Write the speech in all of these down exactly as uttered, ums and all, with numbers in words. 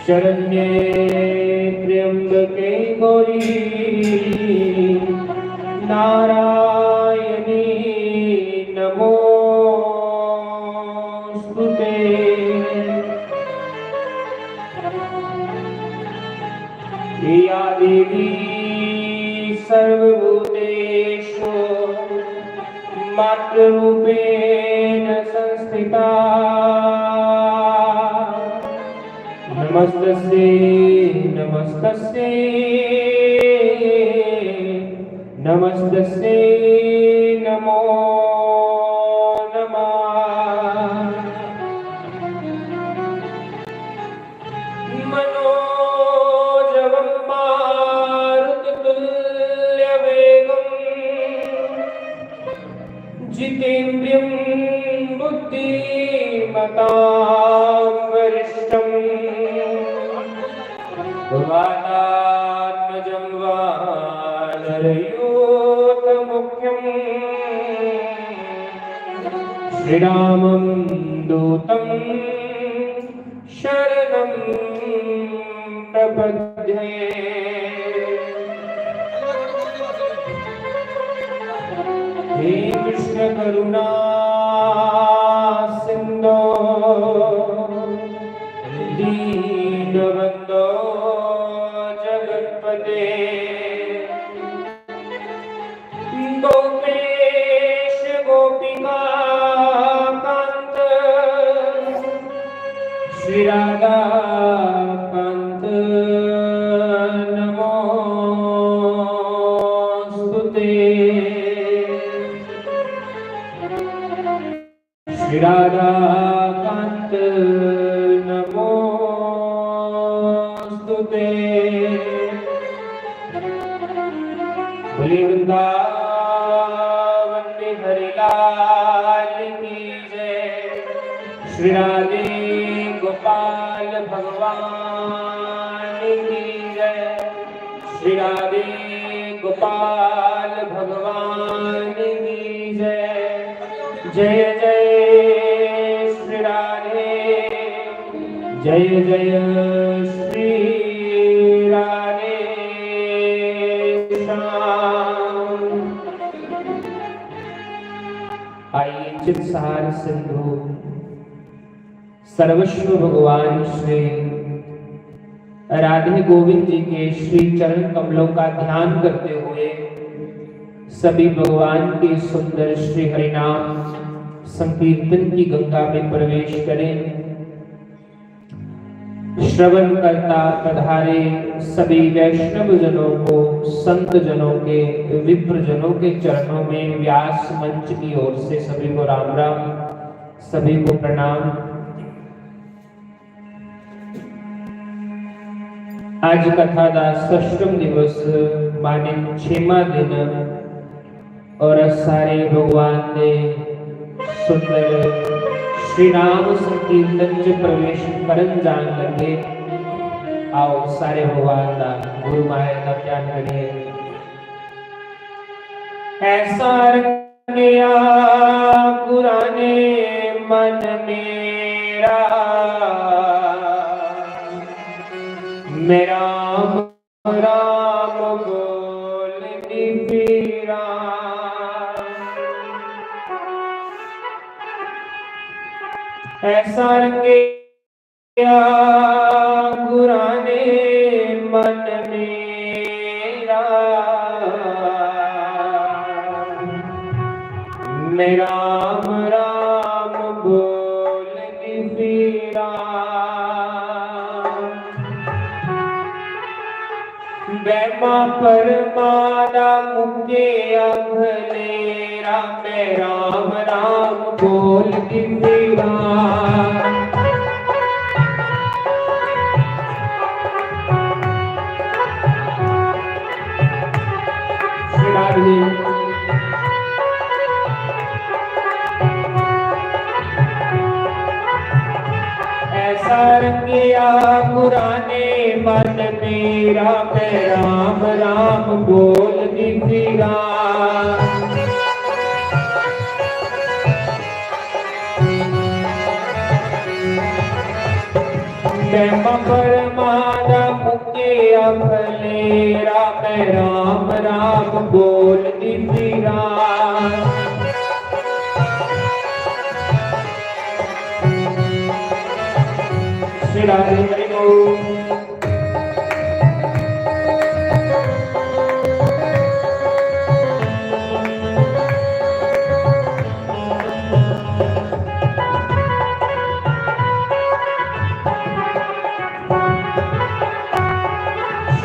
शरण्ये त्र्यंबके गौरी नारायणी नमोस्तुते। या देवी सर्वभूतेषु मातृरूपेण संस्थिता। नमस्तस्यै नमस्तस्यै नमस्तस्यै नमो नमः। मनोजवं मारुततुल्यवेगं जितेन्द्रियं बुद्धिमतां वरिष्ठं वातात्मजं वानरयूथमुख्यं श्रीरामं दूतं शरणं प्रपद्ये। हे कृष्ण करुणा सिंधो दीनबंधो जगतपते। गोपेश गोपिका कांत श्री राधा कांत नमोस्तुते। श्री राधा कांत नमोस्तुते। बोले वृंदावन बिहारी लाल की जय। श्री राधे गोपाल भगवान की जय। श्री राधे गोपाल भगवान की जय। जय जय श्री राधे। जय जय श्री राधे श्याम। आइए चित्सार सिंधु सर्वस्व भगवान श्री राधे गोविंद जी के श्री चरण कमलों का ध्यान करते हुए सभी भगवान के सुंदर श्री हरिनाम संकीर्तन की गंगा में प्रवेश करें। श्रवण करता पधारे सभी वैष्णव जनों को, संत जनों के, विप्र जनों के चरणों में व्यास मंच की ओर से सभी को राम राम, सभी को प्रणाम। आज कथा का षष्टम दिवस, माने छेमा दिन, और सारे भगवान दे सुंदर श्री राम संकीर्तन च प्रवेश करन जान लगे। आओ, सारे भगवान का गुरु माया का ध्यान करिए। ऐसा रंगया गुरां ने मन मेरा, मेरा राम बोलदी फिरां। ऐसा रंगया गुरां ने मन मेरा, मैं राम राम बोलदी फिरां। वहमा भरमा दा मुक्के अखलेरा, मैं राम राम बोलदी फिरां। श्री राधे। ऐसा रंगया गुरां ने मन मेरा, मैं राम राम बोलदी फिरां। वहमां भरमां दा मुक्केआ खलेरा, मैं राम राम बोलदी फिरां। श्री राधे हरि बोल।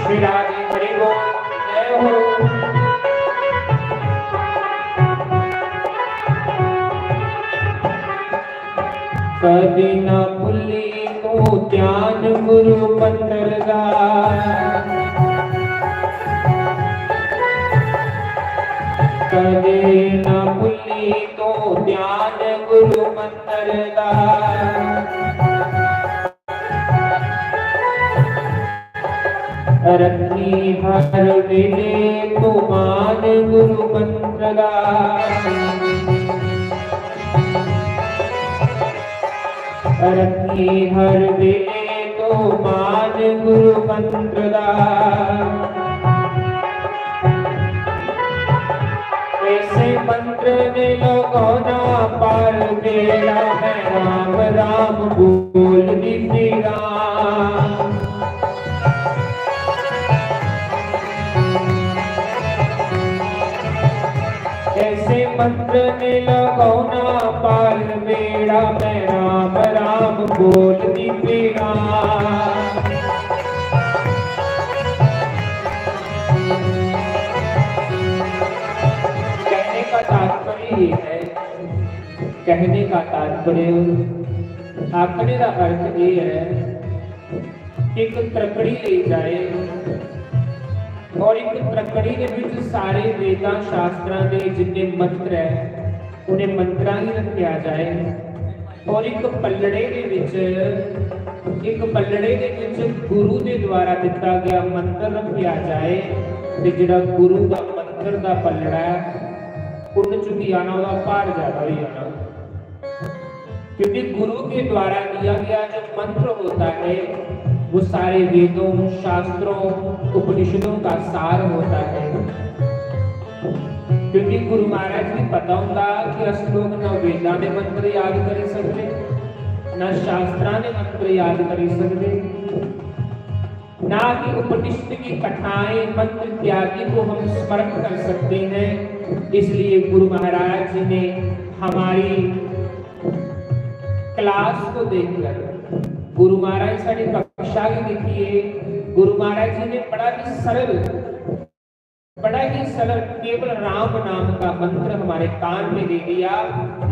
श्री राधे हरि बोल, जय हो। कदी ना भुल्ली तू ध्यान गुरु मंत्र दा, कदी ना भुल्ली तू ध्यान गुरु मंत्र दा। रखी हर वेले तू मान गुरु मंत्र दा, रखी हर वेले तू मान गुरु मंत्र दा। ऐसे मंत्र ने लगाना पार बेड़ा, मैं राम राम बोलदी फिरां। ऐसे मंत्र ने लगाना पार बेड़ा, मैं राम राम बोलदी फिरां। कहने का तात्पर्य ये है, कहने का तात्पर्य, आखने का अर्थ ये है कि एक त्रकड़ी ली जाए और एक त्रकड़ी दे विच सारे वेदां शास्त्रां दे जिन्ने मंत्र है, उन्हें मंत्रां ही रखिया जाए और एक पल्लड़े दे विच, एक पल्लड़े दे विच गुरु दे द्वारा दिता गया मंत्र रखिया जाए ते जिहड़ा गुरु दा मंत्र दा पल्लड़ा है, उन्न चुकी जाना, ओहदा भार ज्यादा होई जाना। क्योंकि गुरु के द्वारा दिया गया जो मंत्र होता है, वो सारे वेदों, शास्त्रों, उपनिषदों का सार होता है। क्योंकि गुरु महाराज गी पता होंदा कि अस लोग ना वेदां दे मंत्र याद करी सकदे, ना शास्त्रां दे मंत्र याद करी सकदे, ना ही उपनिषद की कथाएं, मंत्र इत्यादि को हम स्मरण कर सकते हैं। इसलिए गुरु महाराज जी ने हमारी क्लास को देखकर, गुरु महाराज साड़ी कक्षा भी देखिए, गुरु महाराज जी ने बड़ा ही सरल, बड़ा ही सरल, केवल राम नाम का मंत्र हमारे कान में दे दिया।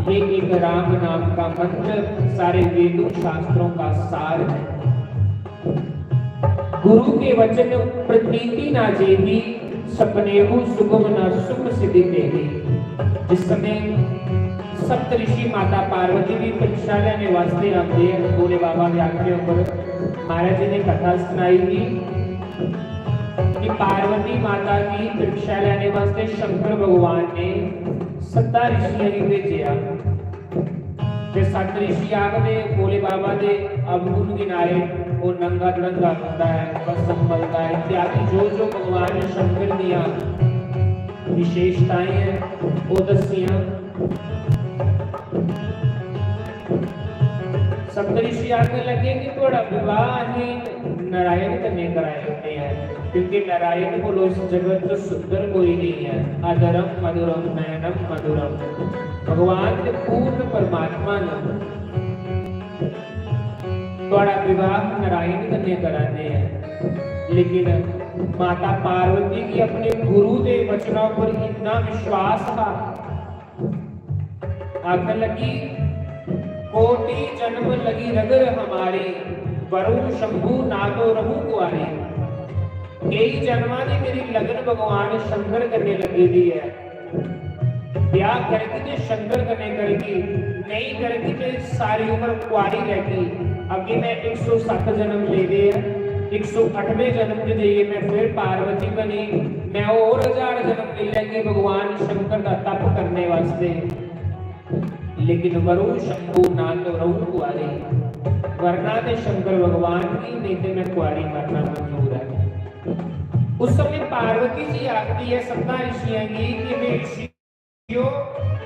ये एक राम नाम का मंत्र सारे वेदों शास्त्रों का सार है। गुरु के वचन प्रतीति ना जेवी, सपनेहू सुगम ना सुख सिद्धि देवी। जिस समय सप्त ऋषि माता पार्वती भी परीक्षा लेने वास्ते आते हैं, भोले बाबा के आखने ऊपर महाराज जी ने कथा सुनाई थी कि पार्वती माता की परीक्षा लेने वास्ते शंकर भगवान ने सत्ता ऋषियों को भेजा। ते सत ऋषि आखदे भोले बाबा दे अवगुण गिनाए, ओह नंगा दड़ंगा बंदा है, भस्म मलदा है इत्यादि जो जो भगवान शंकर दियां विशेषताएं हैं, ओह दसियां। सप्त ऋषि आखन लगे कि थुआड़ा विवाह अहीं नारायण कन्नै कराई ओड़ने आं, क्योंकि नारायण कोलों इस जगत च सुंदर कोई नहीं है। अधरम मधुरम नयनम मधुरम, भगवान ते पूर्ण परमात्मा न। थुआड़ा विवाह नारायण कन्नै कराने हैं। लेकिन माता पार्वती गी अपने गुरु दे वचनों पर इतना विश्वास था, आखन लगी, कोटि जन्म लगी रगर हमारी, वरु शंभु ना तो रहू कुआरी। कई जन्मां दी मेरी लगन भगवान शंकर कन्नै लगी दी है। ब्याह करगी ते शंकर कन्नै करगी, नेईं करगी ते सारी उम्र कुआरी रहगी। अग्गें मैं इक सौ सत्त जन्म लेदे ऐ, इक सौ अठमें जन्म च जाइयै मैं फिर पार्वती बनी, मैं होर हजार जन्म लेई लैगी भगवान शंकर दा तप करने वास्ते। लेकिन वरु शंभु ना तो रहू कुआरी। वरना ते शंकर भगवान गी, नेईं ते मैं कुआरी मरना मंजूर ऐ। उस समय पार्वती जी आखदी ऐ सप्तां ऋषियां गी कि "हे ऋषियो,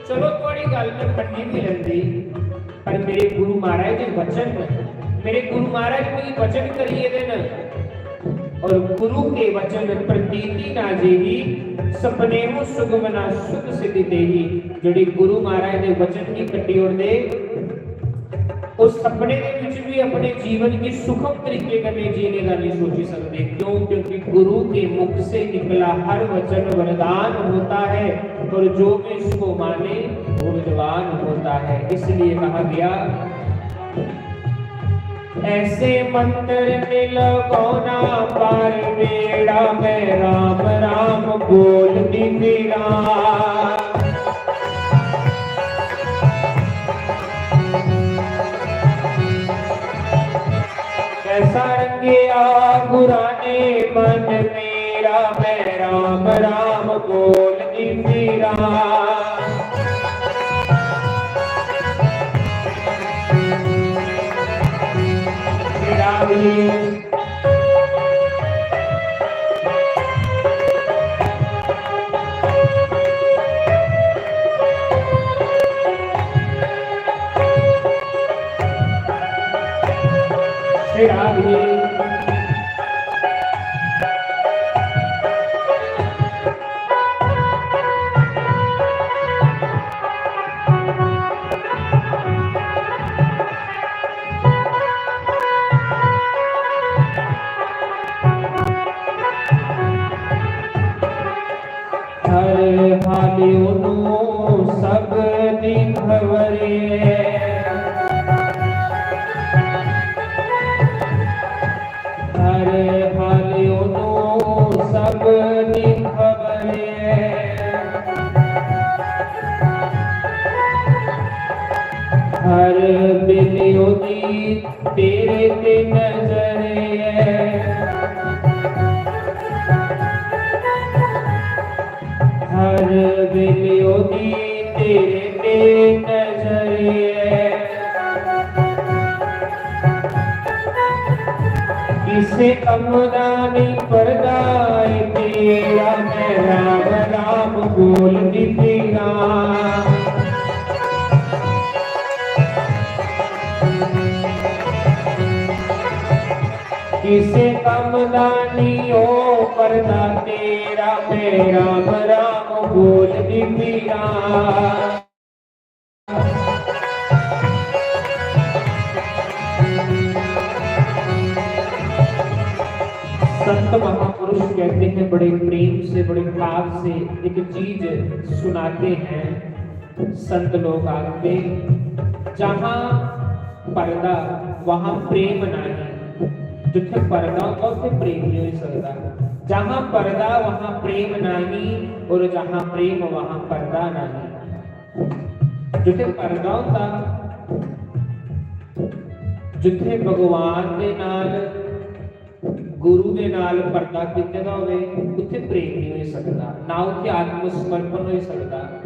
चलो थुआड़ी गल्ल मैं मन्नी भी लैंदी, पर मेरे गुरु महाराज दे वचन न, मेरे गुरु महाराज मिगी वचन करियै दे न।" और गुरु के वचन प्रतीति ना जेही, सपनेहू सुगम ना सुख सिद्धि देही। जेह्ड़ी गुरु महाराज दे वचन गी कट्टी ओड़दे, उस सपने दे विच भी अपने जीवन गी सुखम तरीके कन्नै जीने दा नहीं सोची सकदे। क्यों? क्योंकि गुरु के मुख से निकला हर वचन वरदान होता है, और जो भी इसको माने वो विद्वान होता है। इसलिए कहा गया, ऐसे मंत्र मिलगो ना पार बेड़ा, मैं राम राम बोलती फिरा। कैसा रंगिया गुराने मन मेरा, मैं राम राम बोलती फिरा। हर हाल ओनू सब दी खबर है। हर हाल ओनू सब दी खबर है। हर बेले ओदी तेरे ते नजर है। हर बेले ओदी तेरे ते नजर है। किसे कम दा नहीं पर्दा ए तेरा, मैं राम राम बोलदी फिरा। किसे कम दा नहीं ओ पर्दा तेरा, मैं राम राम बोलदी फिरा। संत महापुरुष कहते हैं, बड़े प्रेम से, बड़े भाव से एक चीज सुनाते हैं। संत लोग आखदे, जहां पर्दा वहां प्रेम नहीं। जिथे पर्दा होंदा, उत्थे प्रेम नहीं हो सकता। जहां पर्दा वहां प्रेम नहीं, और जहां प्रेम वहां पर्दा नहीं। जिथे पर्दा होंदा, जिथे भगवान दे नाल, गुरु दे नाल पर्दा कीते दा होवे, उत्थे प्रेम नहीं हो सकता, ना उत्थे आत्म समर्पण हो सकता।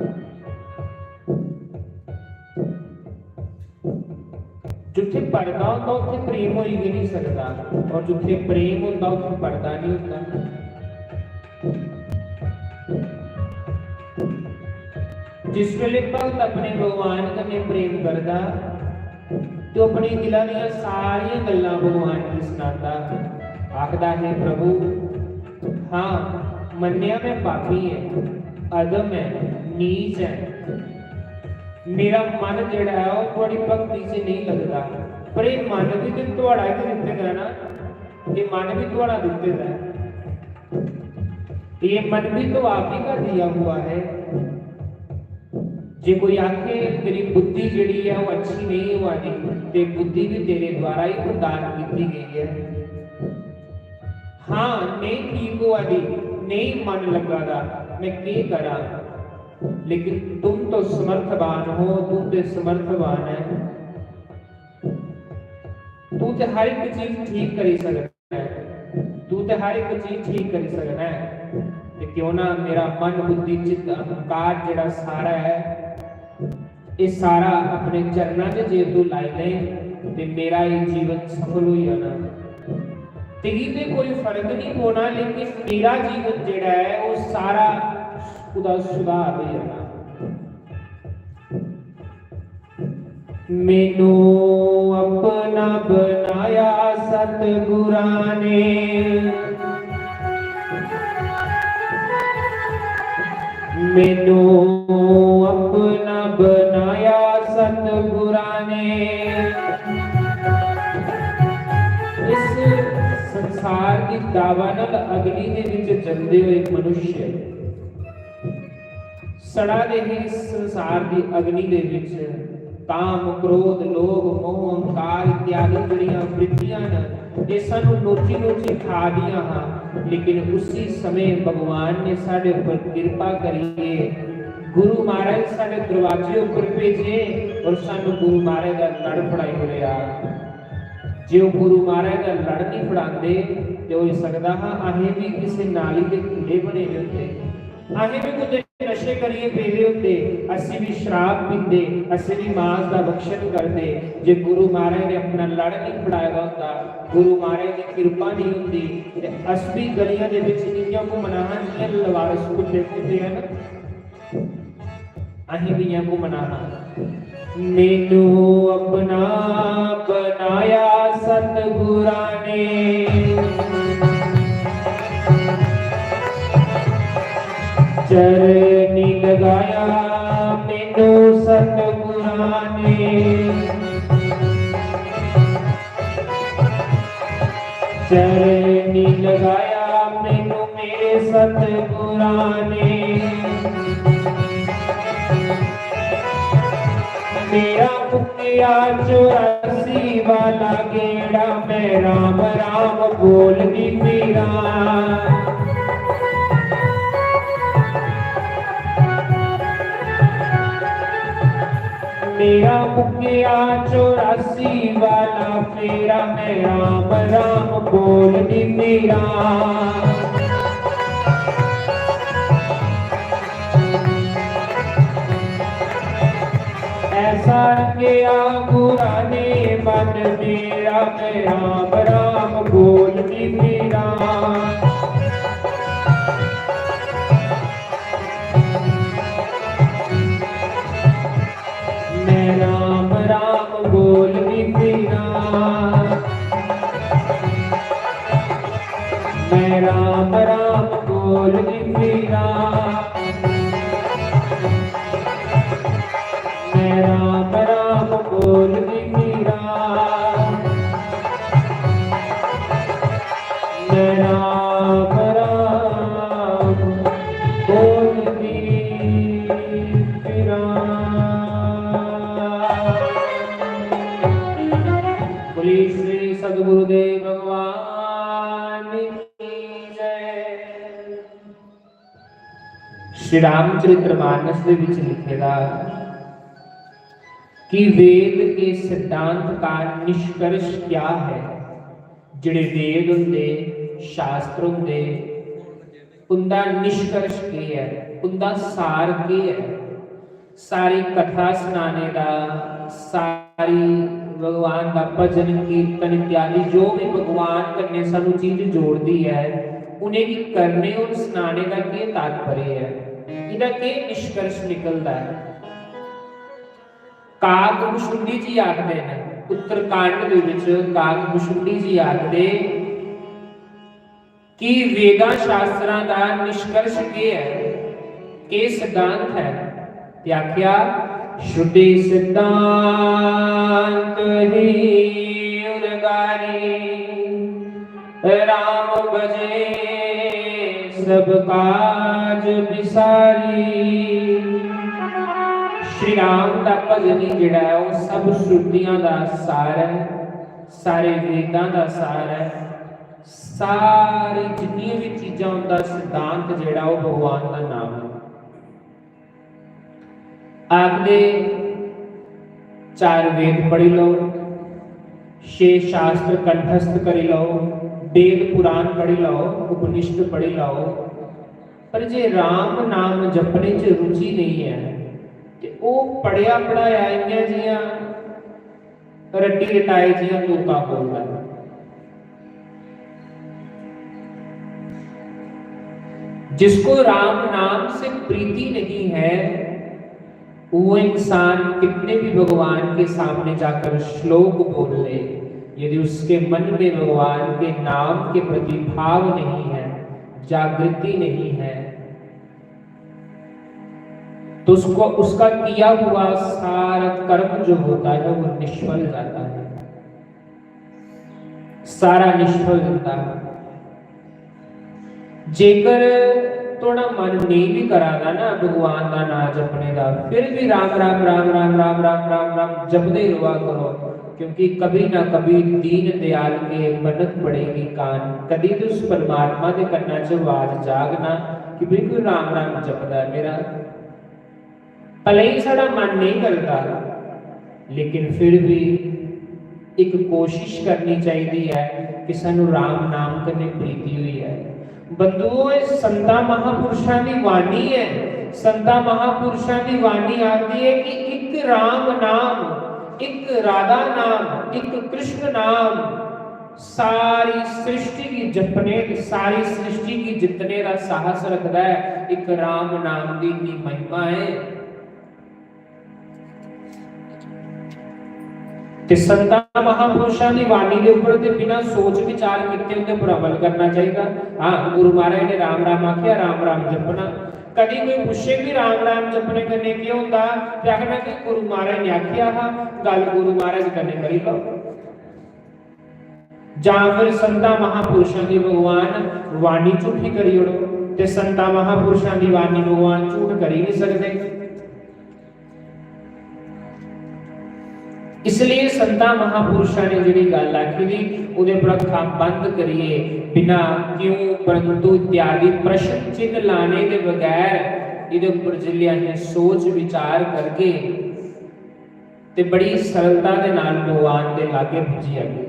जिथे पर्दा होंदा, उत्थे प्रेम होई गै नहीं सकता, और जिथे प्रेम होंदा, उत्थे पर्दा नहीं होंदा। जिस वेले भक्त अपने भगवान कन्नै प्रेम करदा, ते अपने दिला दियां सारियां गल्लां भगवान गी सनांदा, आखदा, "हे प्रभु, हां, मन्नेआ मैं पापी ऐ, अधम ऐ, नीच ऐ, मेरा मन जेह्ड़ा ऐ, ओह् थुआड़ी भक्ति च नेईं लगदा, पर एह् मन बी ते थुआड़ा गै दित्ते दा ना, एह् मन बी थुआड़ा दित्ते दा ऐ।" ये मन भी तो आप ही का दिया हुआ है। जे कोई आखे, "मेरी बुद्धि जेह्ड़ी ऐ, ओह् अच्छी नेईं होआ दी," ते बुद्धि भी तेरे द्वारा ही प्रदान कीती गई है। हां, नेईं ठीक होआ दी, नेईं मन लग्गा दा, मैं केह् करां? लेकिन तुम तो समर्थवान हो, तू ते समर्थवान है, तू ते हर एक चीज ठीक करी सकदा। तू ते हर एक चीज ठीक करी सकना है। ते क्यों ना मेरा मन, बुद्धि, चित्त, अहंकार जेह्ड़ा सारा ऐ, एह् सारा अपने चरणा च जे तू लाई ले, ते मेरा एह् जीवन सफल होई जाना। तुगी ते कोई फर्क नहीं पौना, लेकिन मेरा जीवन जेह्ड़ा ऐ, ओह् सारा ओह्दा सुधार होई जाना। मैनू अपना बनाया सतगुरां ने, मैनू अपना बनाया सतगुरां ने। इस संसार दी दावानल अग्नि दे विच जलदे होए मनुष्य सड़ा दे हे इस संसार दी अग्नि दे विच। काम, क्रोध, लोभ, मोह, अहंकार इत्यादि जेह्ड़ियां वृत्तियां न, एह् सानू नोची नोची खा दियां हां, लेकिन उसी समय भगवान ने साढ़े उप्पर किरपा करियै गुरु महाराज साढ़े दरवाजे उप्पर भेजे और सानू गुरु महाराज दा लड़ फड़ाई ओड़ेआ। जे ओह् गुरु महाराज दा लड़ नहीं फड़ांदे, ते होई सकदा हा असें बी किसे नाली दे कीड़े बने दे होंदे, असें बी कुतै नशे करियै पेदे होंदे, असी भी शराब पींदे, असी भी मांस दा भक्षण करदे। जे गुरु महाराज ने अपना लड़ नहीं फड़ाए दा होंदा, गुरु महाराज दी किरपा नहीं होंदी, ते अस भी गलियां दे विच इ'यां घूमना हा जि'यां लवारस कुत्ते घूमदे हन। अहीं भी इ'यां घूमना हा। मैनू अपना बनाया सतगुरां ने, चरनी लगाया मैनू सतगुरां ने, चरनी लगाया मैनू मेरे सतगुरां ने। मेरा मुक्किया चौरासी वाला गेड़ा, मैं राम राम बोलदी फिरां। मेरा मुक्किया चौरासी वाला फेरा, मैं राम राम बोलदी फिरां। ऐसा रंगेआ गुरां ने मन मेरा, मैं राम राम बोलदी फिरां। मैं राम राम बोलदी फिरां, मैं राम राम बोलदी फिरां, मैं राम राम बोलदी फिरां। मैं राम राम बोलदी फिरां। बोलिए श्री सद्गुरुदेव भगवान की जय। श्री रामचरित्र मानस दे विच लिखे दा कि वेद के सिद्धांत का निष्कर्ष क्या है। जेह्ड़े वेद होंदे, शास्त्र होंदे, उंदा निष्कर्ष केह् ऐ, उंदा सार केह् ऐ? सारी कथा सनाने दा, सारी भगवान दा भजन, कीर्तन इत्यादि जो भी भगवान कन्नै सानू चीज जोड़दी ऐ, उ'नेंगी करने और सनाने दा केह् तात्पर्य ऐ, एह्दा केह् निष्कर्ष निकलदा ऐ? काक भुशुंडी जी आखदे न, उत्तरकांड दे विच काक भुशुंडी जी आखदे कि वेदां शास्त्रां दा निष्कर्ष केह् ऐ, केह् सिद्धांत ऐ? ते आखेआ, "श्रुति सिद्धांत ही उरगारी, राम भजे सब काज बिसारी।" श्री राम दा भजन ही जेह्ड़ा ऐ, ओह् सब श्रुतियां दा सार ऐ, सारे वेदां दा सार ऐ। सारी जिन्नियां भी चीजां, उंदा सिद्धांत जेह्ड़ा, ओह् भगवान दा नाम ऐ। आखदे, चार वेद पढ़ी लैओ, छे शास्त्र कंठस्थ करी लैओ, वेद पुराण पढ़ी लैओ, उपनिषद पढ़ी लैओ, पर जे राम नाम जपने च रुचि नेईं ऐ ते ओह् पढ़ेआ पढ़ाया इ'यां जि'यां रट्टी रटाए जियां तोता बोलदा है। जिसको राम नाम से प्रीति नहीं है, वो इंसान कितने भी भगवान के सामने जाकर श्लोक बोल ले, यदि उसके मन में भगवान के नाम के प्रति भाव नहीं है, जागृति नहीं है, तो उसको, उसका किया हुआ सारा कर्म जो होता है, वो निष्फल जाता है, सारा निष्फल जाता है। जेकर थोड़ा मन नहीं भी करा दा ना भगवान का नाम जपने का, फिर भी राम राम राम राम राम राम राम राम जपते रहा करो, क्योंकि कभी ना कभी दीन दयाल के बनक पड़ेगी कान। कदी तो उस परमात्मा के कन्ना च आवाज जाग ना कि बिल्कुल राम राम जपदा है मेरा। भले ही साढ़ा मन नहीं करता, लेकिन फिर भी एक कोशिश करनी चाहिए है कि सानू राम नाम कन्नै प्रीति हुई है। बंधुओ, एह् संता महापुरुषां दी वाणी है। संता महापुरुषां दी वाणी आखदी है कि एक राम नाम, एक राधा नाम, एक कृष्ण नाम सारी सृष्टि गी जपने, सारी सृष्टि गी जितने का साहस रखता है। एक राम नाम की इतनी महिमा है। ते संतां महापुरुषां दी वाणी दे उप्पर ते बिना सोच विचार कीते उंदे उप्पर अमल करना चाहिदा। हाँ, गुरु महाराज ने राम राम आखिया, राम राम जपना। कदी कोई पुछे भी राम राम जपने कन्नै केह् होंदा, ते आखना कि गुरु महाराज ने आखिया हा, गल गुरु महाराज कन्नै करी लो। जां फिर संतां महापुरुषां दी भगवान वाणी झूठी करी ओड़ो, ते संतां महापुरुषां दी वाणी भगवान झूठ करी नहीं सकते। इसलिए संतां महापुरुषां ने जेह्ड़ी गल्ल आखी दी, ओह्दे पर अक्खां बंद करियै, बिना क्यों परंतु इत्यादि प्रश्न चिन्ह लाने दे बगैर, एह्दे उप्पर जिसलै असें सोच विचार करगे, ते बड़ी सरलता दे नाल भगवान दे लागे पुज्जी जागे।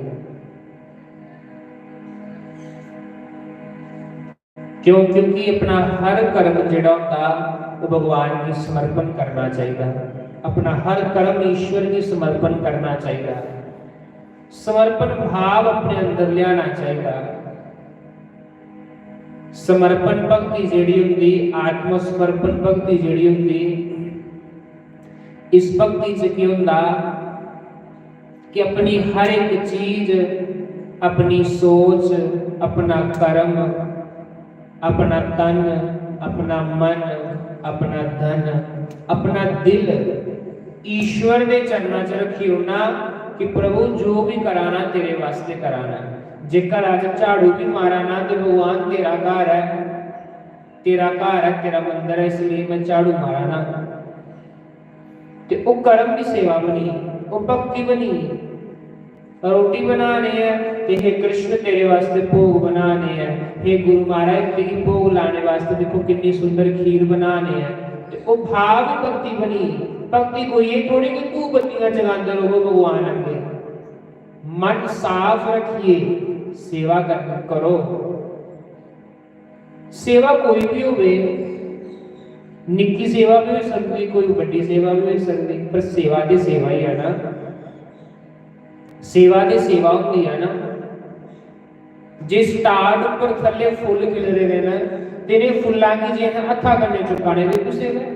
क्यों? क्योंकि अपना हर कर्म जेह्ड़ा होंदा, ओह् भगवान गी समर्पण करना चाहिदा। अपना हर कर्म ईश्वर गी समर्पण करना चाहिदा। समर्पण भाव अपने अंदर लियाना चाहिदा। समर्पण भक्ति जेह्ड़ी होंदी, आत्म समर्पण भक्ति जेह्ड़ी होंदी, इस भक्ति च केह् होंदा कि अपनी हर एक चीज, अपनी सोच, अपना कर्म, अपना तन, अपना मन, अपना धन, अपना दिल ईश्वर दे चरणा च रखी ओड़ना कि प्रभु, जो भी कराना, तेरे वास्ते कराना। जेकर अज्ज झाड़ू भी मारा ना, ते भगवान, तेरा घर ऐ, तेरा घर ऐ, तेरा मंदर ऐ, इसलिए मैं झाड़ू मारा ना। ते ओह् कर्म दी सेवा बनी, ओह् भक्ति बनी। रोटी बनाने ऐ ते हे कृष्ण, तेरे वास्ते भोग बनाने ऐ, हे गुरु महाराज, तेरी भोग लाने वास्ते दिक्खो किन्नी सुंदर खीर बनाने ऐ। ते ओह् भाव ही भक्ति बनी। भक्ति कोई एह् थोड़ी कि धूप बत्तियां जगांदे रहो भगवान अग्गे। मन साफ रखिए, सेवा कर, करो। सेवा कोई भी होवे, निक्की सेवा भी हो सकदी, कोई बड्डी सेवा भी हो सकदी, पर सेवा ते सेवा ही है ना। सेवा ते सेवा होंदी है ना। जे स्टार्ट उप्पर थल्ले फुल्ल खिलरे दे न, ते इ'नें फुल्लां गी जे असें हत्था कन्नै चुक्का ने ते कुसै दा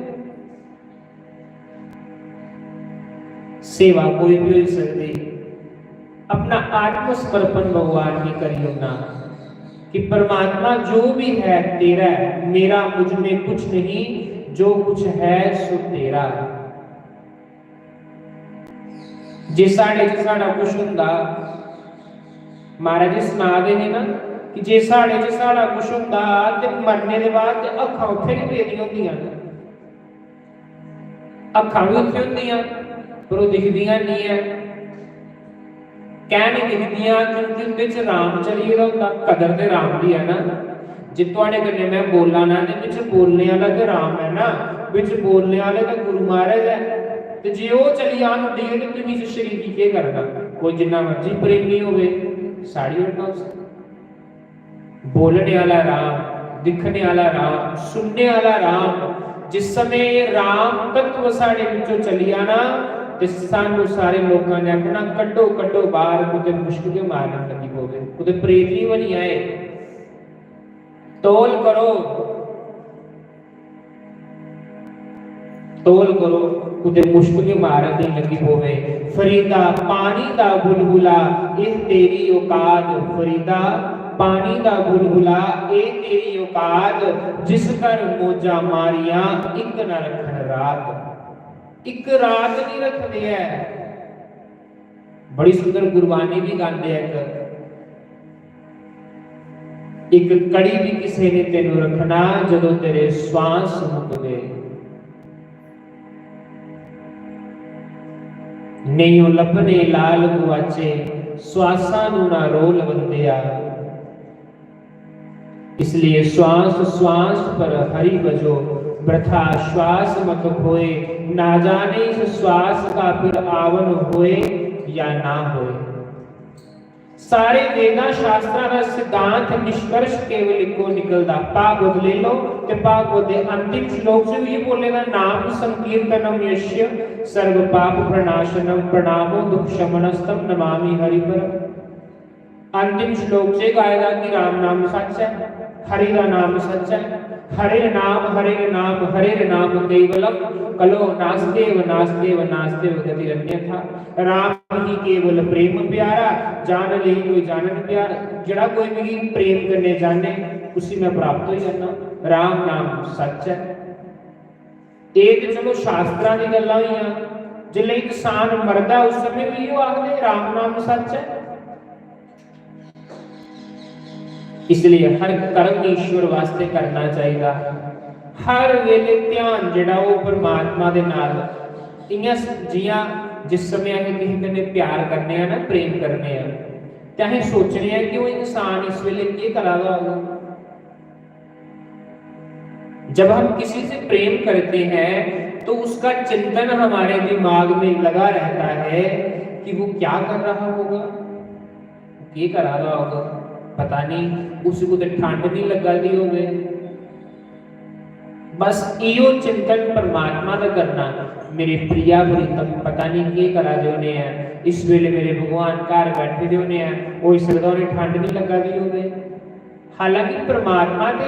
सेवा कोई भी होई सकदी। अपना आत्मसमर्पण भगवान गी करी ओड़ना कि परमात्मा, जो भी है तेरा है, मेरा, मुझ में कुछ नहीं, जो कुछ है सो तेरा। जे साढ़े च साढ़ा कुछ होंदा, महाराज जी सना दे हे ना कि जे साढ़े च साढ़ा कुछ होंदा ते मरने दे बाद ते अक्खां उत्थै गै पेदियां होंदियां न। अक्खां बी उत्थै होंदियां, पर ओह् दिखदियां निं ऐ। कैं निं दिखदियां? क्योंकि उं'दे च राम चली गेदा होंदा। कदर ते राम दी ऐ ना। जे थुआढ़े कन्नै में बोल्ला ना, ते बिच बोलने आह्ला ते राम ऐ ना, बिच बोलने आह्ले ते गुरु महाराज ऐ। ते जे ओह् चली जान उड्डियै, ते तुसें इस शरीर गी केह् करना? कोई जिन्ना मर्जी प्रेमी होवे, साढ़ी ओड़ना उसी। बोलने आह्ला राम, दिक्खने आह्ला राम, सुनने आह्ला राम। जिस समय एह् राम तत्व साढ़े विचों चली जाना, सानू सारे लोकां ने आखना, "कड्डो, कड्डो बाहर, कुते मुश्क गै मारन लगी पवे, कुते प्रेत ही बनी आए।" तौल करो, तौल करो, कुते मुश्क गै मारन दी लगी पवे। फरीदा पानी दा बुलबुला, एह तेरी औकात। फरीदा पानी दा बुलबुला, एह तेरी औकात। जिस घर मौजां मारियां, इक ना रखन रात। इक रात नहीं रखदे ऐ। बड़ी सुंदर गुरबानी भी गांदे ऐ इक, "इक कड़ी भी किसे ने तेनू रखना, जदों तेरे श्वास मुकदे। नेईं ओ लब्भने लाल गुआचे, श्वासां नू ना रोल बंदेआ।" इसलिए श्वास श्वास पर हरि भजो, वृथा श्वास मत खोए। ना जाने इस श्वास का फिर आवन होए या ना होए। सारे वेदां शास्त्रां दा सिद्धांत निष्कर्ष केवल इक्को निकलदा। भागवत ले लो ते भागवत दे अंतिम श्लोक च भी बोले दा, "नाम संकीर्तनम यस्य सर्व पाप प्रणाशनम, प्रणामो दुख शमनस्तम नमामि हरिपरम।" अंतिम श्लोक च गाए दा कि राम नाम सच ऐ, हरि दा नाम सच ऐ। हरे नाम, हरे नाम, हरे नाम केवलम, कलो नास्तेव, नास्तेव, नास्तेव गतिरन्यथा। राम ही केवल प्रेम प्यारा, जान लेई कोई जानन प्यारा। जेड़ा कोई मिगी प्रेम कन्नै जाने, उसी मैं प्राप्त होई जाना। राम नाम सच ऐ। एह् ते चलो शास्त्रां दी गल्लां होइयां। जिसलै इंसान मरदा, उस समें भी इहो आखदे, "राम नाम सच ऐ।" इसलिए हर कर्म ईश्वर वास्ते करना चाहिदा। हर वेले ध्यान जेह्ड़ा ओह् परमात्मा दे नाल, इ'यां स-, जि'यां जिस समें असें किसे कन्नै प्यार करने आं ना, प्रेम करने आं, ते असें सोचने आं कि ओह् इंसान इस वेले केह् करा दा होग। जब हम किसी से प्रेम करते हैं, तो उसका चिंतन हमारे दिमाग में लगा रहता है कि वो क्या कर रहा होगा, केह् करा दा होगा, पता नहीं, उसी कुतै ठंड नहीं लगा दी होवे। बस इयो चिंतन परमात्मा दा करना, "मेरे प्रिया प्रीतम पता नहीं केह् करा दे होने हैं, इस वेले मेरे भगवान घर बैठे दे होने हैं, होई सकदा उ'नें ठंड नहीं लगा दी होवे।" हालांकि परमात्मा ते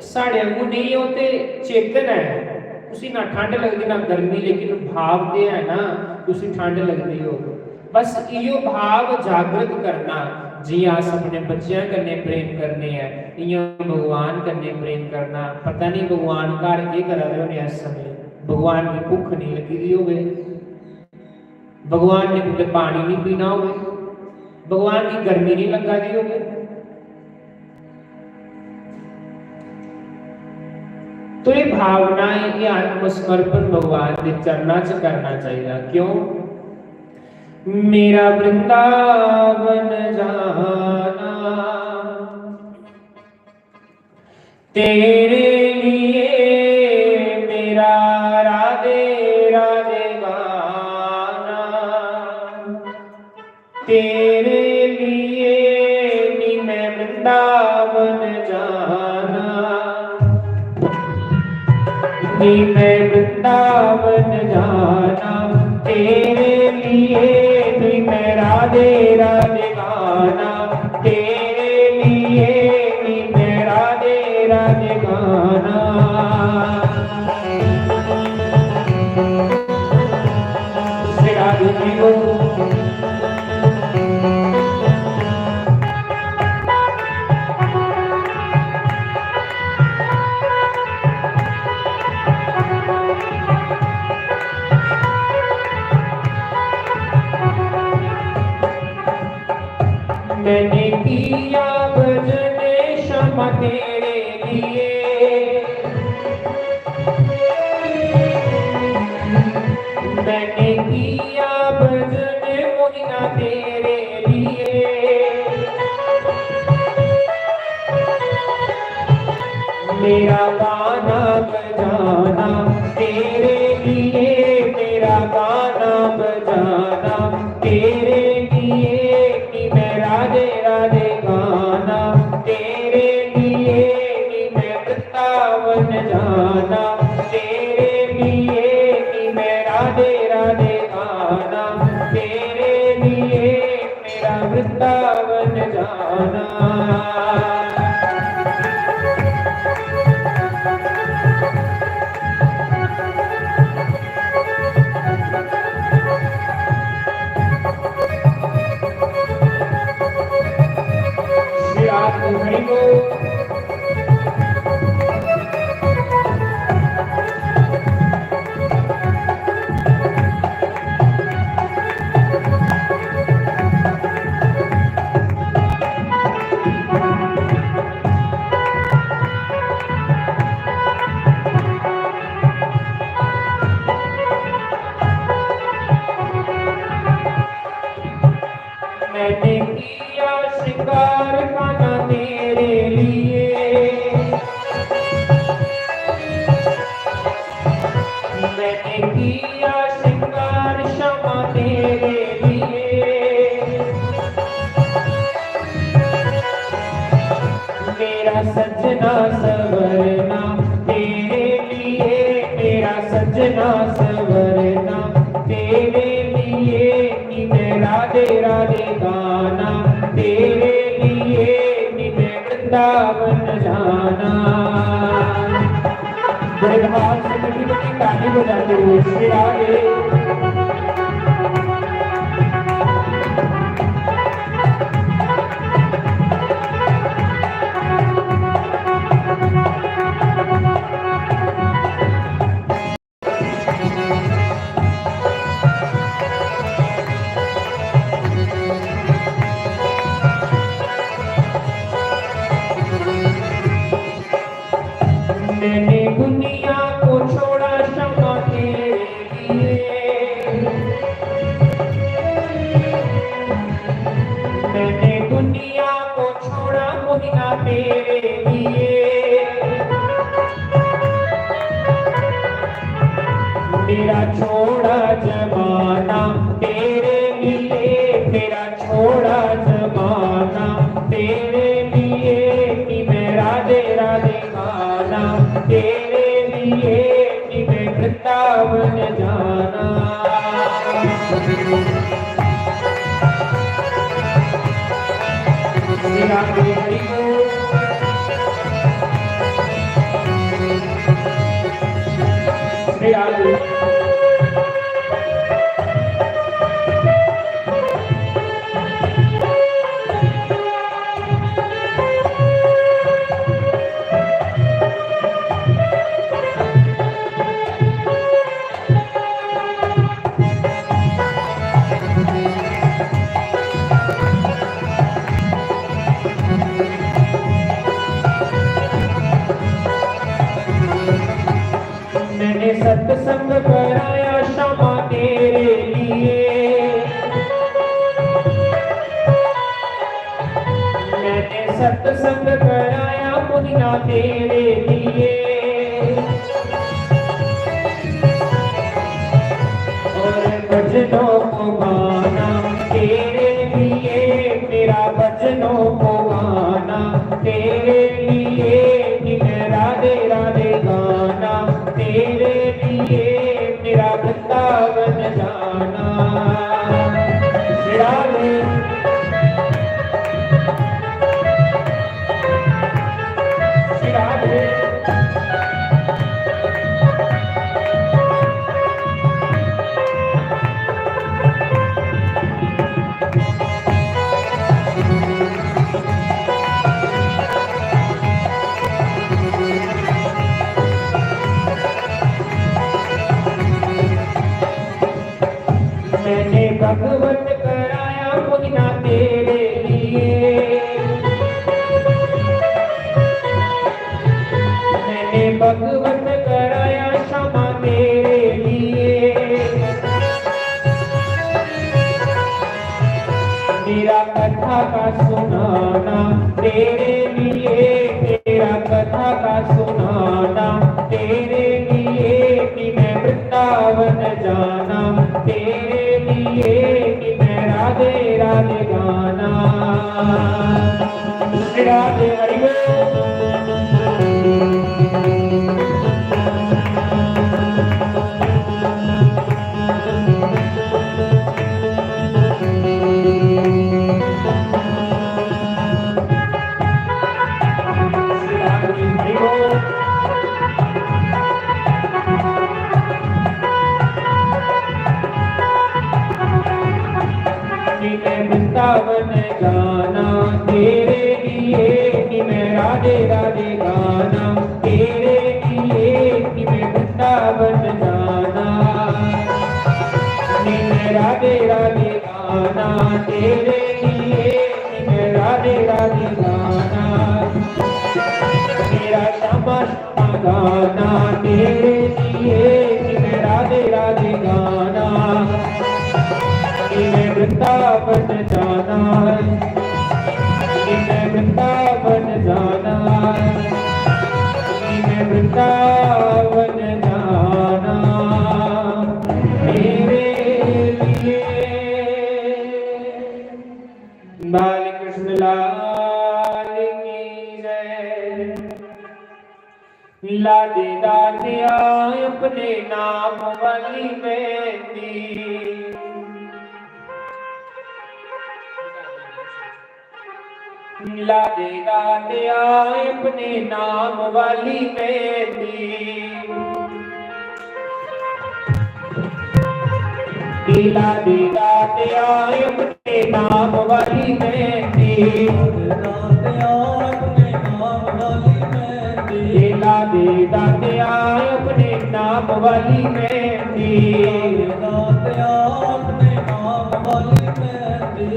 साढ़े आंगू नेईं, ओह् ते चेतन ऐ, उसी ना ठंड लगदी ना गर्मी, लेकिन भाव ते है ना, उसी ठंड लगदी होग। बस इयो भाव जागृत करना, जियां अस अपने बच्चें कन्नै प्रेम करने आं, इयां भगवान कन्नै प्रेम करना। पता नहीं भगवान घर केह् करा दे होने इस समें, भगवान गी भुक्ख नहीं लगी दी होवे। भगवान ने कुतै पानी नहीं पीना होवे, भगवान की गर्मी नहीं लगा दी होवे। तो ये भावना, ये आत्मसमर्पण भगवान के चरणा च करना चाहिए। क्यों? "मेरा वृंदावन जाना, तेरे लिए मेरा राधे राधे गाना, तेरे लिए नी मैं वृंदावन जाना, नी मैं वृंदावन जाना, तेरे लिए नी मैं राधे राधे गाना, तेरे लिए नी मैं राधे राधे गाना।" श्री राधे जी को। मैंने किया भजन श्यामा तेरे लिए, मैंने किया भजन मोहिना तेरे लिए। मेरा गाना बजाना तेरे लिए, मेरा गाना बजाना तेरे लिए, नी मैं राधे राधे गाना तेरे लिए, नी मैं वृंदावन जाना तेरे लिए, नी मैं राधे राधे बन जाना। श्री राम हरि बोल। मैंने किया श्रृंगार कान्हा तेरे लिए, मैंने किया श्रृंगार श्यामा तेरे लिए। मेरा सजना सवरना तेरे लिए, मेरा सजना सवरना तेरे लिए, नी मैं राधे राधे गाना तेरे लिए, नी मैं वृंदावन जाना। बड़े भाव से मीठी मीठी ताली बजाते हुए श्री राधे। मैंने दुनिया को छोड़ा क्षमा तेरे लिए, मैंने दुनिया को छोड़ा मोहिना तेरे लिए। मेरा छोड़ा जमाना तेरे लिए, मेरा छोड़ा जमाना तेरे लिए, कि मैं राधे राधे गाना तेरे लिए, कि मैं वृंदावन जाना। श्री राधे हरि बोल। श्री राधे। मैंने सत्संग कराया क्षमा तेरे लिए, मैंने सत्संग कराया पुनिया तेरे लिए। और भजनों को गाना तेरे लिए, मेरा भजनों को गाना तेरे लिए, कि मैं राधे राधे गाना तेरे लिए, मेरा वृंदावन जाना। श्री राधे। श्री राधे। मैंने भगवत कराया पुनिया तेरे लिए, मैंने भगवत कराया क्षमा तेरे लिए। मेरा कथा का सुनाना तेरे लिए, मेरा कथा का सुनाना तेरे लिए, कि मैं वृंदावन जाना तेरे लिए, कि मैं राधे राधे गाना। राधे हरि बोल। जाना तेरे लिए कि मैं राधे राधे गाना, तेरे लिए कि मैं वृंदावन जाना। कि मैं राधे राधे गाना, तेरे लिए कि मैं राधे राधे गाना। मेरा श्यामा गाना तेरे लिए कि मैं राधे राधे गाना, कि मैं वृंदावन जाना, कि मैं वृंदावन जाना, कि मैं वृंदावन जाना तेरे लिए। बाल कृष्ण लाल की जय। ला दे दातिया अपने नाम वाली मेहंदी। ला दे दातिया अपने नाम वाली मेहंदी। ला दे दातिया अपने नाम वाली मेहंदी। ला दे दातिया अपने नाम वाली मेहंदी।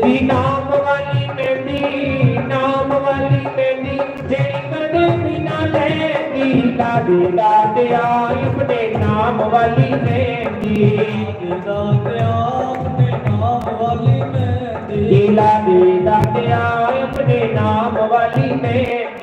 दी नाम वाली मेहंदी, नाम वाली मेहंदी, जेड़ी कदे भी ना लैंदी। ला दे दातिया अपने नाम वाली मेहंदी। ला दे दातिया अपने नाम वाली मेहंदी।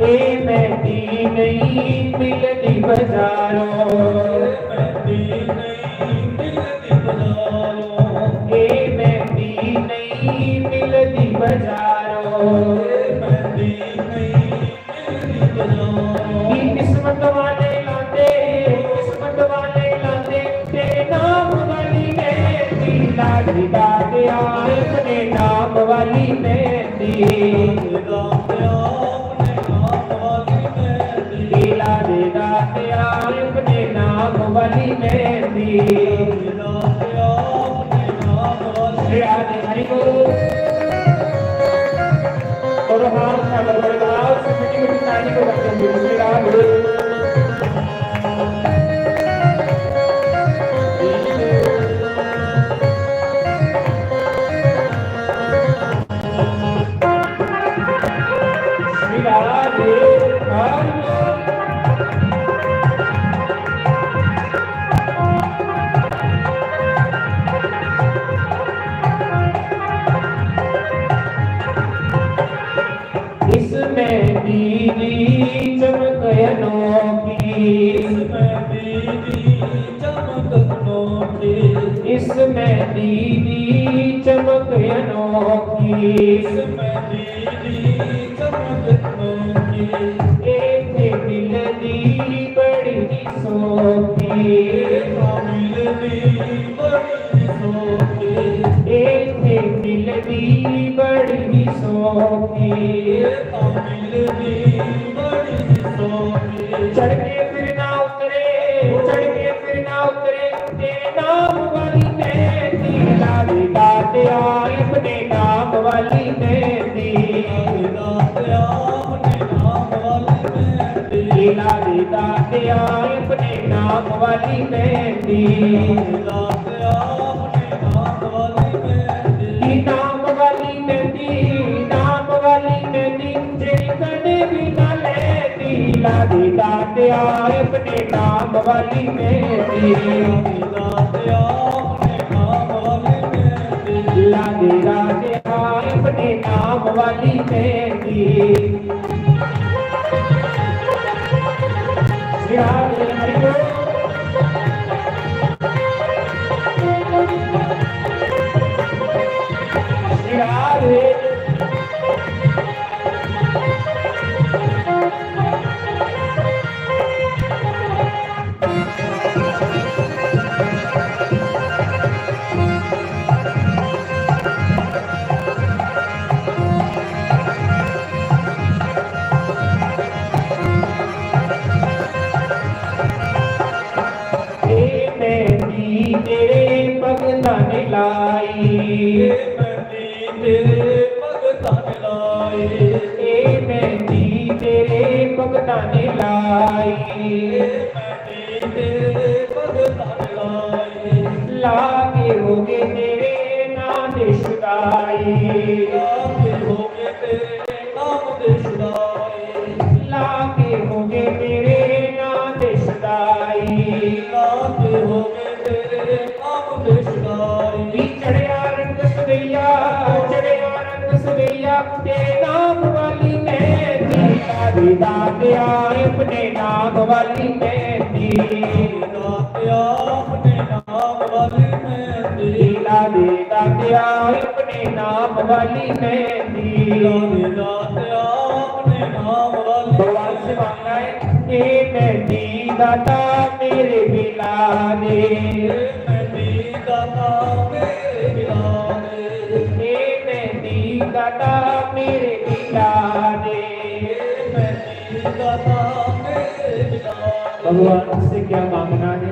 ए मेहंदी नहीं मिलती बाजारों। ए मेहंदी नहीं मिलती बाजारों। कि किस्मत वाले लांदे, किस्मत वाले लांदे, तेरे नाम वाली मेहंदी। ला दे दातिया अपने नाम वाली मेहंदी। ला दे दातिया अपने नाम वाली मेहंदी। श्री राधे हरि बोल। और हाथ उठा कर बड़े भाव से मीठी मीठी ताली को बजाते हुए श्री राधे। श्री राधे। इसमें दीदी चमक अनोखी। इसमें दीदी चमक अनोखी। इसमें दीदी चमक अनोखी। इसमें दीदी चमक अनोखी। ए थे मिलदी बड़ी सौखी। ए थे मिलदी बड़ी सौखी। ए थे मिलदी बड़ी सौखी। ए थे मिलदी बड़ी सौखी। चढ़ के फिर ना उतरे, चढ़ के फिर ना उतरे, तेरे नाम वाली मेहंदी। ला दे दातिया अपने नाम वाली मेहंदी। ला दे दातिया अपने नाम वाली मेहंदी। दी नाम वाली मेहंदी, नाम वाली मेहंदी, जेड़ी कदे भी ना लैंदी। ला दे दातिया अपने नाम वाली मेहंदी। ला दे दातिया अपने नाम वाली मेहंदी। श्री राधे हरि बोल। श्री राधे। ए मेहंदी तेरे भगतां ने लाई, ए मेहंदी तेरे भगतां ने लाई। ला के हो गए तेरे नाम दे शुदाई, ला के हो गए तेरे नाम दे शुदाई। ला के हो गए तेरे नाम दे शुदाई, ला के हो गए तेरे नाम दे शुदाई। चढ़िया रंग सवैया, चढ़िया रंग सवैया, तेरे नाम वाली मेहंदी। ला दे दातिया अपने नाम वाली मेहंदी। दातिया अपने नाम वाली मेहंदी। ला दे दातिया अपने नाम वाली मेहंदी। ला दे दातिया अपने नाम वाली। भगवान से मांगना है, ए मेहंदी दाता मेरे भी ला दे। ए मेहंदी दाता मेरे भी ला दे। ए मेहंदी दाता मेरे भी ला दे। ए मेहंदी दाता मेरे भी ला दे। भगवान से क्या मांगना है?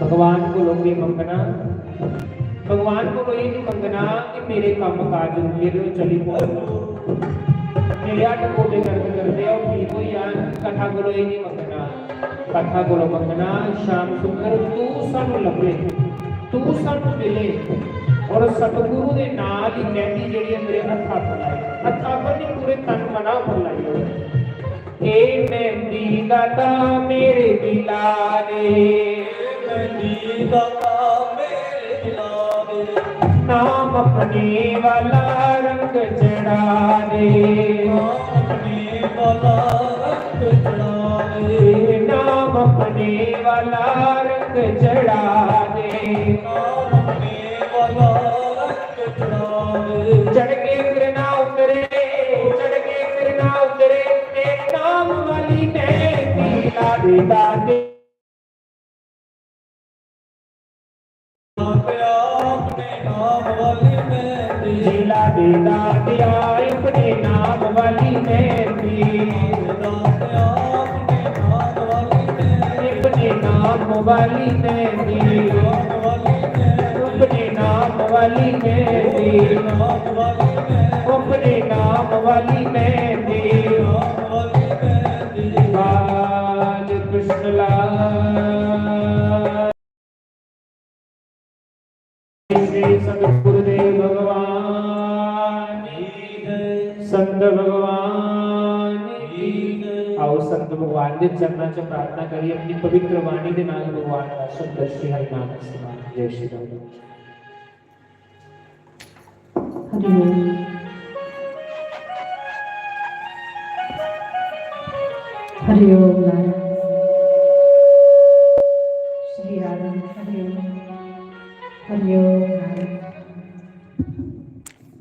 भगवान कोलों की मंगना, भगवान कोलों ये नहीं मंगना कि मेरे काम काज रुके दे, चली पो। मेरे हत्थ गोडे दर्द करदे, ओह् ठीक होई जान, कथा कोलों ये नहीं मंगना। कथा कोलों मंगना, श्याम सुंदर, तू सानू लभे, तू सानू मिले, और सतगुरु दे नाल ही मेहंदी जेह्ड़ी ऐ मेरे हत्था पर लाई, हत्था पर नहीं, पूरे तन मना पर लाई। ए मेहंदी दाता मेरे भी ला दे। ए मेहंदी दाता मेरे भी ला दे। नाम अपने वाला रंग चढ़ा दे। नाम अपने वाला रंग चढ़ा दे। नाम अपने वाला रंग चढ़ा दे। नाम अपने वाला रंग चढ़ा दे। चढ़ के फिर ना उतरे, चढ़ के फिर ना उतरे, ए नाम वाली मेहंदी ला दे दाते। दातिया अपने नाम वाली मेहंदी। ला दे दातिया अपने नाम वाली मेहंदी। दातिया अपने नाम वाली मेहंदी। अपने नाम वाली मेहंदी। नाम वाली मेहंदी। अपने नाम वाली मेहंदी। नाम वाली मेहंदी। अपने नाम वाली मेहंदी। नाम वाली मेहंदी। बाल कृष्ण लाल। श्री सतगुरुदेव भगवान की जय। संत भगवान की जय। आओ, संत भगवान के चरणा च प्रार्थना करिए, अपनी पवित्र वाणी के नाल भगवान का सुंदर श्री हरि नाम सुनाओ। जय श्री राम। हरि ओम। हरि ओम नारायण। श्री राम हरि ओम। हरि ओम नारायण।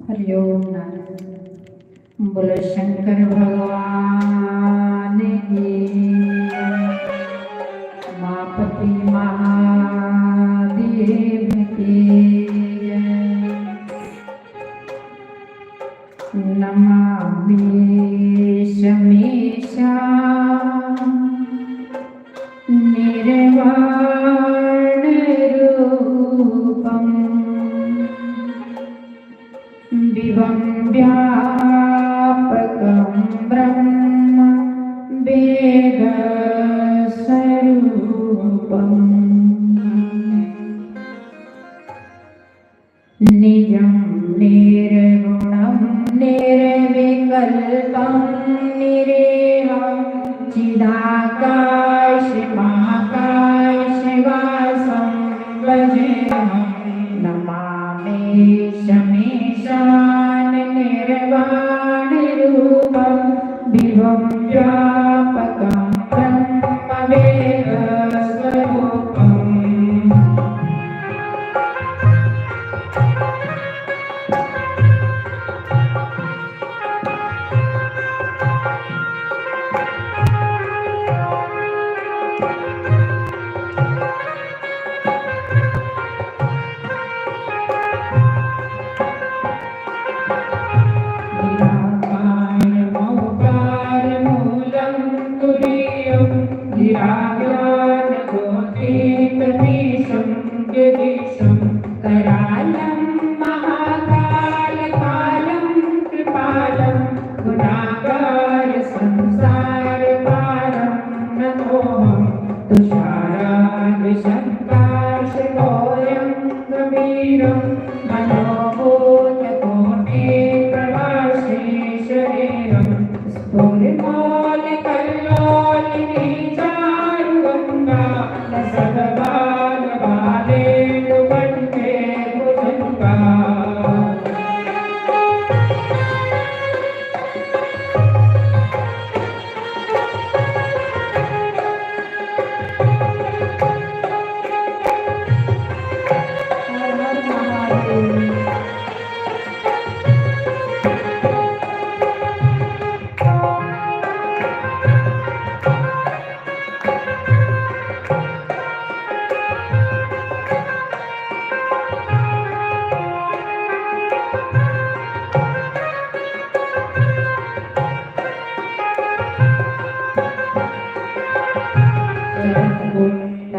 हरि ओम नारायण। बोलो शंकर भगवान की, उमापति महादेव की जय। नमामि शमीशा निर्वाण रूपम विवं व्यापकं ब्रह्म वेद स्वरूपम। निजं निर्गुणं निर्विकल्पं निरीहं चिदाकाशमाकाशवासं भजेऽहं। नमामि शमीशान निर्वाणरूपं विभुं व्यापकं ब्रह्मवेदस्वरूपम्।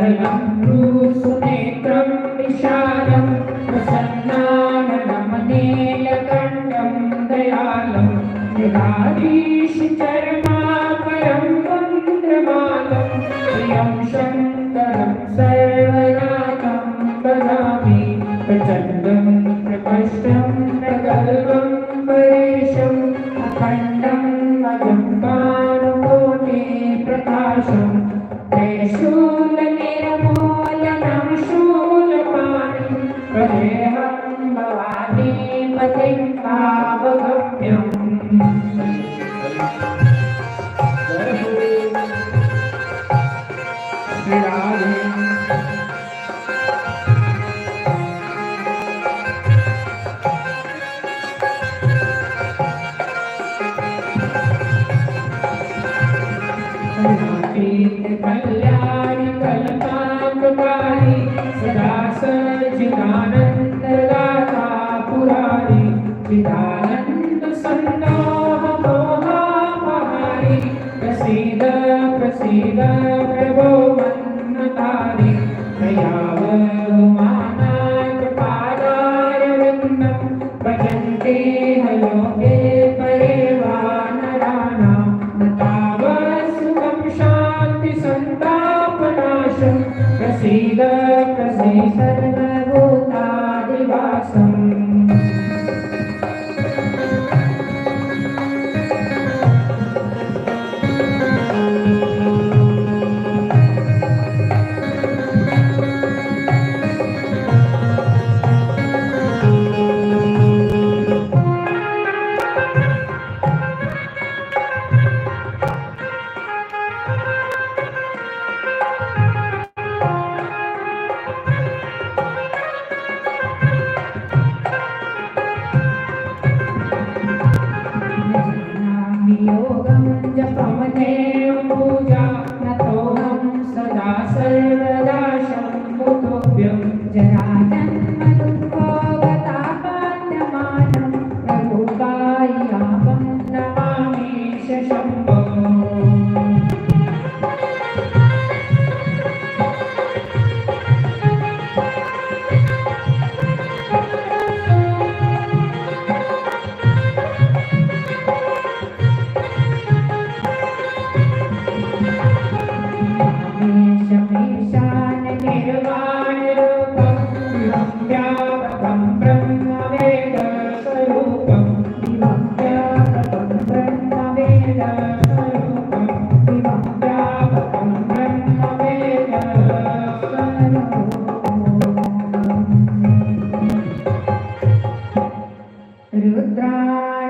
लम्बुसुनेत्रं विशालं प्रसन्नाननमनीलकण्ठं दयालं जगदीशचरमापरं पुण्यमालं प्रियं शङ्करं सर्वदा तं भजामि प्रचण्डं प्रकष्टं प्रगल्भं परेशम् अखण्डं अजं भानुकोटिप्रकाशम् त्रिशूलनिर्मूलनं शूलपाणिं भजेऽहं भवानीपतिं भावगम्यम्। श्री राधे। कल्याणी कल्पांतकारी सदा सच्चिदानंददाता पुरारी चिदानंद संदोह मोहापहारी प्रसीद प्रसीद प्रभो मन्मतारी दयावह मानाथ पादारविंदम भजन्ते ह लोके परे वा नराणां न तावत् सुखं शान्ति सन्तापनाशम्। प्रसीद प्रसीद सर्वभूतादिवासम्। योगं जपमनेयं पूजा नतोऽहं सदा सर्वदा शम्भो तुभ्यं। जराजन्मदुःखोपतापाद्यमानं प्रभुकायियापं नमामीश शम्भो।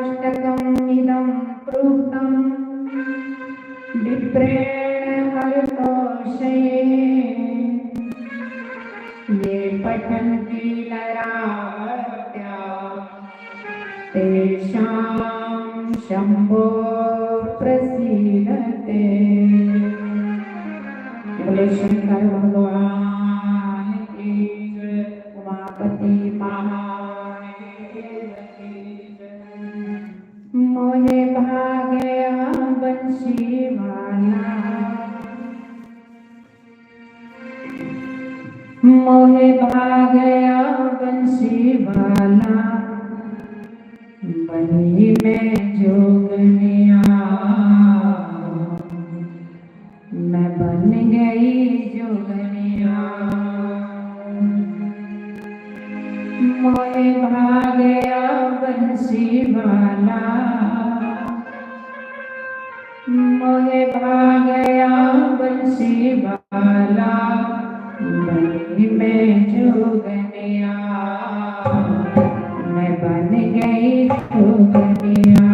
रुद्राष्टकमिदं प्रोक्तं विप्रेण हरतोषये। ये पठन्ति नराद्या तेषां शम्भो प्रसीदते। बोले शंकर भगवान की जय, उमापति महादेव की जय। मोहे भागया बंसी वाला, मोहे भागया बंसी वाला, बनी मैं जोगनिया। मैं बन गई जोगनिया। मोहे भागया बंसी वाला, मोहे भागया बंसी वाला, बनी मैं जोगनिया। मैं बन गई जोगनिया।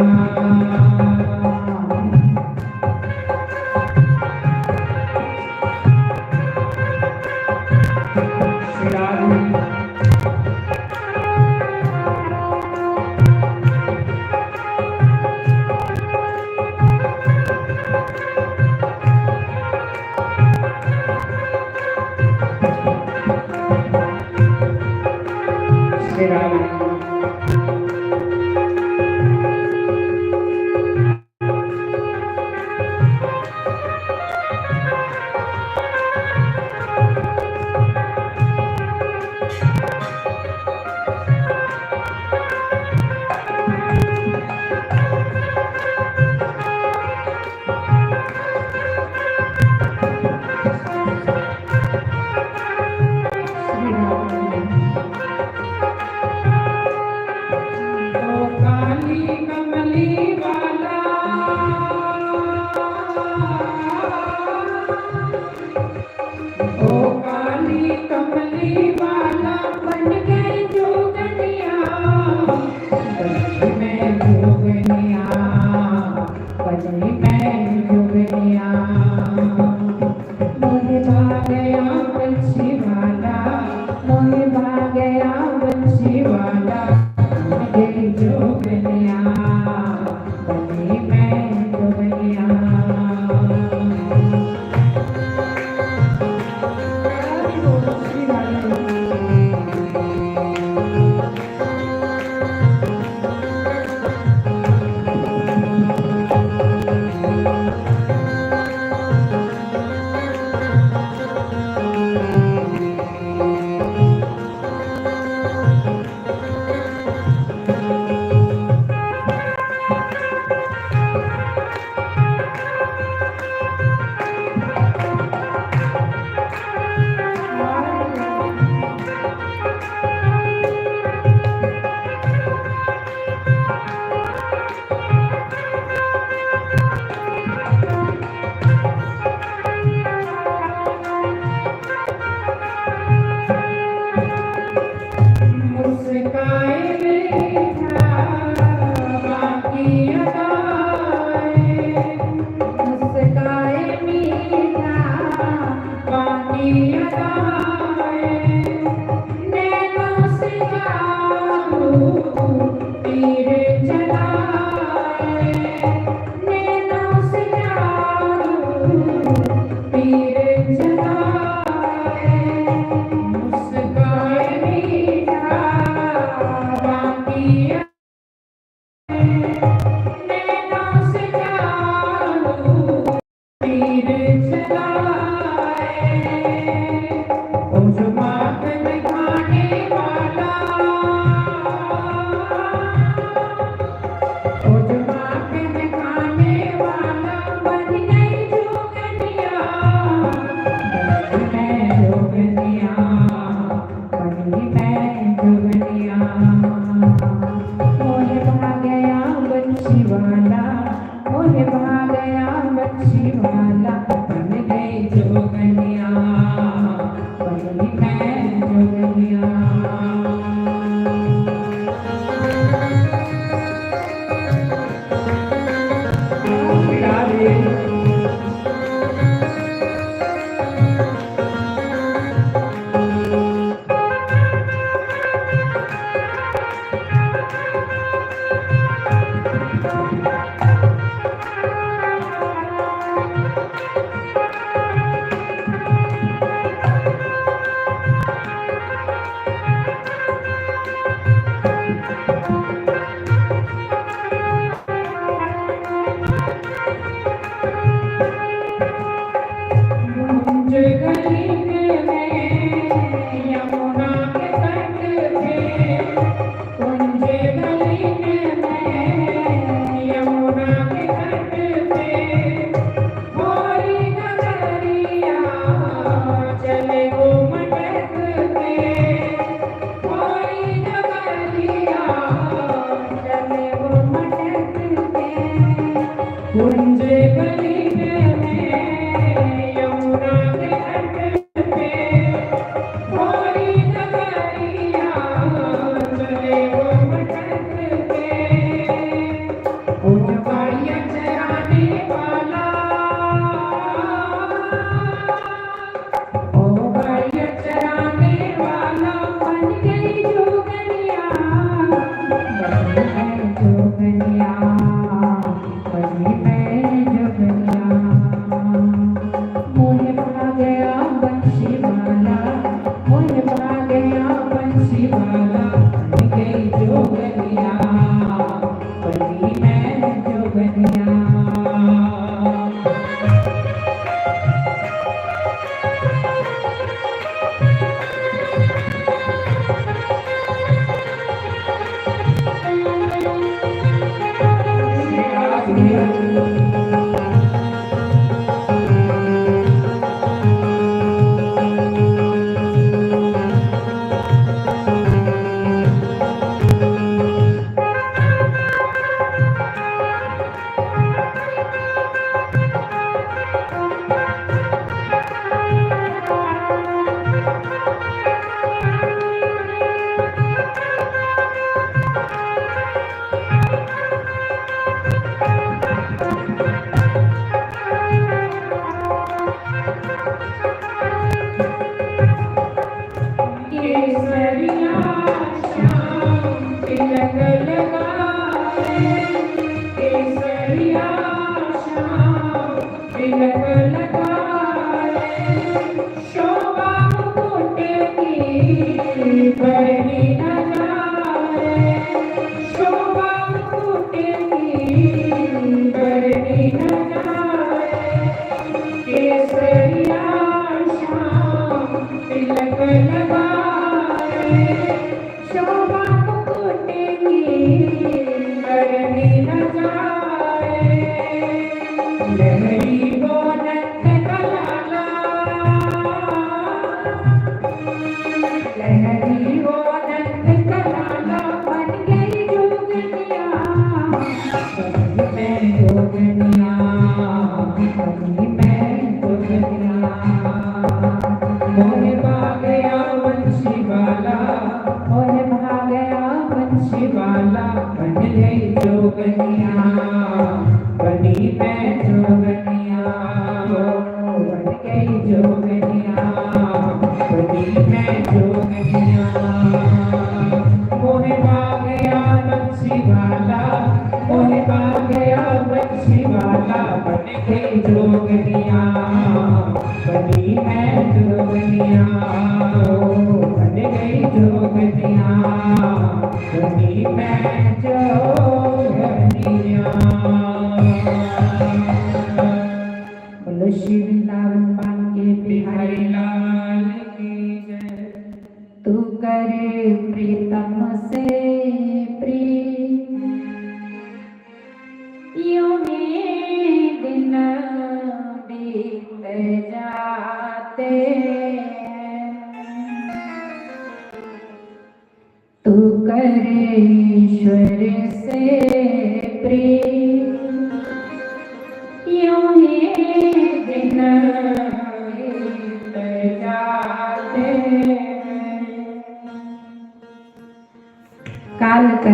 मोहे पा गया बंसी वाला, बन गई जोगनिया, बनी मैं जोगनिया।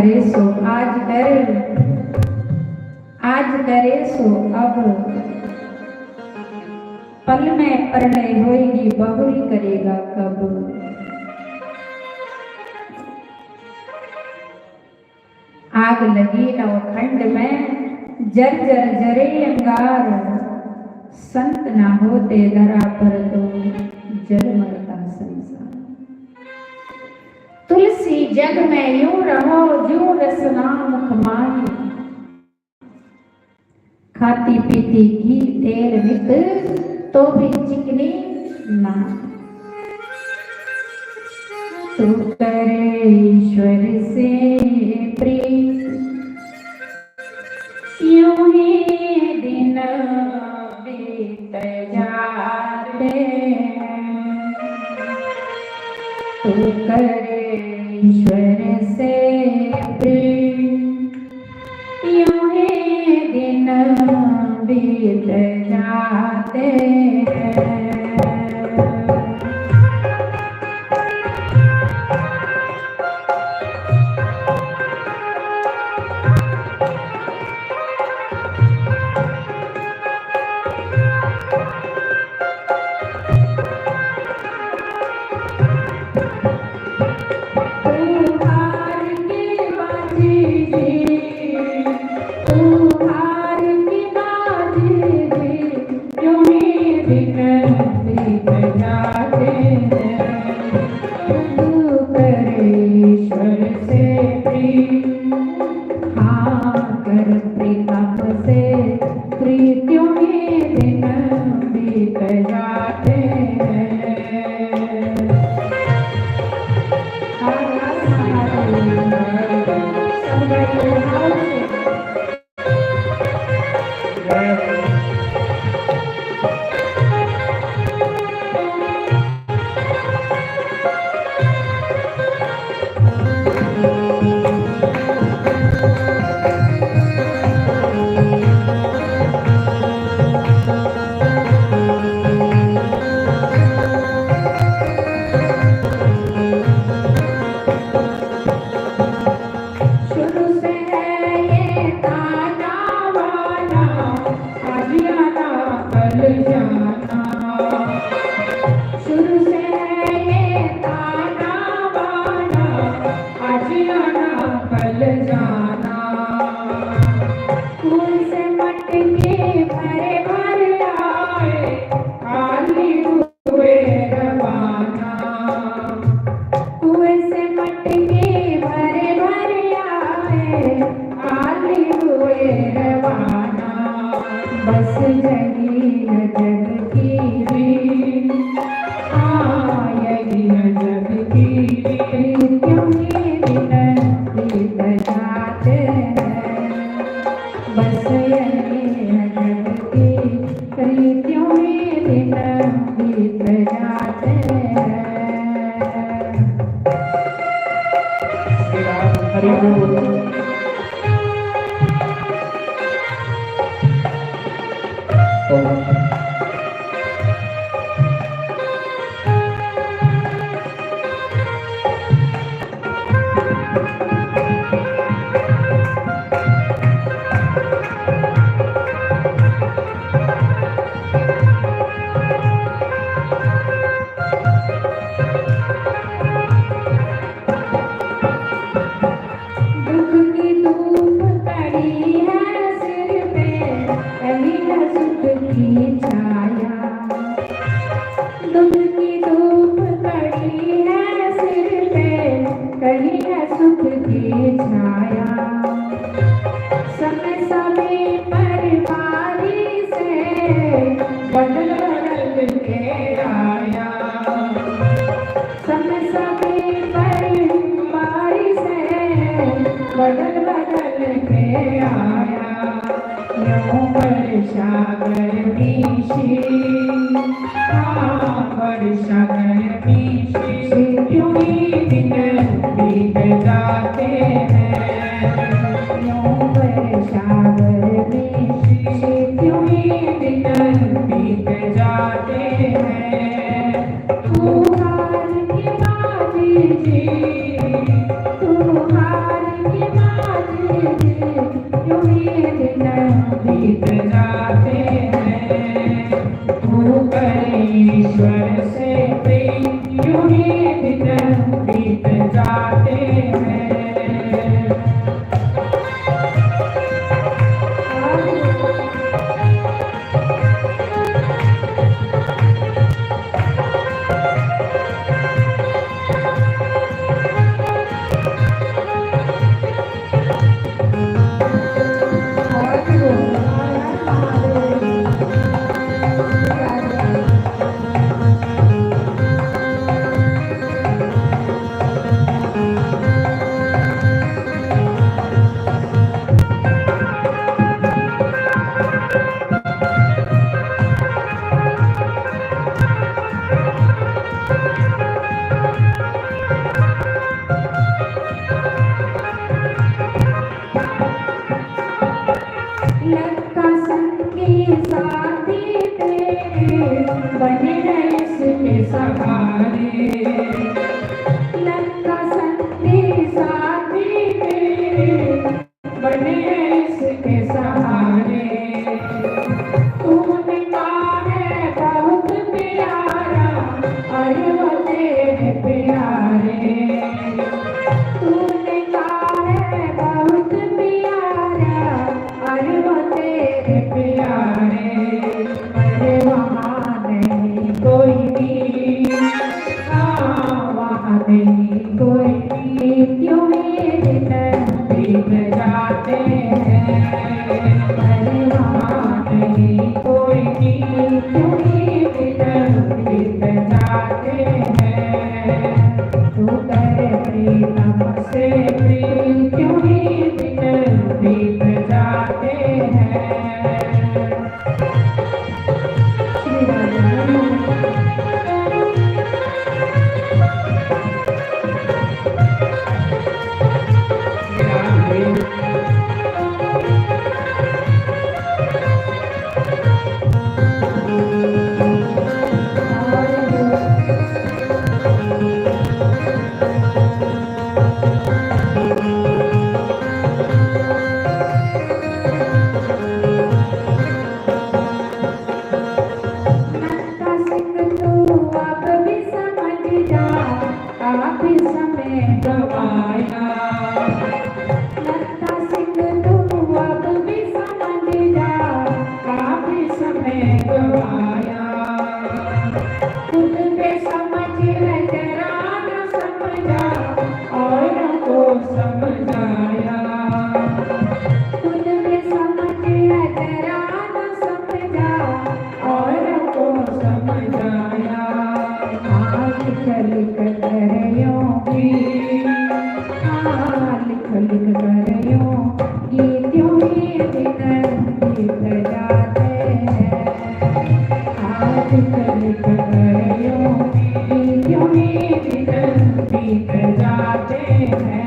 करे सो आज कर, आज करे सो अब। पल में प्रलय होएगी, बहुरी करेगा कब। आग लगी नवखंड में, जर जर जरे अंगार। संत ना होते धरा पर तो, जल मरता संसार। तुलसी जग में यूं रहो, जूं रसना मुख माही। खाती पीती घी तेल नित, तो भी चिकनी ना। तू करे ईश्वर से प्रीत, यूं ही दिन बीत जाते। तू करे ईश्वर से प्रीत, यूं ही दिन बीत जाते हैं। बीत जाते हैं। तू कर ईश्वर से प्रेम, यूं ही दिन बीत जाते हैं। लक्का संगी साथी तेरे बने हैं इसके सहारे। लक्का संगी साथी तेरे बने हैं इसके सहारे। तूने कहा है बहुत प्यारा, अरे वो तेरे प्यारे। तूने कहा है बहुत प्यारा, अरे वो तेरे प्यारे। अरे वहाँ नहीं कोई भी, हाँ, वहाँ नहीं कोई भी, क्यों ये दिन बीत जाते हैं। अरे वहाँ नहीं कोई भी, क्यों ये दिन बीत जाते हैं। तू कर प्रीतम से प्रीत, क्यों ये दिन बीत जाते हैं। नत्था सिंह तू अब भी समझ जा, काफी समय गवाया। नत्था सिंह तू अब भी समझ जा, काफी समय गवाया। खुद पे समझ है जरा न समझा, औरों को समझाया। खुद पे समझ है जरा न समझा, औरों को समझाया। आज चल कर करियों की, हाँ, लिख लिख करियों की, क्यों ये दिन बीत जाते हैं। आज कल करियों की, क्यों ये दिन बीत जाते हैं।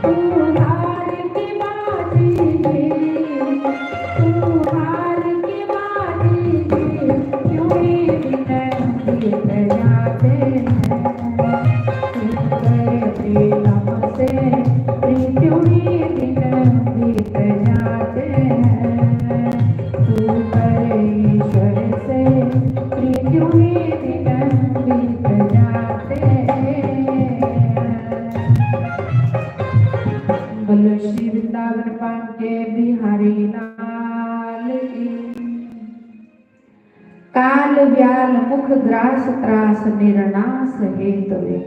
तू हार के बाजी, तू हार के बाजी, क्यों ये दिन बीत जाते हैं। तू कर प्रीतम से प्रीत, क्यों ये दिन बीत जाते हैं। तू कर ईश्वर से प्रीत, क्यों ये दिन बीत जाते हैं। बोलो श्री वृंदावन पान के बिहारी लाल की। काल व्याल मुख ग्रास त्रास निरनास हेतु रे।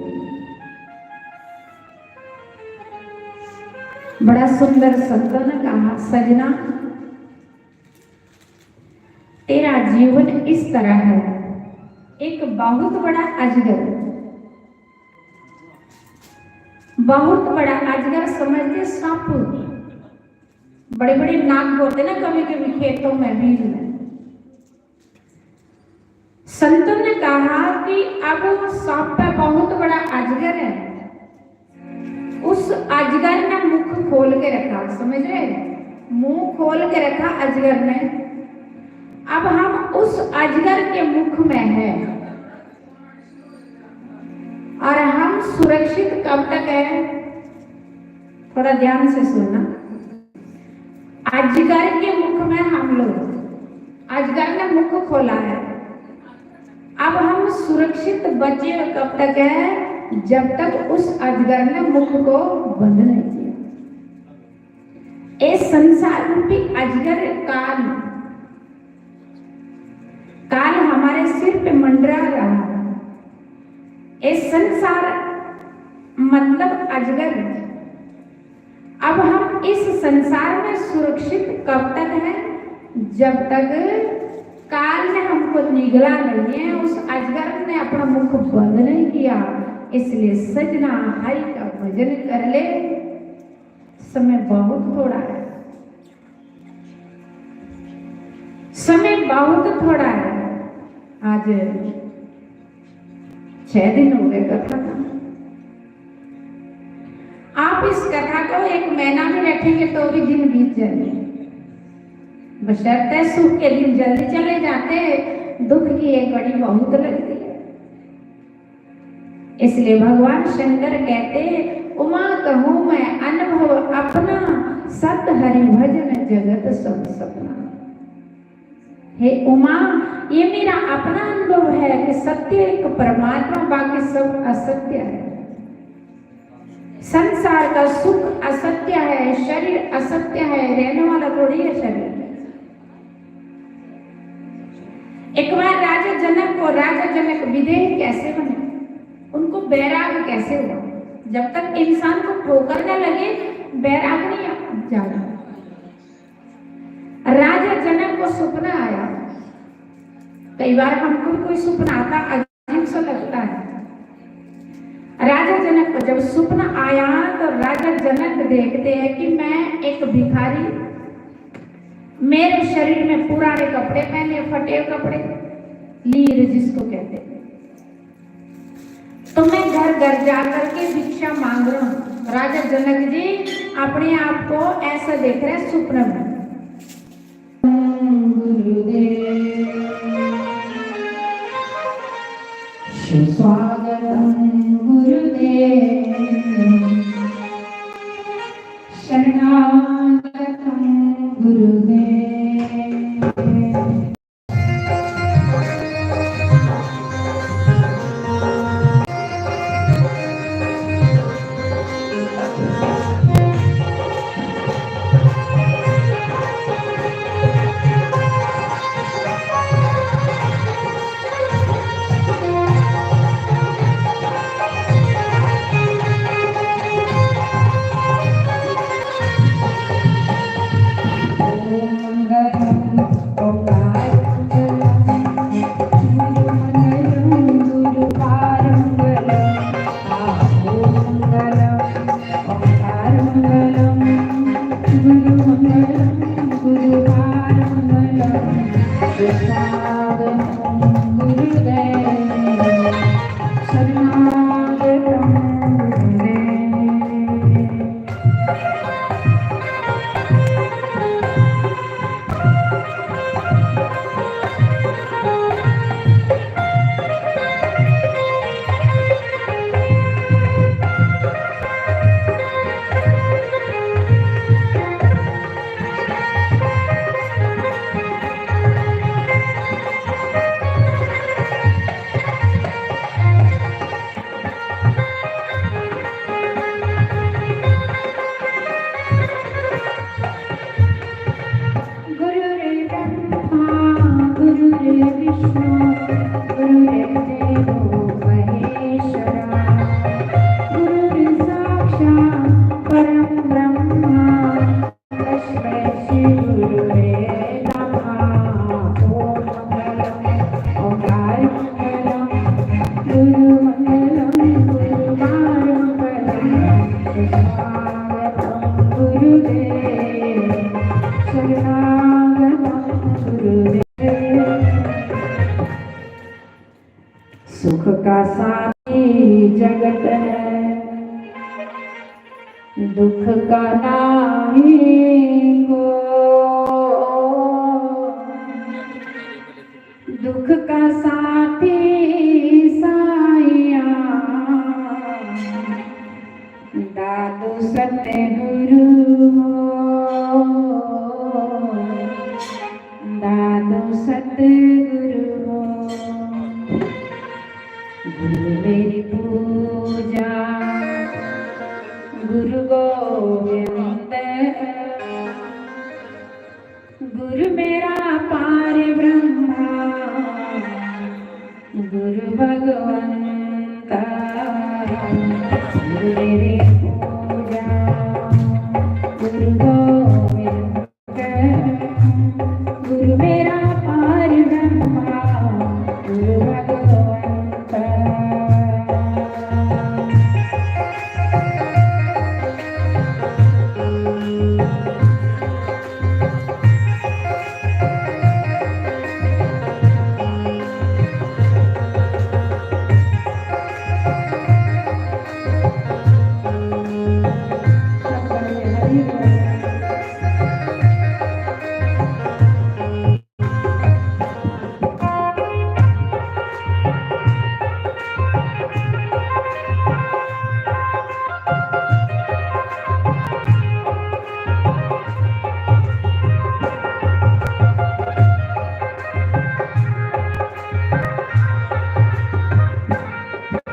बड़ा सुंदर संतों ने कहा, सजना, तेरा जीवन इस तरह है, एक बहुत बड़ा अजगर, बहुत बड़ा अजगर समझते सांप, बड़े बड़े नाग होते ना कभी कभी खेतों में, बीज में। संतों ने कहा कि अब सांप पे बहुत बड़ा अजगर है, उस अजगर ने मुख खोल के रखा, समझ रहे, मुंह खोल के रखा अजगर ने। अब हम उस अजगर के मुख में हैं और हम सुरक्षित कब तक है? थोड़ा ध्यान से सुनना। अजगर के मुख में हम लोग, अजगर ने मुख खोला है। अब हम सुरक्षित बचे कब तक है? जब तक उस अजगर ने मुख को बंद नहीं किया। ये संसार रूपी अजगर काल, काल हमारे सिर पे मंडरा रहा है। ये संसार मतलब अजगर। अब हम इस संसार में सुरक्षित कब तक हैं? जब तक काल ने हमको निगला नहीं है, उस अजगर ने अपना मुख बंद नहीं किया। इसलिए सजना, हरि का भजन कर ले, समय बहुत थोड़ा है, समय बहुत थोड़ा है। आज छह दिन हो गए कथा का। आप इस कथा को एक महीना भी रखेंगे तो भी दिन बीत जाएंगे, बशर्ते सुख के दिन जल्दी चले जाते, दुख की एक घड़ी बहुत लगती है। इसलिए भगवान शंकर कहते, उमा कहूँ मैं अनुभव अपना, सत हरि भजन जगत सब सपना। हे उमा, ये मेरा अपना अनुभव है कि सत्य एक परमात्मा, बाकी सब असत्य है। संसार का सुख असत्य है, शरीर असत्य है, रहने वाला थोड़ी है शरीर। एक बार राजा जनक को, राजा जनक विदेह कैसे बने, उनको बैराग कैसे हुआ? जब तक इंसान को ठोकर न लगे, बैराग नहीं आ-, जागा। राजा जनक को सपना आया। कई बार हमको भी कोई सपना आता, अजीब सा लगता है। राजा जनक को जब सपना आया तो राजा जनक देखते हैं कि मैं एक भिखारी, मेरे शरीर में पुराने कपड़े पहने, फटे कपड़े, लीर जिसको कहते हैं, तो मैं घर घर जा करके भिक्षा मांग रहा हूँ। राजा जनक जी अपने आप को ऐसा देख रहे हैं सपने में। गुरुदेव सुस्वागतम गुरुदेव शरणागतम गुरुदेव। गुरुमंगलम गुरुवायुमंगलम, सुस्वागतम गुरुदेव, शरणागतम गुरुदेव। सुख का साथी जगत है, दुख का नाही को। दुख का साथी साइया, दादू सतगुरु हो, दादू सतगुरु हो। गुरु मेरी पूजा गुरु गोविंद, गुरु मेरा पार ब्रह्मा, गुरु भगवंता। गुरु मेरी पूजा गुरु गोविंद, गुरु मेरा पार ब्रह्मा, गुरु भगवंता।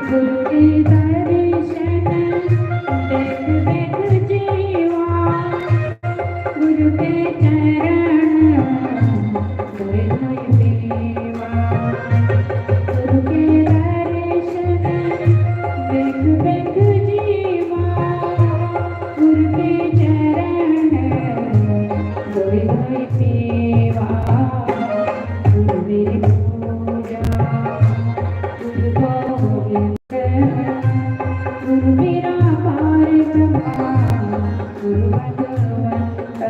गुरु के दर्शन देख देख जीवा, गुरु के चरण धोए धोए पीवा। गुरु के दर्शन देख देख जीवा, गुरु के चरण धोए धोए पीवा। गुरु मेरी पूजा गुरु गोविंद, गुरु मेरा पार ब्रह्मा, गुरु भगवंत।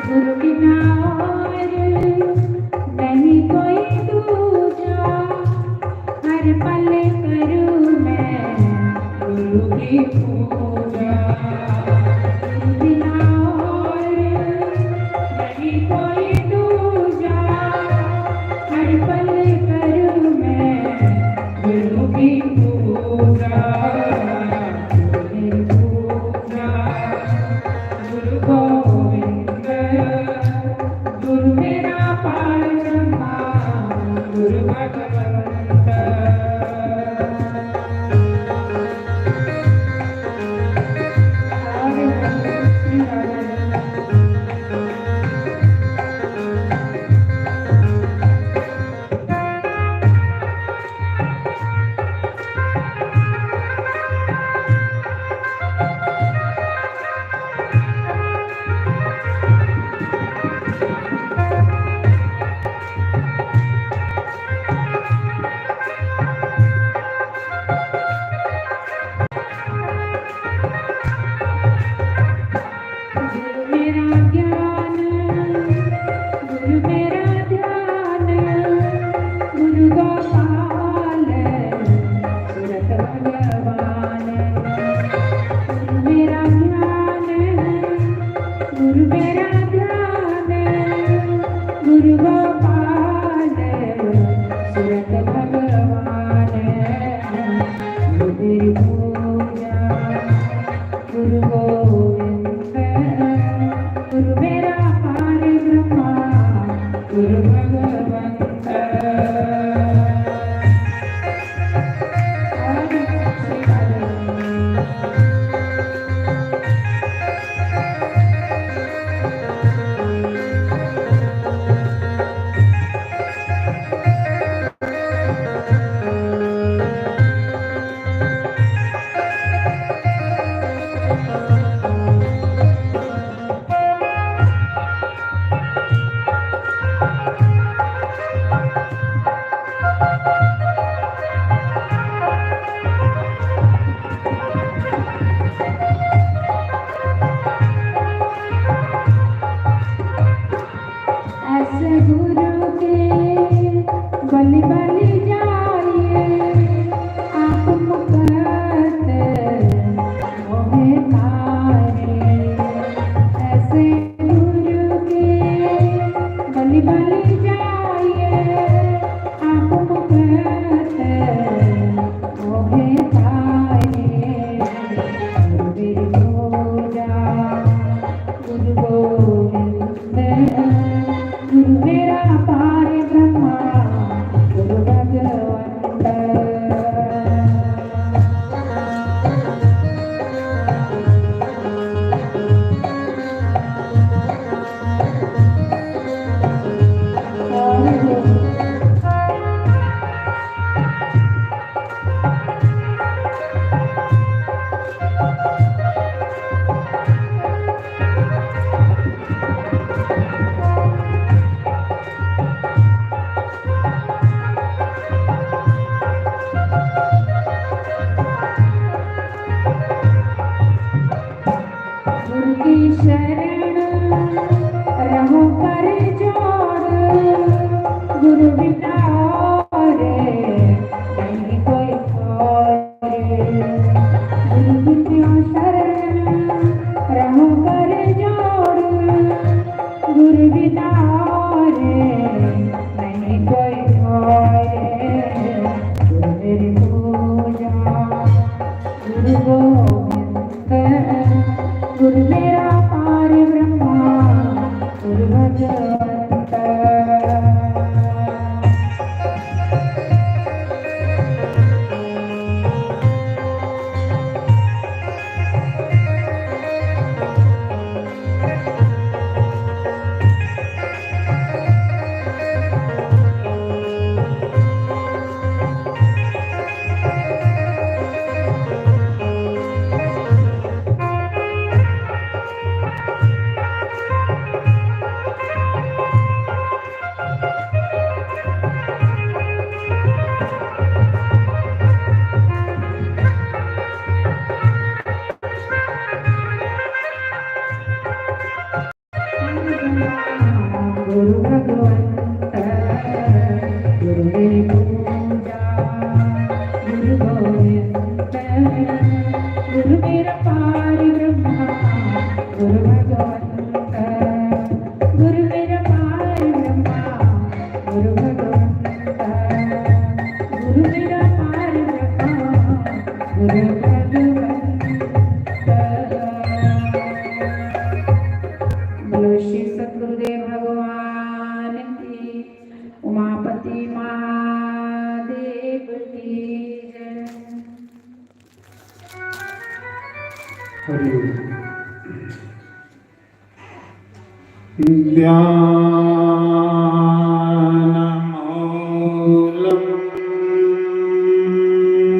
गुरु बिना और नहीं कोई दूजा, हर पल करूँ मैं गुरु की पूजा। गुरु बिना और नहीं कोई दूजा, हर पल करूँ मैं गुरु की पूजा। गुरु की पूजा। गुरु गोविंद, गुरु मेरा पार ब्रह्मा, गुरु भगवंत। गुरु मेरा ज्ञान, गुरु मेरा ध्यान, गुरु गोपाल सूरत भगवान। गुरु मेरा ज्ञान, गुरु मेरा ध्यान, गुरु गोपाल सूरत भगवान। गुरु पूजा। गुरु गोविंद, गुरु मेरा पार ब्रह्मा, गुरु भगवंत। ऐसे गुरु के बलि बलि जाइए, आप मुकत मोहे तारे। ऐसे गुरु के बलि बलि जाइए, आप मुकत मोहे तारे। गुरु मेरी पूजा, गुरु गोविंद, गुरु मेरा पार ब्रह्मा, गुरु भगवंत। गुरु की शरण रहो कर जोड़, गुरु बिना और नहीं कोई और। गुरु बिना शरण रहो कर जोड़, गुरु बिना और नहीं कोई और। गुरु मेरी पूजा, गुरु गोविंद, गुरु मेरा पार ब्रह्मा, गुरु भगवंत। गुरु भगवंत, गुरु मेरी पूजा, गुरु गोविंद, गुरु मेरा पार ब्रह्मा, गुरु भगवंत, गुरु मेरा पार ब्रह्मा, गुरु भगवंत, गुरु मेरा पार ब्रह्मा, गुरु भगवंत। बोलो श्री सतगुरुदेव भगवान की, उमापति महादेव की जय। हरि ओम। ध्यानमूलं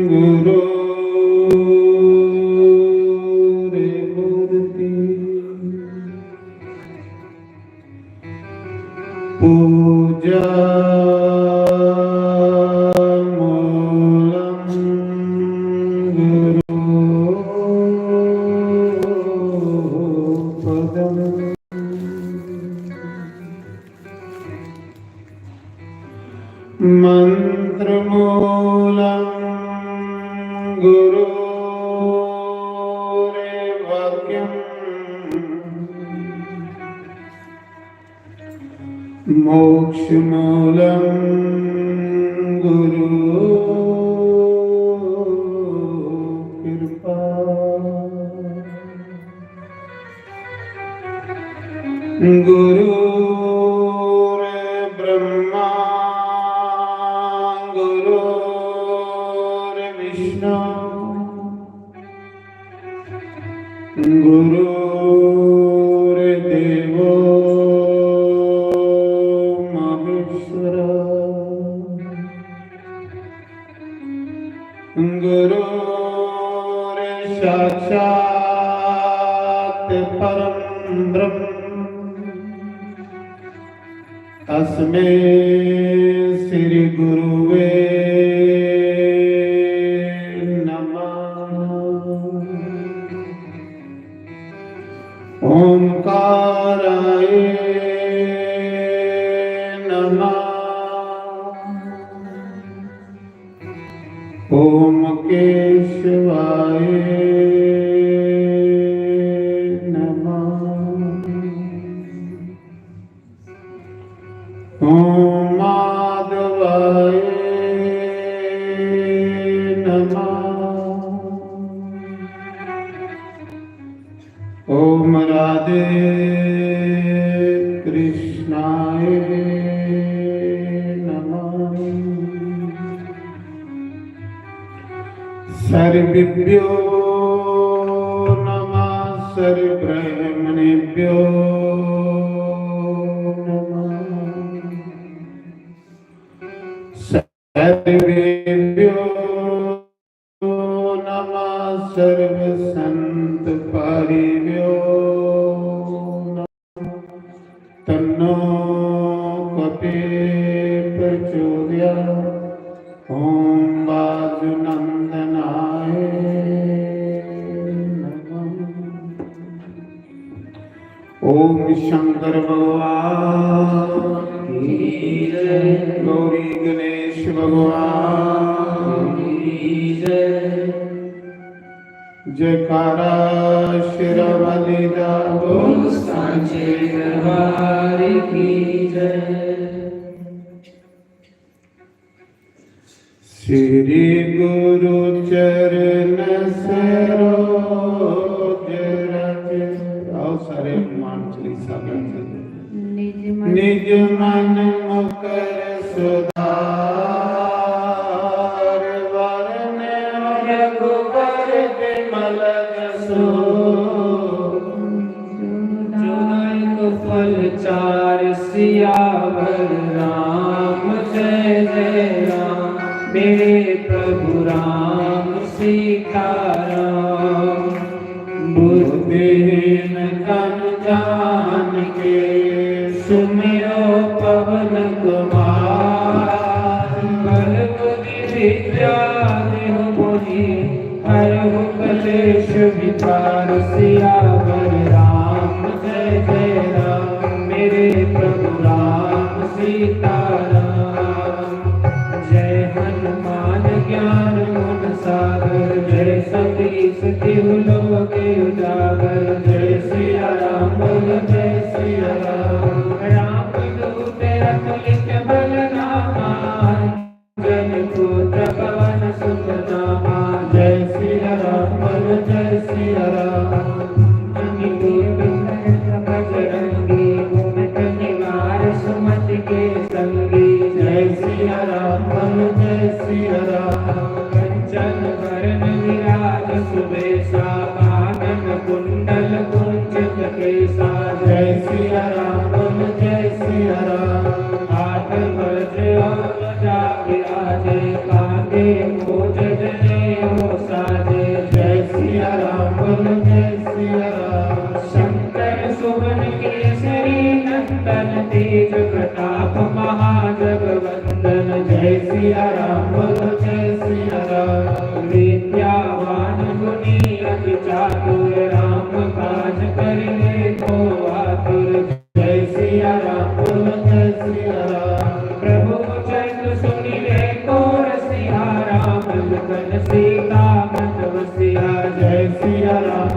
गुरोर्मूर्ति। पूजामूलं गुरोपदम्। मन्त्रमूलं गुरोर्वाक्यम्। मोक्षमूलं गुरोपदम्। गुरुर्ब्रह्मा गुरुर्विष्णु गुरुर्देवो महेश्वर। गुरुर्साक्षात् परं ब्रह्म तस्मै श्री गुरुवे नमः। ओंकाराय नमः। ओम केशवाय नमः। ओम माधवाय नमः। ओम राधे कृष्णाय नमः। सर्वेभ्यो नमः, सर्वब्राह्मणेभ्यो नमः। सर्वेभ्यो नमः, सर्व संत पारिभ्यो नमः। तन्नो कपे प्रचोदयात्। ओम वासुनंदनाय नमः। ओम शंकर भगवान की जय। गौरी गणेश भगवान की जय। जयकारा शेरा वाली दा। बोल सांचे दरबार की जय। श्री गुरु चरण सरोज रज। आओ सारे हनुमान चालीसा कर। निज मन निज मन मुकर सुधार, वरण रघुबर विमल जसु। जो दायक फल चारि सियावर राम जय जय राम, मेरे प्रभु राम सीताराम। बुद्धिहीन तन जान के, सुमिरो पवन कुमार। बल बुद्धि विद्या देहु मोहि, हरहु कलेश विकार। सियावर राम जय जय राम, मेरे प्रभु राम सीताराम। जय हनुमान ज्ञान गुण सागर, जय सतीश तिहु लोक उजागर। जय सिया राम बोल जय सिया राम। राम दूत अतुलित बल धामा, जन पुत्र पवन सुत नामा। जय सिया राम बोल जय सिया राम। अंजनी पुत्र बजरंगी, कुमति निवार सुमति के संगी। जय सिया राम बोल जय सिया राम। कंचन वरण विराज सुबेसा, कानन कुंडल कुंचित केसा। जय सिया राम बोल जय सिया राम। हाथ वज्र और ध्वजा विराजे, कांधे मूंज जनेऊ साजे। जय सिया राम बोल जय सिया राम। शंकर सुवन केसरी नंदन, तेज प्रताप महाजगवंदन। जय सिया राम बोल जय सिया राम। विद्यावान गुणी अति चातुर, राम काज करिबे को आतुर। जय सिया राम बोल जय सिया राम। प्रभु चरित सुनिबे को रसिया, राम लखन सीता मन बसिया। जय सिया राम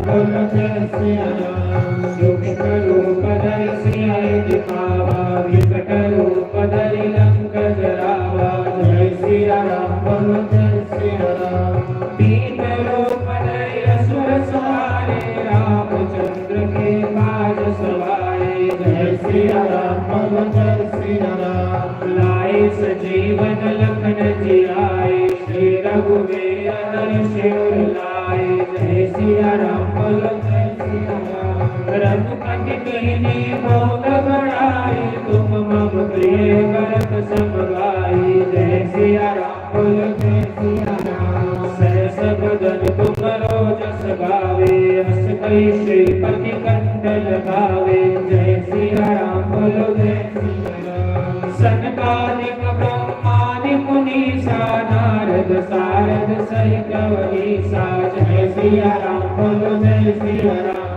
लखन जियाए, श्री रघुवीर हर्ष उर लाए। जय सिया राम, बोलो जय सिया राम। रघुपति कीन्ही बहुत बड़ाई, तुम मम प्रिय भरत सम भाई। जय सिया राम, बोलो जय सिया राम। सहस बदन तुम रो जस गावे, अस कहि श्रीपति कंठ लगावे। जय सिया राम, बोलो जय सिया राम। सनकादिक ब्रह्मादि मुनीसा, नारद सारद सहित अवनीसा। जय सिया राम, बोलो जय सिया राम।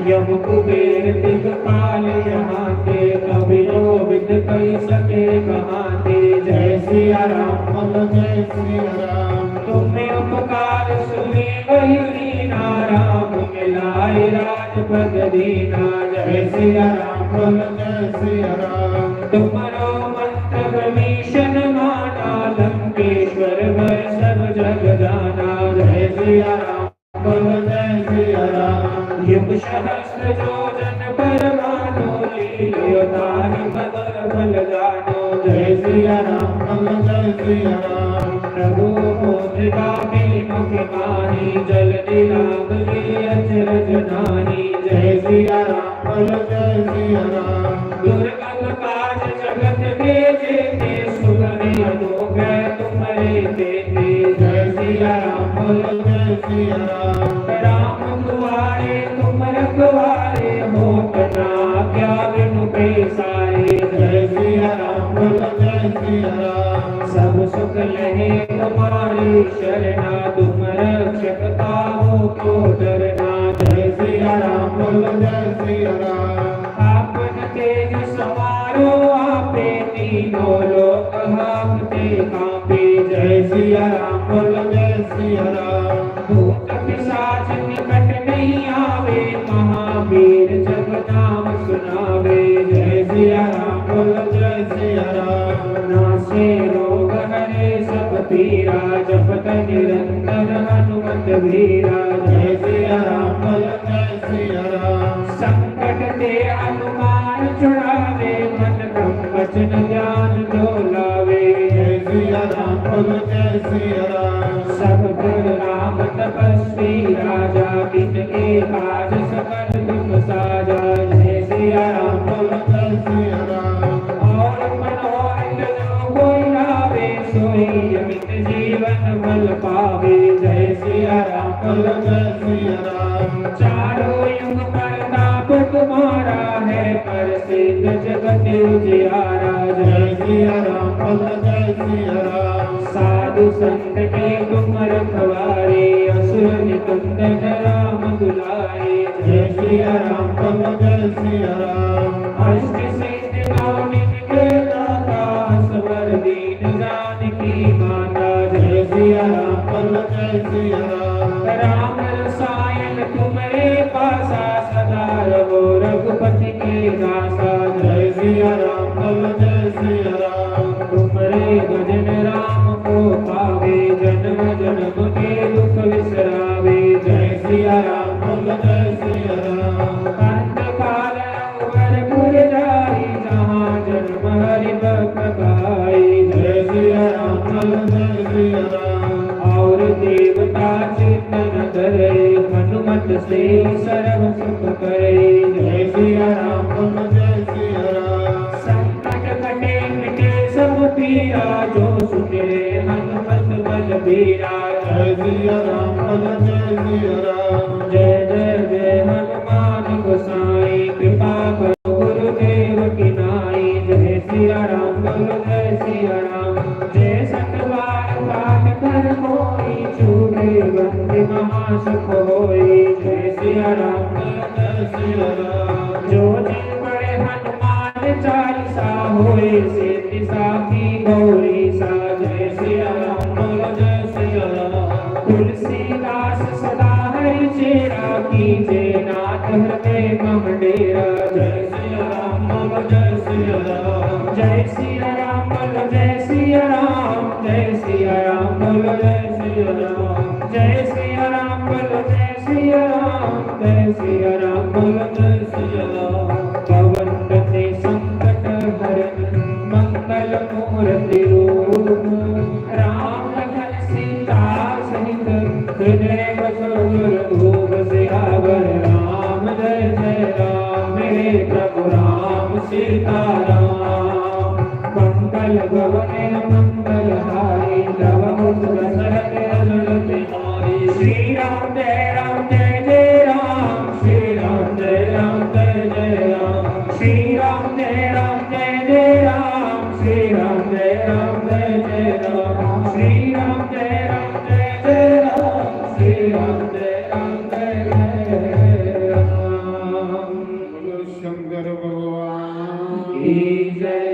यम कुबेर दिगपाल यहाँ के, कवि कोविद कहि सके कहाँ के। जय सिया राम, बोलो जय सिया राम। तुम्हें उपकार सुग्रीव ही कीना, राम मिलाए राजपद दीना। जय सिया राम, बोलो जय सिया राम। तुम्हरो मंत्र विभीषण माना, लंकेश्वर भय सब जग जाना। जय सिया राम, बोलो जय सिया राम। युग सहस्त्र योजन पर भानु, लील्यो ताहि मधुर फल जानु। जय सिया राम, बोलो जय सिया राम। प्रभु मुद्रिका मेलि मुख माहि, जल दिलांग गिरि अचरज नाही। जय सिया राम, बोलो जय सिया राम। दुर्गम काज जगत के जेते, सुगम अनूप है तुम्हरे देते। जय सिया राम, बोलो जय सिया राम। राम दुआरे तुम रखवारे, होत न आज्ञा बिनु पैसारे। जय सिया राम, बोलो जय सिया राम। सब सुख लहे तुम्हारी शरणा, तुम रक्षक पाहो को डरना। जय सिया राम, बोलो जय सिया राम। आपन तेज समारो आपे, तीनों लोक हांकते कांपे। जय सिया राम, बोलो जय सिया राम। भूत पिशाच निकट नहीं आवे, महावीर जब नाम सुनावे। जय सिया राम, बोलो जय सिया राम। नासे रोग हरे सब पीरा, जपत निरंतर हनुमत वीरा। जय सिया राम, बोलो जय सिया राम। संकट ते हनुमान छुड़ावे, मन क्रम वचन ध्यान जो लावे। जय सिया राम, बोलो जय सिया राम। सब गुण राम तपस्वी राजा, तिनके काज सकल तुम साजा। जय सिया राम, बोलो जय सिया राम। और मनोरथ जो कोई लावे, सोई अमित जीवन फल पावे। जय सिया राम, बोलो जय सिया राम। चारों युग परताप तुम्हारा है, प्रसिद्ध जगत उजियारा। जय सिया राम, बोलो जय सिया राम। साधु संत के तुम रखवारे, असुर निकंदन राम दुलारे। जय सिया राम, बोलो जय सिया राम। अष्ट सिद्धि नौ निधि के दाता, असवर दीन जानकी माता। जय सिया राम, बोलो जय सिया राम। राम रसायन तुम्हरे पासा, सदा रहो रघुपति के दासा। जय सिया राम, बोलो जय सिया राम। तुम्हरे भजन राम को पावे, जन्म जन्म के दुख विसरावे। जय सिया राम, बोलो जय सिया राम। अंत काल रघुवर पुर जाई, जहाँ जन्म हरि भक्त कहाई। जय सिया राम, बोलो जय सिया राम। और देवता चिंतन करे, हनुमत से सर्व सुख करे। जय सिया राम, बोलो जय सिया राम। संकट कटे मिटे सब पीरा, जो सुमिरे हनुमत बलबीरा। जय सिया राम, बोलो जय सिया राम। जय जय जय हनुमान गोसाई, कृपा करो गुरुदेव की नाई। जय सिया राम, बोलो जय सिया राम। जय शतबार पाठ कर कोई, छूटे बंदी महासुख होई। जय सिया राम, बोलो जय सिया राम। जो जिन पढ़े हनुमान चालीसा, होए सिद्धि साखी गौरी सा। जय सिया राम, बोलो जय सिया राम। तुलसीदास सदा हरि चेरा, कीजे नाथ हृदय मम डेरा। जय सिया राम, बोलो जय सिया राम। जय सिया राम, बोलो जय सिया राम। जय सिया राम, बोलो जय सिया राम। जय सिया राम, बोलो जय सिया राम। जय सिया राम, बोलो जय सिया राम। पवन तनय संकट हरण, मंगल मूर्ति रूप। बसोर रूप सियावर राम, जय जय राम, मेरे प्रभु राम सीता राम। मंगल गवने मंगल हारी, तव मुख दशरथ अनल बिहारी। श्री राम जय राम जय जय राम, श्री राम जय राम जय जय राम, श्री राम जय राम जय जय राम, श्री राम जय राम जय जय राम, श्री राम जय राम जय जय राम, श्री राम जय राम जय जय राम। बोलो शंकर भगवान की जय।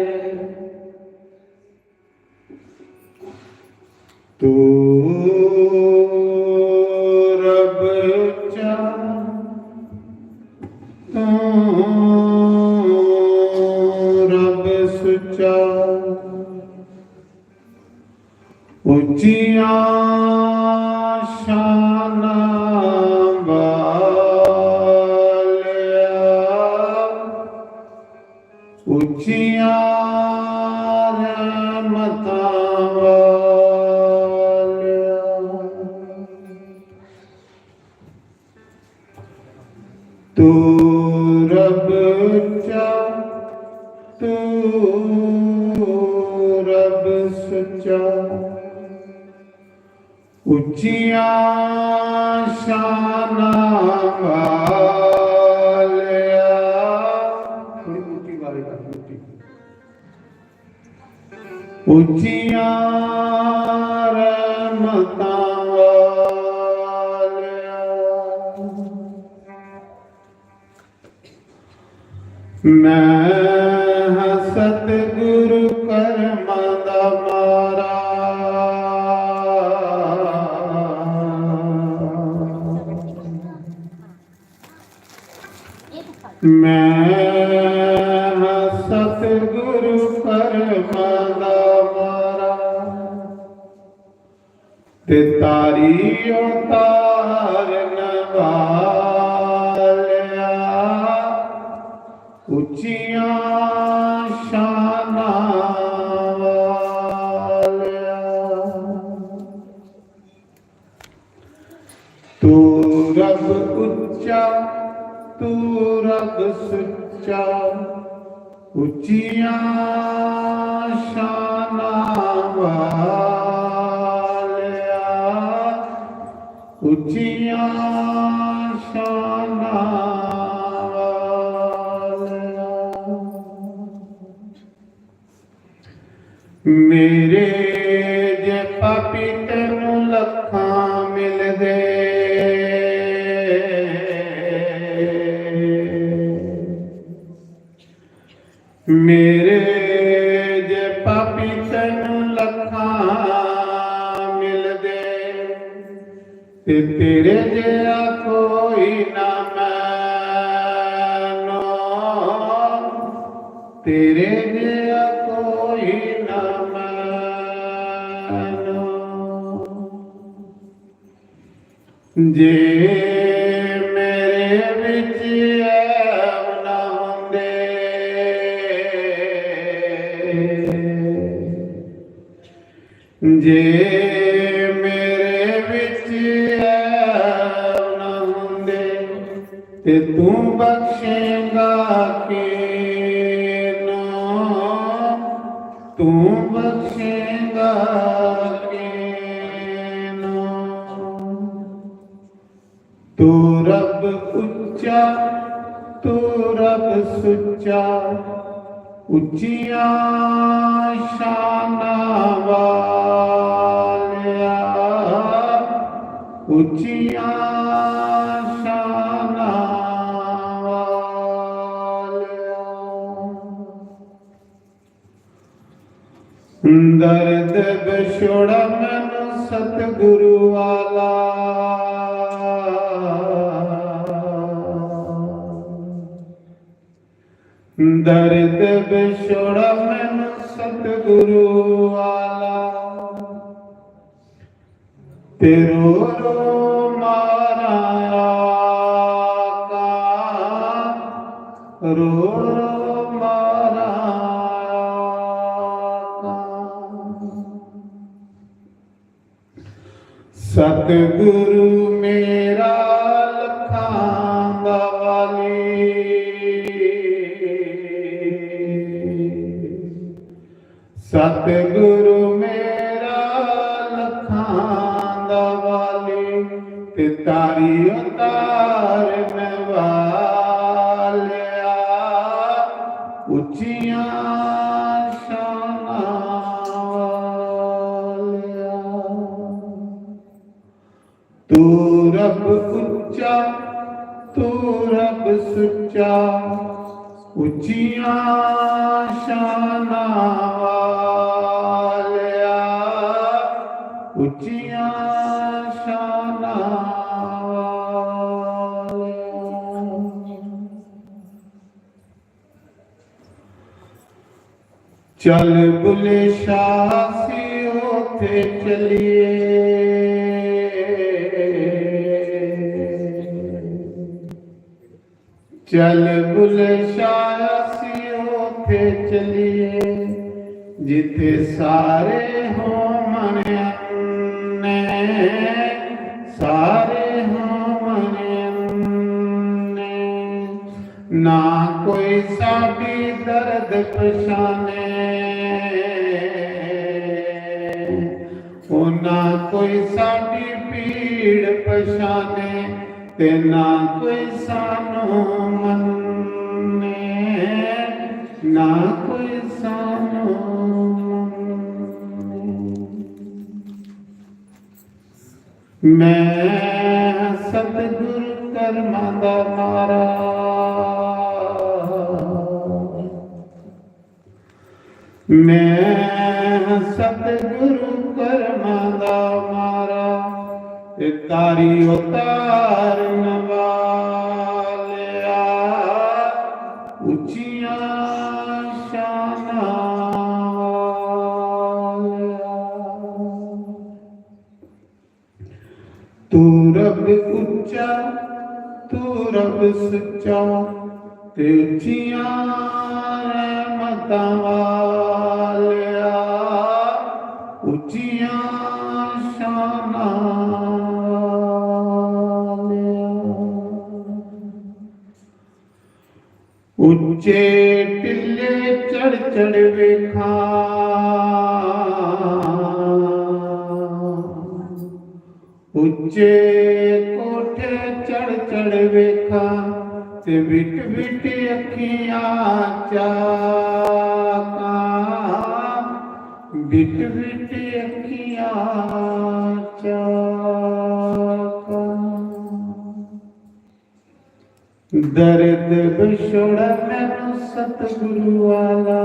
तू रब ऊंचा, तू रब सुच्चा, उच्चियां शानां वालिया, उच्चियां रहमतां वालिया। तू रब उच्चा, तू रब सुच्चा, उच्चियां शानां वालिया। थोड़ी मोटी बारी कर, मोटी। उच्चियां रहमतां वालिया। मैं हां सतगुरु करमां दा मारा। मैं हां सतगुरु करमां दा मारा, ते तारी उतारन वालिया, उच्चियां शानां वालिया। तू रब उच्चा, तू रब सुच्चा, उच्चियां शानां वालिया, उच्चियां शानां वालिया। मेरे जे पापी तैनू लखां मिलदे, मेरे जे पापी तैनू लखां मिलदे, ते तेरे जेहा कोई ना मैनो, तेरे जेहा कोई ना मैनो। जे मेरे विच ऐब ना होंदे, जे मेरे विच ऐब ना होंदे, ते तू बख्शेगा किनू, तू बख्शेगा किनू। तू रब उच्चा, तू रब सुच्चा, उच्चियां शानां वालिया, उच्चियां शानां वालिया। दर्द विछोड़ा मैनू सतगुरु वाला, दर्द विछोड़ा मैनू सतगुरु वाला। ते रो रो मारा आका, रो रो मारा आका। सतगुरु चारी उतारन वालिया, उच्चियां शानां वालिया। तू रब उच्चा, तू रब सुच्चा, उच्चियां शानां वालिया, उच्चियां शानां वालिया। चल बुल्ले शाह, असी उथे चलिए। चल बुल्ले शाह, असी उथे चलिए, जिथे सारे होवन अन्ने, सारे होवन अन्ने। ना कोई साडी दर्द पछाने, ओ ना कोई साडी पीड़ पछाने, ते ना कोई सानू मन्ने, ना कोई सानू मन्ने। मैं सतगुरु कर्मां दा मारा, मैं सतगुरु कर्मां दा मारा, ते तारी उतारन वालिया, उच्चियां शानां वालिया। तू रब उच्चा, तू रब सुच्चा, ते उच्चियां रहमतां वालिया, उच्चियां शानां वालिया। उच्चे टिल्ले चढ़ चढ़ वेखां, उच्चे कोठे चढ़ चढ़ वेखां, ते बिट बिट अखियां चाकां, बिट बिट अखियां चाकां। दर्द विछोड़ा मैनू सतगुरु वाला,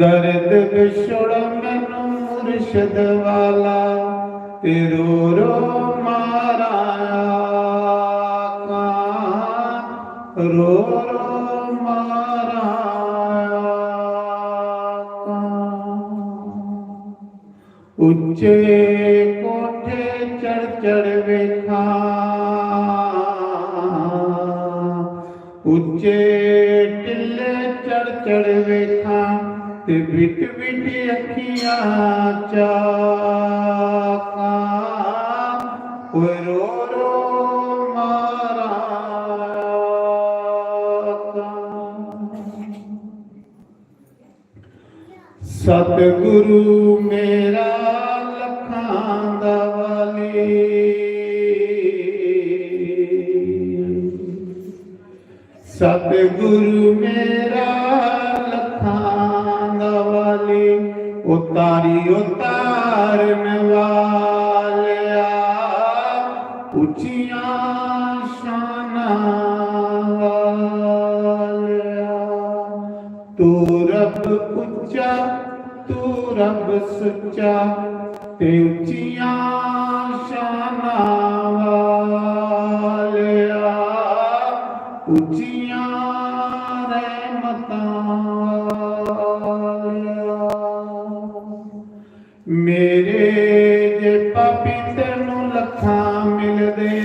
दर्द विछोड़ा मैनू मुर्शद वाला, ते रो रो मारा आका, रो रो मारा आका। उच्चे कोठे चढ़ चढ़ वेखां, उच्चे टिल्ले चढ़ चढ़ वेखां, ते बिट बिट अखियां चाकां, ओए रो रो मारा आका। सतगुरु मेरा लखां दा वाली, सतगुरु मेरा लखां दा वाली, ओ तारी उतारन वालिया, उच्चियां शानां वालिया। तू रब उच्चा, तू रब सुच्चा, ते उच्चियां शानां वालिया, उच्चियां रहमतां वालिया। मेरे जे पापी तैनू लखां मिलदे,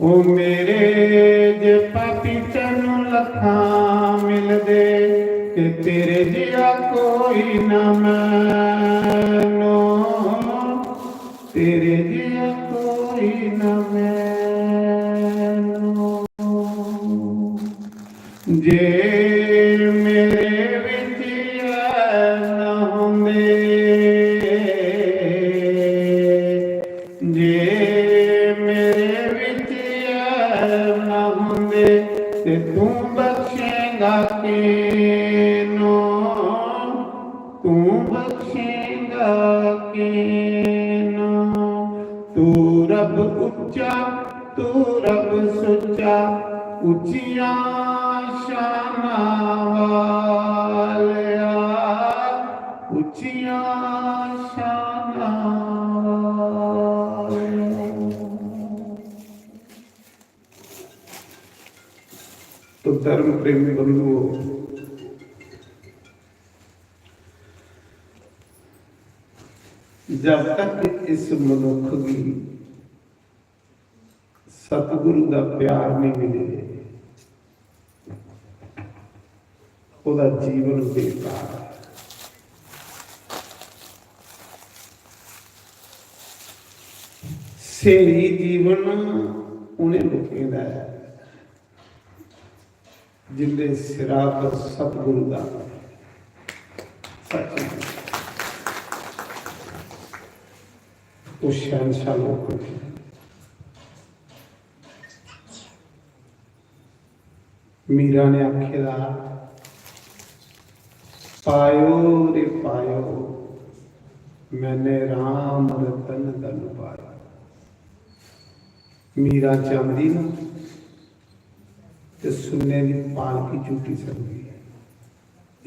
ओ मेरे जे पापी तैनू लखां मिलदे, ते तेरे जिहा कोई ना मैनू, तेरे जिहा कोई ना मैनू। जे मेरे तू बख्शेगा के ना। तू रब उच्चा, तू रब सुच्चा, उच्चियां शानां वालेआ, उच्चियां शानां वालेआ। तो धर्म प्रेमी बंधुओ, जब तक इस मनुख गी सतगुरु दा प्यार नहीं मिले, ओह्दा जीवन बेकार ऐ। स्हेई जीवन उ'नें लोकें दा ऐ जिंदे सिरा पर सतगुरु दा सच, ओह् शैहनशाह लोक न। मीरा ने आखे दा, "पायो रे पायो, मैंने राम रतन धन पायो।" मीरा चांदी ना ते सुन्ने दी पालकी झूटी सकदी ऐ,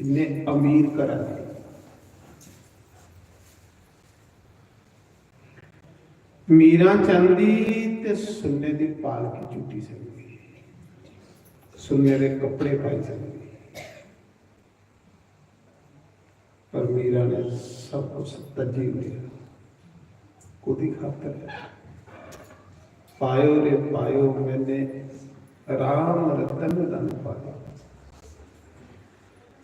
इन्ने अमीर घरा दे। मीरा चांदी ते सुन्ने दी पालकी झूटी सकदी, सुन्ने दे कपड़े पाई सकदी, पर मीरा ने सब कुछ तज्जी ओड़ेआ। कोदी खातर? पायो रे पायो, मैंने राम रतन धन पायो।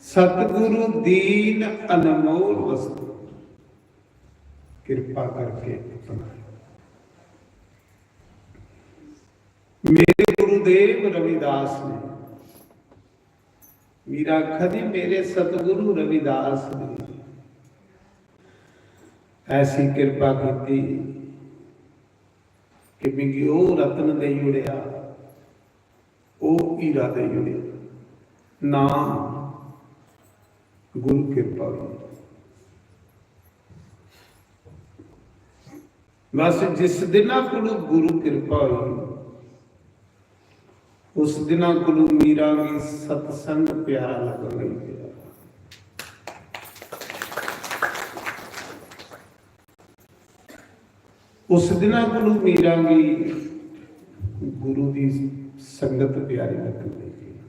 सतगुरु दीन अनमोल वस्तु, कृपा करके अपनायो। मेरे गुरुदेव रविदास ने, मीरा आखदी, मेरे सतगुरु रविदास ने ऐसी कृपा की कि मिगी ओह् रतन देई ओड़ेआ, ओह् हीरा देई ओड़ेआ, नाम गुरु कृपा होई। बस जिस दिना कोलू गुरु कृपा होई, उस दिना कोलू मीरा गी सत्संग प्यारा लगन लगी पेआ। उस दिना कोलू मीरा गी गुरु दी संगत प्यारी लगन लगी पेई।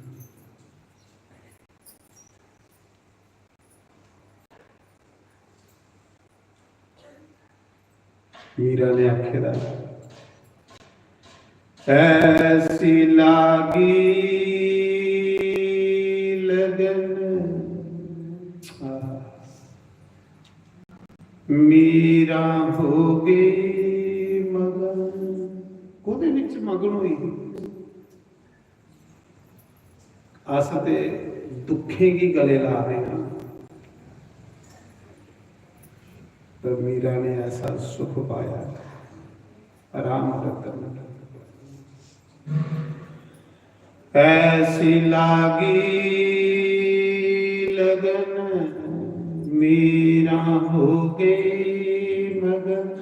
मीरा ने आखे दा, "ऐसी लागी लगन, मीरा हो गई मगन।" कोहदे विच मगन होई? अस ते दुखें गी गले ला रहे हैं, पर मीरा ने ऐसा सुख पाया, राम रतन। ऐसी लागी लगन, मीरा हो गई मगन।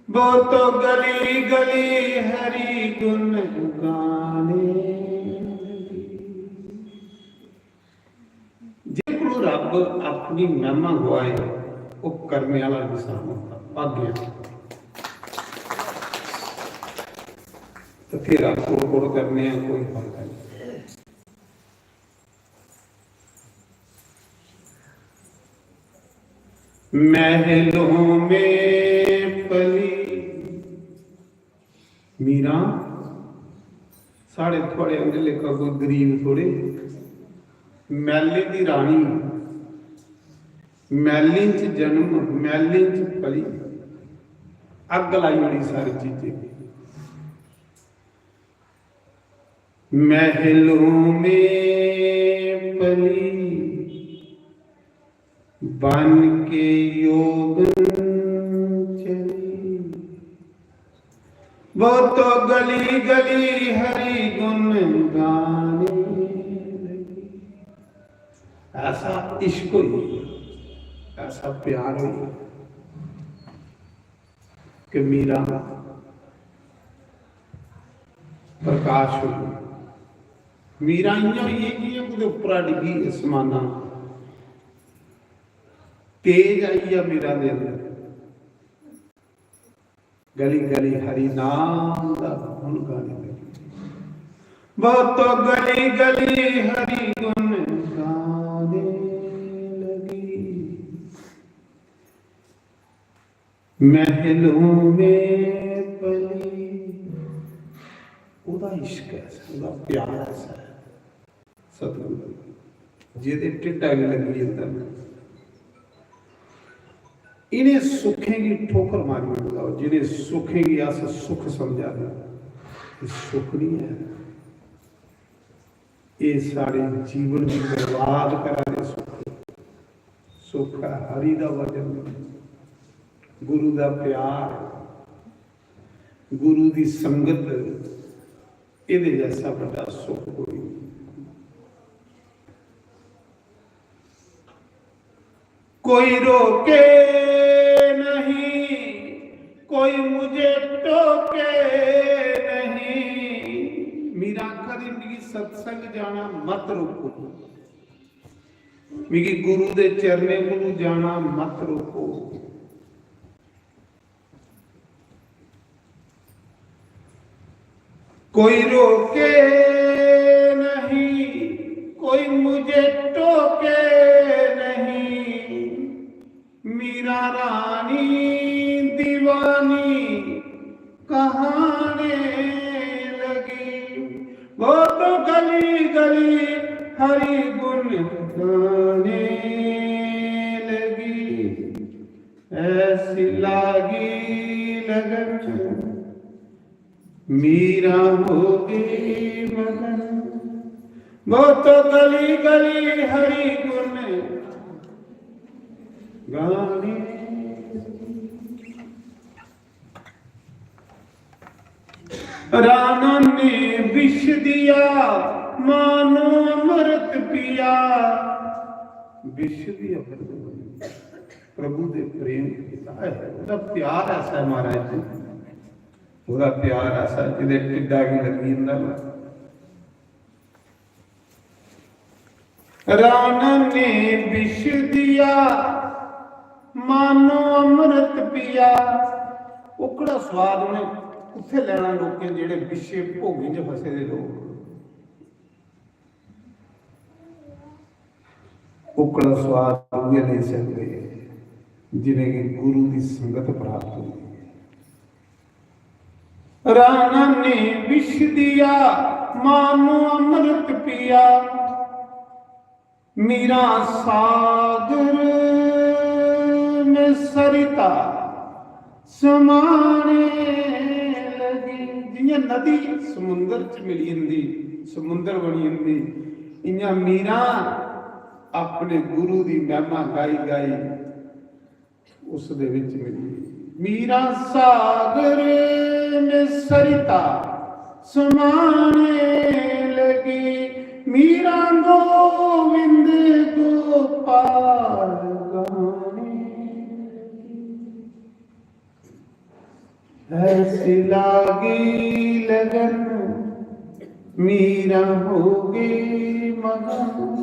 वो तो गली गली हरि गुण गाने लगी। जिस कोलू रब अपनी महिमा गवाए, वो करने वाला इंसान होता, भाग्य। तो फिर आप कोड़ कोड़ करने हैं, कोई फायदा नहीं। महलों में पली। मीरा, साढ़े थुआड़े आंदे लेखा कोई गरीब थोड़े। मैली दी रानी, मैली च जन्म, मैली च पली, अग्ग लाई ओड़ी सारी चीजें गी। महलों में पली, बन के योगन चली, वो तो गली गली हरि गुण गाने लगी। ऐसा इश्क होई, ऐसा प्यार होई कि मीरा प्रकाश होई। मीरा इ'यां होई गेई जि'यां कुतै उप्परा डिग्गी असमाना, तेज आई गेआ मीरा दे अंदर। गली गली हरि नाम दा गुण गाने लगी। वो तो गली गली हरि गुण गाने लगी। महलों में पली। ओह्दा इश्क ऐ, ओह्दा प्यार ऐसा ऐ। सतगुरु जेह्दे ढिड्डा गी लग्गी जंदा ना, इ'नें सुखें गी ठोकर मारी ओड़दा। जि'नें सुखें गी अस सुख समझा दे, एह् सुख निं ऐ। एह् साढ़े जीवन गी बर्बाद करा दे सुख। सुख ऐ हरि दा भजन, गुरु दा प्यार, गुरु दी संगत। एह्दे जैसा बड्डा सुख कोई नहीं। कोई रोके नहीं, कोई मुझे टोके नहीं। मीरा आखा दी, "मिगी सत्संग जाना मत रोको, मिगी गुरु दे चरणें कोलू जाना मत रोको।" कोई रोके नहीं, कोई मुझे टोके नहीं। मीरा रानी दीवानी कहाने लगी, वो तो गली गली हरि गुण गाने लगी। ऐसी लागी लगन, मीरा हो गई मगन। वो तो गली गली हरि गुण गाने। राणा ने विष दिया, मानो अमृत पिया। विष भी अमृत बनी। प्रभु दे प्रेम किता है, ओह्दा प्यार ऐसा है महाराज जी, ओह्दा प्यार ऐसा जिदे ढिड्डा गी लगी जंदा ना। राणा ने विष दिया, मानो अमृत पिया। ओकड़ा स्वाद उ'नें कुत्थै लैना लोकें, जेह्ड़े विषे भोगें च फसे दे लोक। ओकड़ा स्वाद उ'ऐ लेई सकदे जि'नेंगी गुरु दी संगत प्राप्त होई। राणा ने विष दिया, मानो अमृत पिया। मीरा सागर में सरिता समाने लगी। जि'यां नदी समुंदर च मिली जंदी, समुंदर बनी जंदी, इ'यां मीरा अपने गुरु दी महिमा गाई गाई उस दे विच मिली। मीरा सागर में सरिता समाने लगी, मीरा गोविंद गोपाल गाने लगी। ऐसी लागी लगन, मीरा हो गई मगन।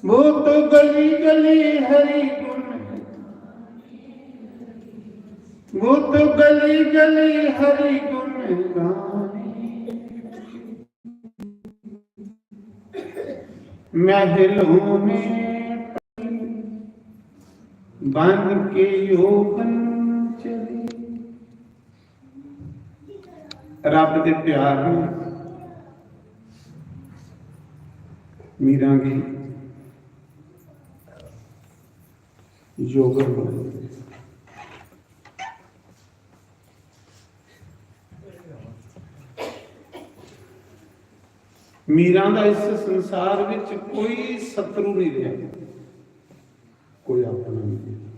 वो तो गली गली हरि गुण, वो तो गली गली हरि गुण गाने। महलों में बंध के यौवन चली। रब दे प्यार ने मीरा गी जोगन बनाया। मीरा दा इस संसार विच कोई शत्रु नहीं रहा, कोई अपना नहीं रहा।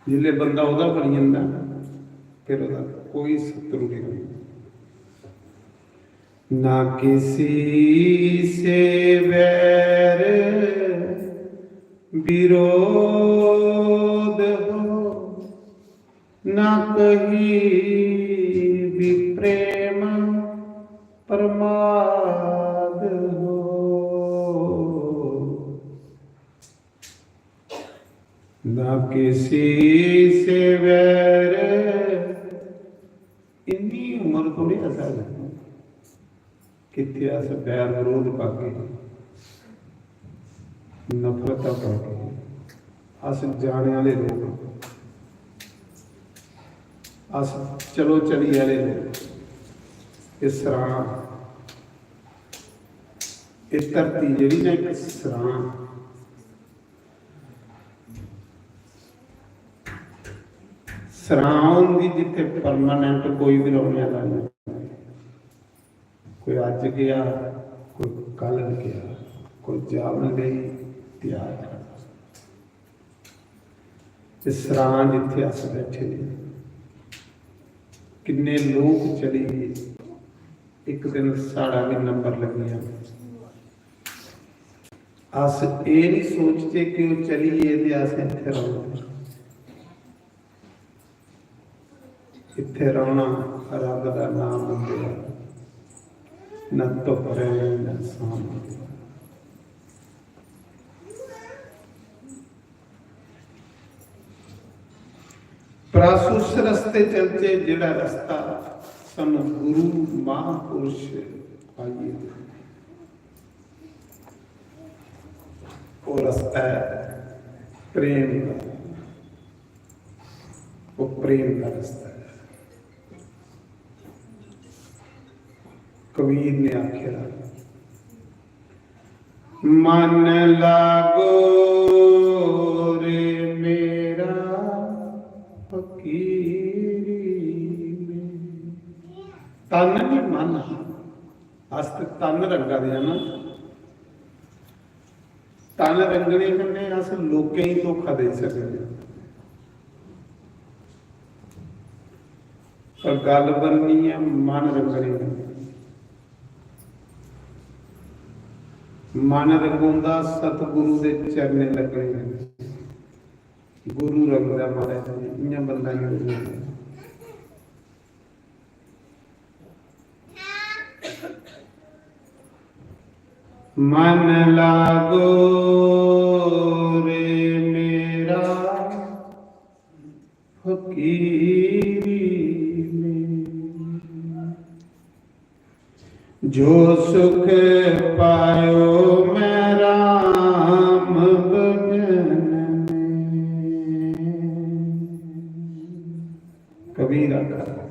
जिसले बंदा ओहदा बनी जंदा, फिर ओहदा कोई शत्रु नहीं रहा। ना किसी से वैर विरोध हो, ना कहीं भी प्रेम प्रमाद हो। ना किसी से वैर। इन्नी उम्र थोड़ी असें कित्थे अस बैर विरोध पागे, नफरतां पागे। अस जाने आह्ले लोक, अस चलो चली आह्ले लोक। एह् सरां, एह् धरती जेह्ड़ी ना, इक सरां, सरां होंदी जित्थे permanent कोई भी रौह्ने आह्ला नेईं। कोई अज्ज गेआ, कोई कल गेआ, कोई जावन लेई त्यार खड़ा। ते सरां जित्थे अस बैठे दे, किन्ने लोक चली गे, इक दिन साढ़ा भी नंबर लग्गी जाना। अस एह् निं सोचचै कि ओह् चली गे ते अस इत्थै रौह्ना। इत्थै रौह्ना रब दा नाम मंगेआ, न धुप्प रैह्नी न छां मंगेआ। पर अस उस रस्ते चलचै जेह्ड़ा रस्ता सानूं गुरु महापुरुष पाइयै दे। ओह् रस्ता ऐ प्रेम दा, ओह् प्रेम दा रस्ता ऐ। कबीर ने आखेआ, "मन लागो रे मेरा फकीरी में।" तन निं, मन हा। अस ते तन रंगा दे आं ना। तन रंगने कन्नै अस लोकें गी धोखा देई सकदे आं। पर गल्ल बननी ऐ मन रंगने कन्नै। मन रंगोंदा सतगुरु दे चरणें लग्गने कन्नै। गुरु रंगदा महाराज जी, इ'यां बंदा निं रंगदा। मन लागो रे मेरा फकीरी में, जो सुख पायो मैं राम भजन में। कबीर आखा,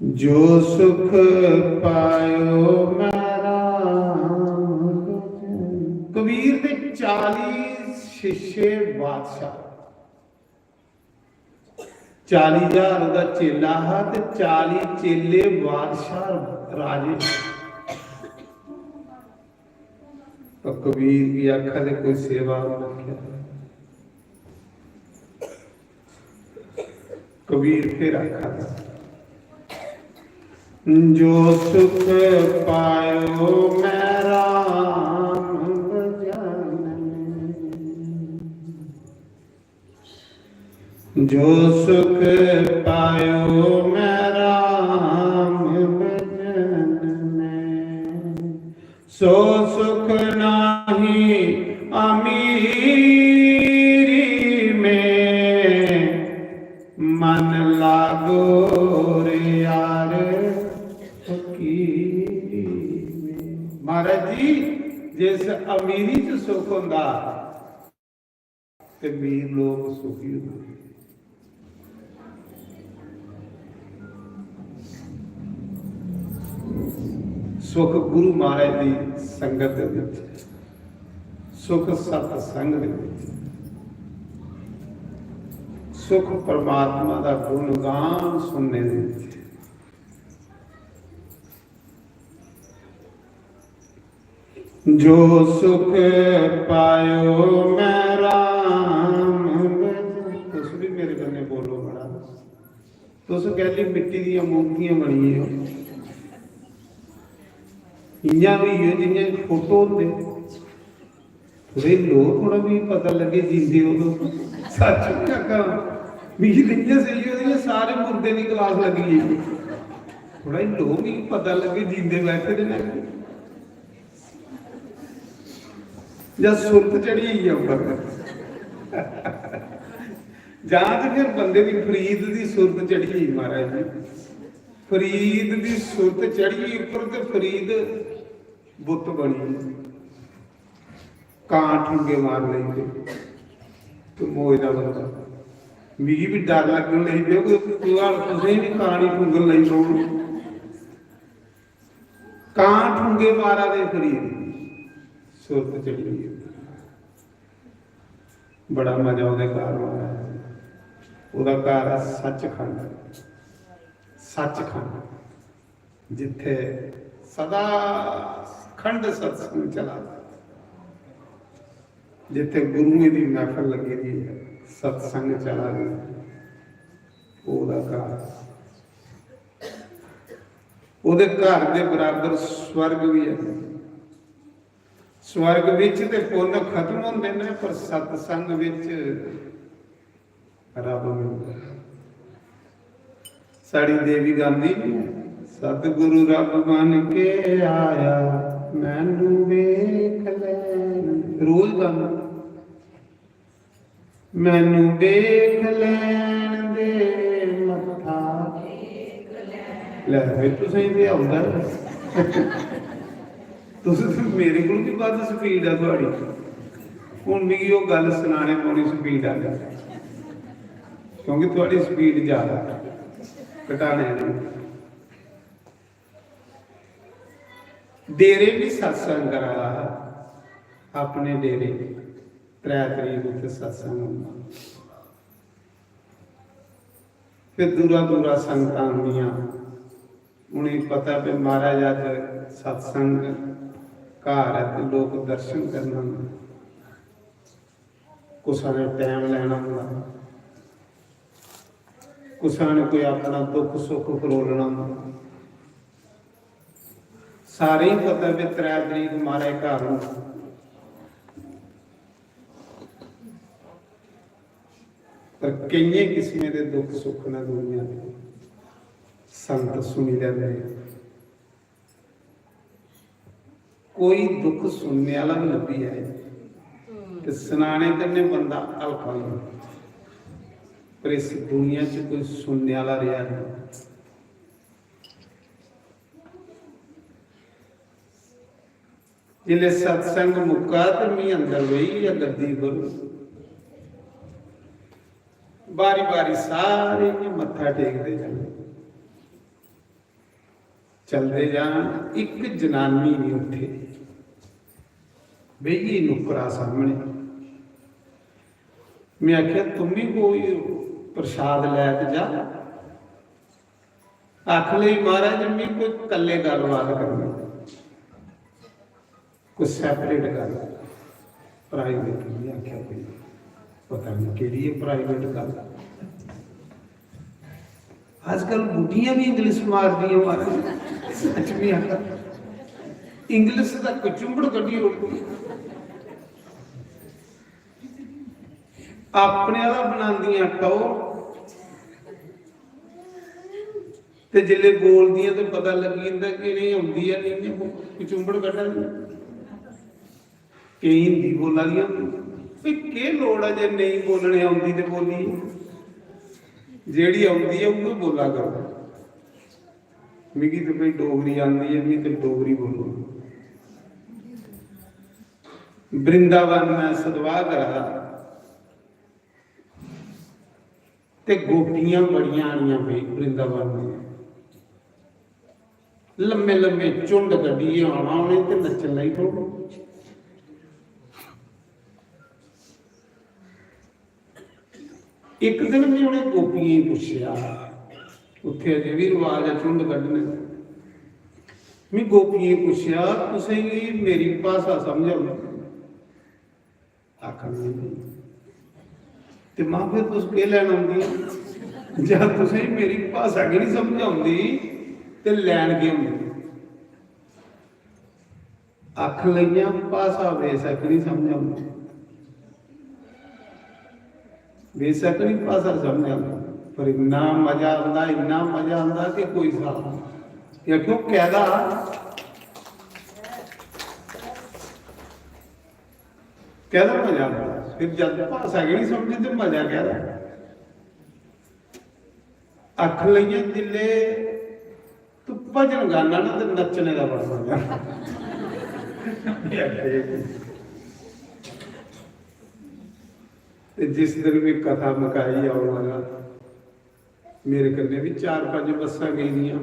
"जो सुख पायो मैं राम भजन।" कबीर दे चाली शिष्य बादशाह, चाली हजार ओह्दा चेला हा ते चाली चेले बादशाह राजे। तो कबीर गी आखा दे कोई सेवा रक्खेआ। कबीर फिर आखा दे, "जो सुख पायो मैं राम भजन में।" जो सुख पायो मैं राम भजन में, सो सुख नाही अमीरी में। मन लागो रे यार फकीरी में। महाराज जी, जिस अमीरी च सुख होंदा, ते मीर लोक सुखी होंदे। सुख गुरु महाराज दी संगत दे विच, सुख सत्संग दे विच, सुख परमात्मा दा गुणगान सुनने दे विच। जो सुख पायो मैं राम भजन। तुस भी मेरे कन्नै बोलो मड़ा। तुस कैली मिट्टी दियां मूर्तियां बनिये हो। इ'यां बी होई जि'यां फोटो होंदे, थोह्ड़े लो, थोह्ड़ा बी पता लग्गे जींदे ओ तुस। सच्च बी आखां, मिगी ते इ'यां सेही होआ जि'यां सारे मुर्दे दी क्लास लग्गी गेई। थोह्ड़ा ही लो, मिगी पता लग्गे जींदे बैठे दे न, जां सुरत चढ़ी गेई ऐ उप्पर। जां ते फिर बंदे दी फरीद दी सुरत चढ़ी गेई महाराज जी। फरीद दी सुरत चढ़ी गेई उप्पर ते फरीद बुत बनी। कां ठुंगे मार लेंदे ते मोए दा बंदा। मिगी बी डर लग्गन लगी पेआ, कोई कुतै तुसें बी कां नी ठुंगन लगी पौन। कां ठुंगे मारा दे फरीद, सुरत चढ़ी गेई। बड़ा मजा ओह्दे घर महाराज। ओह्दा घर ऐ सचखंड, सचखंड, जित्थै सदा खंड सत्संग चला दा, जित्थै गुरुएं दी महफल लग्गी दी ऐ, सत्संग चला दी ऐ, ओह्दा घर। ओह्दे घर दे बराबर स्वर्ग बी ऐ। स्वर्ग विच ते पुन्न खत्म होंदे ने, पर सत्संग विच रब मिलदा। साढ़ी देवी गांदी नी ऐ, "सतगुरु रब बन के आया, मैनू वेख लैन।" रोज गांदी, "मैनू वेख लैन दे मत्था।" लै भाई, तुसें ते औंदा ऐ। तुस ते मेरे कोल भी बद्ध स्पीड ऐ थुआड़ी। हुन मिगी ओह् गल्ल सनाने पौनी स्पीड आह्ली, क्योंकि थुआड़ी स्पीड ज्यादा, घटाने आह्ली। डेरे बी सत्संग करा दा हा, अपने डेरे त्रै तरीक उत्थै सत्संग होंदा। फिर दूरा दूरा संगतां आंदियां, उ'नेंगी पता कि महाराज अज्ज सत्संग घर ऐ ते लोक दर्शन करन आंदे। कुसै ने टैम लैना होंदा, कुसै ने कोई अपना दुख सुख फरोलना होंदा। सारें गी पता कि त्रै तरीक महाराज घर होंदा, पर केइयें किस्में दे दुख सुख न दुनिया दे। संत सुनी लैंदे, कोई दुख सुनने आह्ला बी लब्भी जाए ते सनाने कन्नै बंदा हल्का होई जंदा, पर इस दुनिया च कोई सुनने आह्ला रेहा नेईं। जिसलै सत्संग मुक्का ते मी अंदर बेही गेआ गद्दी पर, बारी बारी सारे इ'यां मत्था टेकदे जाना। चलदे जान, इक जनानी नहीं उठे, बेही गेई नुक्करा सामने। मैं आखेआ, "तुम भी कोई प्रसाद लै ते जा।" आख लगी, "महाराज, मैं कोई कल्ले गल्लबात करनी, कोई separate गल्ल, private।" मैं आखेआ, "कोई पता नहीं केह्ड़ी ऐ private गल्ल।" आजकल बुड्ढियां भी इंग्लिश मारदियां, महाराज, सच में आखा, इंग्लिश दा कचुंबड़ कड्ढी ओड़दी। अपने आह्ला बनांदियां टौर, ते जिसलै बोलदियां ते पता लग्गी जंदा कि इ'नेंगी औंदी ऐ, नेईं, इ'यां कचुंबड़ कड्ढा दियां। केईं हिंदी बोला दियां होंदियां। भी केह् लोड़ ऐ जे नेईं बोलने औंदी ते बोलिए? जेह्ड़ी औंदी ऐ उ'ऐ बोला करो। मिगी ते कोई डोगरी आंदी ऐ, मिगी ते डोगरी बोलो। वृंदावन में सतवाह करा दा ते गोपियां बड़ियां आनियां भाई वृंदावन दियां, लम्मे लम्मे झुंड कड्ढियै आना उ'नें ते नच्चन लगी पौना। इक दिन में उ'नें गोपियें गी पुच्छेआ, उत्थै अजें बी रवाज ऐ झुंड कड्ढने दा। में गोपियें गी पुच्छेआ, "तुसेंगी मेरी भाशा समझ औंदी?" आखन लगी, "ते मां, फिर तुस केह् लैन औंदी? जद तुसेंगी मेरी भाशा गै निं समझ औंदी, ते लैन केह् औंदी?" अख लगियां भाशा बेशक नहीं समझ आंदी, बेशक नहीं भाशा समझ आंदी, पर इन्ना मजा आंदा, इन्ना मजा आंदा कि कोई स्हाब नहीं। ये क्यों कहदा, कहदा मजा आंदा? फिर जब भाशा गै नहीं समझी तो मजा कहदा? अख लगियां जिल्ले तू भजन गाना ना ते नच्चने दा बड़ा मजा। ते जिस दिन में कथा मकाई आउन लगा, मेरे कन्नै भी चार पंज बस्सां गेदियां।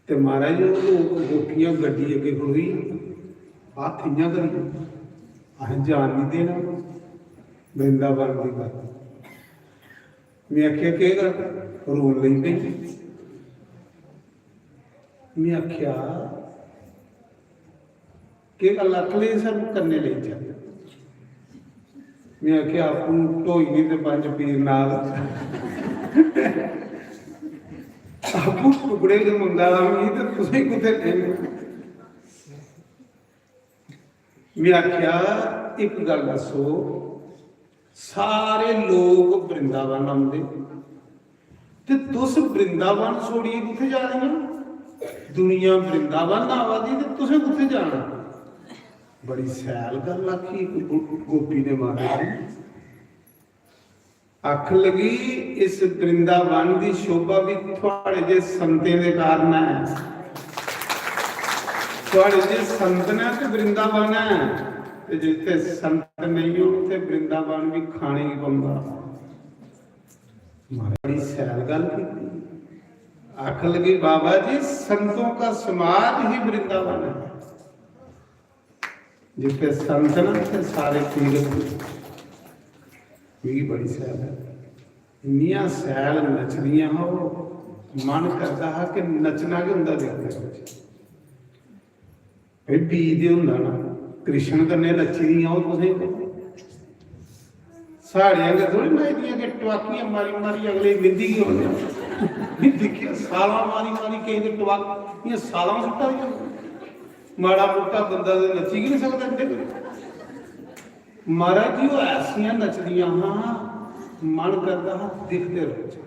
ते महाराज, ओह् लोक, गोपियां गड्डी अग्गें खड़ोई, हत्थ इ'यां करियै, "असें जान निं देना वृंदावन दी गल्ल।" में आखेआ, "केह् गल्ल?" रोन लगी पेई। में आखेआ, "केह् गल्ल आखी लेई, सानूं कन्नै लेई चल।" में आखेआ, "आपूं ढोई निं ते पंज पीर नाल। आपूं टुकड़े गै मंगा दा मिगी ते तुसें कुत्थै देने?" में आखेआ, "इक गल्ल दस्सो, सारे लोक वृंदावन औंदे ते तुस वृंदावन छोड़ियै कुत्थै जा दियां? दुनिया वृंदावन आवा दी ते तुसें कुत्थै जाना?" बड़ी सैल गल्ल आखी इक गो-, गोपी ने महाराज जी। आखन लगी, "इस वृंदावन दी शोभा भी थुआड़े जे संतें दे कारण ऐ। थुआड़े जे संत न ते वृंदावन ऐ, ते जित्थे संत नेईं होन, उत्थे वृंदावन भी खाने गी पौंदा।" बड़ी सैल गल्ल कीती। आखन लगी, "बाबा जी, संतों का समाज ही वृंदावन है।" जित्थे संत न, उत्थे सारे तीरथ न। मिगी बड़ी सैल ऐ। इन्नियां सैल नचदियां हा, ओह् मन करदा हा कि नच्चना गै उं'दा दिखदे रौह्चै। भाई, बीऽ ते होंदा ना, कृष्ण कन्नै नच्ची दियां, ओह् तुसें पता। साढ़े आंगर थोड़ी ना, इ'दियां के टुआकियां मारी मारी अगले गी मिंदी गै होने। दिक्खेआ, सालां मारी मारी केईं ते टुआक-, इ'यां सालां सुट्टा दियां। माड़ा मुट्टा बंदा ते नच्ची गै निं सकदा इं'दे कन्नै। महाराज जी, ओह् ऐसियां नचदियां हां, मन करदा हा दिखदे रौह्चै।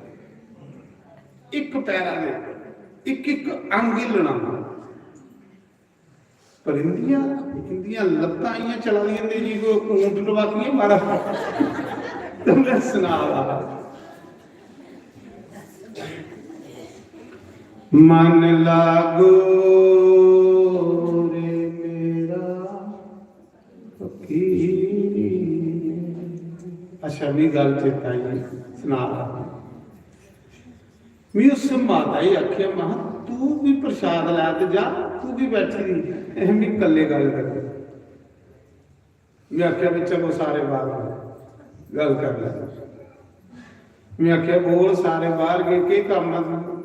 इक पैरा दे उप्पर इक इक अंग हिल्लना। पर इंदियां, इंदियां लत्तां इ'यां चला दियां होंदियां जि'यां कोई ऊंट टपाकियै मारा दा। ते में सना दा हा, "मन लागो रे मेरा फकीरी।" अच्छा, मिगी गल्ल चेता आई, सना दा हा। में उस माता गी आखेआ, महां, "तू भी प्रसाद लै ते जा, तू की बैठी दी? एह् मी कल्ले गल्ल करनी।" में आखेआ, "भी चलो, सारे बाहर गल्ल कर लै।" में आखेआ, "बोल, सारे बाहर गे, केह् कम्म ऐ?"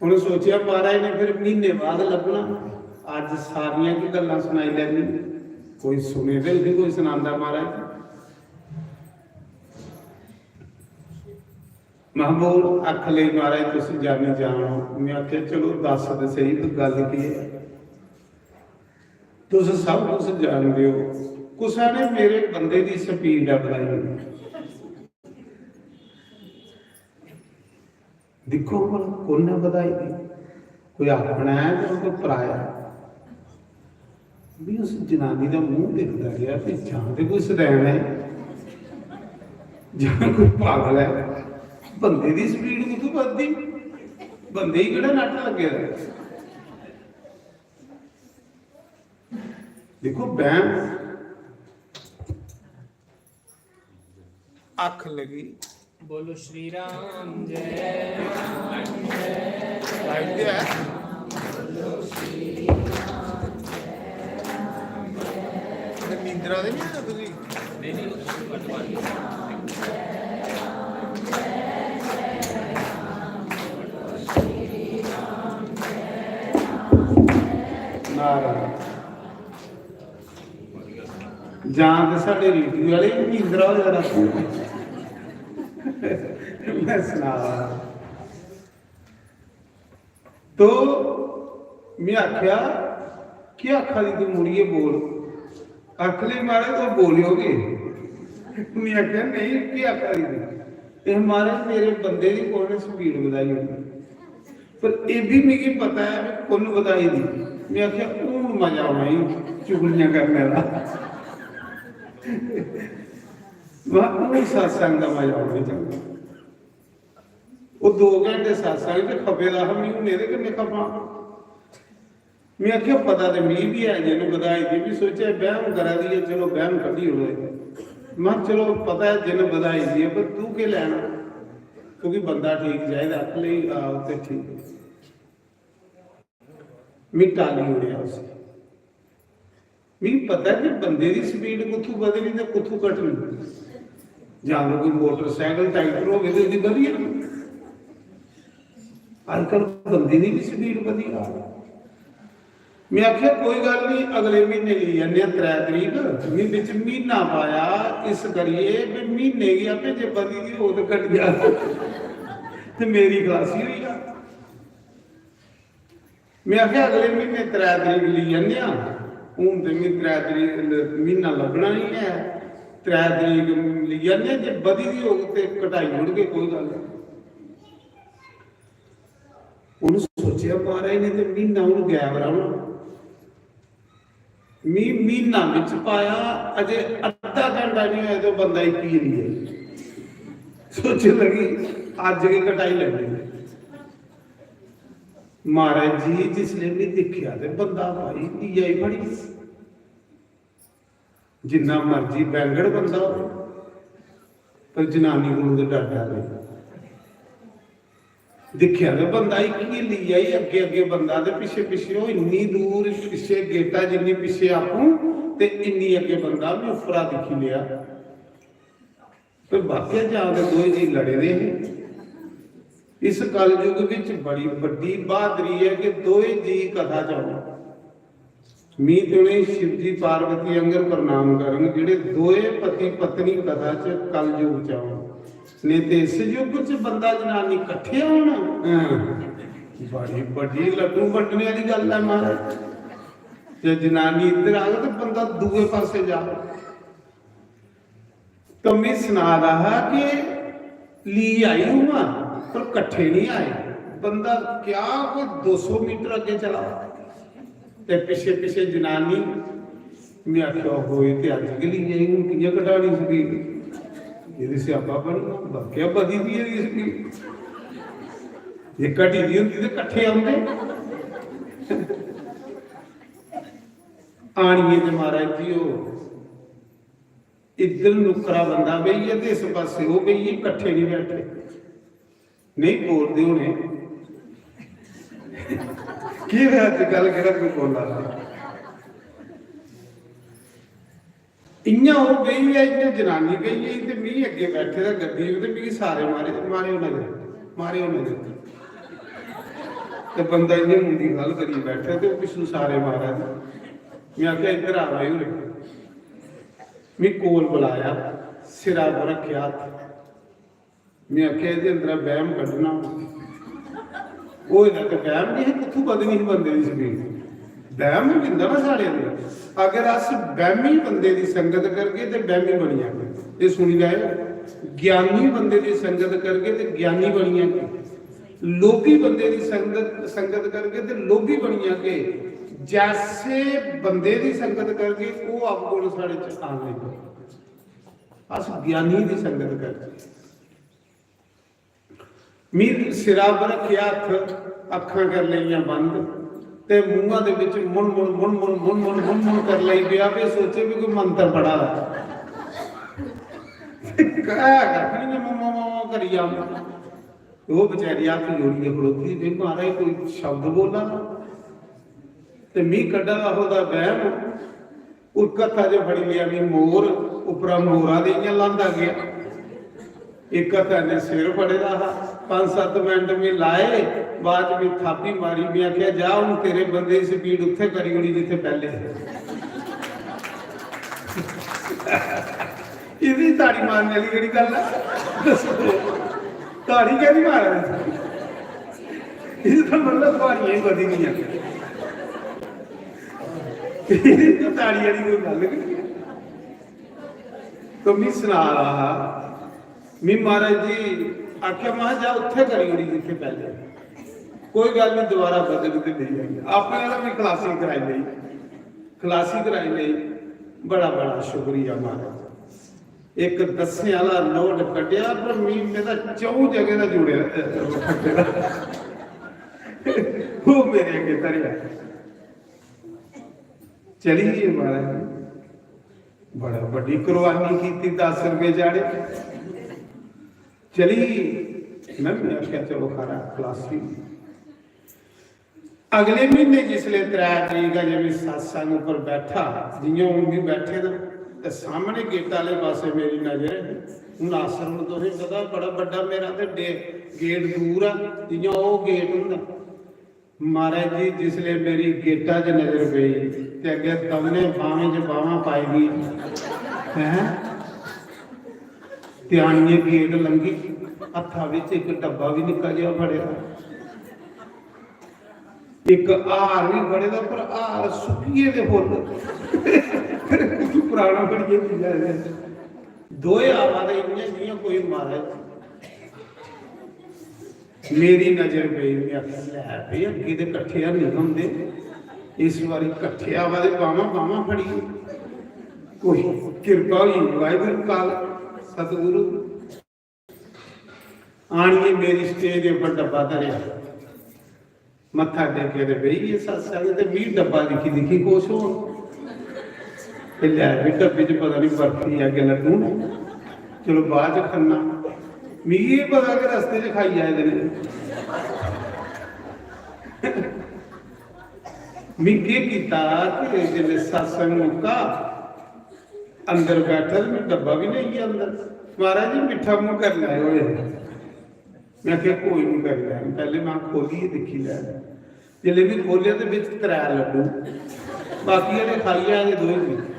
उ'नें सोचेआ, महाराज ने फिर म्हीने बाद लब्भना, अज्ज सारियां गै गल्लां सनाई लैनी, कोई सुने ते उसी कोई सनांदा महाराज। महां, बोल, आखन लगी, "महाराज, तुस जानी जानो।" में आखेआ, "चलो, दस ते स्हेई, तू गल्ल केह् ऐ? तुस सब कुछ जानदे ओ, कुसै ने मेरे बंदे दी स्पीड ऐ बधाई होई।" दिक्खो भला, कु'न ने बधाई दी? कोई अपना ऐ जां कोई पराया? भी उस जनानी दा मूंह दिखदा रेहा कि जां ते कोई सदैन ऐ, जां कोई पागल ऐ। बंदे दी स्पीड कुत्थूं बधदी? बंदे गी केह्ड़ा नट लग्गे दा? दिक्खो, बैह्म अख लगी। बोलो श्री राम जय। लाइट ते है। ते नींदरा ते नहीं आया तुझे? नारायण। जां ते साढ़े रेडियो आह्ले बी नींदरा होए दा रातीं। में सना दा। तो में आखेआ, "केह् आखा दी तूं? मुड़ियै बोल।" आखन लगी, "महाराज, तुस बोलेओ गै।" में आखेआ, "नेईं, केह् आखा दी तूं?" "एह् महाराज, मेरे बंदे दी कुसै ने स्पीड बधाई ओड़ी, पर एह् बी मिगी पता ऐ कि कु'न बधाई दी।" में आखेआ, "हून मजा औना ई चुगलियां करने दा।" में, "हून सत्संग दा मजा औना ई चंगा।" ओह् दो घैंटे सत्संग च खपे दा हा, में हून एह्दे कन्नै खपां। में आखेआ, "पता ते मिगी बी ऐ जिन्न बधाई दी।" में सोचेआ, "बैह्म करा दी ऐ, चलो, बैह्म कड्ढी ओड़ो।" में, "चलो, पता ऐ जिन्न बधाई दी ऐ, पर तूं केह् लैना? तुगी बंदा ठीक चाहिदा।" आखन लगी, "आओ, ते ठीक।" में टाली ओड़ेआ उसी। मिगी पता ऐ कि बंदे दी स्पीड कुत्थूं बधनी ते कुत्थूं घटनी। जां ते कोई मोटरसाइकल, ट्रैक्टर होवे ते ओह्दी बधी जानी। अजकल बंदे दी बी स्पीड बधी जा। में आखेआ, "कोई गल्ल निं, अगले म्हीने लेई जन्ने आं त्रै तरीक।" में बिच म्हीना पाया इस करियै कि म्हीने गी आपे जे बधी दी होग ते घटी जा ते मेरी खलासी होई जा। में आखेआ, "अगले म्हीने त्रै तरीक लेई जन्ने आं।" हून ते में त्रै तरीक, म्हीना लब्भना निं ऐ, त्रै तरीक लेई जन्ने आं, जे बधी दी होग ते घटाई ओड़गे, कोई गल्ल निं। उ'न्न सोचेआ, "महाराज ने ते म्हीना हून गैब रौह्ना।" मी म्हीना बिच पाया, अजे अद्धा घैंटा निं होया ते ओह् बंदा इक्की लेई आई। सोचन लगी, "अज्ज गै घटाई लैन्ने आं।" महाराज जी, जिसलै में दिक्खेआ ते बंदा भाई लेई आई फड़ी। जिन्ना मर्जी बैंगड़ बंदा होए, पर जनानी कोलों ते डरदा नेईं। दिक्खेआ ते बंदा इक्किये लेई आई, अग्गे अग्गे बंदा ते पिच्छे पिच्छे, ओह् इन्नी दूर पिच्छे गेटा जिन्नी पिच्छे आपूं ते इन्नी अग्गे बंदा, में उप्परा दिक्खी लेआ। ते वाकया जां ते दोए जी लड़े दे हे। इस कलयुग विच बड़ी बड्डी बहादरी ऐ कि दोए जी कथा च औन। मी ते उ'नें शिवजी पार्वती आंगर प्रणाम करङ, जेह्ड़े दोए पति पत्नी कथा च कलयुग च औन। नेईं ते इस युग च बंदा जनानी कट्ठे होन, हां, बड़ी बड्डी लड्डू बंडने आह्ली गल्ल ऐ महाराज। जे जनानी इद्धर आग ते बंदा दूए पासे जा। तो मी सना दा हा कि ली आई उ'आं, पर कट्ठे निं आए। बंदा क्या कोई दो सौ मीटर अग्गें चला दा ते पिच्छे पिच्छे जनानी। में आखेआ, "होए ते अज्ज गै ली आई, हून कि'यां घटानी स्पीड?" एह् ते स्यापा बनी, वाकया बधी दी ऐ स्पीड। जे घटी दी होंदी ते कट्ठे औंदे। आनियै ते महाराज जी ओह् इद्धर नुक्करा बंदा बेहियै ते इस पासै ओह् बेहियै, कट्ठे निं बैठे। नेईं बोलदे होने। केह् होआ अज्जकल, केह्ड़ा कोई बोला दा? इ'यां ओह् बेही गेआ, इ'यां जनानी बेही गेई ते मी अग्गें बैठे दा गद्दी च, ते मिगी सारे मारे, मारेओ नजर, मारेओ नजर। ते बंदा इ'यां मुंडी ख'ल्ल करियै बैठे ते ओह् पिच्छों सारे मारा दे। में आखेआ, "इद्धर आ भाई, उरे।" मी कोल बलाया, सिरा पर रक्खेआ हत्थ। में आखेआ, "एह्दे अंदरा बैह्म कड्ढना।" होए दा ते बैह्म निं ही, कुत्थूं बधनी ही बंदे दी स्पीड? बैह्म बी होंदा ना साढ़े अंदर। अगर अस बैह्मी बंदे दी संगत करगे ते बैह्मी बनी जागे। एह् सुनी लैओ, ज्ञानी बंदे दी संगत करगे ते ज्ञानी बनी जागे। लोभी बंदे दी संगत, संगत करगे ते लोभी बनी जागे। जैसे बंदे दी संगत करगे, ओह् अवगुण साढ़े च आन लगी पौंदे। अस ज्ञानी दी संगत करगे। मी सिरा पर रक्खेआ हत्थ, अक्खां करी लेइयां बंद ते मूंहा दे बिच मुन मुन, मुन मुन, मुन मुन, मुन मुन कर लगी पेआ, भी सोचे भी कोई मंत्र पढ़ा दा। कह कक्ख निं, मम्मा मम्मा करी जा। ओह् बेचारी हत्थ जोड़ियै खड़ोती, "भी महाराज कोई शब्द बोला दा।" ते मी कड्ढा दा ओह्दा बैह्म, उस हत्था च फड़ी लेआ मी मोर, उप्परा मोरा ते इ'यां लांदा गेआ। इक हत्था ने सिर फड़े दा हा। पंज सत्त मिंट में लाए, बाद च में थापी मारी, में आखेआ, "जा, हून तेरे बंदे दी स्पीड उत्थै करी ओड़ी जित्थै पैह्ले।" एह्दी ताड़ी मारने आह्ली केह्ड़ी गल्ल ऐ? दस्सो, ताड़ी कैह्दी मारा दे? इसदा मतलब थुआड़ियां ही बधी दियां। एह्दे च ताड़ी आह्ली कोई गल्ल गै निं ऐ। तो मी सना दा हा, मी महाराज जी आखेआ, "महां जा उत्थै करी ओड़ी जित्थै पैह्ले।" कोई गल्ल निं, दोबारा बदल ते लेई आइया। अपने आह्ला बी खलासी कराई लेई, खलासी कराई लेई। बड़ा बड़ा शुक्रिया महाराज। इक दस्सें आह्ला नोट कड्ढेआ, पर मी मेरा च'ऊं जगह दा जुड़ेआ, अ, कट्टे दा। ओह् मेरे अग्गें धरेआ। चली गे महाराज। बड़ा बड्डी कुर्बानी कीती, दस रपेऽ चाढ़े। चली गे। में बी आखेआ, "चलो खरा, खलासी।" अगले म्हीने जिसलै त्रै तरीक अजें में सत्संग उप्पर बैठा, जि'यां हून बी बैठे दे, ते सामने गेट आह्ले पासै मेरी नजर ही। हून आश्रम तुसें पता बड़ा बड्डा मेरा, ते डे-, गेट दूर ऐ, जि'यां ओह् गेट होंदा। महाराज जी, जिसलै मेरी गेटा च नजर पेई ते अग्गें दमने बाह्में च बाह्मां पाई दियां, हैं? ते आनियै गेट लंघी, हत्था बिच इक डब्बा बी निक्का जेहा फड़े दा, इक हार बी फड़े दा, पर हार सुक्किये दे फुल्ल, कुछ पराना बनियै पी जा। दोए आवा दे इ'यां जि'यां कोई महाराज मेरी नजर पेई, में आखेआ, "लै भई, अग्गें ते कट्ठे हैनी होंदे, इस बारी कट्ठे आवा दे, बाह्मां, बाह्मां फड़ियै।" कोई किरपा होई, वाहिगुरू काल, सतगुरु। आनियै मेरी स्टेज दे उप्पर डब्बा धरेआ, मत्था टेकेआ ते बेही गे सत्संग, ते मी डब्बा दिक्खी दिक्खी खुश होन। ते लै भी डब्बे च पता निं बर्फी ऐ अग्गें लड्डू न, चलो बाद च खन्ना। मिगी एह् पता कि रस्ते च खाई आए दे न। में केह् कीता कि जिसलै सत्संग मुक्का, अंदर बैठा ते में डब्बा बी लेई गेआ अंदर। "महाराज जी, मिट्ठा मूंह करी लैओ।" में आखेआ, "कोई निं, करी लैङ।" पैह्लें में खोह्लियै दिक्खी लै। जिसलै में खोह्लेआ ते बिच त्रै लड्डू, बाकी आह्ले खाई आए दे दोए बी।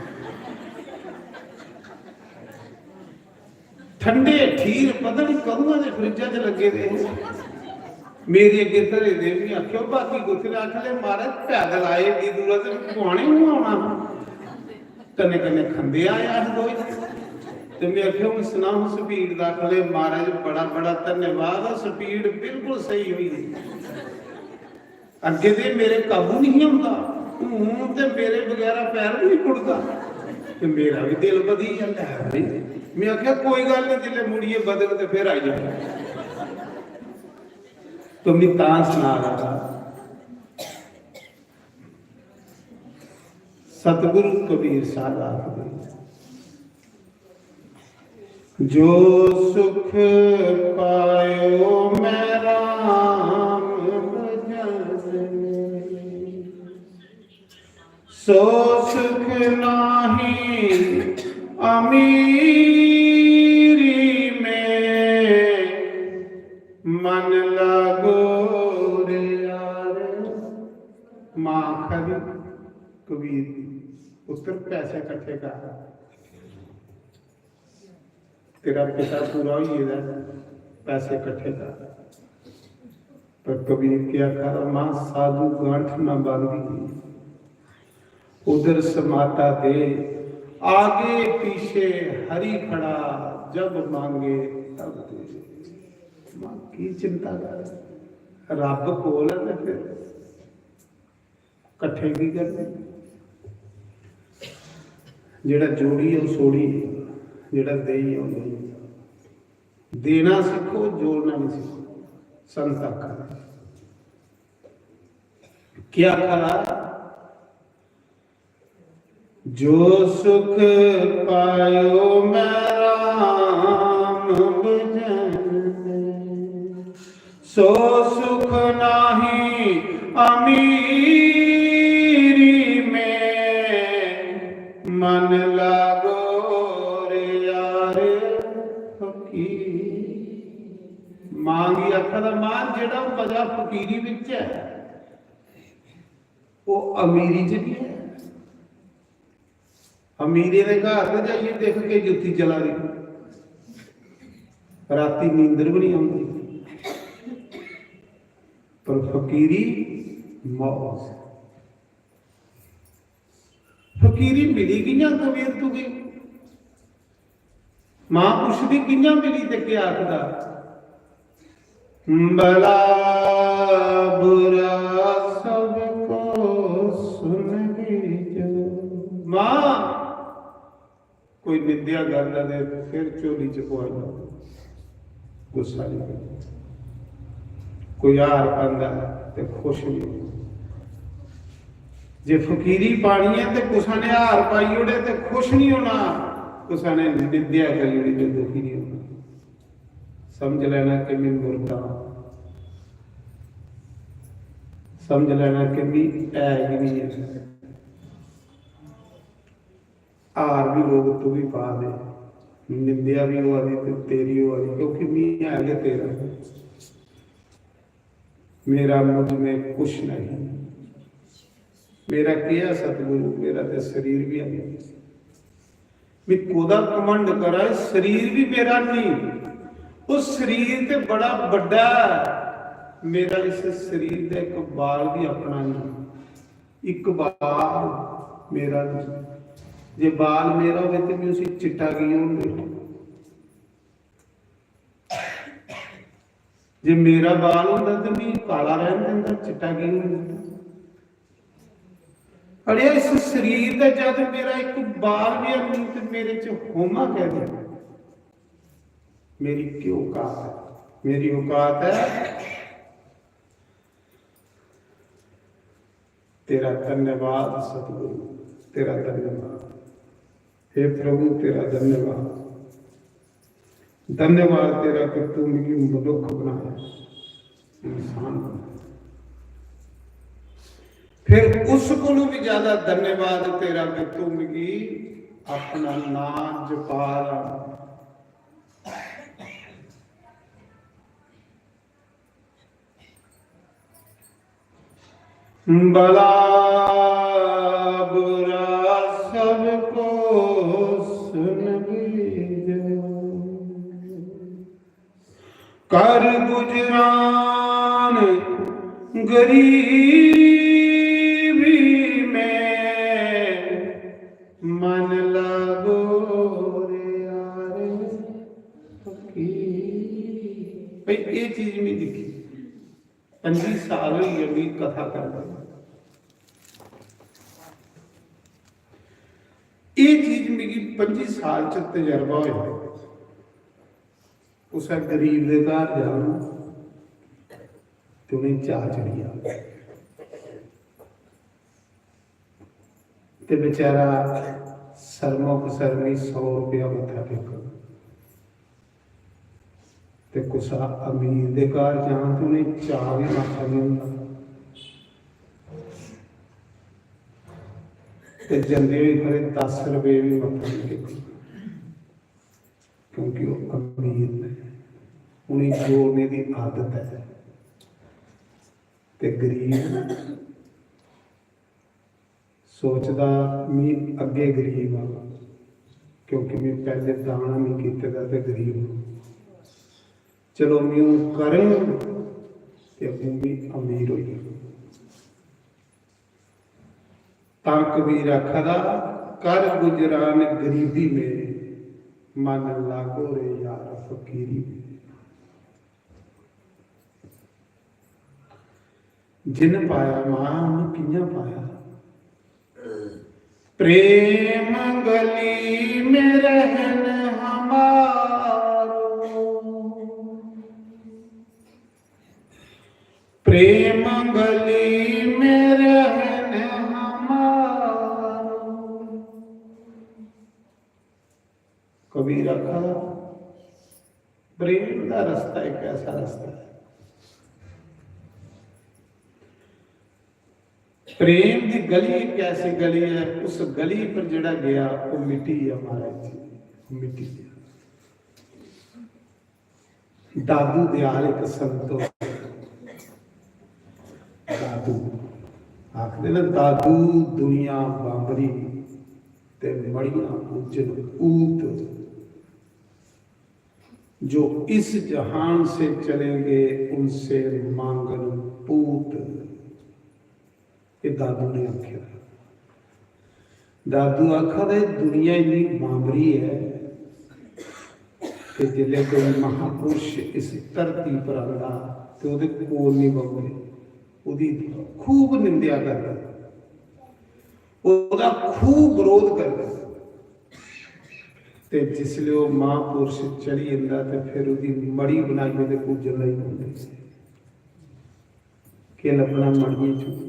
ठंडे खीर पता निं कदूं दे फ्रिज्जा च लग्गे दे हे। मेरे अग्गें धरे दे, में आखेआ, "बाकी कुत्थै?" ने आखेआ, "ले महाराज, पैदल आए एड्डी दूरा ते खुआने बी औना हा।" कन्नै कन्नै खंदे आए अस दोए। ते में आखेआ, "हून सनाओ स्पीड दा?" आखले, "महाराज, बड़ा बड़ा धन्यवाद, स्पीड बिल्कुल स्हेई होई गेई।" अग्गें ते मेरे काबू नहीं होंदा, हून ते मेरे बगैरा पैर भी नहीं खुड़दा। ते मेरा भी दिल बधी गेआ, लै भाई। में आखेआ, "कोई गल्ल नहीं, जिसलै मुड़ियै बधग ते फिर आई जाओ।" तो में तां सना रहा था, सतगुरु कबीर साहब आखदे, "जो सुख पायो मैं राम भजन में, सो सुख नाही अमीरी में, मन लागो रे यार।" माँ आखा दी कबीर दी, "पुत्तर, पैसे कट्ठे कर।" तेरा पिता पूरा होई गेदा ऐ, पैसे कट्ठे कर। पर कबीर केह् आखा दा, मां, साधु गांठ ना बांधी, उधर समाता दे, आगे पीछे हरि खड़ा, जब मांगे तब दे। मां, की चिंता कर, रब कोल है ते फिर कट्ठे की करदे? जेह्ड़ा जोड़ी ऐ, ओह् सोड़ी, जेह्ड़ा देई ऐ, ओह् नेईं। देना सीखो, जोड़ना नहीं सीखो। संत आखा दे। क्या आखा दा? "जो सुख पायो मैं राम भजन में, सो सुख नाही अमीरी में, मन लागो रे यार फकीर।" मां गी आखा दा, "मां, जेह्ड़ा मजा फकीरी बिच ऐ, ओह् अमीरी च नहीं है।" अमीरें दे घर ते जाइयै दिक्ख के जुत्ती चला दी, राती नींदर बी नहीं औंदी। पर फकीरी मौज। फकीरी मिली कि'यां कबीर तुगी? मां पुछदी कि'यां मिली ते केह् आखदा? भला बुरा सबको सुन लीजो। मां कोई निंदेआ करदा ते फिर झोली च पुआई लैंदा, गुस्सा निं करदा। कोई हार पांदा ते खुश निं होंदा। जे फकीरी पानी ऐ ते कुसै ने हार पाई ओड़े ते खुश निं होना, कुसै ने निंदेआ करी ओड़ी ते दुखी निं होना। समझ लैना कि मैं मुर्दा आं, समझ लैना कि मैं है गै निं ऐ। हार भी लोग तुगी पा दे, निंदेआ भी होआ दी ते तेरी होआ दी, क्योंकि मैं है गै तेरा। मेरा मुझ में कुछ नहीं। मेरा केह् ऐ सतगुरु, मेरा ते शरीर भी है नहीं। मैं कोदा घमंड करां, शरीर भी मेरा नहीं। उस शरीर ते बड़ा बड्डा ऐ, मेरा इस शरीर दा इक बाल भी अपना नहीं। इक बाल मेरा नहीं। जे बाल मेरा होवे ते मैं उसी चिट्टा की होन देना? जे मेरा बाल होंदा ते मी काला रहन दिंदा, चिट्टा की होन दिंदा? अड़ेआ, इस शरीर दा जद मेरा इक बाल भी है नहीं ते मेरे च होमा कैह्दा? मेरी केह् औकात ऐ? मेरी औकात ऐ तेरा धन्यवाद सतगुरु, तेरा धन्यवाद। हे प्रभु, तेरा धन्यवाद। धन्यवाद तेरा कि तू मिगी मनुक्ख बनाया, इंसान बनाया। फिर उस कोलों भी ज्यादा धन्यवाद तेरा कि तू मिगी अपना नाम जपा रहा। भला बुरा सबको सुन लीजो। कर गुजरान गरीबी में, मन लागो रे यार फकीर। भाई, ये चीज मैं दिक्खी। पंजी साल होई गे मिगी कथा करदे। एह् चीज मिगी पंजी साल च तजर्बा होया। कुसै गरीब दे घर जाओ ते उ'नेंगी चाऽ चढ़ी जा। ते बेचारा सरमो कसरमी सौ रपेआ मत्था टेकग। ते कुसै अमीर दे घर जां ते उ'नें चाऽ बी मत्था निं होंदा। ते जंदे होई खरे दस रपेऽ बी मत्था निं टेकना, क्योंकि ओह् अमीर न, उ'नेंगी जोड़ने दी आदत ऐ। ते गरीब सोचदा, "मी अग्गें गरीब आं, क्योंकि में पैह्ले दान निं कीते दा ते गरीब आं। चलो, मी हून करङ ते अग्गें मी अमीर होई जाङ।" तां कबीर आखा दा, "कर गुजरान गरीबी में, मन लागो रे यार फकीरी में।" जिन पाया मां, उन कि'यां पाया? प्रेम गली में रहन हमारो, प्रेम गली में रहन हमारो। कबीर आखा दा, प्रेम दा रस्ता इक ऐसा रस्ता ऐ। प्रेम दी गली इक ऐसी गली ऐ, उस गली पर जेह्ड़ा गेआ, ओह् मिटी गेआ महाराज जी, मिटी गेआ। दादू दयाल इक संतो, दादू आखदे न, "दादू दुनिया बांबरी ते मड़ियां उज्जन ऊत।" जो इस जहान से चले गए उनसे मांगन पूत। ये दादू ने आखे। दादू आखा दे दुनिया इन्नी बांबरी है कि जिसले कोई महापुरुष इस धरती पर आंदा ते ओहदे कोल नहीं बौंदे, ओहदी खूब निंदेआ करदे, ओहदा खूब विरोध करदे। ते जिसले ओह महापुरुष चली जंदा ते फिर ओहदी मड़ी बनाइयै ते पूजन लगी पौंदे। केह् लब्भना मड़ियें च?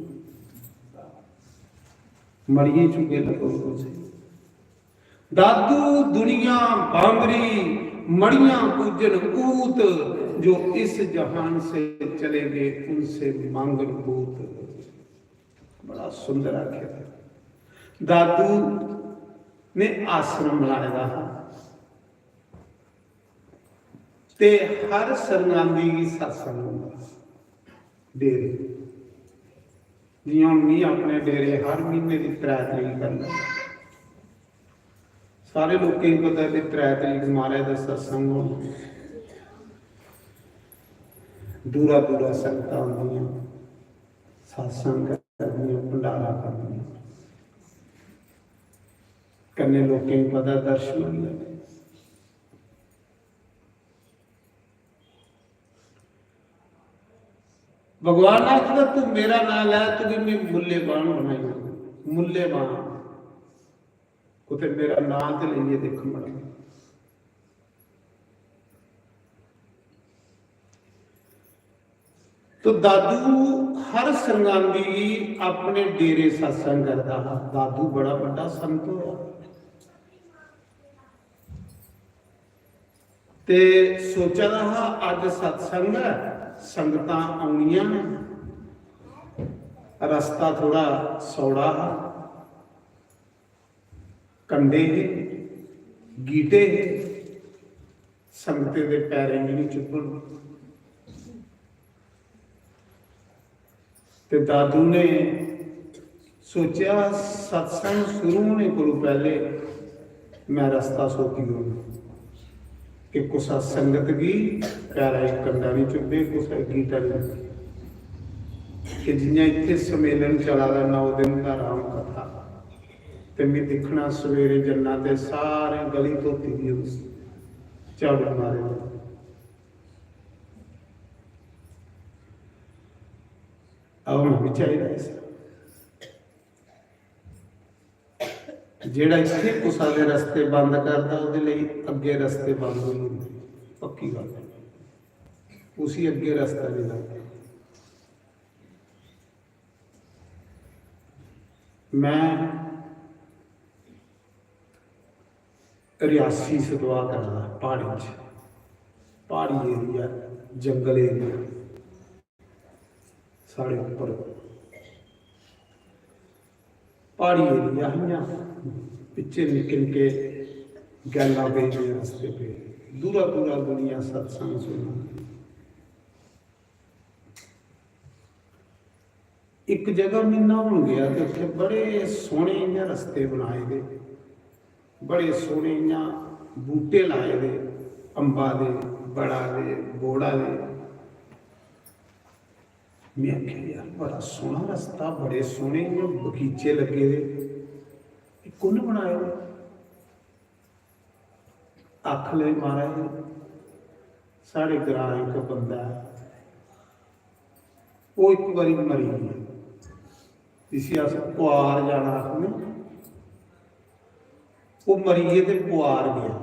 मड़ियें च केह् लब्भग तुसें? दादू दुनिया बांबरी, मड़ियां पूजन ऊत, जो इस जहान से चले गए उनसे मांगन पूत। बड़ा सुंदर आखेआ। दादू ने आश्रम बनाए दा हा ते हर सरगांदी गी सत्संग होंदा हा डेरे। जियां हून मी अपने डेरे हर म्हीने दी त्रै तरीक करना। सारे लोकें गी पता ऐ कि त्रै तरीक महाराज दा सत्संग होना। दूरा दूरा संगतां औंदियां, सत्संग करदियां, भंडारा करदियां, कन्नै लोकें गी पता दर्शन होई जाने। भगवान आखदा, "तू मेरा नाम लै, तुगी मैं मूल्यवान बनाई ओड़ङ।" मूल्यवान। कुतै मेरा नाम ते लेइयै दिक्ख मड़ा। तो दादू हर सरगांदी गी अपने डेरे सत्संग करदा हा। दादू बड़ा बड्डा संत होया ते सोचा दा हा, अज्ज सत्संग ऐ, संगतां औनियां न। रस्ता थोड़ा सौड़ा हा, कंडे हे, गीटे हे, संगतें दे पैरें गी निं चुब्भन। ते दादू ने सोचेआ, सत्संग शुरू होने कोलू पैह्ले मैं रस्ता सोती ओड़ना कि कुसै संगत गी पैरा च कंडा निं चुब्भे, कुसै गीटा निं चुब्भे। कि जि'यां इत्थै सम्मेलन चला दा नौ दिन दा राम कथा, ते मैं दिक्खना सवेरे जन्ना ते सारे गली धोती दी होंदी, झाड़ू मारे दे। होना बी चाहिदा ऐसा। जेह्ड़ा इत्थै कुसै दे रस्ते बंद करदा, ओह्दे लेई अग्गें रस्ते बंद होई जंदे, पक्की गल्ल ऐ। उसी अग्गें रस्ता निं लभदा। मैं रियासी सतवाह करा दा, प्हाड़ी च, प्हाड़ी एरिया, जंगल एरिया, साढ़े उप्पर प्हाड़ी एरिया हियां, पिच्छे निक्के निक्के गैलां पेदियां रस्ते पे, दूरा दूरा दुनिया सत्संग सुनन। इक जगह म्हीना होन गेआ ते उत्थै बड़े सोह्ने इ'यां रस्ते बनाए दे, बड़े सोह्ने इ'यां बूह्टे लाए दे, अम्बा दे, बड़ा दे, बोड़ा दे। में आखेआ, "यार, बड़ा सोह्ना रस्ता, बड़े सोह्ने इ'यां बगीचे लग्गे दे, एह् कु'न्न बनाए दे?" आखन लगे, "महाराज, साढ़े ग्रां इक बंदा ऐ, ओह् इक बारी मरी गेआ, जिसी अस पुआर जाना आखने, ओह् मरी गे ते पुआर गेआ।"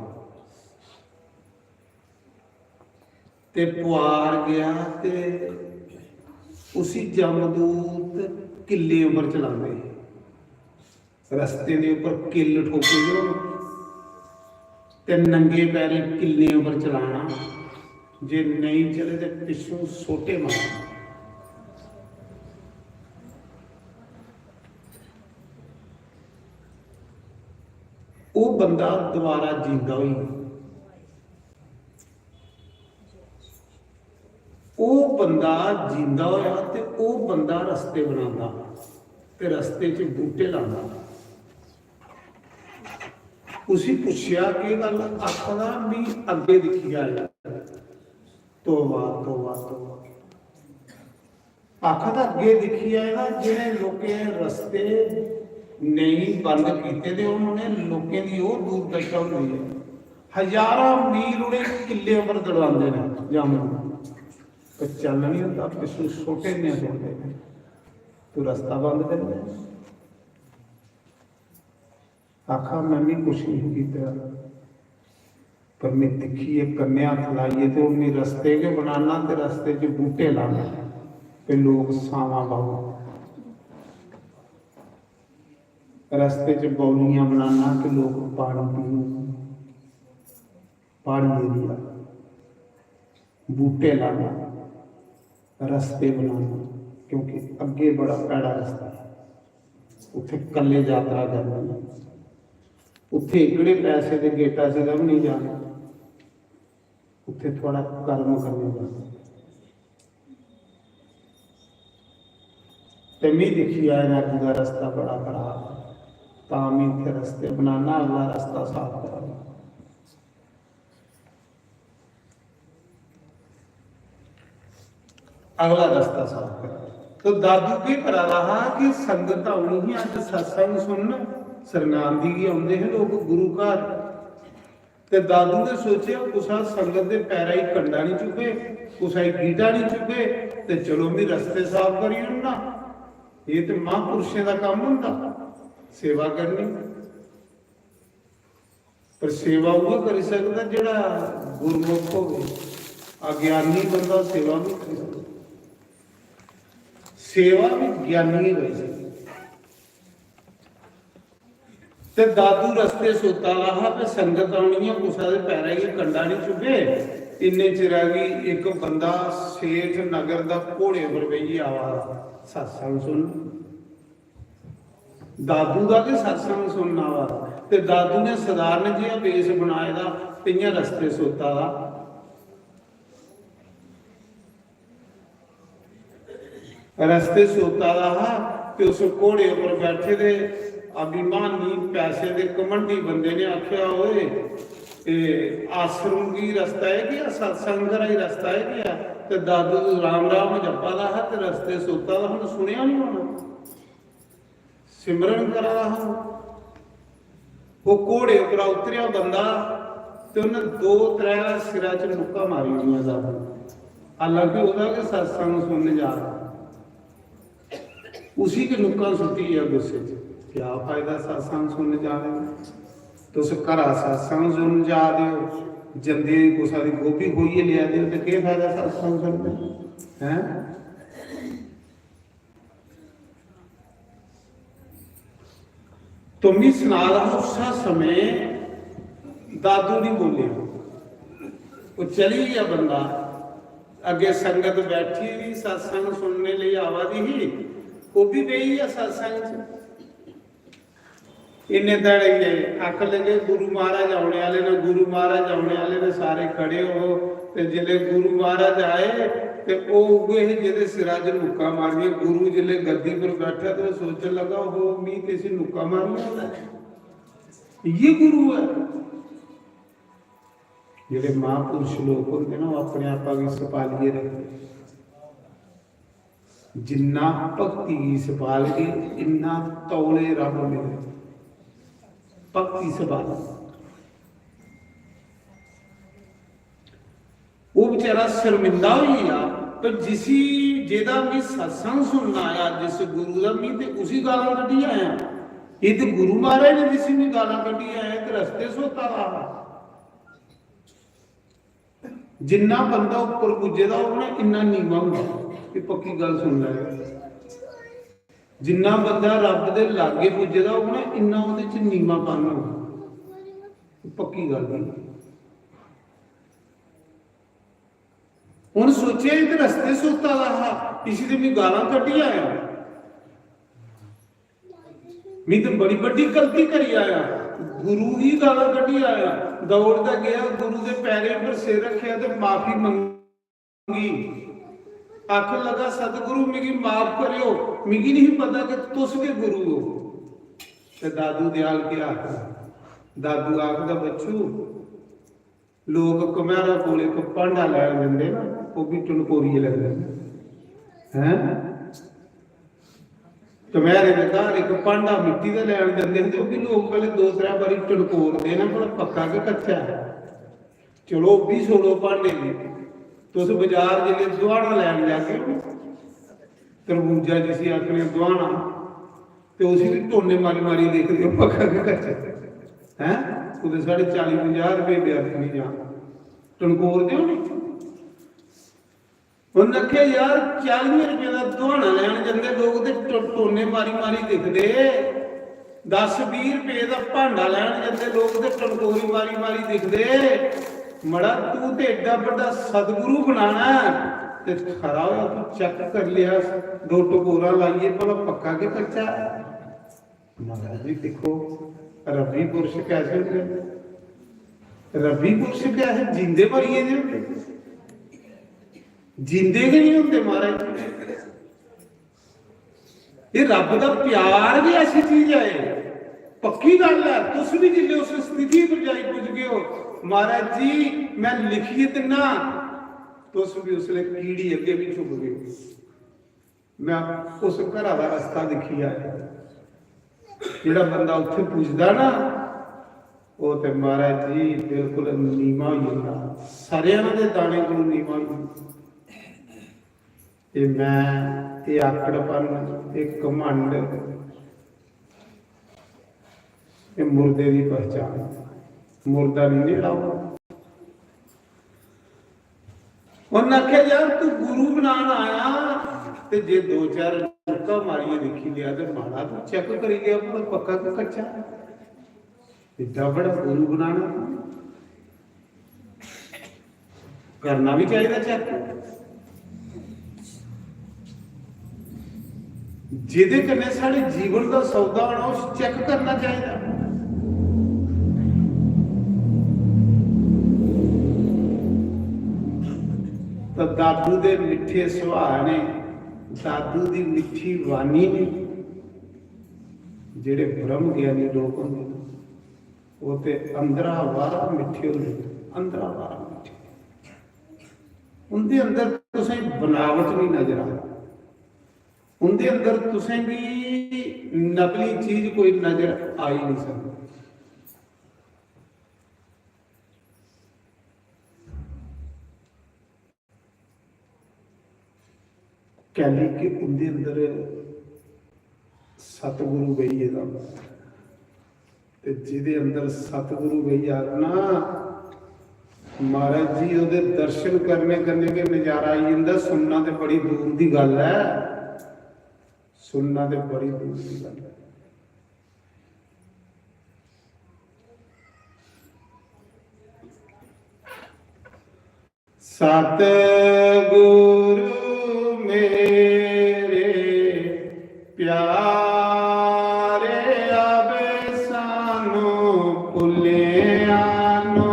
ते पुआर गेआ ते उसी जमदूत किल्लें उप्पर चलांदे हे। रस्ते दे उप्पर किल्ल ठोके दे होन ते नंगे पैरें किल्लें उप्पर चलाना, जे नेईं चले ते पिच्छों सोटे मारना। ओह् बंदा दोबारा जींदा होई गेआ। ओह् बंदा जींदा होया ते ओह् बंदा रस्ते बनांदा ते रस्ते च बूह्टे लांदा। उसी पुच्छेआ, "केह् गल्ल?" आखदा, "मी अग्गें दिक्खी आया।" तौबा, तौबा, तौबा। आखदा, "अग्गें दिक्खी आए ना, जि'नें लोकें रस्ते नेईं बंद कीते दे होन, उ'नें लोकें दी ओह् दुर्दशा होंदी ऐ। हजारां मील उ'नें किल्ले उप्पर दड़ांदे न जामन, पर चलन निं होंदा, पिच्छों सोटे ने सुट्टदे न। तू रस्ता बंद करी दे।" आखा, "मैं भी कुछ नहीं कीता, पर मैं दिक्खियै कन्नै हत्थ लाइयै ते हून मैं रस्ते गै बनाना ते रस्ते च बूह्टे लाना ते लोक छावां पाओ, रस्ते च बौलियां बनाना ते लोक पानी पीन।" प्हाड़ी एरिया, बूह्टे लाना, रस्ते बनाना, क्योंकि अग्गें बड़ा भैड़ा रस्ता ऐ। उत्थै कल्ले यात्रा करनी, उत्थै एह्कड़े पैसे दे गेटा सिरा बी निं जाना, उत्थै थुआढ़ा कर्म करने जाना। ते मी दिक्खी आए दा अग्गें दा रस्ता बड़ा खराब, तां मी इत्थै रस्ते बनाना, अगला रस्ता साफ कराना। अगला रस्ता साफ कर। तो दादू केह् करा दा हा कि संगत औनी ही अज्ज सत्संग सुनन, सरगांदी गी औंदे हे लोक गुरु घर। ते दादू ने सोचेआ, "कुसै संगत दे पैरा गी कंडा निं चुभे, कुसै गी गीटा निं चुभे, ते चलो, मी रस्ते साफ करी ओड़ना। एह् ते महापुरुशें दा कम्म होंदा, सेवा करनी।" पर सेवा उ'ऐ करी सकदा जेह्ड़ा गुरमुख होवे, अज्ञानी बंदा सेवा बी करी सकदा। सेवा बी ज्ञानी गै करी सकदा। ते दादू रस्ते सुत्ता दा हा ते संगत औनी ऐ, कुसै दे पैरै गी कंडा निं चुभे। इन्ने चिरा गी इक बंदा सेठ नगर दा घोड़े पर बेहियै आवा दा, सत्संग सुन। दादू दा गै सत्संग सुनना आवा दा। ते दादू ने सधारण जेहा वेश बनाए दा ते इ'यां रस्ते सुत्ता दा। रस्ते सुत्ता दा हा ते उस घोड़े उप्पर बैठे दे अभिमानी, पैसे दे घमंडी बंदे ने आखेआ, "ओए, एह् आश्रम गी रस्ता ऐ केह्, सत्संग घरा गी रस्ता ऐ केह्?" ते दादू राम राम जप्पा दा हा ते रस्ते सुत्ता दा हा, उ'न्नै सुनेआ निं होना। सिमरन करा दा हा। ओह् घोड़े उप्परा उतरेआ बंदा ते उन्नै दो त्रै सिरा च मुक्कां मारी ओड़ियां दादू। हालांकि ओह्दा गै सत्संग सुनन जा दा, उसी गै नुक्कां सुट्टी गेआ गुस्से च। क्या फायदा सत्संग सुनन जाने दा? तुस घरा सत्संग सुनन जा दे ओ, जंदे कुसै दी गोभी खोइयै लेआ दे ओ, ते केह् फायदा सत्संग सुनने दा? हैं? तो मी सना दा हा, उस्सै समें दादू निं बोलेआ, ओह् चली गेआ बंदा। अग्गें संगत बैठी दी, सत्संग सुनने लेई आवा दी ही, ओह् बी बेही गेआ सत्संग च। इन्ने धड़े गै आखन लगे, "गुरु महाराज औने आह्ले न, गुरु महाराज औने आह्ले न, सारे खड़े हो।" ते जिसलै गुरु महाराज आए ते ओह् उ'ऐ हे जेह्दे सिरा च मुक्कां मारियां। गुरु जिसलै गद्दी पर बैठा ते ओह् सोचन लगा, "ओहो, मी ते इसी मुक्कां मारियां होंदा ऐ, इ'यै गुरु ऐ।" जेह्ड़े महापुरुष लोक होंदे ना, ओह् अपने आपा गी सपालियै रखदे। जिन्ना भक्ति गी सपालगे, इन्ना तौले रब मिलग। भक्ति सपाल। ओह् बेचारा शर्मिंदा होई गेआ, पर जिसी, जेह्दा मी सत्संग सुनना आया, जिस गुरु दा, मी ते उसी गालां कड्ढी आया। एह् ते गुरु महाराज ने जिसी मी गालां कड्ढी आया, ते रस्ते सोता दा हा। जिन्ना बंदा उप्पर पुज्जे दा होग ना, इन्ना नीवा होंदा। एह् पक्की गल्ल सुन लैओ। जिन्ना बंदा रब दे लागे पुज्जे दा होग ना, इन्ना ओह्दे च नीवापन होग। एह् पक्की गल्ल है। उन सोचेआ, "एह् ते रस्ते सुत्ता दा हा, इसी ते मी गालां कड्ढी आया।" मी ते बड़ी बड्डी गलती करी आया, गुरु गी गालां कड्ढी आया। दौड़दा गेआ, गुरु दे पैरें पर सिर रक्खेआ ते माफी मंगी। आखन लगा, "सतगुरु, मिगी माफ करेओ, मिगी नहीं पता कि तुस गै गुरु हो।" ते दादू दयाल केह् आखदा? दादू आखदा, "बच्चू, लोक घमेरा कोल इक भांडा लैन जंदे ना, ओह् बी टनकोरियै लैंदे न, हैं? घमेरे दे घर इक भांडा मिट्टी दा लैन जंदे न, ते ओह् बी लोक पैह्ले दो त्रै बारी टनकोरदे न, भला पक्का कि कच्चा ऐ। चलो, ओह् बी छोड़ो भांडे गी, तुस बाजार जिसलै दुहाना लैन जागे, तरबूजा जिसी आखने दुहाना, ते उसी बी टोने मारी मारी दिखदे ओ, पक्का कि कच्चा ऐ। हैं? कुतै साढ़े चाली पंजाह् रपेऽ व्यर्थ निं जान, टनकोरदे ओ निं?" उ'न्नै आखेआ, "यार, चालियें रपेऽ दा दुहाना लैन जंदे लोक ते टो-, टोने मारी मारी दिखदे, दस बीह् रपेऽ दा भांडा लैन जंदे लोक ते टनकोरी मारी मारी दिखदे। मड़ा, तू ते एड्डा बड्डा सतगुरु बनाना ऐ, ते खरा होआ तू चेक करी लेआ, दो टकोरां लाइयै, भला पक्का कि कच्चा ऐ।" महाराज जी, दिक्खो, रब्बी पुरुष कैसे होंदे? रब्बी पुरुष कैसे? जींदे मरी गेदे होंदे, जींदे गै नहीं होंदे महाराज जी। ये रब दा प्यार गै ऐसी चीज ऐ, पक्की गल्ल ऐ। तुस भी जिसलै उस स्थिति पर जाई पुजगे ओ, महाराज जी, मैं लिखियै दिन्ना, तुस भी उसलै कीड़ी अग्गें भी झुकगे ओ। मैं उस घरा दा रस्ता दिक्खी आया, जेह्ड़ा बंदा उत्थै पुजदा ना, ओह् ते महाराज जी बिल्कुल नीमा होई जंदा, सरेआं दे दाने कोलू नीमा होई जंदा। एह् मैं, एह् आकड़पन, एह् घमंड, एह् मुर्दे दी पहचान। मुर्दा नहीं जेह्ड़ा, ओह् उन्नै आखेआ, "यार, तू गुरु बनान आया ते जे दो चार मुक्का मारियै दिक्खी लेआ ते माड़ा, तू चेक करी लेआ, भला पक्का कि कच्चा।" एड्डा बड़ा गुरु बनाना, करना भी चाहिदा चेक। जेह्दे कन्नै साढ़े जीवन दा सौदा होना, उस चेक करना चाहिदा। तो दादू दे मिट्ठे सुभाऽ ने, दादू दी मिट्ठी वाणी ने, जेह्ड़े ब्रह्म ज्ञानी लोक होंदे न, ओह् ते अंदरा बाह्रा मिट्ठे होंदे न, अंदरा बाह्रा मिट्ठे। उं'दे अंदर तुसें बनावट नहीं नजर आनी, उं'दे अंदर तुसें गी नकली चीज कोई नजर आई नहीं सकदी। कैली कि उं'दे अंदर सतगुरु बेही गेदा, ते जेह्दे अंदर सतगुरु बेही जाग ना, महाराज जी, ओह्दे दर्शन करने कन्नै गै नजारा आई जंदा। सुनना ते बड़ी दूर दी गल्ल ऐ, सुनना ते बड़ी दूर दी गल्ल ऐ। सतगुरु मेरे प्यारे, अब सानू भुल्लियां नू,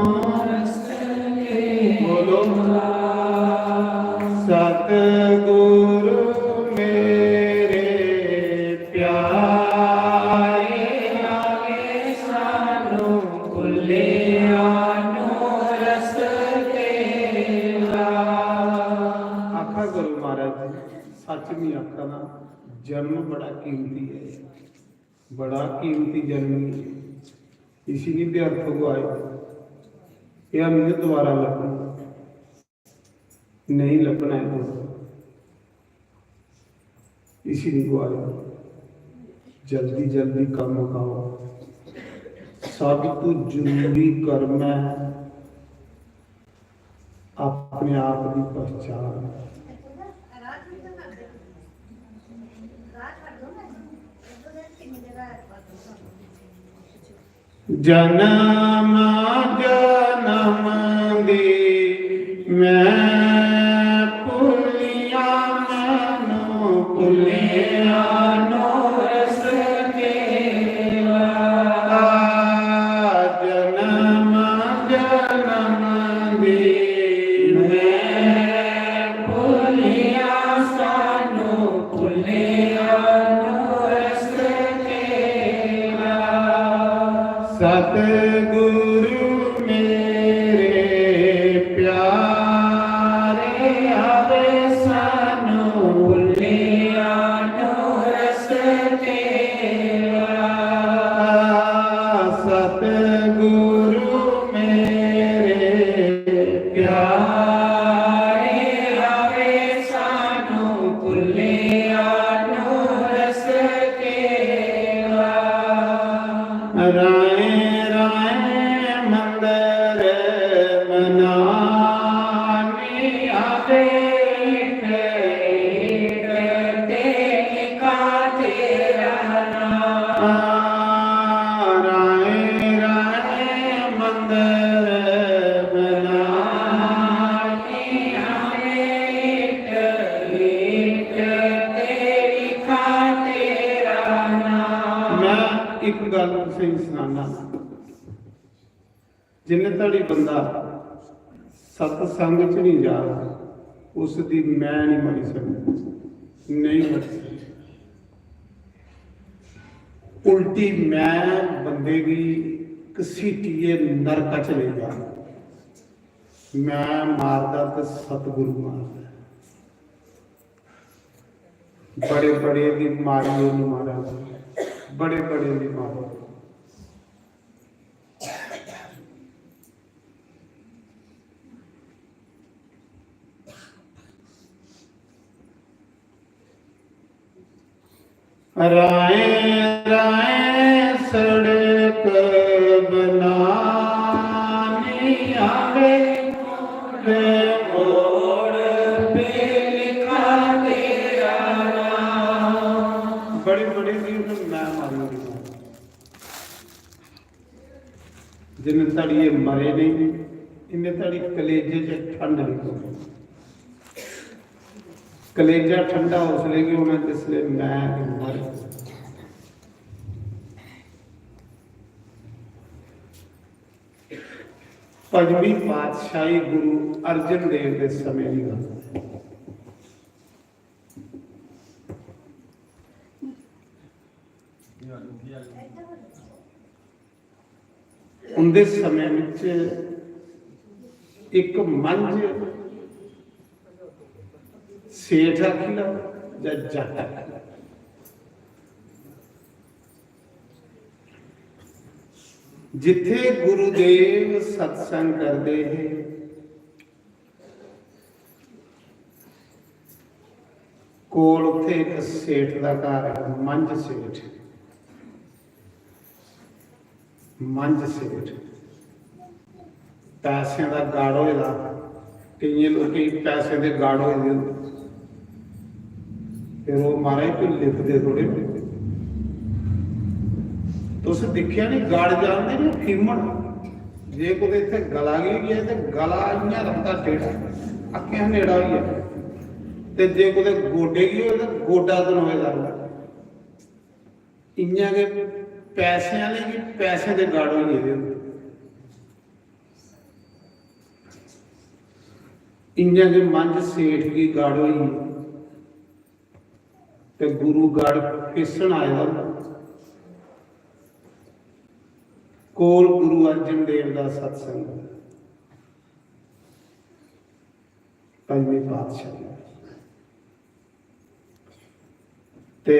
बोलो, सतगुरु मेरे प्यारे, आवे सानू भुल्लियां नू रस्ते ला। आखा करो महाराज जी, सच नहीं आखा ना, जन्म बड़ा कीमती है, बड़ा कीमती जन्म है, इसी नहीं व्यर्थ गवाए। यह नहीं दोबारा लभना, नहीं लभना है दोबारा। इसी नहीं गवाया। जल्दी जल्दी कम्म मकाओ। सब तो जरूरी कर्म है अपने आप की पहचान। जन्म जन्म दी मैं भुल्लियां, मैनू भुल्लियां नू रस्ते ला। जन्म जन्म दी मैं भुल्लियां, सानू भुल्लियां नू रस्ते ला। सतगुरु मेरे प्यारे, आवे सानू भुल्लिया नू रस तेरा। सतगुरु मेरे प्यारे, आवे सानू भुल्लिया नू रस तेरा। राहें राहें मंदर बनानी, आवे इक इक ते लिखा तेरा नाम। राहें राहें मंदर बनानी, आवे इक इक ते लिखा तेरा नाम। मैं इक गल्ल तुसेंगी सनाना, जिन्ने धड़ी बंदा सतसंग च नहीं जा, उस दी मैं नहीं मरी सकदी, नहीं मरी सकदी। उल्टी मैं बंदे गी घसीटियै नरका च लेई जा। मैं मारदा ते सतगुरु मारदा। बड़े बड़े दी मारी ओह् मारा, बड़े बड़े दी मारी। राहें राहें सड़क बनानी, आवे मोड़ मोड़ पे लिखा तेरा नाम। बड़े बड़े दी उन्हें मैं मारी। जिन्ने धड़ी एह् मरे नहीं, इन्ने धड़ी कलेजे च ठंड नहीं पौंदी। कलेजा ठंडा उसले गै होना जिसले मैं मर। पंजवीं पातशाही गुरु अर्जन देव दे समें दी गल्ल। उंदे समें विच इक मंझ सेठ आखी लैओ जां जट आखी लैओ, जिथे गुरुदेव सत्संग करदे हे, कोल उत्थे इक सेठ दा घर है, मंझ सेठ। मंझ सेठ, पैसें दा गड़ होए दा। केइयें लोकें गी पैसें दे गड़ होए दे होंदे। फिर ओह् महाराज कोई लिखदे थोड़े होंदे। तुस दिक्खेआ नी, गड़ जानदे नी, फीमन। जे कुतै इत्थै गला गी होई जाए ते गला इ'यां रौंह्दा टेढ़ा, अक्खें शा नेड़ा होई जाए। ते जे कुतै गोडे गी होए ते गोडा दनोए दा रौंह्दा। इ'यां गै पैसें आह्ले गी पैसें दे गड़ होई गेदे होंदे। इ'यां गै मंझ सेठ गी गड़ होई ते गुरु गड़ किस्सण आए दा होंदा। कोल गुरु अर्जन देव दा सत्संग, पंजवीं पातशाही। ते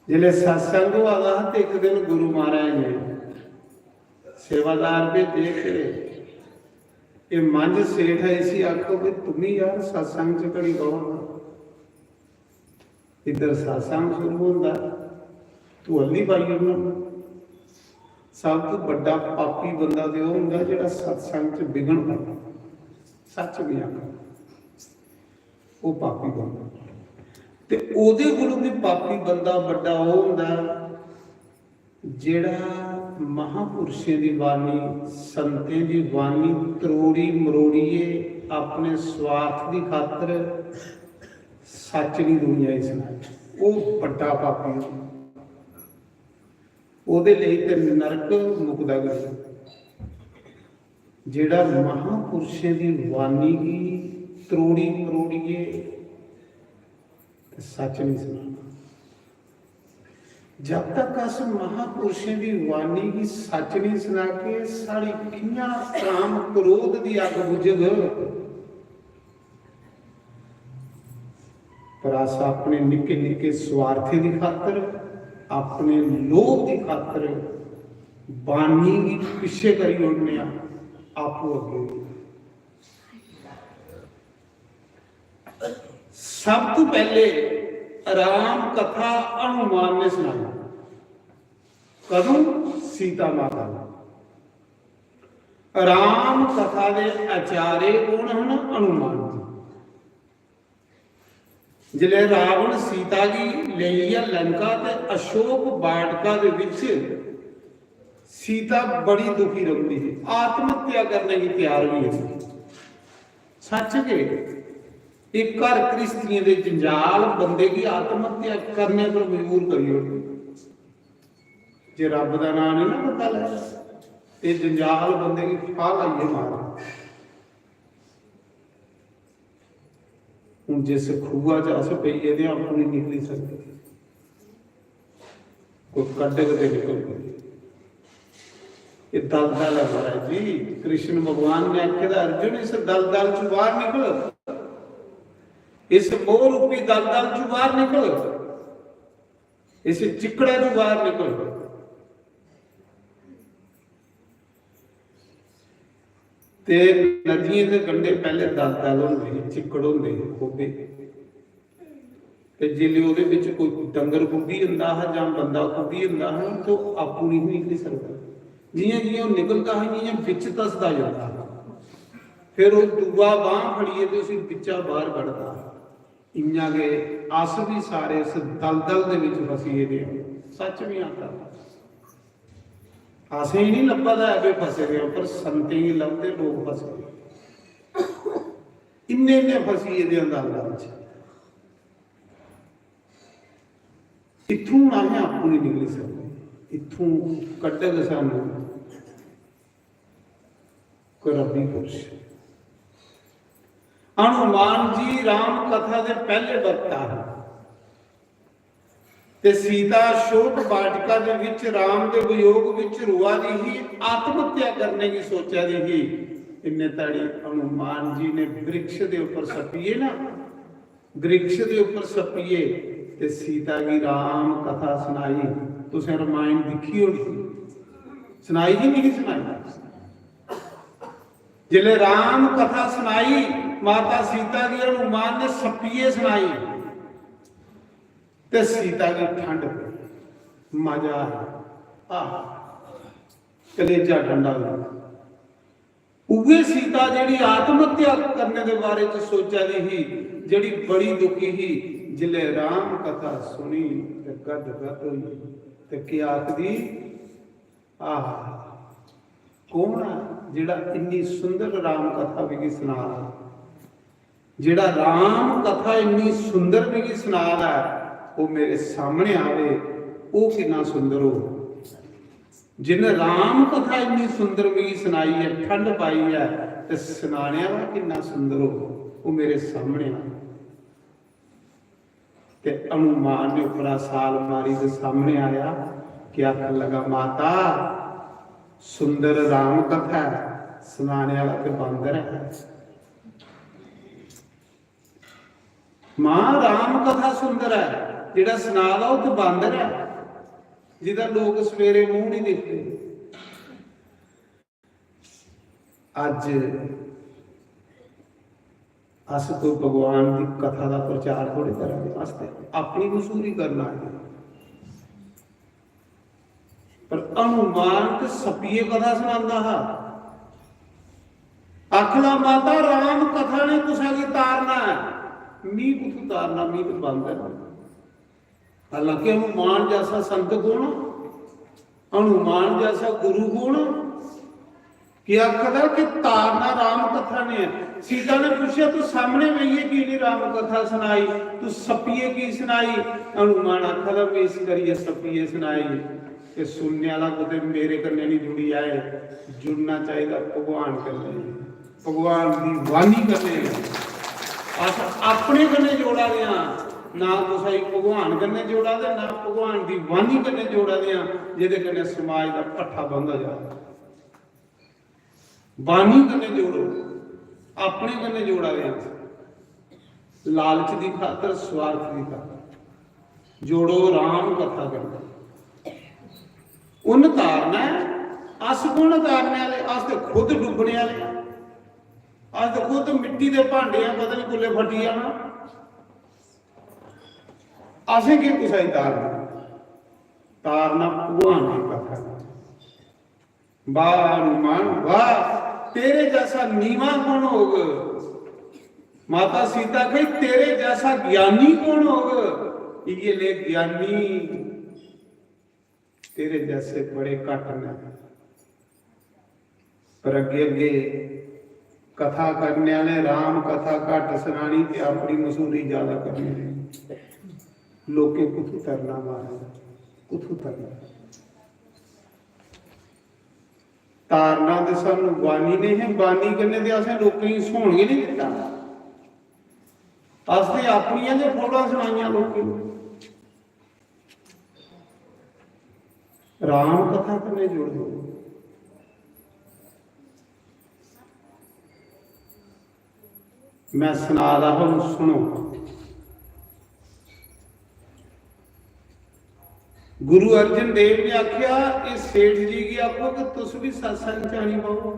जिसलै सत्संग होआ दा हा ते इक दिन गुरु महाराज ने सेवादार भेजे कि एह् मंझ सेठ ऐ, इसी आखो कि तुमी यार सत्संग च घड़ी बहो। इद्धर सत्संग शुरू होंदा, तू हल्ली पाई ओड़ना। सब तो बड्डा पापी बंदा ते ओह् होंदा जेह्ड़ा सत्संग च विघ्न पांदा। सच बी आखना, ओह् पापी बंदा। ते ओह्दे कोलू बी पापी बंदा बड्डा ओह् होंदा जेह्ड़ा महापुरुषें दी बाणी, संतें दी बाणी त्रोड़ी मरोड़ियै अपने स्वार्थ दी खातर सच गी दुनिया गी सनाए, ओह् बड्डा पापी होंदा। ओह्दे लेई ते नरक मुकदा गै नेईं। जेह्ड़ा महापुरुषें दी बाणी गी त्रोड़ी मरोड़ियै ते सच नहीं सनाना। जब तक अस महापुरुषें दी वाणी गी सच नेईं सनागे, साढ़ी कि'यां काम क्रोध दी अग्ग बुझग? पर अस अपने निक्के निक्के स्वार्थें दी खातर, अपने लोभ दी खातर वाणी गी पिच्छे करी ओड़ने आं, आपूं अग्गें। सब तू पहले राम कथा हनुमान ने सुनाई। कदूं? सीता माता ने। राम कथा दे आचार्य कौन हन? हनुमान जी। जिसलै रावण सीता गी लेइयै लंका ते अशोक बाटका दे विच सीता बड़ी दुखी रौंदी ही, आत्महत्या करने गी तैयार होई जंदी। सच गै, इक घर घ्रिस्तियें दे जंजाल बंदे गी आत्महत्या करने पर मजबूर करी ओड़दी। जे रब दा नांऽ नेईं ना बंदा लै, ते जंजाल बंदे गी फाह लाइयै मार। हून जिस खूहा च अस पेई गेदे आं, आपूं निं निकली सकदे। कोई कड्ढग ते निकलग। एह् दलदल ऐ महाराज जी। कृष्ण भगवान ने आखे दा, अर्जुन, इस दलदल च बाहर निकल, इस मोह रूपी दलदल च बाहर निकल, इस चिक्कड़ा च बाहर निकल। ते नदियें दे कंढे पैह्ले दलदल होंदे हे, चिक्कड़ होंदे हे, खोबे। ते जिसलै ओह्दे बिच कोई डंगर कुद्दी जंदा हा जां बंदा कुद्दी जंदा हा, ते ओह् आपूं निं निकली सकदा। जि'यां जि'यां ओह् निकलदा हा, इ'यां इ'यां बिच धसदा जंदा हा। फिर ओह् दूआ बांह् फड़ियै ते उसी बिच्चा बाह्र कढदा हा। इ'यां गै अस बी सारे इस दलदल दे बिच फसी गेदे आं। सच बी आखा दा। असेंगी निं लब्भा दा ऐ कि फसे दे आं, पर संतें गी लभदे लोक फसे दे। इन्ने इन्ने फसी गेदे आं दलदल च। इत्थूं हून असें आपूं निं निकली सकदे। इत्थूं कड्ढग सानूं कोई रब्बी पुरुष। हनुमान जी राम कथा दे पैह्ले वक्ता हे। ते सीता शोक वाटिका दे विच राम दे वियोग विच रोआ दी ही, आत्महत्या करने की सोचा दी ही। इन्ने ताड़ी हनुमान जी ने वृक्ष दे ऊपर सप्पिये ना, वृक्ष दे ऊपर सप्पिये ते सीता गी राम कथा सनाई। तुसें रामायण दिक्खी होनी, सनाई कि नहीं सनाई? जिसलै राम कथा सनाई माता सीता गी, हनुमान ने सप्पिये सनाई ते सीता गी ठंड पई, मजा आया। आहा, कलेजा ठंडा होई गेआ। उ'ऐ सीता जेह्ड़ी आत्महत्या करने दे बारे च सोचा दी ही, जेह्ड़ी बड़ी दुखी ही, जिसलै राम कथा सुनी ते गद गद होई ते केह् आखदी, आह, कौन ऐ जेह्ड़ा इन्नी सुंदर राम कथा मिगी सना दा? जेह्ड़ा राम कथा इन्नी सुंदर मिगी सना दा ऐ, ओह् मेरे सामने आवे, ओह् किन्ना सुंदर हो। जिन्न राम कथा इन्नी सुंदर मिगी सनाई ऐ, ठंड पाई ऐ, ते सनाने आह्ला किन्ना सुंदर हो, ओह् मेरे सामने आवे। ते हनुमान ने उप्परा साल मारी ते सामने आया कि आखन लगा, माता, सुंदर राम कथा ऐ, सनाने आह्ला ते बांदर ऐ। मां, राम कथा सुंदर ऐ, जेह्ड़ा सना दा ओह् ते बांदर ऐ, जिदा लोक सवेरे मूंह नहीं दिखदे। अज्ज अस कोई भगवान दी कथा दा प्रचार थोड़े करा दे, अस ते अपनी मशहूरी करना आए दे। पर हनुमान ते सप्पिये कथा सनांदा हा। आखदा, माता, राम कथा ने कुसा गी तारना ऐ, मी कुत्थू तारना, मी ते बंद ऐ। हालांकि हनुमान जैसा संत कौन? हनुमान जैसा गुरु कौन? कि आखदा कि तारना राम कथा ने ऐ। सीता ने पुच्छेआ, "तू सामने बेहियै की नहीं राम कथा सनाई, तू सप्पिये की सनाई?" हनुमान आखदा, "मैं इस करियै सप्पिये सनाई कि सुनने आह्ला कुतै मेरे कन्नै नहीं जुड़ी आए, जुड़ना चाहिदा भगवान कन्नै, भगवान दी वाणी कन्नै। अस अपने कन्नै जोड़ा दे आं, ना कुसै गी भगवान कन्नै जोड़ा दे, ना भगवान दी बाणी कन्नै जोड़ा दे आं, जेह्दे कन्नै समाज दा पट्ठा बंधा जा। बाणी कन्नै जोड़ो, अपने कन्नै जोड़ा दे आं। लालच दी खातर, स्वार्थ दी खातर जोड़ो राम कथा कन्नै। उन्न तारना ऐ। अस कु'न तारने आह्ले? अस ते खुद डुब्बने आह्ले आं। अस ते खुद मिट्टी दे भांडे आं, पता निं कुल्लै फटी जाना। असें केह् कुसै गी तारना? तारना भगवान दी कथा। वाह हनुमान वाह, तेरे जैसा नीवा कौन होग? माता सीता कही, तेरे जैसा ज्ञानी कौन होग? इ'यै ले ज्ञानी, तेरे जैसे बड़े घट न। पर अग्गे अग्गे कथा करने आह्ले, राम कथा घट सनानी ते अपनी मसूरी ज्यादा करनी। लोकें कुत्थों तरना महाराज, कुत्थों तरना? तारना ते सानू बानी ने है, बानी कन्नै ते असें लोकें गी स्होन गै नहीं दित्ता। अस ते अपनियां गै फोड़ां सुनाइयां लोकें गी। राम कथा कन्नै जुड़ दो। मैं सना दा हा, हुन सुनो। गुरु अर्जन देव ने आख्या, "इस सेठ जी गी आखो कि तुस भी सत्संग च आनी पाओ,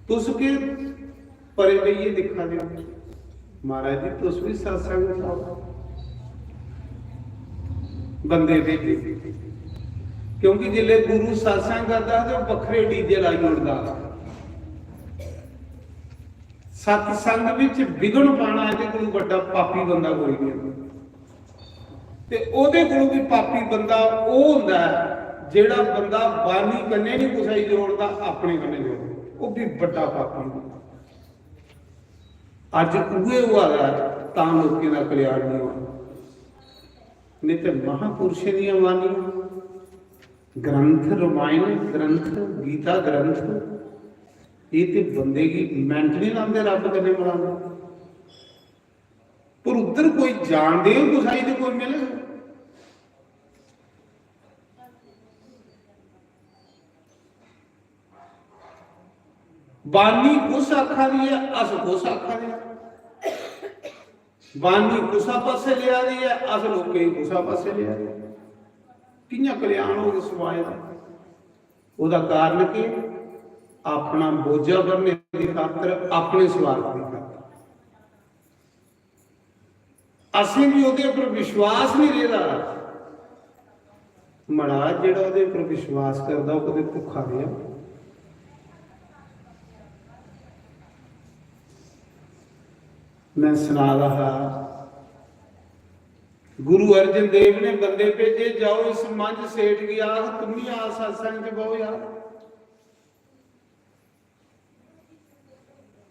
तुस के परे बेहियै दिक्खा दे ओ? महाराज जी, तुस भी सत्संग च आओ।" बंदे भेजे, क्योंकि जिसले गुरु सत्संग करदा ते ओह बक्खरे डीजे लाई ओड़दा। सत्संग विच विघ्न पाना एहदे कोलू बड्डा पापी बंदा कोई नहीं। ते ओहदे कोलू भी पापी बंदा ओह हुंदा ऐ जेहड़ा बंदा बानी कन्नै नहीं कुसै गी जोड़दा, अपने कन्नै जोड़दा, ओह भी बड्डा पापी हुंदा। अज्ज उ'ऐ होआ दा ऐ, तां लोकें दा कल्याण नहीं होआ। नहीं ते महापुरुषें दियां बानियां, ग्रंथ, रामायण ग्रंथ, गीता ग्रंथ, ये ते बंदे गी मेंट नहीं लांदे, रब कन्नै मलांदे। पर उद्धर कोई जानदे हो कुसै गी ते कोई मिले। बानी कुस आखा दी ऐ, अस कुस आखा दे आं? बानी कुसा पासै लेआ दी ऐ, अस लोकें गी कुसा पासै लेआ दे आं? कि'यां कल्याण होग समाज दा? ओह्दा कारण केह्? अपना बोझा भरने दी खातर, अपने स्वार्थ दी खातर। असें भी ओह्दे उप्पर विश्वास नहीं रेह्दा। मड़ा, जेह्ड़ा ओह्दे उप्पर विश्वास करदा, ओह् कदें भुक्खा रेहा? मैं सना दा हा, गुरु अर्जन देव ने बंदे भेजे, "जाओ, इस मंझ सेठ गी आख, तुम ही आ सत्संग च बहो यार।"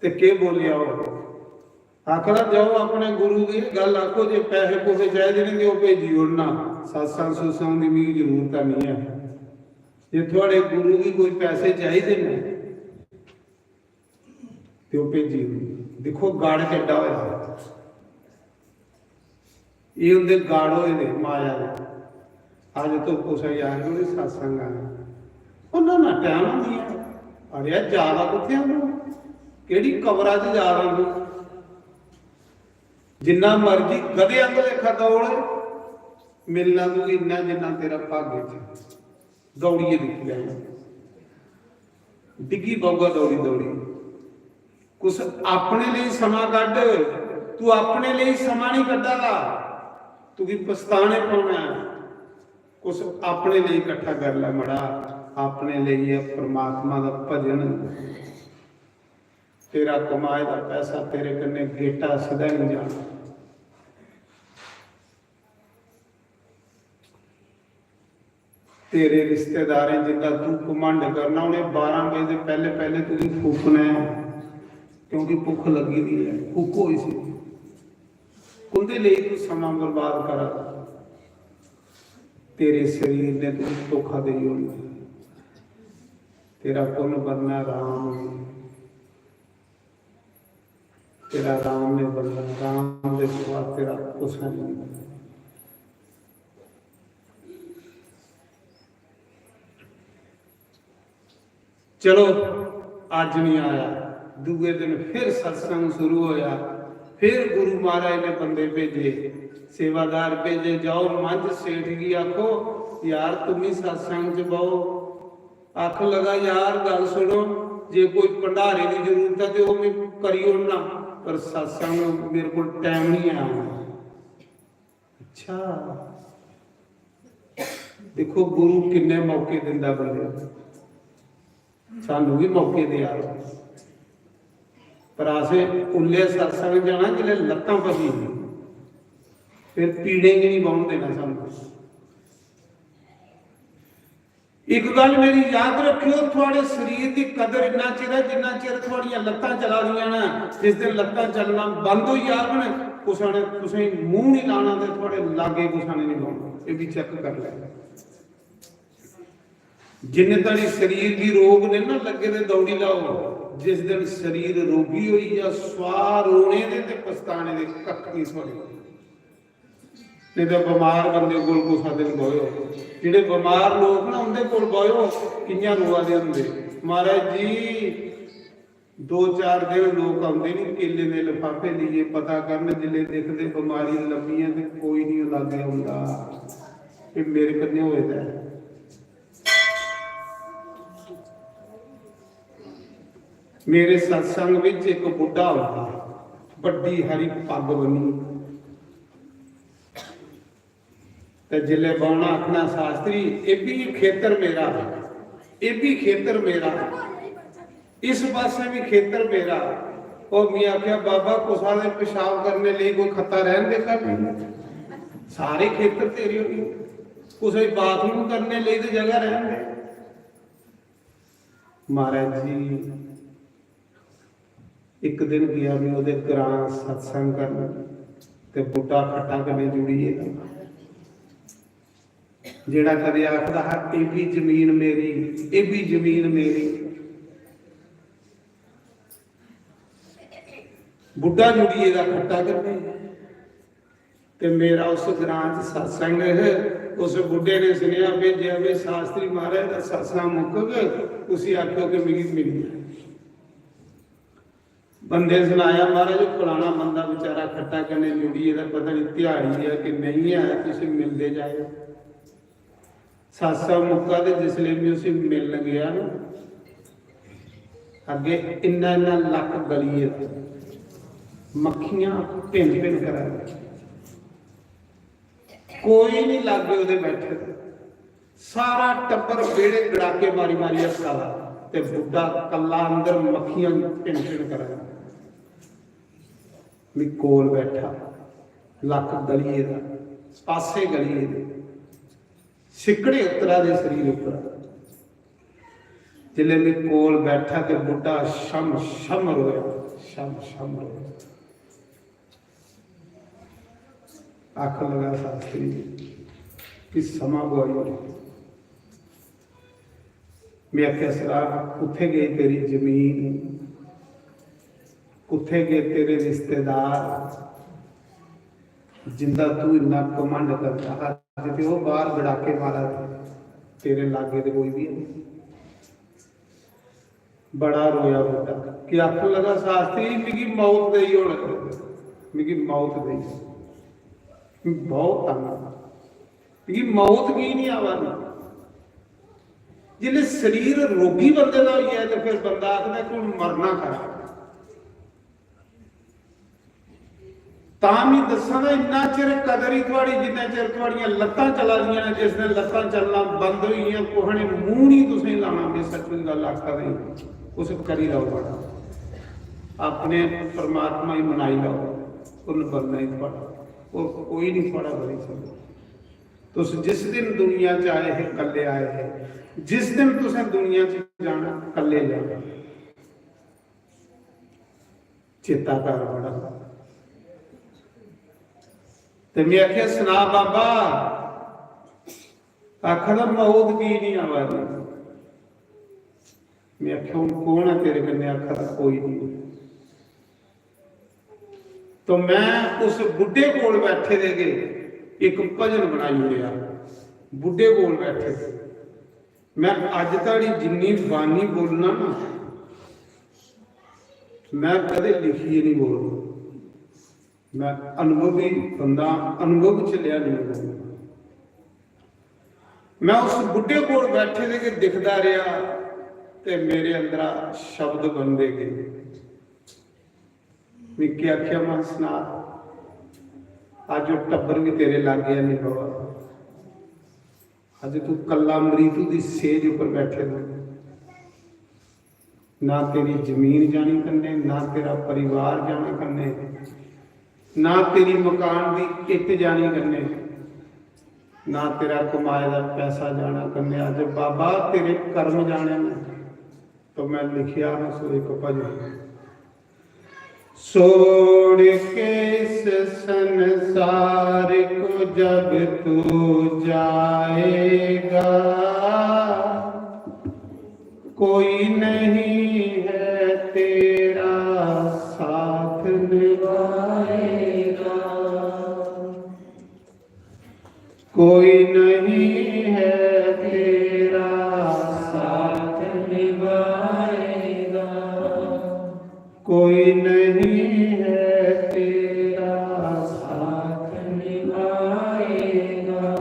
ते केह् बोलेआ ओह्? आखदा, "जाओ, अपने गुरु गी गल्ल आखो, जे पैसे पूसे चाहिदे ने ते ओह् भेजी ओड़ना, सत्संग सुत्संग दी मिगी जरूरत नहीं ऐ। जे थुआड़े गुरु गी कोई पैसे चाहिदे ने ते ओह् भेजी ओड़ना।" दिक्खो, गढ़ केड्डा होया। एह् उं'दे गढ़ होए दे माया दे। अज्ज तुस कुसै गी आखगे, "सत्संग आए।" "ओह् ना, ना, टैम निं ऐ।" "अड़ेआ, जा दा कुत्थै आं तूं? केह्ड़ी कबरा च जा दा तूं? जिन्ना मर्जी गधे आंह्गर लेखा दौड़, मिलना तुगी इन्ना जिन्ना तेरा भाग्य च।" दौड़ियै दिक्खी लैना, डिग्गी पौगा दौड़ी दौड़ी। कुछ अपने लेई समां कड्ढ, तू अपने लेई समां नहीं कड्ढा दा, तुगी पछताने पौना ऐ। कुछ अपने लेई इकट्ठा कर लै मड़ा, अपने लेई ऐ परमात्मा दा भजन। तेरा कमाए दा पैसा तेरे कन्नै गेटा सिद्धा नहीं जाना। तेरे रिश्तेदारें जिंदा तू घमंड करना, उ'नें बारां बजे दे पैह्ले पैह्ले तुगी फूकना ऐ, क्योंकि भुक्ख लग्गी दी ऐ, फूको इसी। कुंदे लेई तू समां बर्बाद करा दा? तेरे शरीर ने तुगी धोखा देई ओड़ना। तेरा पुन्न बनना राम। तेरा राम ने बनना, राम दे सिवा तेरा कुसै नहीं बनना। चलो, अज्ज नहीं आया, दूए दिन फिर सत्संग शुरू होया, फिर गुरु महाराज ने बंदे भेजे, सेवादार भेजे, "जाओ मंझ सेठ गी आखो, यार, तुम ही सत्संग च बहो।" आखन लगा, "यार, गल सुनो, जे कोई भंडारे दी जरूरत है ते ओह मैं करी ओड़ना, पर सत्संग मेरे कोल टाइम नहीं है।" अच्छा, देखो, गुरु किन्ने मौके दिंदा बंदे, सानू भी मौके दे यार। पर असें उल्ले सत्संग जाना जिसलै लत्तां भज्जी दियां, फिर पीड़ें गी नहीं बौहन देना सानू। एक गल मेरी याद रखियो, थुआड़े शरीर दी कदर इन्ना चिर है जिन्ना चिर थुआड़ियां लत्तां चला दियां न। जिस दिन लत्तां चलना बंद होई जाग न, कुसै ने तुसें मुंह नहीं लाना ते थुआड़े लागे कुसै ने नहीं बौहना। ये भी चेक कर लै। जिन्ने धड़ी शरीर दी रोग ने ना लगे दे, दौड़ी लाओ। जिस दिन शरीर रोगी होई जा, स्वाह रोने दे ते पछताने दे कक्ख नहीं थुआड़े कोल। नहीं तो बमार बंदे कोल कुसा दिन बौह्यो, जेह्ड़े बमार लोक ना उंदे कोल बौह्यो, कि'यां रोआ दे होंदे। महाराज जी, दो चार दिन लोक औंदे नी, केले दे लफाफे लेइयै पता करन, जिसलै दिखदे बमारी लम्मी ऐ ते कोई निं लागै औंदा। एह् मेरे कन्नै होए दा ऐ। मेरे सत्संग विच इक बुड्ढा औंदा, बड्डी हारी पग्ग बन्नी। ते जिसलै बौह्ना आखना, "शास्त्री, एह् बी खेतर मेरा, एह् बी खेतर मेरा, इस पासै बी खेतर मेरा।" ओह् में आखेआ, "बाबा, कुसा दे पेशाब करने लेई कोई खत्ता रैह्न देगा? सारे खेतर तेरे होने, कुसै गी बाथरूम करने लेई ते जगह रैह्न दे।" महाराज जी, इक दिन गेआ में ओह्दे ग्रां सत्संग करन, ते बुड्ढा खट्टा कन्नै जुड़ी गेदा, जेह्ड़ा कदें आखदा हा, "एह् बी जमीन मेरी, एह् बी जमीन मेरी।" बुड्ढा जुड़ी गेदा खट्टा कन्नै। ते मेरा उस ग्रां च सत्संग है, उस बुड्ढे ने सुनेहा भेजेआ, "भाई, शास्त्री महाराज दा सत्संग मुकग, उसी आखेओ कि मिगी मिली जाए।" बंदे सनाया, "महाराज, ओह् फलाना बंदा बेचारा खट्टा कन्नै जुड़ी गेदा, पता नहीं ध्याड़ी ऐ कि नहीं ऐ, तुसी मिलदे जाएओ।" सत्संग मुक्का ते जिसलै में उसी मिलन गेआ ना, अग्गें इन्ना इन्ना लक्क गली गेदा, मक्खियां भिन भिन करा दियां, कोई नहीं लाग्गे ओह्दे बैठे दे, सारा टब्बर बेड़े गड़ाके मारी मारी हस्सा दा, ते बुड्ढा कल्ला अंदर मक्खियां भिन भिन करा दा। में कोल बैठा, लक्क गली गेदा, पासे गली गेदे, सिक्कड़े उतरा दे शरीर उप्पर। जिसलै में कोल बैठा ते बुड्ढा छम छम रोया, छम छम रोया। आखन लगा, "शास्त्री, कि समां गुआई ओड़ी।" में आखेआ, "सराह्, कुत्थै गेई तेरी जमीन? कुत्थै गे तेरे रिश्तेदार, जिंदा तू इन्ना घमंड करदा हा? अज्ज ते ओह् बाह्र गड़ाके मारा दे, तेरे लागै ते कोई बी नेईं।" बड़ा रोया बुड्ढा। कि आखन लगा, "शास्त्री, मिगी मौत देई ओड़, मिगी मौत देई ओड़, मिगी बहुत तंग आ, मिगी मौत की नहीं आवा दी?" जिसलै शरीर रोगी बंदे दा होई जाए ते फिर बंदा आखदा कि हून मरना खरा। तां बी दस्सां ना, इन्ना चिर कदर ही थुआड़ी, जिन्ना चिर थुआड़ियां लत्तां चला दियां न। जिस दिन लत्तां चलना बंद होई गेइयां, कुसै ने मूंह नहीं तुसेंगी लाना। में सच्ची गल्ल आखा दी, तुस करी लैओ बड़ा, अपने परमात्मा गी मनाई लैओ, उन्न बनना ही थुआड़ा, होर कोई नहीं थुआड़ा बनी सकदा। तुस जिस दिन दुनिया च आए हे, कल्ले आए हे, जिस दिन तुसें दुनिया च जाना, कल्ले जाना। चेता कर बड़ा। ते में आखेआ, "सना बाबा।" आखा दा, "मौत की नहीं आवा दी?" में आखेआ, "हून कौन ऐ तेरे कन्नै?" आखा दा, "कोई नहीं।" तो मैं उस बुड्ढे कोल बैठे दे गै इक भजन बनाई ओड़ेआ। बुड्ढे कोल बैठे दे मैं अज्ज धोड़ी जिन्नी बाणी बोलना ना, मैं कदे लिखियै नहीं बोलना। मैं अनुभवी बंदा, अनुभव च लेआ नहीं बोलना। मैं उस बुड्ढे कोल बैठे दे गै दिखदा रेहा ते मेरे अंदरा शब्द बनदे गे। मिगी आखेआ, "मां सना, अज्ज ओह् टब्बर बी तेरे लागै नहीं बवा। अज्ज तू कल्ला मरीतू दी सेज उप्पर बैठे दा। ना तेरी जमीन जानी कन्नै, ना तेरा परिवार जाना कन्नै, ना तेरी मकान दी इट्ट जानी कन्नै, ना तेरा कमाए दा पैसा जाना कन्नै। अज्ज बाबा तेरे कर्म जाने न।" तो मैं लिखिया हा सो एक भजन, छोड़ के इस संसार को जब तू जाएगा, कोई नहीं है तेरा साथ निभाएगा। कोई नहीं है तेरा साथ निभाएगा, कोई नहीं है तेरा साथ निभाएगा।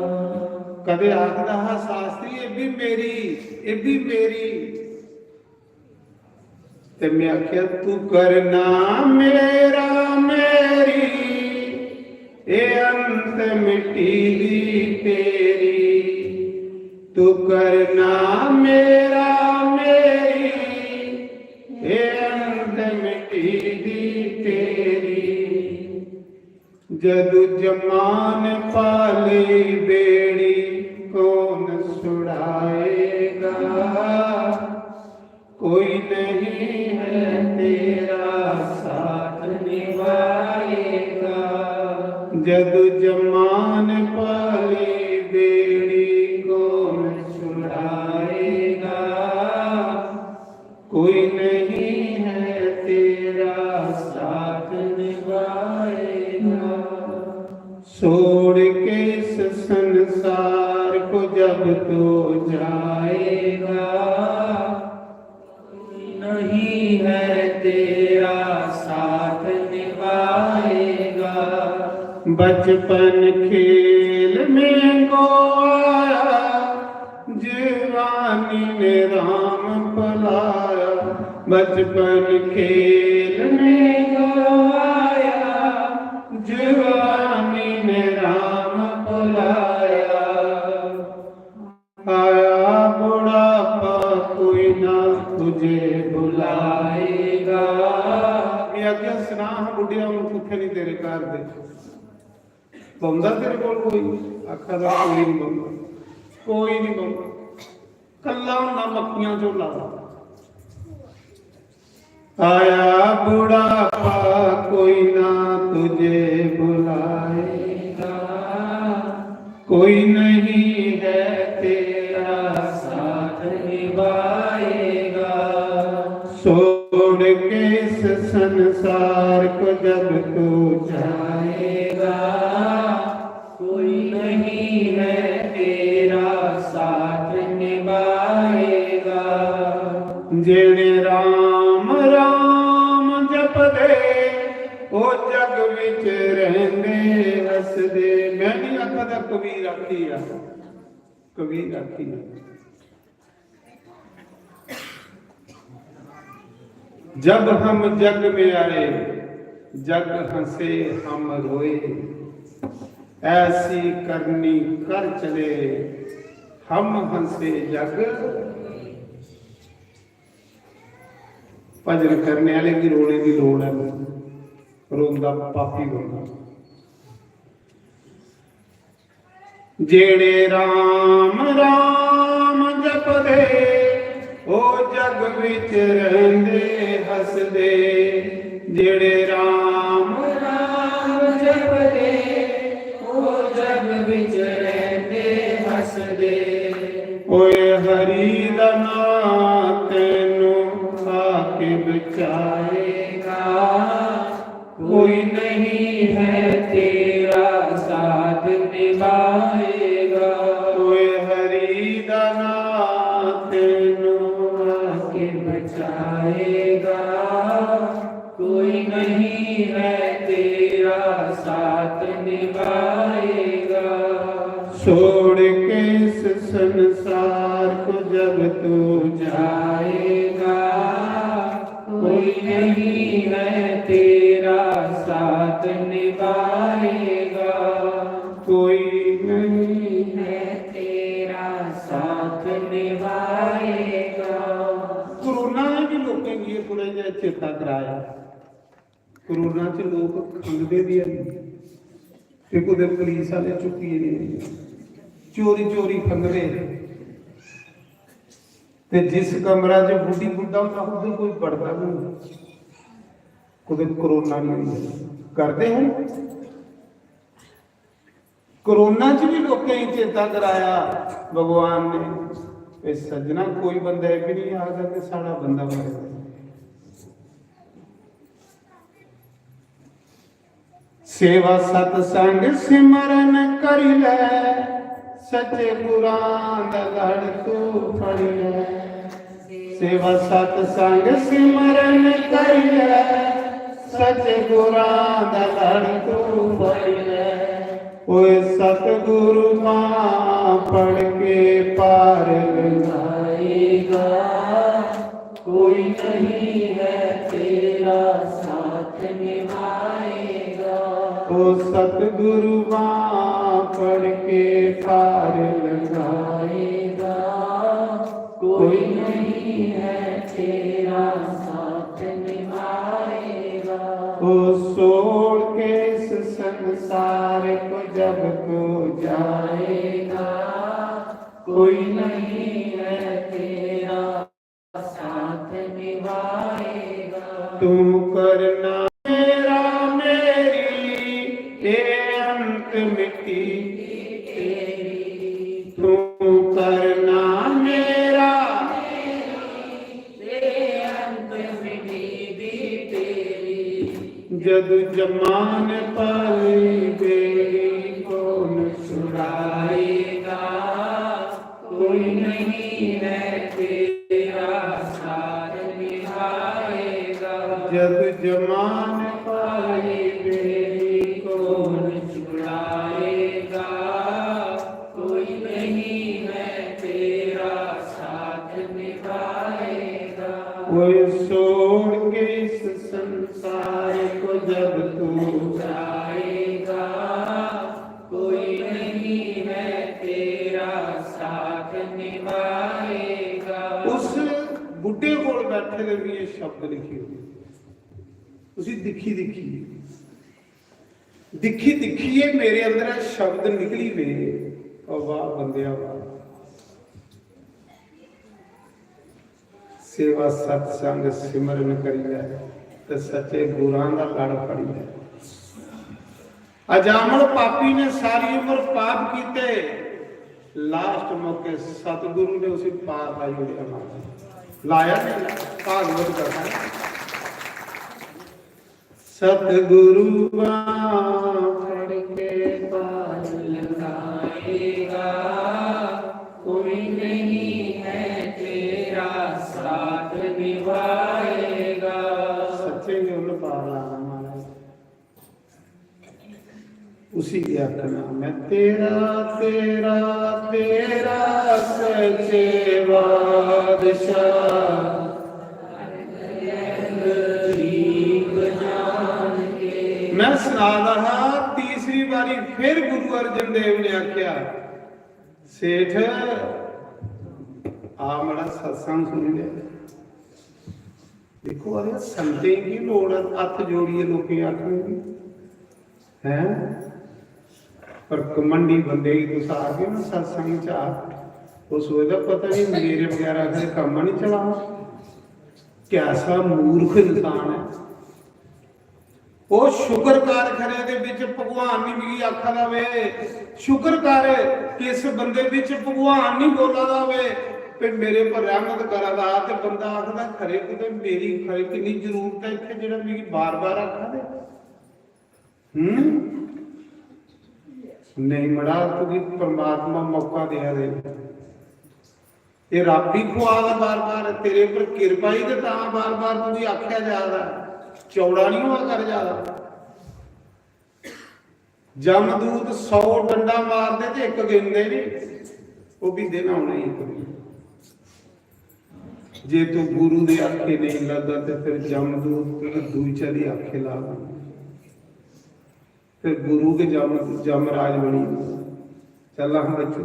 कदे आखदा हा शास्त्री, "ये भी मेरी, ये भी मेरी।" ते मैं आख्या, "तू करना मेरा मेरी, ए अंत मिट्टी दी तेरी। तू करना मेरा मेरी, ए अंत मिट्टी दी तेरी।" जदू जमान पाली बेड़ी, कौन छुड़ाएगा? कोई नहीं है तेरा साथ निभाएगा। जदू जमान पाली बेड़ी, कौन छुड़ाएगा? कोई नहीं है तेरा साथ निभाएगा। छोड़ के इस संसार को जब तू जाएगा, कोई नहीं है तेरा साथ निभाएगा। बचपन खेल में गोवाया, जवानी ने राम भुलाया। बचपन खेल में गोवाया, जवानी ने राम भुलाया। आया बुढ़ापा, कोई ना तुझे बुलाएगा। मैं आखेआ, "सना हां बुढ़िया, हुन कुत्थै नहीं तेरे घर दे? बौंदा तेरे कोल कोई?" आखा दा, "कोई नहीं बौंदा, कोई नहीं बौंदा, कल्ला होंदा मक्खियां झोला दा।" आया बुढ़ापा, कोई ना तुझे बुलाएगा, कोई नहीं है तेरा साथ निभाएगा। छोड़ के इस संसार को जब तू जाएगा, कोई नहीं है तेरा साथ निभाएगा। जेड़े राम राम जपदे, ओ जग विच रहंदे हसदे। मैं नहीं आखदा, कबीर आखी आ, कबीर आखी आ। जब हम जग में आए, जग हंसे हम रोए, ऐसी करनी कर चले, हम हंसे जग। भजन करने आह्ले गी रोने दी लोड़ ऐ, रोंदा पापी बंदा। जेड़े राम राम जपदे, ओ जग विच रहिंदे हसदे। जेड़े राम राम जपदे, ओ जग विच रहिंदे हसदे। ओए हरि दा नां तैनू आके बचाएगा, कोई नहीं निभाएगा। ओए हरि दा नाम तैनू आके बचाएगा। कोई नहीं है तेरा साथ निभाएगा। छोड़ के इस संसार को जब तू जाएगा, कोई नहीं है तेरा साथ निभाएगा। कोई नहीं है तेरा साथ निभाएगा। कोरोना ने भी लोकें गी थोड़ा जेहा चेता कराया। कोरोना च लोक खंघदे बी हैन ते कुतै पुलिस आह्ले चुक्कियै लेई जंदे। चोरी चोरी खंघदे। ते जिस कमरा च बुड्ढी बुड्ढा होंदा, उद्धर कोई बड़दा बी नहीं, कुतै कोरोना नहीं होंदा। करदे हैं। कोरोना च भी लोकें गी चेता कराया भगवान ने। ए सज्जना, कोई बंदा एह् बी नहीं आखदा कि साढ़ा बंदा मरे। सेवा सत्संग सिमरन करी लै, सच्चे गुरां दा लड़ तू फड़ी लै। सेवा सत्संग सिमरन करी लै, सच्चे गुरां दा लड़ तू फड़ी लै। ओए सतगुरु मां पढ़ के पार लंघाएगा। कोई नहीं है तेरा साथ निभाएगा। ओ सतगुरु मां पढ़ के पार लंघाएगा। कोई नहीं है तेरा साथ निभाएगा। ओ छोड़ के इस संसार को जब तू जाएगा, कोई नहीं है तेरा साथ निभाएगा। तू करना मेरा, मेरी ये अंत मिट्टी तेरी। तू करना मेरा, ये अंत मिट्टी तेरी। जद जमान पाई बेरी कौन छुड़ाएगा। कोई नहीं है तेरा साथ निभाएगा। जद जमान पाई बेरी कौन छुड़ाएगा। कोई नहीं है तेरा साथ निभाएगा। कोई छोड़ के इस संसार को जब तू जाएगा, कोई नहीं है तेरा साथ निभाएगा। उस बुड्ढे कोल बैठे दे भी ये शब्द लिखे हुए। उसी दिक्खी दिक्खियै, दिक्खी दिक्खियै मेरे अंदर शब्द निकली पे, "ओ वाह बंदेआ वाह।" सेवा सत्संग सिमरन करी लै ते सच्चे गुरां दा लड़ फड़ी लै। अजामल पापी ने सारी उम्र पाप कीते, लास्ट मौके सतगुरु ने उसी पार लाई ओड़ेआ। लाया नहीं, भागवत कथा। सतगुरु बांह फड़ के पार लगाएगा, कोई नहीं है तेरा साथ निभाएगा। सच्चे ने उन्हें पार लाना महाराज। उसी की आखना, मैं तेरा, तेरा, तेरा सच्चे बादशाह। मैं सना दा हा, तीसरी बारी फिर गुरु अर्जन देव ने आख्या, "सेठ, आ मड़ा सत्संग सुनी ले।" देखो, अरे, संतें की लोड़ है, हत्थ जोड़िए लोकें आखने की, हैं? पर घमंडी बंदे गी तुस आखगे ना सत्संग च आ, ओह् सोचदा, "पता नहीं, मेरे बगैरा फिर कम्म नहीं चला।" कैसा मूर्ख इंसान है। ओह् शुक्र कर खरे दे बिच भगवान नहीं मिगी आखा दा वे, शुक्र कर कि इस बंदे बिच भगवान नहीं बोला दा वे, ते मेरे पर रहमत करा दा। ते बंदा आखदा, "खरे कुतै मेरी खरे किन्नी जरूरत है इत्थै जेह्ड़ा मिगी बार-बार आखा दे।" हम्म? नहीं मड़ा, तुगी परमात्मा मौका देआ दे। एह् रब ही खुआ दा बार बार, तेरे पर किरपा ही ते तां बार बार तुगी आखेआ जा दा, चौड़ा नहीं होआ कर जा दा। जमदूत सौ डंडा मारदे ते इक गिनदे नहीं, ओह् भी देना उ'नें इक भी। जे तू गुरु दे आखे नहीं लगदा ते फिर जमदूत दूई चाल्ली आखे ला। फिर गुरु के जम जमराज बनी जंदा। चल हां बच्चो,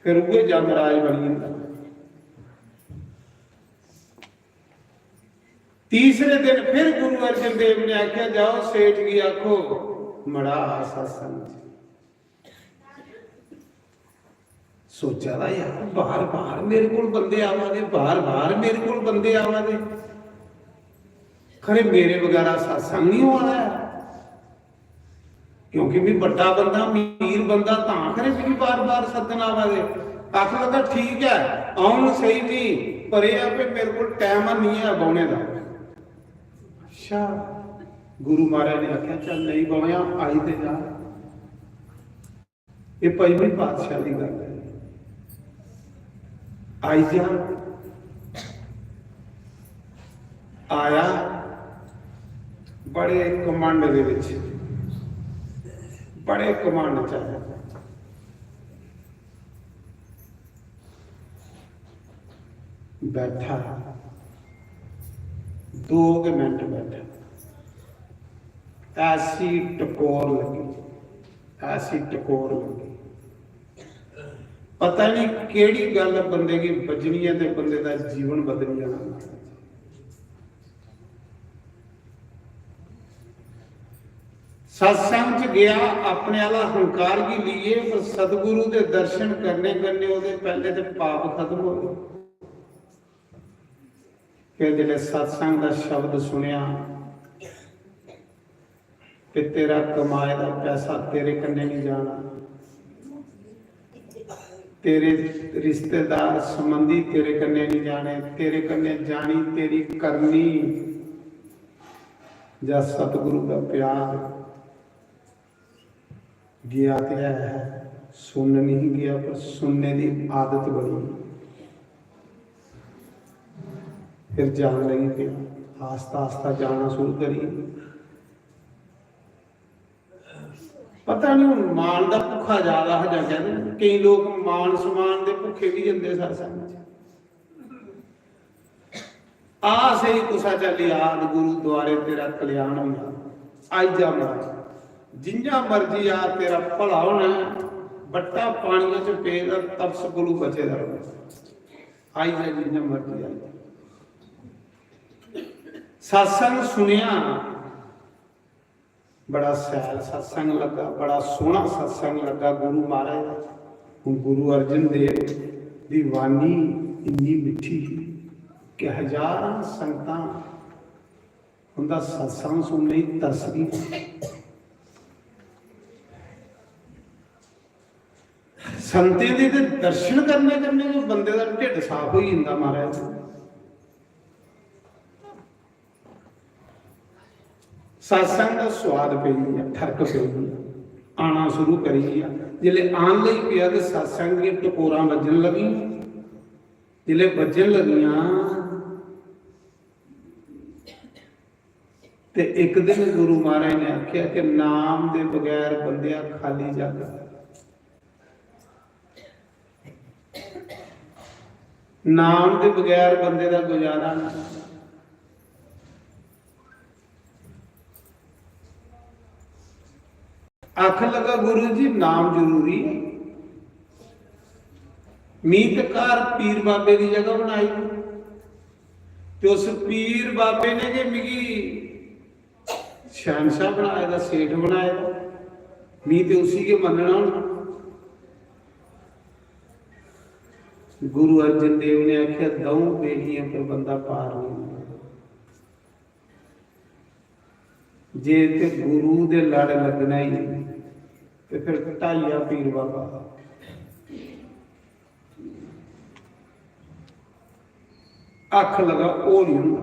फिर उ'ऐ जमराज बनी जंदा। तीसरे दिन फिर गुरु अर्जन देव ने आख्या, जाओ सेठ गी आखो, मड़ा आ सत्संग च। सोचा दा यार, बार बार मेरे कोल बंदे आवा दे, बार बार मेरे कोल बंदे आवा दे, खरे मेरे बगैरा सत्संग नहीं होआ दा ऐ, क्योंकि मैं बड्डा बंदा, मीर बंदा, तां खरे मिगी बार बार सद्दन आवा दे। आखन लगा, ठीक है, औन सही नहीं, पर यह है कि मेरे कोल टाइम नहीं है बौने का। अच्छा, गुरु महाराज ने आख्या, चल नहीं बौया, आई ते जा। ये पंजवीं पातशाह की गल है। आई जा, आया, बड़े घमंड दे विच, बड़े घमंड च आया। बैठा, दो के मिनट बैठा, ऐसी टकोर लगी, ऐसी टकोर लगी। पता नहीं केड़ी गल बंदे गी बज्जनी है ते बंदे दा जीवन बदली जाना। सत्संग च गया, अपने आह्ला हंकार गी लेइयै, पर सतगुरु दे दर्शन करने कन्नै ओह्दे पैह्ले ते पाप खत्म होए। फिर जिसलै सत्संग दा शब्द सुनेआ, कि तेरा कमाए दा पैसा तेरे कन्नै नहीं जाना, तेरे रिश्तेदार संबंधी तेरे कन्नै नहीं जाने, तेरे कन्नै जानी तेरी करनी। जा सतगुरु का प्यार गया ते है, सुनन नहीं गया, पर सुनने की आदत बनी। फिर जान लगी पे, आस्ता आस्ता जाना शुरू करी। पता नहीं हुन मान दा भुक्खा ज्यादा हा जां कैह्दे, केईं लोक मान सम्मान दे भुक्खे बी जंदे सत्संग च। आ सेही कुसा चाल्ली आद गुरु द्वारे तेरा कल्याण होई जा। आई जा महाराज, जियां मर्जी आ, तेरा भला होना ऐ। बट्टा पानिया च पेदा, तपस कोलू बचे दा रौह्ना। आई जा जियां मर्जी आई जा। सत्संग सुनेआ, बड़ा शैल सत्संग लग्गा, बड़ा सोहना सत्संग लग्गा गुरु महाराज दा। हुन गुरु अर्जन देव दी वाणी इन्नी मिट्ठी ही कि हजारां संगतां उंदा सत्संग सुनने गी तरसदी। संतें दे ते दर्शन करने कन्नै गै बंदे दा ढिड्ड साफ होई जंदा महाराज। सत्संग दा स्वाद पेई गेआ, फर्क पेई गेआ, आना शुरू करी गेआ। जिसलै आन लगी पेआ ते सत्संग दियां टकोरां बज्जन लगियां। जिसलै बज्जन लगियां ते इक दिन गुरु महाराज ने आखेआ कि नाम दे बगैर बंदेआ खाली जग, नाम दे बगैर बंदे दा गुजारा नहीं। आखन लगा, गुरु जी, नाम जरूरी है। मी ते घर पीर बाबे दी जगह बनाई, ते उस पीर बाबे ने गै मिगी शहंशाह बनाए दा, सेठ बनाए दा, मी ते उसी गै मन्नना होना। गुरु अर्जन देव ने आखेआ, द'ऊं बेड़ियें पर बंदा पार नहीं होंदा। जे ते गुरु दे लड़ लगना ही, ते फिर ढाइया पीर बाबा। अख लगा, ओह नहीं होंदा।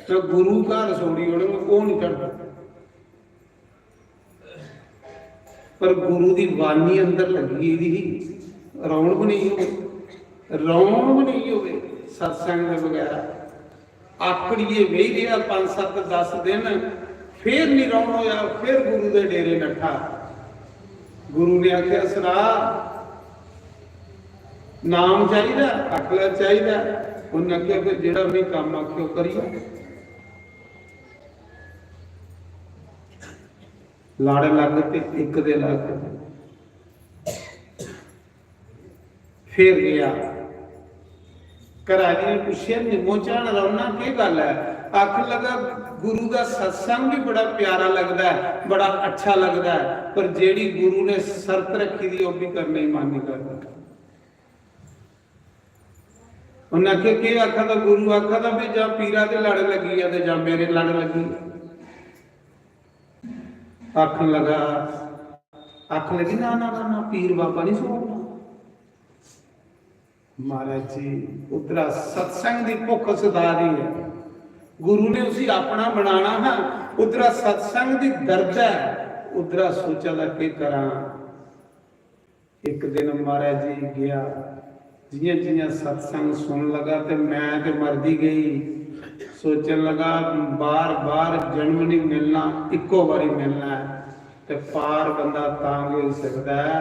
ते गुरु घर छोड़ी ओड़े, ओह नहीं टरदा। पर गुरु दी बाणी अंदर लग्गी गेदी ही। रौन बी नेईं होवे, रौन बी नेईं होवे सत्संग दे बगैर। आकड़ियै बेही रेहा पंज सत्त दस दिन, फिर निं रौन होया, फिर गुरु दे डेरे नट्ठा। गुरु ने आखेआ, "सरा, नाम चाहिदा?" आखला, "चाहिदा।" उन्नै आखेआ, "फिर जेह्ड़ा में कम्म आखेआ, ओह् करी आ।" लड़ लग ते इक दे लग। फिर गेआ। घरै आह्ली ने पुच्छेआ, "निम्मो झन रौह्ना केह् गल्ल ऐ?" आखन लगा, "गुरु दा सत्संग भी बड़ा प्यारा लगदा ऐ, बड़ा अच्छा लगदा ऐ, पर जेह्ड़ी गुरु ने शर्त रक्खी दी, ओह् भी करने गी मन नहीं करदा।" उन्नै आखेआ, "केह् आखा दा गुरु?" आखा दा, "भी जां पीरा दे लड़ लग्गी आ ते जां मेरे लड़ लग्गी आ।" आखन लगा, आखन लगी, "ना, ना, ना, ना, पीर बाबा नहीं सुनना।" महाराज जी, उद्धरा सत्संग दी भुक्ख सता दी ऐ। गुरु ने उसी अपना बनाना हा, उद्धरा सत्संग दी दर्द ऐ, उद्धरा सोचा दा, "केह् करां?" इक दिन महाराज जी गया, जियां जियां सत्संग सुन लगा ते मैं ते मरदी गई। सोचन लगा, "बार बार जन्म नहीं मिलना, इक्को बारी मिलना है।" ते पार बंदा तां गै होई सकदा ऐ,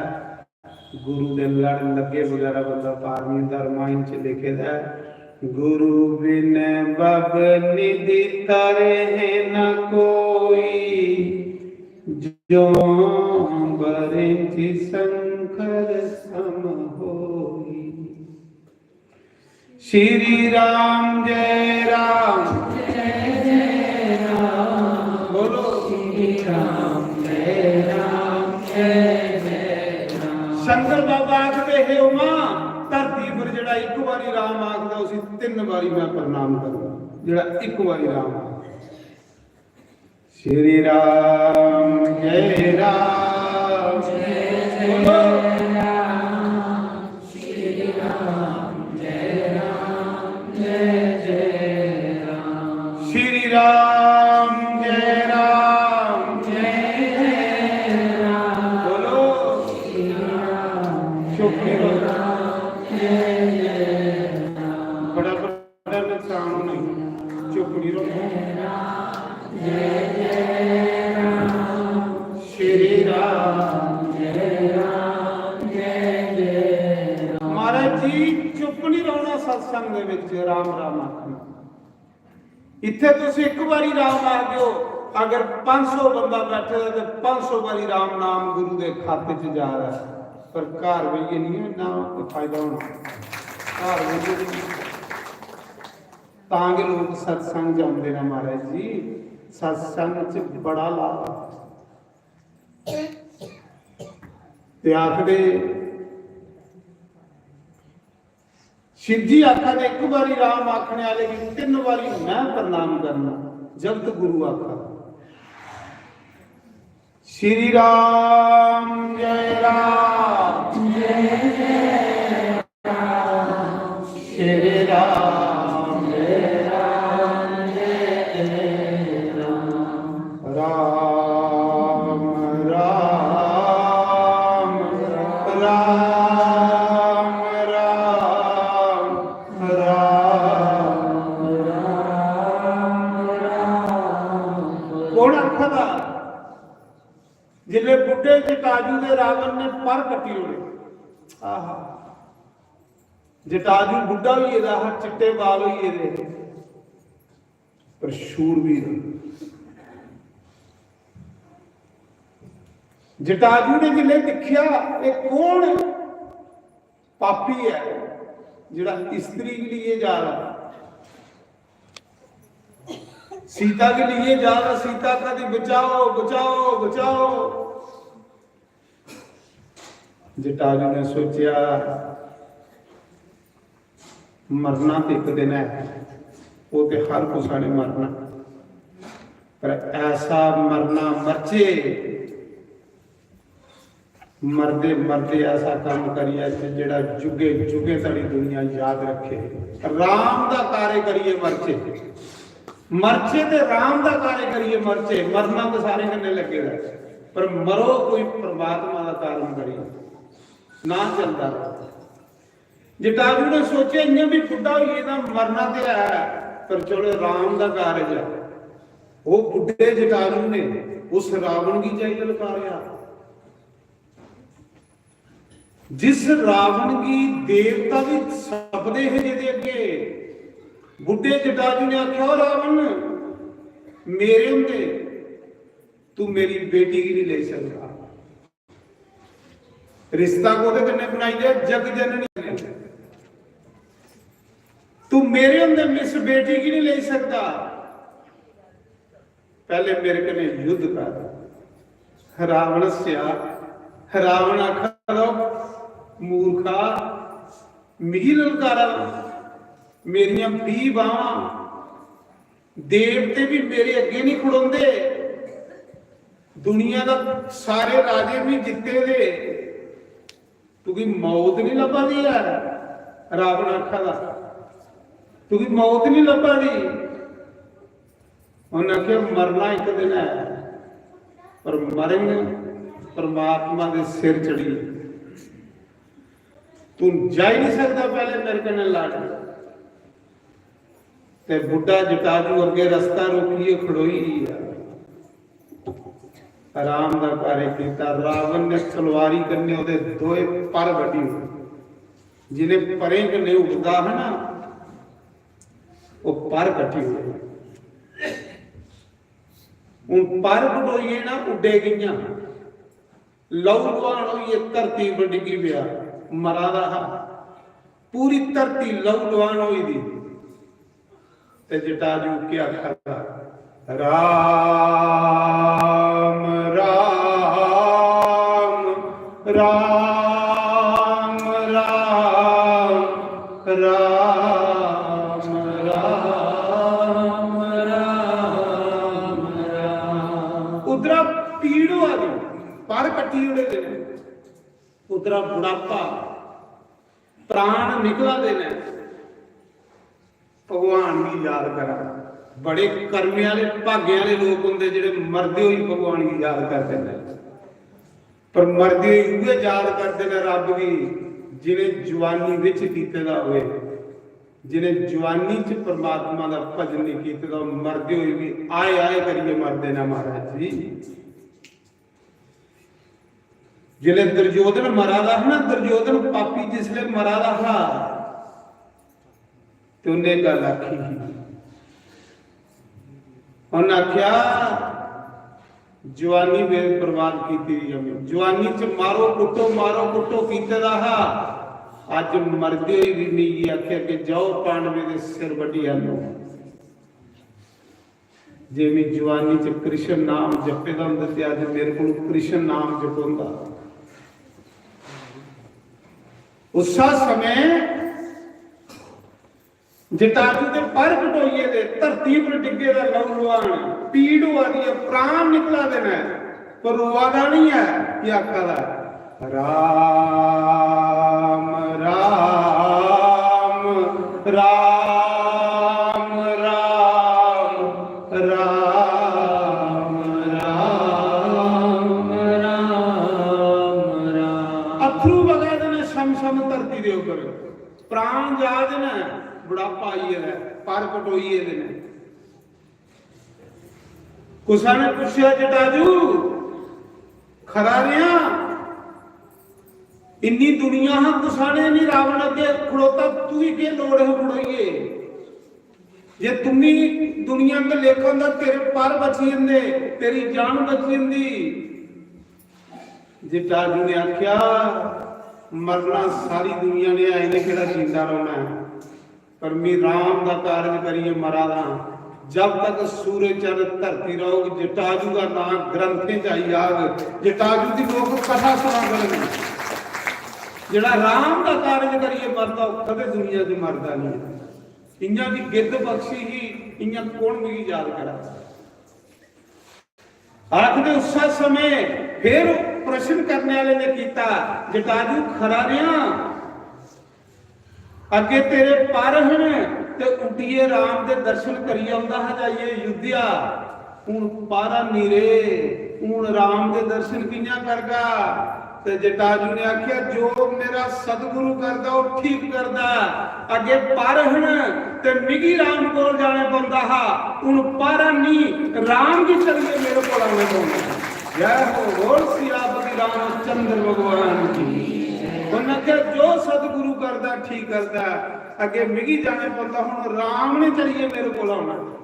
गुरु दे लड़ लग्गे बगैरा बंदा पार नहीं होंदा। रामायण च लिखे दा ऐ, "गुरु बिन भव निधि तरे न कोई, जो बरिंच शंकर सम होई।" श्री राम जय राम। बोलो। श्री राम जय राम, जय जय राम। शंकर बाबा आखदे, "हे उमा, धरती पर जेड़ा इक बारी राम आखदा, उसी तिन्न बारी मैं प्रणाम करूंगा, जेड़ा इक बारी राम आखदा।" श्री राम जय राम। बोलो। श्री राम जय राम। बोलो। चुप नहीं रहो। बड़ा बड़ा नुकसान होना। चुप नहीं रहो। श्री राम। महाराज जी, चुप नहीं रहना सत्संग दे विच, राम राम आखना। इत्थे तुस एक बारी राम आखदे हो, अगर पाँच सौ बंदा बैठे दा ते पाँच सौ बारी राम नाम गुरु दे खाते च जा रहा है, पर घर बेहियै नहीं इन्ना फायदा होना। घर बेहियै नहीं। तां गै लोक सत्संग च औंदे न महाराज जी, सत्संग च बड़ा लाभ ऐ। ते आखदे, शिव जी आखा दे, "इक बारी राम आखने आह्ले गी तिन्न बारी मैं प्रणाम करना।" जगत गुरु आखा दे, श्री राम जय राम, श्री राम जय राम, राम राम, राम राम, राम राम। कौन आखा दा? जिसले बुड्ढे जटाजू दे रावण ने पर कट्टी ओड़े। आहा। जटाजू बुड्ढा होई गेदा हा, चिट्टे बाल होई गेदे हे, पर शूरवीर। जटाजू ने जिसले दिक्खेआ, "एह् कौन पापी ऐ जेह्ड़ा स्त्री गी लेइयै जा रहा, सीता गी लेइयै जा रहा, सीता कदी बचाओ, बचाओ, बचाओ।" जटाजू ने सोचेआ, "मरना ते इक दिन ऐ, ओह् ते हर कुसै ने मरना, पर ऐसा मरना मरचे, मरदे मरदे ऐसा कम्म करियै जेह्ड़ा जुगे जुगे साढ़ी दुनिया याद रखे। राम दा कार्य करियै मरचे, मरचे ते राम दा कार्य करियै मरचे। मरना तो सारे कन्नै लग्गे दा।" पर मरो कोई परमात्मा दा कारण करी, ना चलदा र'वै। जटाजू ने सोचेआ, इ'यां बी बुड्ढा होई गेदा, मरना ते है, पर चलो राम दा कारज ऐ। ओह् बुड्ढे जटाजू ने उस रावण गी जाई ललकारेआ, जिस रावण गी देवता बी सपदे हे, जेह्दे अग्गे बुड्ढे जटाजू ने आखेआ, "ओ रावण, मेरे होंदे तू मेरी बेटी गी नहीं लेई सकदा।" रिश्ता कोह्दे कन्नै बनाई लेआ? जग जननी कन्नै। "तू मेरे होंदे इस बेटी गी नहीं लेई सकदा, पैह्ले मेरे कन्नै युद्ध कर।" रावण स्या, रावण आखा दा, "मूर्खा, मिगी ललकारा, मेरियां बीह् बांह्, देवते भी मेरे अग्गें नहीं खड़ोंदे, दुनिया दा सारे राजे भी जित्ते दे, तुगी मौत नहीं लब्भा दी ऐ?" रावण आखा दा, "तुगी मौत नहीं लब्भा दी?" उन्हें आखेआ, "मरना इक दिन ऐ, पर मरेंगे परमात्मा दे सिर चढ़ी। तू जाई नहीं सकदा, पैह्ले मेरे कन्नै लड़।" ते बुड्ढा जटाजू अग्गे रस्ता रोकियै खड़ोई गेआ। राम दा कार्य कीता। रावण ने तलवारी कन्नै ओह्दे दोए पर बड्ढी ओड़े। जिन्हें परें कन्नै उड़दा हा ना, ओह् पर कट्टी ओड़े। हून पर कटोइये ना उड्डे कि'यां? लहू लुहान होइयै धरती पर डिग्गी पेआ, मरा दा हा। पूरी धरती लहू लुहान होई दी। ते जटाजू केह् आखा दा? "राम, राम, राम, राम, राम, राम, राम।" उद्धरा पीड़ होआ दी, पर कट्टी ओड़े दे, उद्धरा बुढ़ापा, प्राण निकला दे ने। भगवान गी याद करा। बड़े कर्मे आह्ले, भागें आह्ले लोक होंदे जेह्ड़े मरदे होई भगवान गी याद करदे न। पर मरदे होई उ'ऐ याद करदे न रब गी जि'नें जुआनी बिच कीते दा होए, जि'नें जुआनी च परमात्मा दा भजन नहीं कीते दा, मरदे होई भी आए आए करियै मरदे न महाराज जी। जिसलै दुर्योधन मरा दा हा ना, दुर्योधन पापी जिसलै मरा दा हा, ते उन्नै गल्ल आखी ही। उन्नै आखेआ, "जुआनी बे-, बर्बाद कीती दी ऐ में। जुआनी च मारो कुट्टो, मारो कुट्टो कीते दा हा। अज्ज मरदे होई भी मिगी आखेआ कि जाओ, पांडवें दे सिर बड्ढी आह्नो।" जे में जुआनी च कृष्ण नाम जपे दा होंदा ते अज्ज मेरे कोल कृष्ण नाम जपोंदा। उस्सा समय जटाजू दे पर कटोइये दे, धरती पर डिग्गे दा लहू लुहान, पीड़ होआ दी ऐ, प्राण निकला दे न, पर रोआ दा नहीं ऐ। ये आखा दा, "राम, राम, राम, राम, राम, राम, राम, राम।" अत्थरू बगा दे ने छम छम धरती दे उप्पर, प्राण जा दे ने, बुढ़ापा आई गेदा ऐ, पर कटोई गेदे ने। कुसा ने पुच्छेआ, "जटाजू, खरा रेहा? इन्नी दुनिया हा, कुसा ने नहीं रावण अग्गे खड़ोता, तुगी केह् लोड़ ही खड़ोइये? जे तुम्मी दुनिया का लेखा होंदा, तेरे पर बची जंदे, तेरी जान बची जंदी।" जटाजू ने आख्या, "मरना सारी दुनिया ने है, इ'नें केह्ड़ा जींदा रौह्ना ऐ, पर मी राम दा कारज करियै मरा दा आं। जब तक सूरज चंद धरती रौह्ग, जटाजू दा नांऽ ग्रंथें च आई जाग, जटाजू दी लोक कथा सुना करन। जेह्ड़ा राम दा कारज करियै मरदा, ओह् कदें दुनिया च मरदा निं ऐ।" इ'यां बी गिद्ध पक्षी ही, इ'यां कौन मिगी याद करा? आखदे उस्सै समें फिर प्रश्न करने आह्ले ने कीता, "जटाजू खरा रेहा, अग्गे तेरे पर हन ते उड्डियै राम दे दर्शन करी औंदा हा जाइयै अयोध्या, हून पर निं रेह्, हून राम दे दर्शन कि'यां करगा? ते जटाजू ने आखेआ, "जो मेरा सतगुरु करदा, ओह् ठीक करदा। अग्गे पर हन ते मिगी राम कोल जाने पौंदा हा, हून पर नहीं, राम गी चलिए मेरे कोल आने पौंदा।" जय हो, बोल सियापति रामचंद्र भगवान की। उन्हें आखेआ, "जो सतगुरु करदा, ठीक करदा, अग्गे मिगी जाने पौंदा, हून राम ने चलिए मेरे कोल आना।"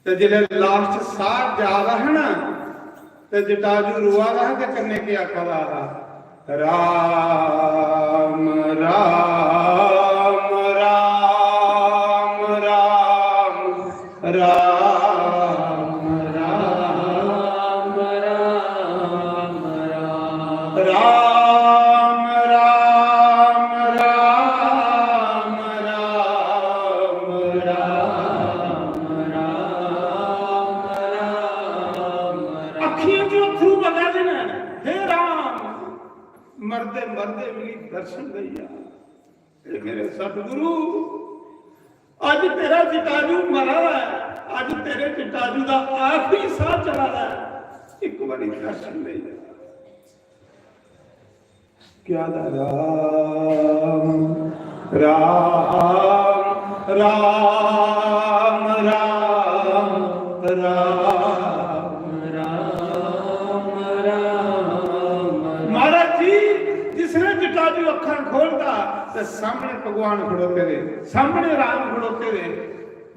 ते जिसलै लास्ट साह जा दा हा ना, ते जटाजू रोआ दा हा, ते कन्नै केह् आखा दा हा? "राम, राम, राम, राम, राम, राम, राम, राम।" राम, राम, राम, राम, राम, राम, राम। अखियों चों अथरू बगा दे न, "हे राम, मरदे मरदे मिगी दर्शन देई जा।" हे मेरे सतगुरु, अज तेरा जटाजू मरा दा है, अज तेरे जटाजू दा आखिरी साह चला दा है, एक बारी दर्शन देई जा। क्या था? राम, राम, राम, राम, राम, राम, राम। महाराज जी, जिसने जटाजू अखां खोलता, ते सामने भगवान खड़ोते रहे, सामने राम खड़ोते रहे,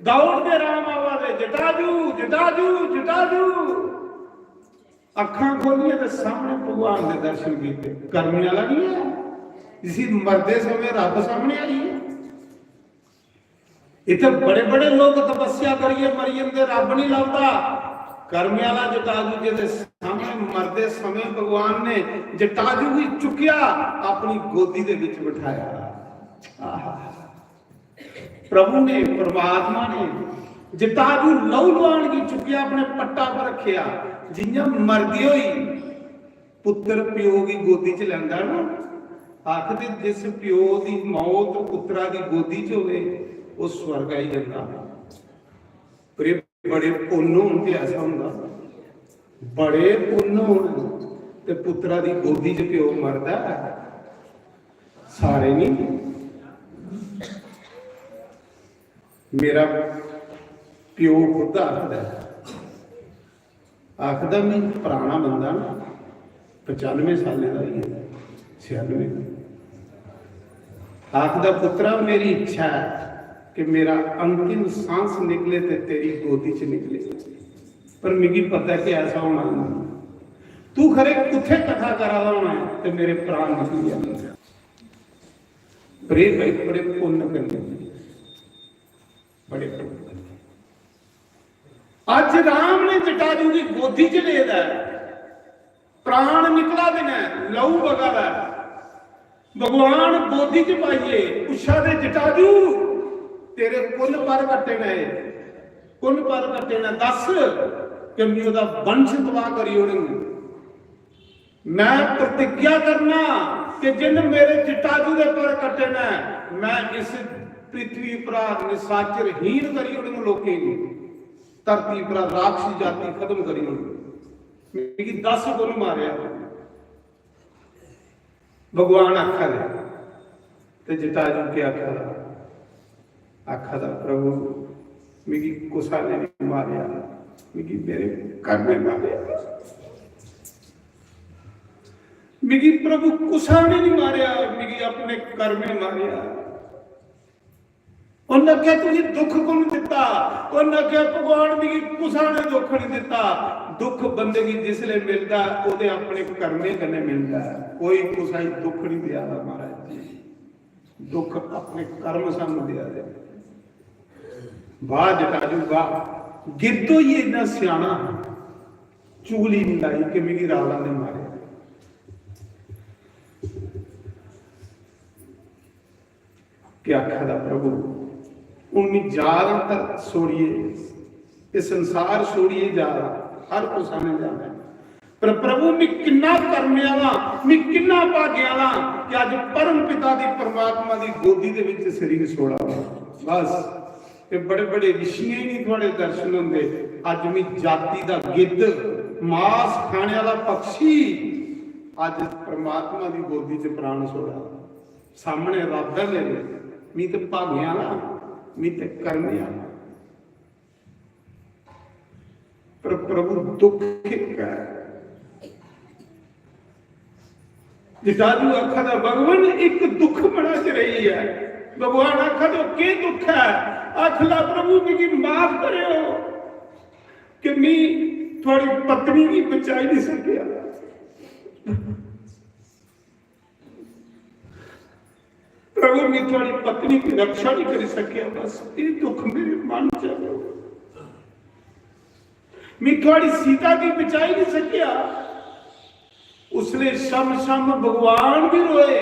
दौड़दे राम आवा दे, "जटाजू, जटाजू, जटाजू।" अखां खोलिए ते सामने भगवान दे दर्शन कीते। करने वाला नहीं है, जिसी मरदे समय रब सामने आई है। इतने बड़े बड़े लोग तपस्या करिए मरी जंदे, रब नहीं लभदा। करने वाला जटाजू जेदे सामने मरदे समय भगवान ने जटाजू भी चुकिया, अपनी गोदी दे विच बिठाया। आहा। प्रभु ने, परमात्मा ने जटाजू लहू लुहान गी चुक्केआ, अपने पट्टा पर रखेआ। जियां मरदे होई पुत्तर प्यो गी गोदी च लैंदा ना, आखदे जिस प्यो दी मौत पुत्तरा दी गोदी च होवे, ओह् स्वर्ग आई जंदा। पर एह् बड़े पुन्न होन ते ऐसा होंदा, बड़े पुन्न होन ते पुत्तरा दी गोदी च प्यो मरदा ऐ। सारे नहीं। मेरा प्यो खुद आखदा ऐ, आखदा, "मैं पराना बंदा ना, पचानवे सालें दा होई गेदा, छियानवे।" आखदा, "पुत्तरा, मेरी इच्छा है कि मेरा अंतिम सांस निकले ते तेरी गोदी च निकले, पर मिगी पता है कि ऐसा होना नहीं। तू खरे कुत्थै कथा करा दा होना है ते मेरे प्राण निकली जाने।" पर एह् भाई बड़े पुन्न कन्नै, बड़े पुन्न कन्नै। अज्ज राम ने जटाजू गी गोदी च ले दा ऐ, प्राण निकला दे न, लहू बगा दा ऐ। भगवान गोदी च पाइयै पुच्छा दे, "जटाजू, तेरे कुन्न पर कट्टे न? एह् कुन्न पर कट्टे न? दस, कि मैं ओह्दा वंश तबाह करी ओड़ङ।" मैं प्रतिज्ञा करना कि जिन मेरे जटाजू दे पर कट्टे न, मैं इस पृथ्वी परा निशाचर हीन करी ओड़ङ लोकें गी, धरती परा राक्षस जाति खत्म करी ओड़ङ। मिगी दस कुन्न मारेआ? भगवान आखा दे। ते जटाजू केह् आखा दा? आखा दा, "प्रभु, मिगी कुसा ने नहीं मारेआ, मिगी मेरे कर्मे मारेआ। मिगी प्रभु कुसा ने नहीं मारेआ, मिगी अपने कर्मे मारेआ।" उन्हें आखेआ, "तुझे दुख कुण दिता?" उन्हें आखेआ, "भगवान, मिगी कुसा ने दुख नहीं दिता।" दुख बंदे गी जिसले मिलदा ऐ, ओह्दे अपने कर्मे कन्नै मिलदा ऐ, कोई कुसा गी दुख नहीं देआ दा महाराज जी। दुख अपने कर्म सानू देआ दे। वाह जटाजू वाह, गिद्ध होइयै इन्ना स्याना हा, चुगली नहीं लाई कि मिगी रावण ने मारे। क्या आखा दा प्रभु, हून मैं जा दा धरती छोड़िए, ये संसार छोड़िए जा दा, हर कुसा ने जाना है। पर प्रभु, मैं किन्ना कर्मे आह्ला, मैं किन्ना भागे आह्ला कि अज परम पिता दी, परमात्मा दी गोदी दे विच सिर ही सोड़ा। बस, ये बड़े बड़े ऋषियें ही नहीं थुआड़े दर्शन होंदे। अज मैं जाति दा गिद्ध, मांस खाने वाला पक्षी अज परमात्मा दी गोदी च प्राण छोड़ा। सामने रब है मेरे, मी ते भागने वाला, मी ते करने वाला। पर प्रभु दुख एक है। जटाजू आखा दा, "भगवान, एक दुख बड़ा च रही है।" भगवान आखा दे, "के दुख है?" आखला, "प्रभु, मिगी माफ करेओ कि मी थुआड़ी पत्नी गी बचाई नहीं सकेआ। प्रभु, मी थुआड़ी पत्नी की रक्षा नहीं करी सकेआ। बस ये दुख मेरे मन च है। मी थुआड़ी सीता की बचाई नहीं सकेआ।" उसले शम शम भगवान भी रोए,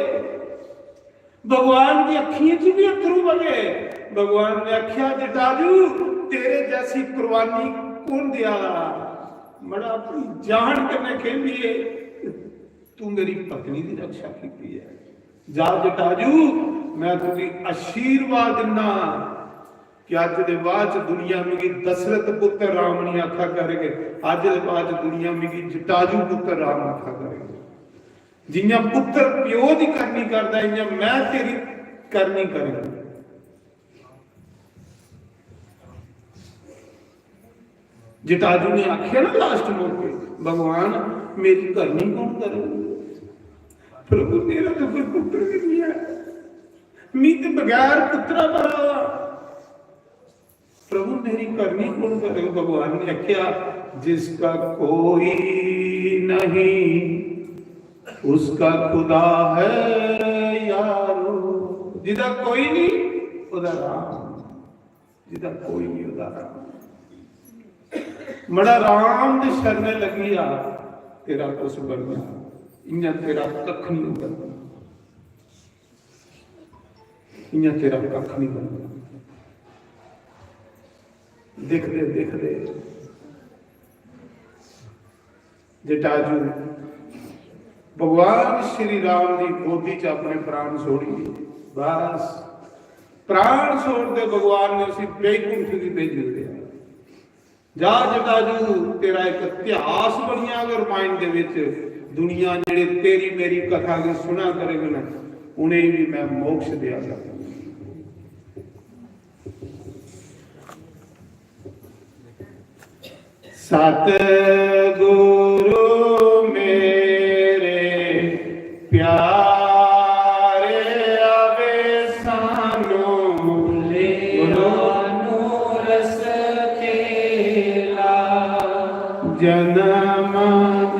भगवान की अखियों च भी अथरू बगे। भगवान ने आख्या, "जटाजू, तेरे जैसी कुर्बानी कौन दिया? मड़ा, अपनी जान कन्नै खेलिए तू मेरी पत्नी की रक्षा की है। जा जटाजू, मैं तुझे आशीर्वाद दिना कि अज दे बाद च दुनिया मिगी दशरथ पुत्र राम नहीं आखा करगे, अज दे बाद च दुनिया मिगी जटाजू पुत्र राम आखा करगे। जियां पुत्र प्यो दी करनी करदा, इयां मैं तेरी करनी करगा।" जटाजू ने आख्या ना लास्ट मौके, "भगवान, मेरी करनी कौन करेगा? प्रभु, मेरा तो कोई पुत्र भी नहीं है, मी तो बगैर पुत्रा बड़ा हुआ। प्रभु, मेरी करनी कौन करेगा?" भगवान ने आख्या, "जिसका कोई नहीं, उसका खुदा है यारो।" जिदा कोई नहीं, उदा राम। जिदा कोई नहीं, उदा राम। मड़ा राम दे शरणे लगी आ, तेरा कुछ बनना, इयां तेरा कख नहीं बनना, इयां तेरा कख नहीं बनना। दिखदे दिखदे जटाजू भगवान श्री राम दी गोदी च अपने प्राण छोड़ी। बस, प्राण छोड़दे भगवान ने उसी बैकुंठ गी भेजी ओड़ेआ। "जा जटाजू, तेरा एक इतिहास बनिया अगर रामायण दे विच, दुनिया जेड़े तेरी मेरी कथा गी सुना करेगन, उनेंगी भी मैं मोक्ष देआ करगा।" सतगुरु मेरे प्यारे, आवे सानू भुलेया बोलो। नूरस खेला। जन्म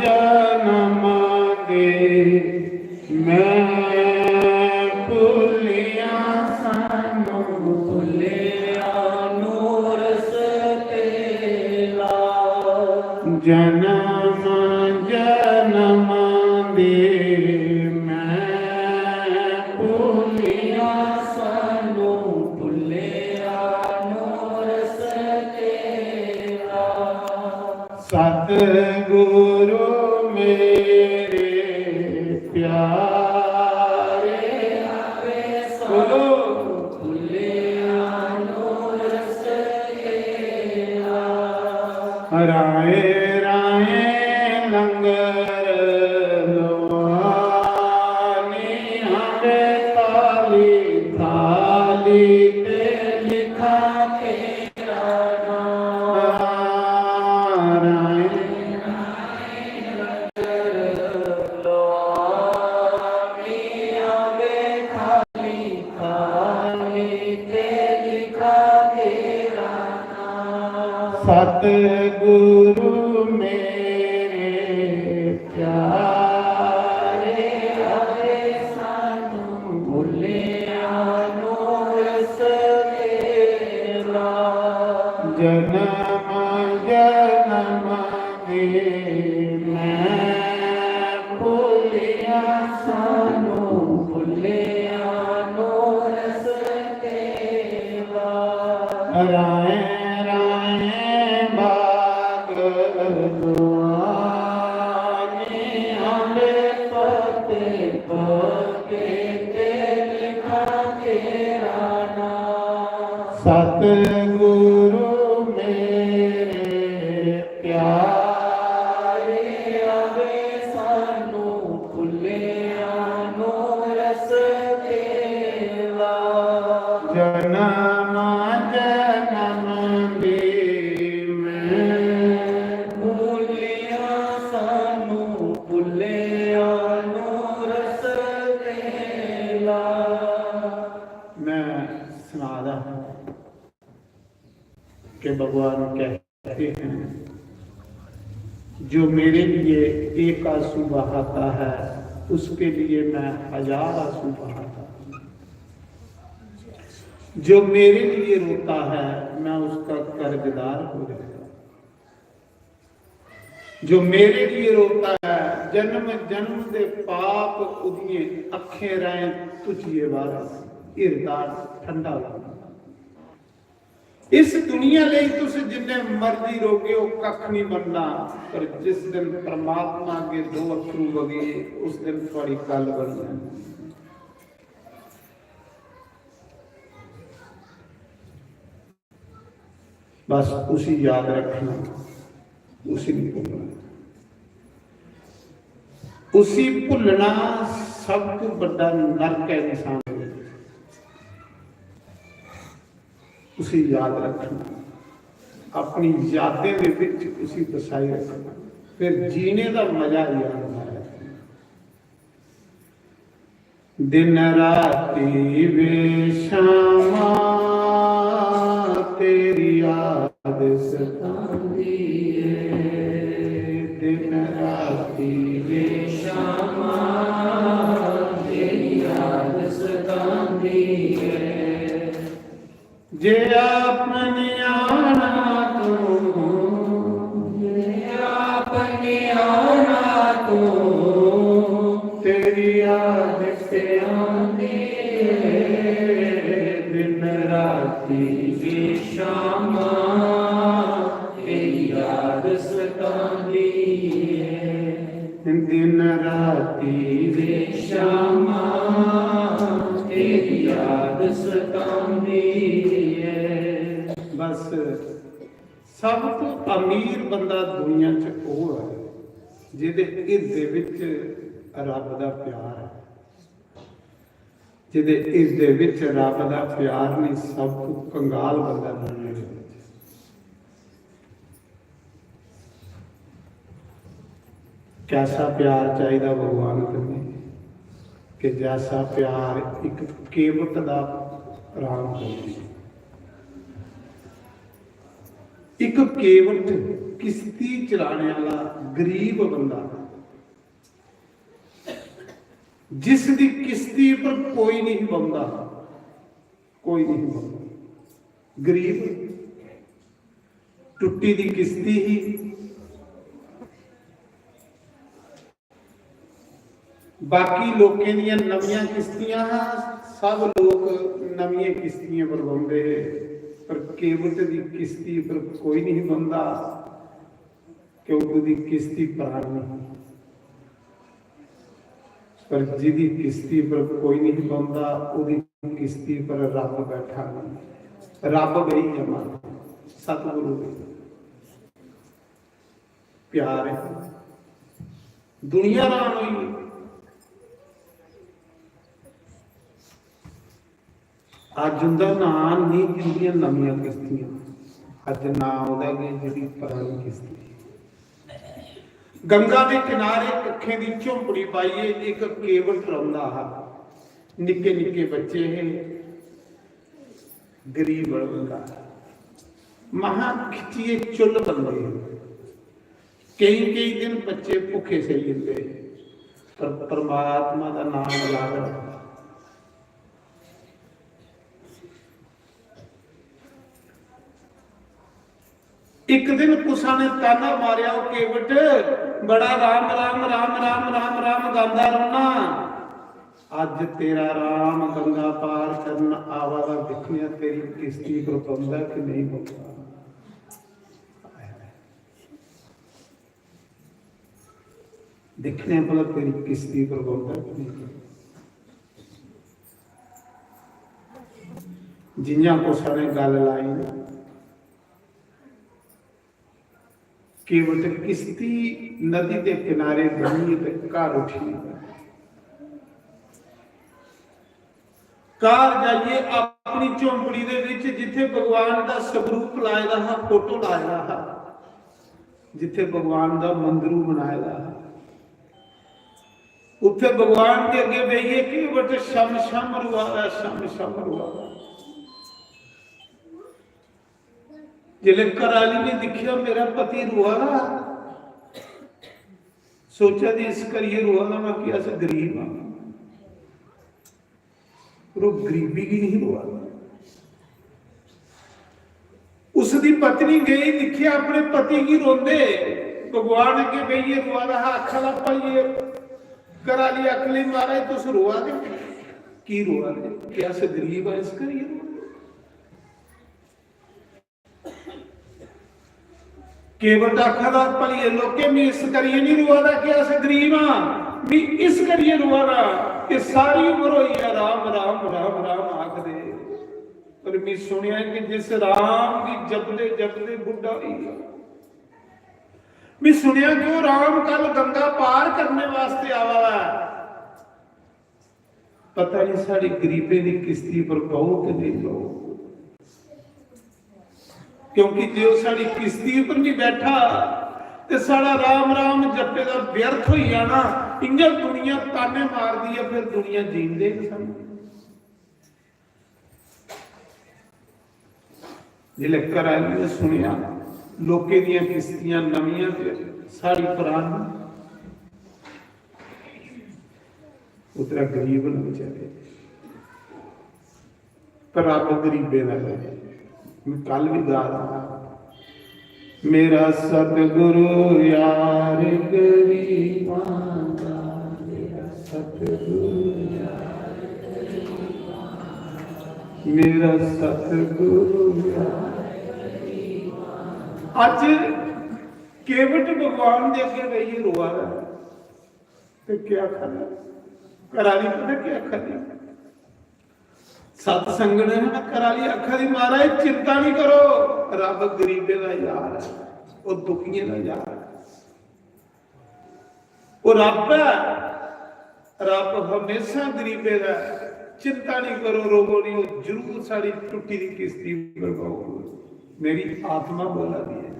जन्म दे मैं भुलिया सानू भुलिया नूरस तेरा। जन्म जन्म दे मैं भुलिया सानू भुलिया नूरस तेरा। सतगुरु मेरे प्यारे, बोलो। राए राए लंगर लुआनी, आवे थाली थाली ते लिखा तेरा नाम। सतगुरु मेरे प्यारे, आवे सानू भुलिया नूरस तेरा। जन्म जन्म दे मैं भुलिया सानू भुलिया नूरस तेरा। राए राए बाग दुआनी, आवे पते पते ते लिखा तेरा नाम। सतगुरु मेरे प्यारे, भुल्लेआं नू रस्ते ला। मैं सना दा हा कि भगवान कहते हैं, जो मेरे लिए एक आंसू बहाता है, उसके लिए मैं हजार आंसू बहाता हूँ। जो मेरे लिए रोता है, मैं उसका कर्जदार हो जाता हूँ। जो मेरे लिए रोता है, जन्म जन्म दे पाप उदिये अखें राहें तुचिए बाहर, हिरदा ठंडा होंदा। इस दुनिया लेई तुस जिन्ने मर्जी रोगे, ओह कख नहीं बनना, पर जिस दिन परमात्मा अगे दो अथरू बगे, उस दिन थुआड़ी गल बनी जानी। बस उसी याद रखना, उसी नहीं भूलना। उसी भुल्लना सब तो बड़ा नरक है इंसान दे विच। उसी याद रखना, अपनी यादें दे विच उसी बसाई रखना, फिर जीने का मजा ही आंदा है। दिन राती वे शामा तेरी याद सतांदी है, दिन राती वे शामा तेरी याद सतांदी है। जे आप नहीं आना तू, जे आप नहीं आना तू, तेरी याद से आंदी है। दिन राती वे शामा तेरी याद सतांदी है। दिन राती वे शामा तेरी याद सतांदी है। बस सब तो अमीर बंदा दुनिया च ओह है जिहदे हिरदे विच रब दा प्यार है। जिहदे हिरदे विच रब दा प्यार नहीं, सब तो कंगाल बंदा दुनिया दे विच। कैसा प्यार चाहिदा भगवान कन्नै कि जैसा प्यार एक केवट दा राम कन्नै। एक केवट किश्ती चलाने वाला गरीब बंदा, जिस दी किश्ती पर कोई नहीं बंदा, कोई नहीं बंदा, गरीब, टुट्टी दी किश्ती ही। बाकी लोकें दियां नवियां किश्तियां हां, सब लोक नवियें किश्तियें पर बौंह्दे हे, पर केवट दी किश्ती पर कोई नहीं बौंह्दा, क्योंकि ओह्दी किश्ती परानी ही। पर जिदी किश्ती पर कोई नहीं बौंह्दा, ओह्दी किश्ती पर रब बैठा नहीं। रब बेही गेआ माता, सतगुरु बेही गेआ। प्यार है। दुनिया राम होई गेई। अज्ज उंदा नां नहीं, जिंदियां नमियां किश्तियां, अज्ज नां ओह्दा गै जेह्ड़ी परानी किश्ती। गंगा दे किनारे कक्खें दी झोंपड़ी पाइयै इक केवट रौंह्दा हा। निक्के निक्के बच्चे हे, गरीब बंदा, महा खिच्चियै चुल्ल बनदे हे। केईं केईं दिन बच्चे भुक्खे सेई जंदे हे, पर परमात्मा दा नाम लैंदे रौंह्दे। इक दिन कुसा ने ताना मारेआ, "ओ केवट, बड़ा राम राम, राम राम, राम राम गांदा रौह्ना। अज्ज तेरा राम गंगा पार करन आवा दा, दिक्खने आं तेरी किश्ती पर बौंह्दा कि नेईं बौंह्दा।" दिक्खने भला तेरी किश्ती पर बौंह्दा कि नेईं। जि'यां कुसै ने गल्ल लाई ना, केवट किश्ती नदी दे किनारे बनी ते घर उठी। घर जाइयै अपनी झोंपड़ी दे विच जिथे भगवान दा स्वरूप लाए दा हा, फोटो लाए दा हा, जिथे भगवान दा मंदरू बनाए दा हा, उत्थे भगवान दे अगे बेहियै केवट छम छम रोआ दा, छम छम रोआ दा। जिसलै घरै आह्ली ने दिक्खेआ मेरा पति रोआ दा, सोचा दी इस करियै रोआ दा ना कि अस गरीब हां, पर ओह् गरीबी गी नहीं रोआ दा। उसदी पत्नी गई, दिक्खेआ अपने पति गी रोंदे, भगवान अग्गें बेहियै रोआ दा हा, आखा दा, "भाइये, घरा आह्ली आखन लगी, महाराज, तुस रोआ दे, की रोआ दे? कि अस गरीब आं, इस करियै रोआ दे?" केवट आखा दा, "भलिये लोके, मी इस करियै नहीं रोआ दा कि अस गरीब हां, मी इस करियै रोआ दा कि सारी उम्र होई ऐ राम, राम, राम, राम आखदे, पर मी सुनेआ कि जिस राम गी जपदे जपदे बुड्ढा होई गेआ, मी सुनेआ कि ओह् राम कल गंगा पार करने वास्ते आवा दा ऐ। पता नहीं साड़ी गरीबें दी किश्ती पर बहू कि नहीं बहू, क्योंकि जे ओह् साड़ी किश्ती पर नहीं बैठा ते साड़ा राम राम जपे दा व्यर्थ होई जाना। इ'यां दुनिया ताने मारदी ऐ, फिर दुनिया जींदे न सानू।" जिसलै घरै आह्ली ने सुनेआ, लोकें दियां किस्तियां नमियां ते साढ़ी परानी, उतरा गरीब न बेचारे, पर रब गरीबें दा है। मैं कल भी गा रहा हा, मेरा सतगुरु यार गरीबां दा, मेरा सतगुरु यार, मेरा सतगुरु यार। अज केवट भगवान दे अगे बेहियै रोआ दा है। ते क्या आखा दा? घरा दी पता क्या आखा दी? सत्संग ने ना घरा दी आखा दी, "महाराज, चिंता नहीं करो, रब गरीबें दा यार है, वो दुखियें दा यार है, वो रब है, रब हमेशा गरीबें दा है। चिंता नहीं करो, रोवो नहीं, वो जरूर सारी टुट्टी दी किस्ती पर पाओ।" मेरी आत्मा बोला दी है,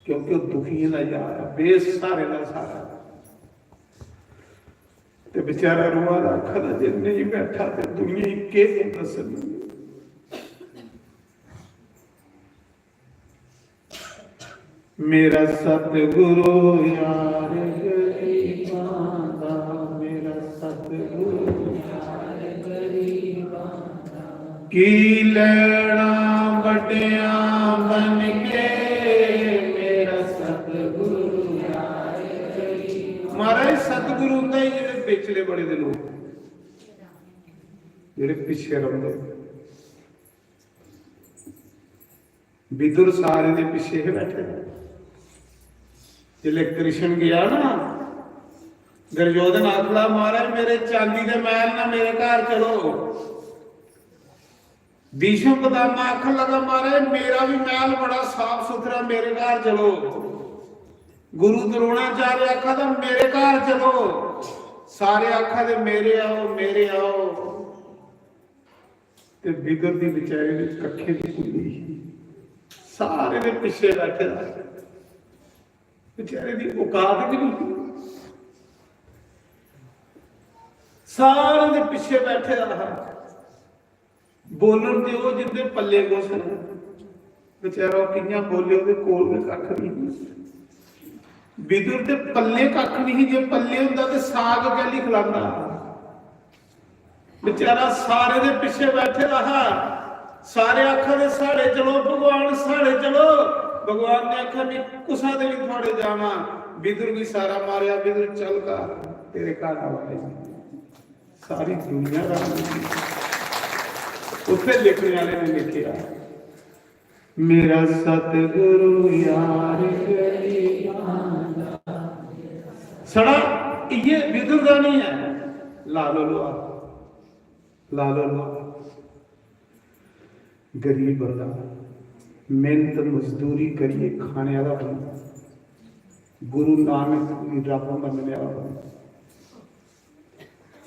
क्योंकि वो दुखियें दा यार है, बेसहारे दा सहारा है। ते बेचारा रोआ दा, आखा दा, "जे नहीं बैठा ते दुनिया गी केह् दस्सनी?" मेरा सतगुरु यार गरीबां दा, मेरा सतगुरु यार गरीबां दा। की लैना बड्डियां बन के, मेरा सतगुरु यार गरीबां। महाराज, सतगुरु हुंदा ही जेह्ड़े बिचले बड़े दे लोक, जेह्ड़े पिच्छे रौंह्दे। विदुर सारे दे पिच्छे हे बैठे दे। जिसले कृष्ण गया ना, दुर्योधन आखदा, "महाराज, मेरे चांदी दे मैल ना, मेरे घर चलो।" भीष्म पितामह आखन लगा, "महाराज, मेरा भी मैल बड़ा साफ सुथरा, मेरे घर चलो।" गुरु द्रोणाचार्य आखा दा, "मेरे घर चलो।" सारे आखा दे, "मेरे आओ, मेरे आओ।" ते विदुर दी बेचारे दी कक्खे दी कुल्ली ही, सारे दे पिच्छे बैठे दा, बेचारे दी औकात गै नहीं, सारे दे पिच्छे बैठे दा हा। बोलन ते ओह् जिंदे पल्ले कुछ न, बेचारा ओह् कि'यां बोले, ओह्दे कोल गै कक्ख नहीं। विदुर दे पल्ले कक्ख नहीं, जे पल्ले होंदा ते साग कैली खलांदा? बेचारा सारे दे पिच्छे बैठे दा हा। सारे आखा दे, "साढ़े चलो भगवान, साढ़े चलो।" भगवान ने आखा, "नहीं, कुसा दे नहीं थुआड़े जाना।" विदुर भी सारा मारेआ, "विदुर चल घर, तेरे घर आवा है।" सारी दुनिया दा उत्थे लिखने वाले ने लिखिया, "मेरा सतगुरु यार गरीबां दा।" सड़ा इये विदुर दा नहीं है, ला लो लोहा, ला लो लोहा। गरीब बंदा मेहनत मजदूरी करिए खाने वाला बंदा, गुरु नानक गी रब मनने वाला बंदा,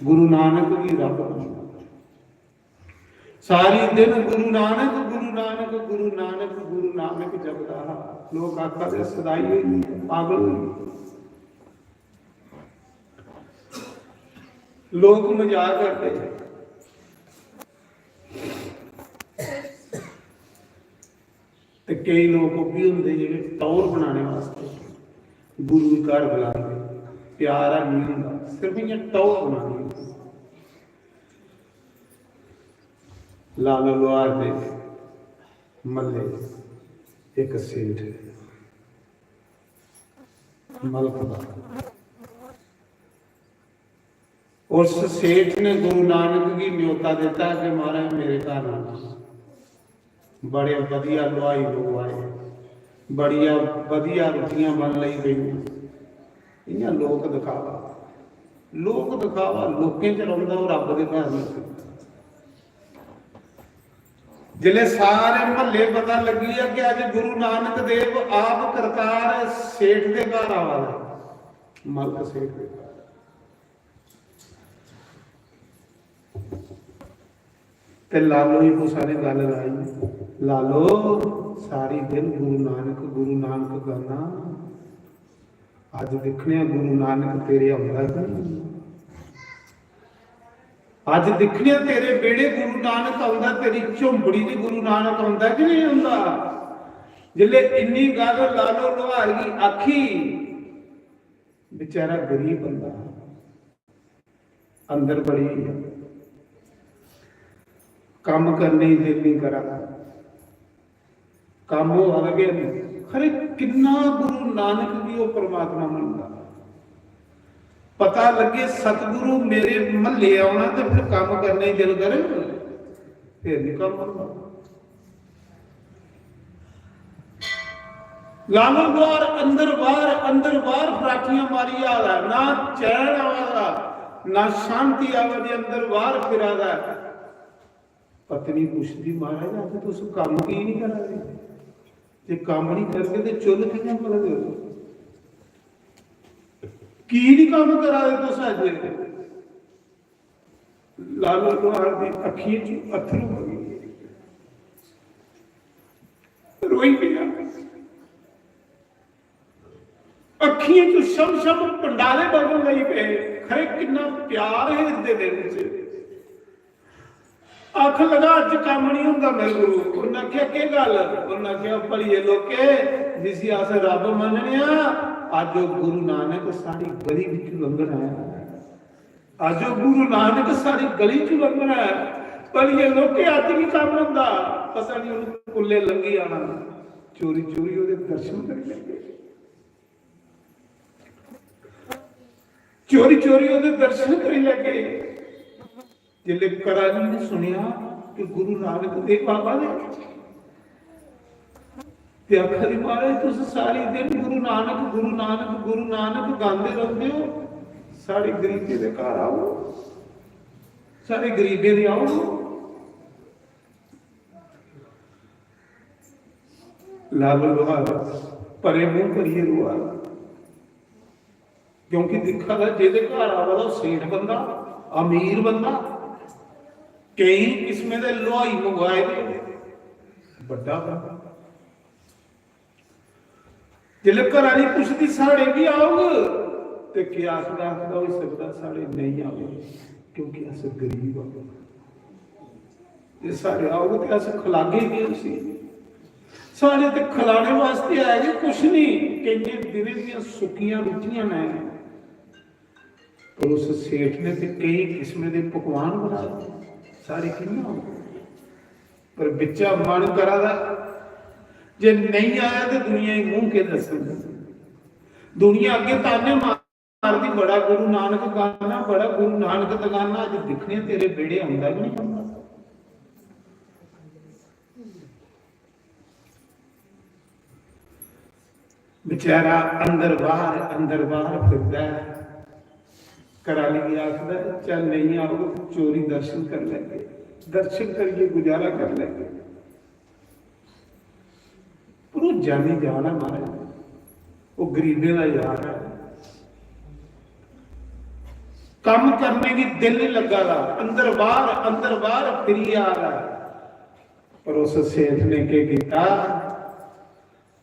गुरु नानक गी रब मनना। सारी दिन गुरु नानक, गुरु नानक, गुरु नानक, गुरु नानक जपदा हा। लोक आखा दे, "सदाई होई गेई, पागल होई गेई।" लोक मजाक करदे। ते केई लोक ओह् बी होंदे जेह्ड़े टौह्र बनाने वास्तै गुरु गी घर बलांदे, प्यार हैनी होंदा, सिर्फ इ'यां टौह्र बनानी होंदी। लालो लोहार दे म्हल्ले इक सेठ मलक दा। उस सेठ ने गुरु नानक गी न्योता दिता कि महाराज मेरे घर आना। बड़े बधिया लोहाई लोक आए, बड़िया बधिया रुट्टियां बन लगी पेइयां। इ'यां लोक दिखावा, लोक दिखावा लोकें च रौंह्दा, ओह् रब्ब दे घर नेईं। जिसलै सारे म्हल्ले पता लग्गी गेआ कि अज्ज गुरु नानक देव आप करतार सेठ दे घर आवा दा, मलक सेठ दे घर। ते लालो गी कुसै ने गल्ल लाई, "लालो, सारी दिन गुरु नानक, गुरु नानक गाना, अज्ज दिक्खने आं गुरु नानक तेरे औंदा कि नेईं? अज्ज दिक्खने आं तेरे बेड़े गुरु नानक औंदा, तेरी झोंपड़ी च गुरु नानक औंदा कि नेईं औंदा?" जिसलै इन्नी गल्ल लालो लोहार गी आखी, बेचारा गरीब बंदा, अंदर बड़ी गेआ, कम्म करने गी दिल नहीं करा दा, कम्म होआ दा गै नहीं। खरे किन्ना गुरु नानक गी ओह् परमात्मा मनदा। पता लग्गे सतगुरु मेरे म्हल्ले औना ते फिर कम्म करने गी दिल करे, फिर नहीं कम्म होंदा। लालो द्वार अंदर बाहर, अंदर बाहर फराटियां मारी आ रहा, ना चैन आवा दा, ना शांति आवा दी, अंदर बाहर फिरा दा। पत्नी पुछदी, "महाराज, अज्ज तुस कम्म की नहीं करा दे? जे कम्म नहीं करगे ते चुल्ल कि'यां बलगे? की नहीं कम्म करा दे तुस अज्ज?" लालो लोहार दी अक्खियें च अत्थरू बगी गे। रोई पेआ। अक्खियें च शम शम पंडाले बगन लगी पे। खरे किन्ना प्यार है हिरदे दे विच। आखन लगा, "अज्ज कम्म नहीं होंदा मेरे गुरु।" उन्नै आखेआ, "केह् गल्ल?" उन्नै आखेआ, "भलिये लोके, जिसी अस रब मनने आं, अज्ज ओह् गुरु नानक साढ़ी गली बिच लंघना ऐ।" अज्ज ओह् गुरु नानक साढ़ी गली च लंघना ऐ। पर ये लोके अज्ज भी कम्म होंदा, पता नहीं उन्हें कुल्ले लंघी आना, चोरी चोरी ओह्दे दर्शन करी लैगे, चोरी चोरी ओह्दे दर्शन करी लैगे। जिसले कराली ने सुनिया कि गुरु नानक देव बाबा ने ते आखा दी, "महाराज, तुस सारी दिन गुरु नानक, गुरु नानक, गुरु नानक गांदे रौंह्दे ओ, साढ़े गरीबें दे घर आओ, साढ़े गरीबें दे आओ।" लालो लोहार परे मूंह करियै रोआ दा। क्योंकि दिक्खा दा, जेह्दे घर आवा दा, ओह् सेठ बंदा, अमीर बंदा, केईं किस्में दे लोहाई मंगवाए दे, बड्डा बंदा। जिसलै घरा आह्ली पुछदी, "साढ़े बी औग?" ते केह् आखदा? आखदा, "होई सकदा साढ़े नेईं आवै, क्योंकि अस गरीब आं।" जे साढ़े औग ते अस खलागे केह् उसी? साढ़े ते खलाने वास्ते है गै कुछ नहीं। केइयें दिनें दियां सुक्कियां रुट्टियां न, पर उस सेठ ने ते केई किस्में दे पकवान बनाए। साढ़े कि'यां होग? पर बिच्चा मन करा दा, जे नेईं आया ते दुनिया गी मूंह केह् दस्सन? दुनिया अग्गें ताने मार मारदी, "बड़ा गुरु नानक गाना, बड़ा गुरु नानक दगाना।" अज्ज दिक्खने आं तेरे बेड़े औंदा कि नहीं औंदा। बेचारा अंदर बाहर, अंदर बाहर फिरदा ऐ। घरा आह्ली गी आखदा ऐ, "चल, नेईं औग ते चोरी दर्शन करी लैगे, दर्शन करियै गुजारा करी लैगे।" पर ओह् जानी जान ऐ महाराज, ओह् गरीबें दा यार ऐ। कम्म करने गी दिल नहीं लग्गा दा, अंदर बाहर, अंदर बाहर फिरी आ रहा है। पर उस सेठ ने केह् कीता?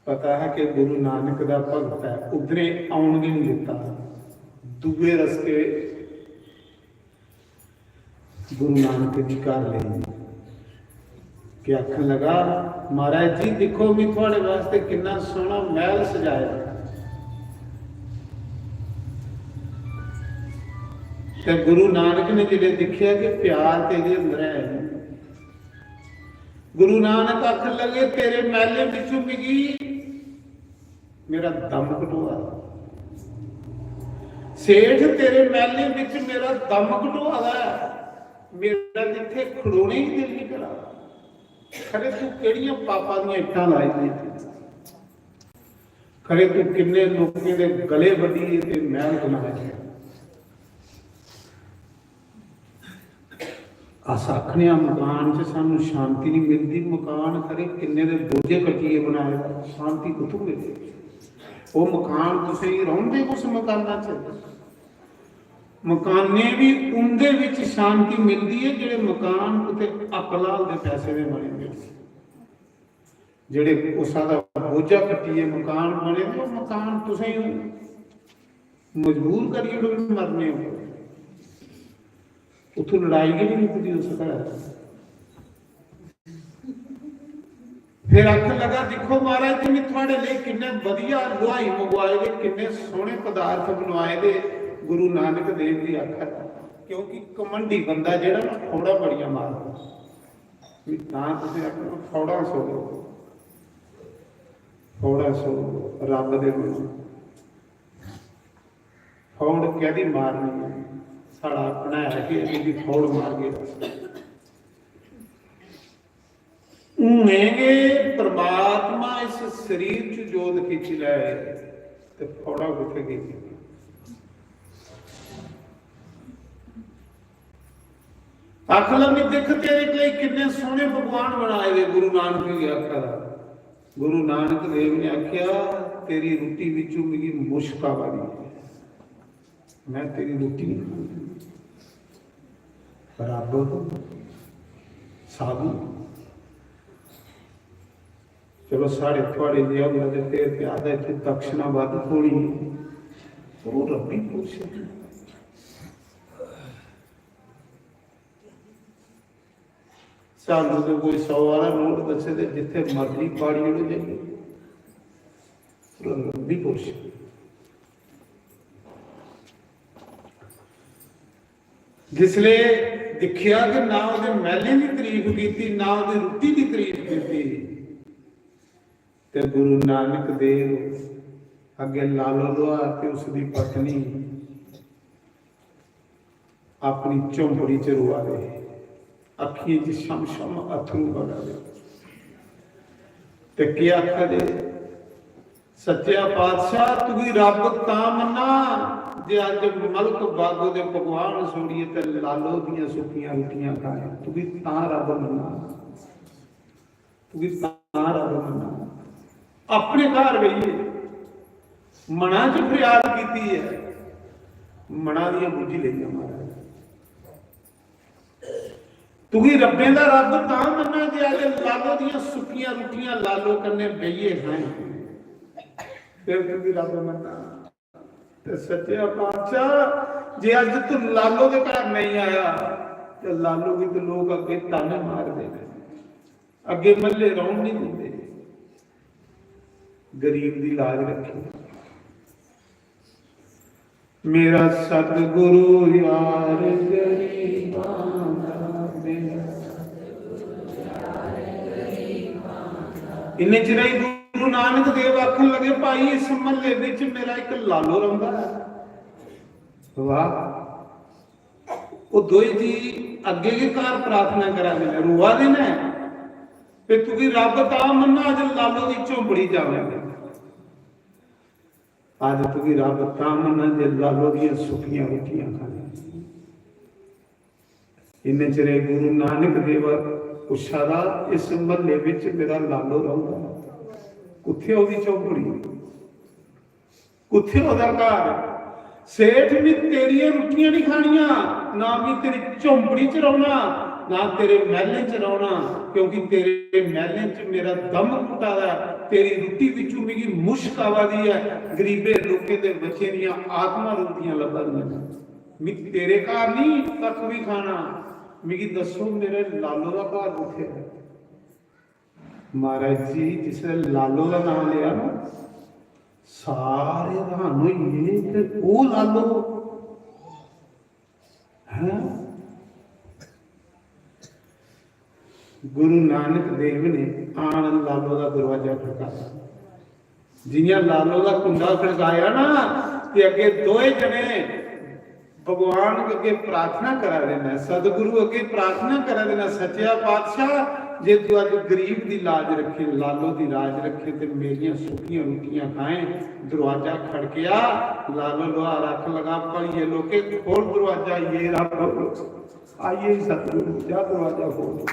पता है कि गुरु नानक दा भगत है, उद्धरे औन गै नहीं दित्ता। दूए रस्ते गुरु नानक जी घर लेई, कि आखन लगा, "महाराज जी, दिक्खो, मैं थुआड़े वास्ते किन्ना सोहना महल सजाए दा।" ते गुरु नानक ने जिसलै दिक्खेआ कि प्यार ते एह्दे अंदर है नहीं, गुरु नानक आखन लगे, "तेरे महलें बिचों मिगी मेरा दम घटोआ दा। सेठ, तेरे महलें बिच मेरा दम घटोआ दा है। मेरा जित्थे खड़ोने ही दिल नहीं करा। खरे तू केड़ियां पापां दियां इट्टां लाई दियां? खरे तू किन्ने लोकें दे गले बड्ढियै ते महल बनाए हैं।" अस आखने आं, "मकान च सानू शांति नहीं मिलदी।" मकान खरे किन्ने दे बोझे कट्टियै बनाए दा, शांति कुत्थों मिलदी? ओह् मकान तुसें गी रौंह्दे कुस मकाना च? मकानें बी उं'दे बिच शांति मिलदी है जेह्ड़े मकान कुतै अकलाल दे पैसे दे बने दे। जेह्ड़े कुसा दा बोझा कट्टियै मकान बने दे, ओह् मकान तुसें गी मजबूर करी ओड़ग मरने उप्पर। उत्थों लड़ाई गै नहीं मुकदी उस घरै च। फिर आखन लगा, "दिक्खो महाराज जी, मैं थुआड़े लेई किन्ने बधिया लुहाई मंगवाए दे, किन्ने सोहने पदार्थ बनवाए दे।" गुरु नानक देव जी आखा दा, क्योंकि घमंडी बंदा जेह्ड़ा ना, फौड़ा बड़ियां मारदा। मैं तां तुसें आखना, फौड़ा छोड़ो, फौड़ा छोड़ो, रब दे मनो। फौड़ कैदी मारनी है? साढ़ा अपना है कि एह्दी फौड़ मारगे अस। हुने गै परमात्मा इस शरीर च जोत खिच्ची लै ते फौड़ा कुत्थै गेई? आखन लगे, "दिक्ख, तेरे लेई किन्ने सोहने पकवान बनाए दे।" गुरु नानक गी आखा दा। गुरु नानक देव ने आख्या, "तेरी रुट्टी विचों मिगी मुश्क आवा दी है, मैं तेरी रुट्टी नहीं खानी।" रब, साधु, चलो, साढ़े थुआड़े जेहा होंदा ते फिर ते आखदा, "इत्थै दक्षिणा बद्ध थ्होनी।" पर ओह् रब्बी पुरुष है। सानू ते कोई सौ आह्ला नोट दस्से ते जित्थे मर्जी पाड़ी ओड़ो जाइयै। पूरा लंबी कोशिश। जिसले दिक्खेआ कि ना ओह्दे मैह्लें दी तरीफ कीती, ना ओह्दी रुट्टी दी तरीफ कीती, ते गुरु नानक देव अग्गे लालो लोहार ते उसदी पत्नी अपनी झोंपड़ी च रोआ दे, अक्खियें च छम छम अत्थरू बगा दे। ते केह् आखा दे, "सच्चेआ पातशाह, तुगी रब तां मन्ना जे अज्ज मलक बागो दे पकवान छोड़ियै ते लालो दियां सुक्कियां रुट्टियां खाए, तुगी तां रब मन्ना।" तुगी तां रब मन्ना। अपने घर बेहियै मना च फरियाद कीती ऐ, मना दियां बुज्झी लेइयां महाराज। तुगी रब्बें दा रब तां मन्ना जे अज्ज लालो दियां सुक्कियां रुट्टियां लालो कन्नै बेहियै खाएं, फिर तुगी रब मन्ना। ते सच्चेआ पातशाह, जे अज्ज तू लालो दे घर नहीं आया, ते लालो गी ते लोक अग्गे ताने मारदे ने, अग्गे मल्ले रौहन नहीं दिंदे। गरीब दी लाज रखी। मेरा सतगुरु यार गरीबां दा, मेरा इन्ने चिरे च गुरु नानक देव आखन लगे, "भाई, इस महल्ले विच मेरा इक लालो रौंदा ऐ।" वाह, ओह दोए जी अग्गे गै घर प्रार्थना करा दे न, रोआ दे न, "ते तुगी रब तां मन्ना जे लालो दी झोंपड़ी जावे, अज्ज तुगी रब तां मन्ना जे लालो दियां सुक्कियां रुट्टियां खाने।" इन्ने चिरे गुरु नानक देव पुच्छा दा, "इस महल्ले विच मेरा लालो रौंदा, कुत्थे ओहदी झोंपड़ी, कुत्थे ओहदा घर?" "सेठ, मैं तेरियां रुट्टियां नहीं खानियां, ना मैं तेरी झोंपड़ी च रौहना, ना तेरे महलें च रौहना, क्योंकि तेरे महलें च मेरा दम घुटा दा ऐ, तेरी रुट्टी विचों मिगी मुश्क आवा दी ऐ, गरीबे लोकें दे बच्चें दियां आत्मा रोंदियां लब्भा दियां न।" मैं तेरे घर नहीं कख भी खाना, मिगी दस्सो, मेरे लालो दा घर कुत्थै ऐ? महाराज जी, जिसलै लालो दा नांऽ लेआ ना, सारे र्हान होई गे, ते ओह् लालो, हैं? गुरु नानक देव ने आन लालो दा दरवाजा खड़काया। जियां लालो दा कुंडा खड़काया ना, ते अग्गे दोए जने भगवान अग्गे प्रार्थना करा दे न, सतगुरु अग्गे प्रार्थना करा दे न, "सच्चा पातशाह, जे तू अज्ज गरीब दी लाज रखे, लालो दी लाज रखे, ते मेरियां सुक्कियां रुट्टियां खाएं।" दरवाजा खड़केआ, लालो लोहार आखन लगा, "भलिये लोके, खोल दरवाजा, ये रब, आइए सतगुरु, जा दरवाजा खोल।"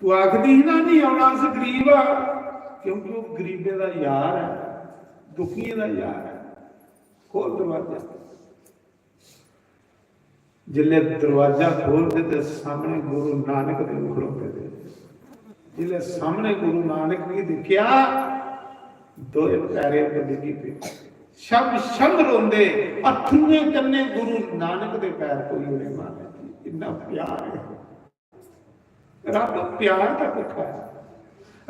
तू आखदी ही ना, "नहीं आना, अस गरीब आ," क्योंकि वो गरीबें दा यार है, दुखियें दा यार है। खोल दरवाजा। जिसले दरवाजा खोलदे ते सामने गुरु नानक देव खड़ोते दे। जिसले सामने गुरु नानक गी दिक्खेआ, दोए पैरें पर डिग्गी पे। शब शब रोंदे, अत्थरुएं कन्ने गुरु नानक दे पैर धोई ओड़े। महाराज जी, इन्ना प्यार है। रब प्यार दा भुक्खा ऐ।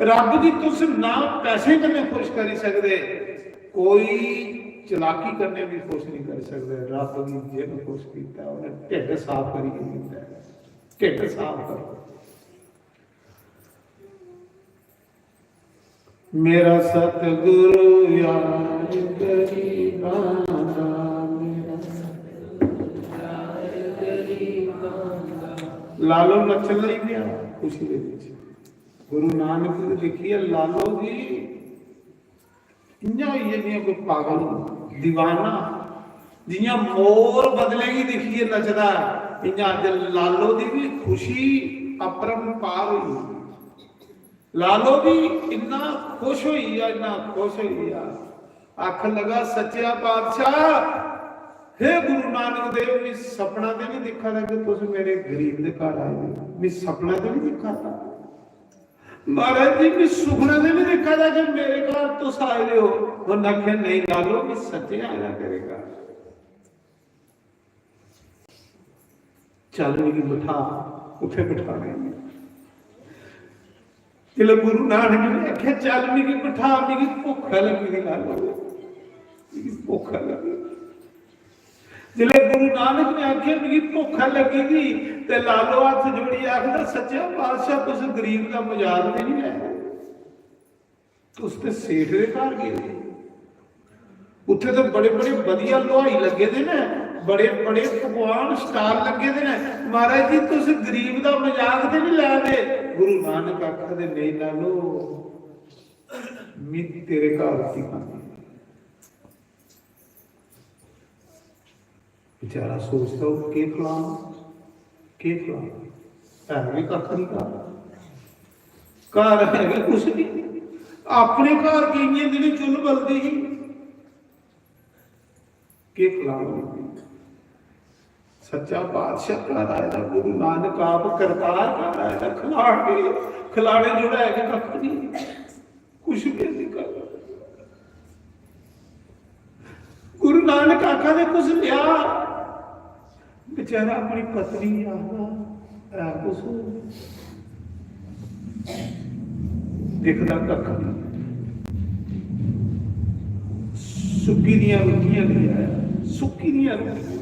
रब गी तुस ना पैसे कन्नै खुश करी सकदे, कोई चलाकी कन्नै भी खुश नहीं करी सकदे। रब गी जिन खुश कीता, उन्हें ढिड्ड साफ करियै कीता ऐ। ढिड्ड साफ करो। मेरा सतगुरु यार गरीबां दा, मेरा सतगुरु यार गरीबां दा। लालो नच्चन लगी पेआ खुशी दे विच। गुरु नानक गी दिक्खियै लालो जी इ'यां होई गे जि'यां कोई पागल दीवाना। जि'यां मोर बदलें गी दिक्खियै नचदा, इ'यां अज्ज लालो दी भी खुशी अपरंपार होई गेई। लालो भी इन्ना खुश होई गेआ, इन्ना खुश होई गेआ, आखन लगा, "सच्चा पातशाह, हे गुरु नानक देव, मैं सपना ते नहीं दिक्खा दा कि तुस मेरे गरीब दे घर आए हो, मैं सपना ते नहीं दिक्खा दा।" महाराज जी, मैं सुखना ते नहीं दिक्खा दा कि मेरे घर तुस आए हो। उन्हें आखेआ, "नहीं लालो, मैं सच्चे आया तेरे घर।" चल मिगी बठा, कुत्थै बठाना ई? जिसलै गुरु नानक ने आखेआ, "चल मिगी बठा, मिगी भुक्ख लगी दी लालो, मिगी भुक्ख लगी।" जिसलै गुरु नानक ने आखेआ, "मिगी भुक्ख लगी दी," ते लालो हत्थ जोड़ियै आखदा, "सच्चा पातशाह, तुस गरीब दा मजाक ते नहीं लै रहे?" तुस ते सेठ दे घर गेदे। उत्थे ते बड़े बड़े बधिया हलवाई लग्गे दे न, बड़े बड़े पकवान स्टाल लग्गे दे न। महाराज जी, तुस गरीब दा मजाक ते नहीं लै दे? गुरु नानक आखा दे, "नहीं लालो, मी तेरे घर रुट्टी खानी।" बेचारा सोचदा, "ओह् केह् खलां, केह् खलां? है बी कक्ख निं घर, घर है बी कुछ निं। अपने घर केइयें दिनें चुल्ल बलदी ही, केह् खलां?" सच्चा पातशाह घर आए दा, गुरु नानक आप करतार घर आए दा, खलाने, खलाने जोड़ा है बी कक्ख निं। कुछ भी नहीं कर। गुरु नानक आखा दे, "कुछ लिया।" बेचारा अपनी पत्नी गी आखदा, "ऐ कुछ?" दिखदा कक्ख नहीं। सुक्की दियां रुट्टियां लेई आया, सुक्की दियां रुट्टियां,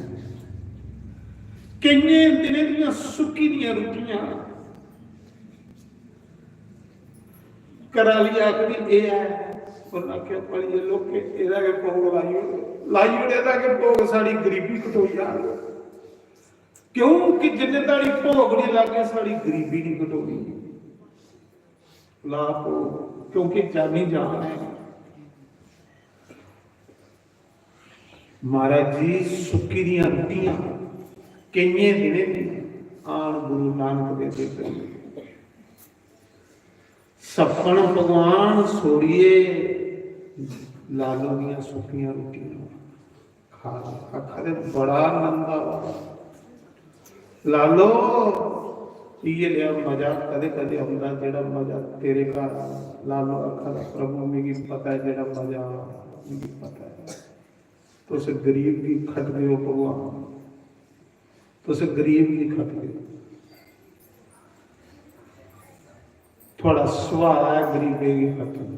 केइयें दिनें दियां सुक्की दियां रुट्टियां। घरै आह्ली आखदी, "एह् ऐ।" उन्नै आखेआ, "भलिये लोके, एह्दा गै भोग लाई ओड़ो, लाई ओड़ो एह्दा गै भोग, साढ़ी गरीबी कटोई जाग।" क्योंकि जिन्ने धोड़ी भोग निं लागे, साढ़ी गरीबी निं कटोनी। ला भोग, क्योंकि जानी जान है। महाराज जी, सुक्की दियां रुट्टियां केइयें दिनें दी आन गुरु नानक देव दे करी। सपन भगवान सोड़िए लालो दियां सुक्कियां रुट्टियां खा। आखा दे, बड़ा आनंद आवा। लालो, इ'यै नेहा मजा कदें कदें औंदा, जेह्ड़ा मजा तेरे घर आवा। लालो आखा दा, "प्रभु, मिगी पता ऐ जेह्ड़ा मजा आवा, मिगी पता ऐ।" तुस गरीब गी खटदे ओ भगवान, तुस गरीब गी खटदे ओ। थुआढ़ा सुभाऽ ऐ गरीबें गी खटना।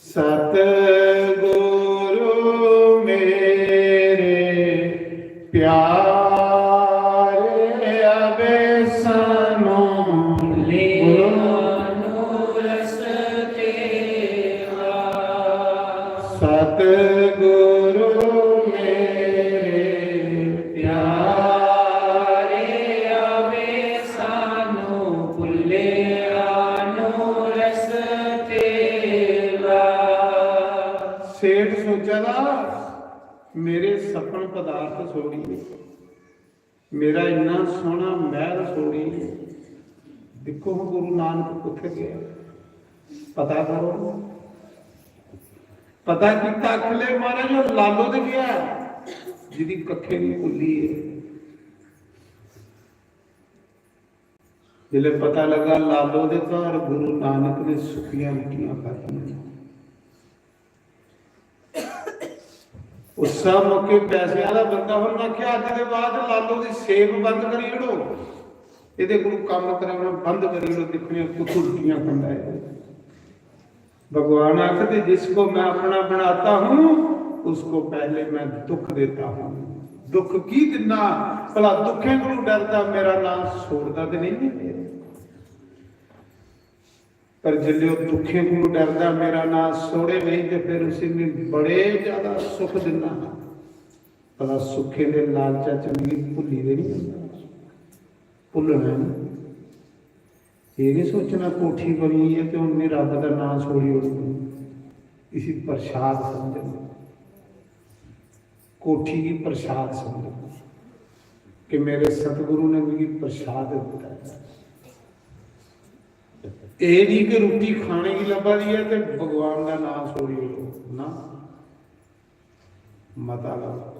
सतगुरु मेरे प्यारे, अबे सानू भुल्लिया नु रस्ते वा। सतगुरु मेरे प्यारे, अबे सानू भुल्लिया नु रस्ते वा। सेठ सोचा दा, मेरे सपन पदार्थ छोड़िए, मेरा इन्ना सोहना महल छोड़िए। दिक्खो हां गुरु नानक कुत्थे गया, पता करो। पता कीता, आखले महाराज, ओह लालो दे गया, जिदी कक्खे दी कुल्ली है। जिसलै पता लगा लालो दे घर गुरु नानक ने सुक्कियां रुट्टियां खाधियां, उस मौके पैसे वाला बंदा, उन्हें आख्या, "अज दे बाद लालो दी सेव बंद करी ओड़ो, एदे कोल कम्म कराना बंद करी ओड़ो, दिक्खने आं कुत्थों रुट्टियां खंदा है।" भगवान आखदे, "जिसको मैं अपना बनाता हूँ, उसको पहले मैं दुख देता हूँ।" दुख की दिन्ना? भला दुखें कोलों डरदा मेरा नाम छोड़दा ते नहीं है? पर जिसले ओह दुखें कोलों डरदा मेरा नाम छोड़े नहीं, ते फिर उसी मैं बड़े ज्यादा सुख दिन्ना। भला सुखें दे लालचा च मिगी भुल्ली ते नहीं जंदा? भुल्लना है ना। एह नहीं सोचना कोठी बनी है ते हुन मैं रब दा नाम छोड़ी ओड़ना। इसी प्रसाद समझना, कोठी गी प्रसाद समझना कि मेरे सतगुरु ने मिगी प्रसाद दिता है। एह नहीं कि रुट्टी खाने की लब्भा दी है ते भगवान दा नाम छोड़ी ओड़ो ना। मता लब्भ।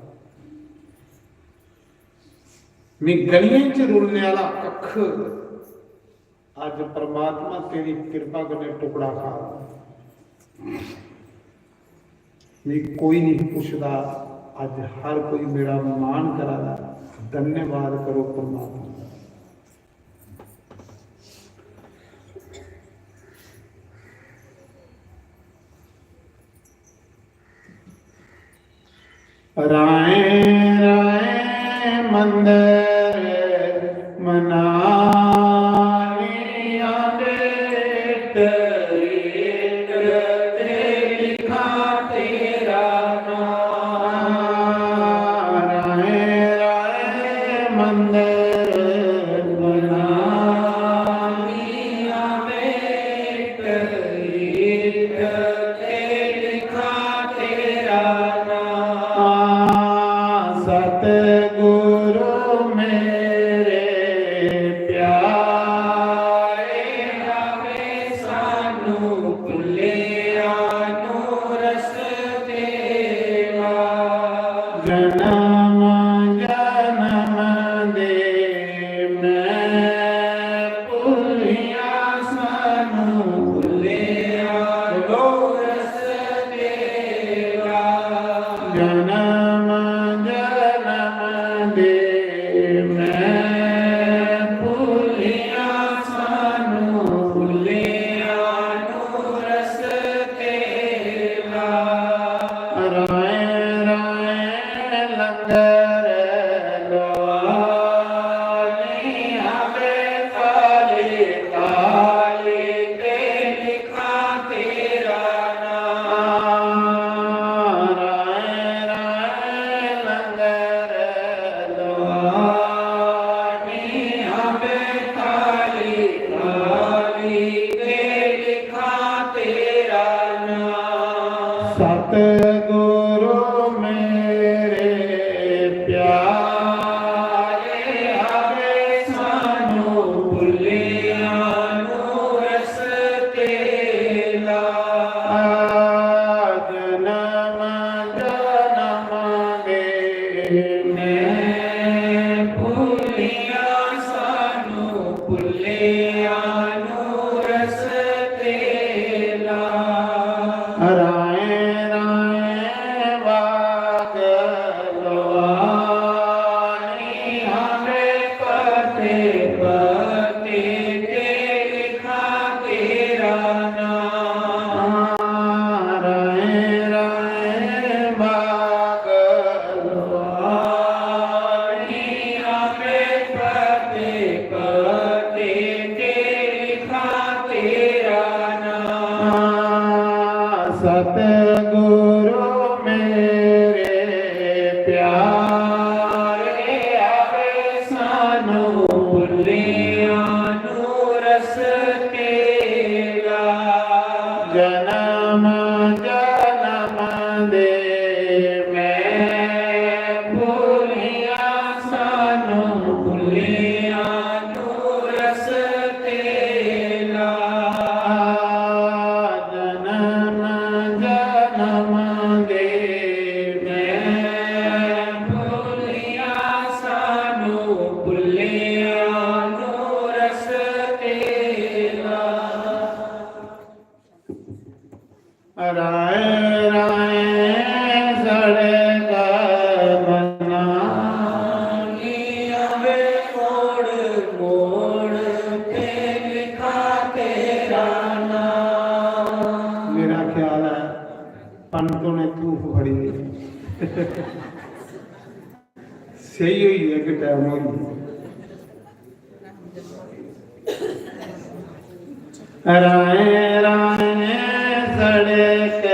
मैं गलियें च रुलने वाला कख, अज परमात्मा तेरी कृपा कन्नै टुकड़ा खा। मिगी कोई नहीं पुछदा, अज हर कोई मेरा मान करा दा। धन्यवाद करो परमात्मा दा। राहें राहें मंदर मनालियां दे तरीक ते लिखां तेरा नां। राहें राहें मंदर मनालियां दे तरीक ते लिखां तेरा नां। सतगुरु मेरे प्यारे, आवे सानू भुल्लिया नू रस्ते वा। जन्म जन्म दे मैं भुल्लिया सानू भुल्लिया नू रस्ते वा। जन्म जन्म दे मैं भुलिया नू रस्ते ला। जन्म जन्म दे मैं भुलिया सानू, भुलिया नू रस्ते ला। राहें राहें सड़क बनानी, आवे मोड़ मोड़ ते लिखा तेरा नाम। मेरा ख्याल है पंत ने धूफ फड़ी है। सही होई है कि टाइम होई है। राहें राहें सड़क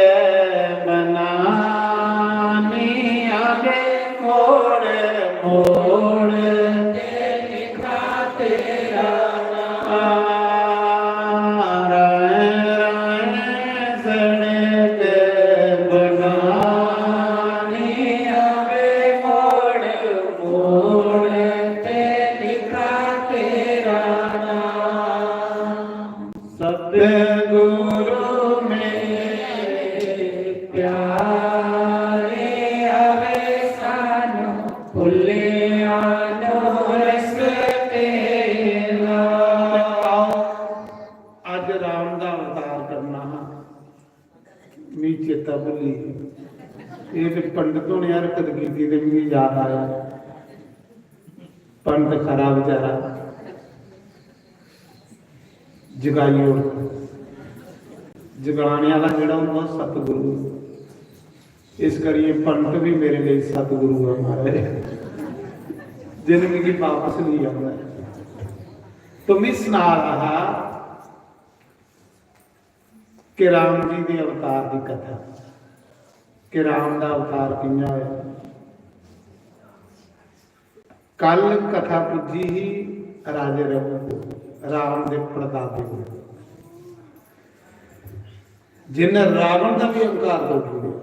बनानी, आवे मोड़ मोड़ ते लिखा तेरा नाम। राहें राहें सड़क बनानी, आवे मोड़ मोड़ ते लिखा तेरा नाम। सतगुरु मेरे प्यारे, आवे सानू भुलिया नू रस्ते ला। आओ, अज राम दा अवतार करना हा, मी चेता भुल्ली। एह् ते पंडत होने हरकत कीती ते मिगी याद आया, पंडत खरा बेचारा जगाई ओड़, जगाने आह्ला जेह्ड़ा होंदा ओह् सतगुरु। इस करियै पंडत बी मेरे लेई सतगुरु ऐ महाराज, जिन्न मिगी वापस लेई आंदा ऐ। तो में सना रहा हा कि राम जी दे अवतार दी कथा, कि राम दा अवतार कि'यां होया। कल कथा पुज्जी ही राजे रघु को, राम दे परदादे को, जिन्ने रावण दा भी अहंकार तोड़ी दिया।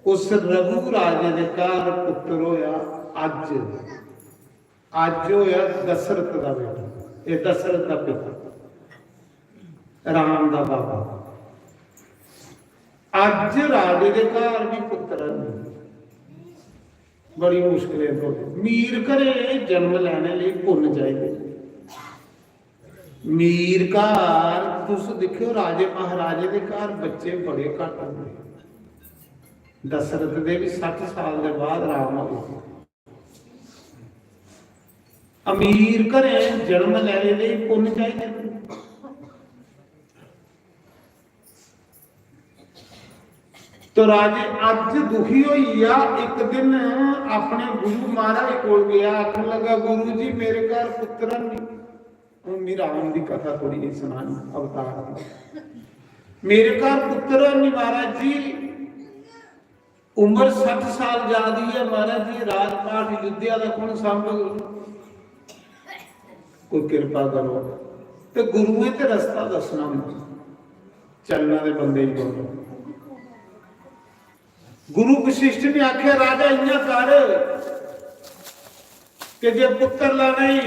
उस रघु राजे दे घर पुत्र होया अज्ज, अज्ज होया दशरथ दा बेटा, ये दशरथ दा पिता, राम दा बाबा। अज्ज राजे दे घर भी पुत्र नहीं, बड़ी मुश्किलें थ्होंदे। मीर घरे जन्म लैने लेई पुन्न चाहिदे। मीर घर तुस दिक्खेओ, राजे महाराजे दे घर बच्चे बड़े घट्ट होंदे। दशरथ दे भी सट्ठ साल दे बाद राम होए। अमीर घरें जन्म लैने लेई पुन्न चाहिदे। तो राजे अज्ज दुखी होई गेआ। इक दिन अपने गुरु महाराज कोल गया, आखन लगा, "गुरु जी, मेरे घर पुत्र नहीं।" हून मी राम दी कथा थोड़ी जेही सनानी, अवतार दी। "मेरे घर पुत्र नहीं महाराज जी, उम्र सट्ठ साल जा दी है महाराज जी, राजपाट अयोध्या दा कौन सांभग? कोई किरपा करो।" ते गुरुएं ते रस्ता दसना होंदा, चलना ते बंदे ही बोलो। गुरु वशिष्ठ ने आख्या, "राजा इयां कर कि जे पुत्र लाना ही,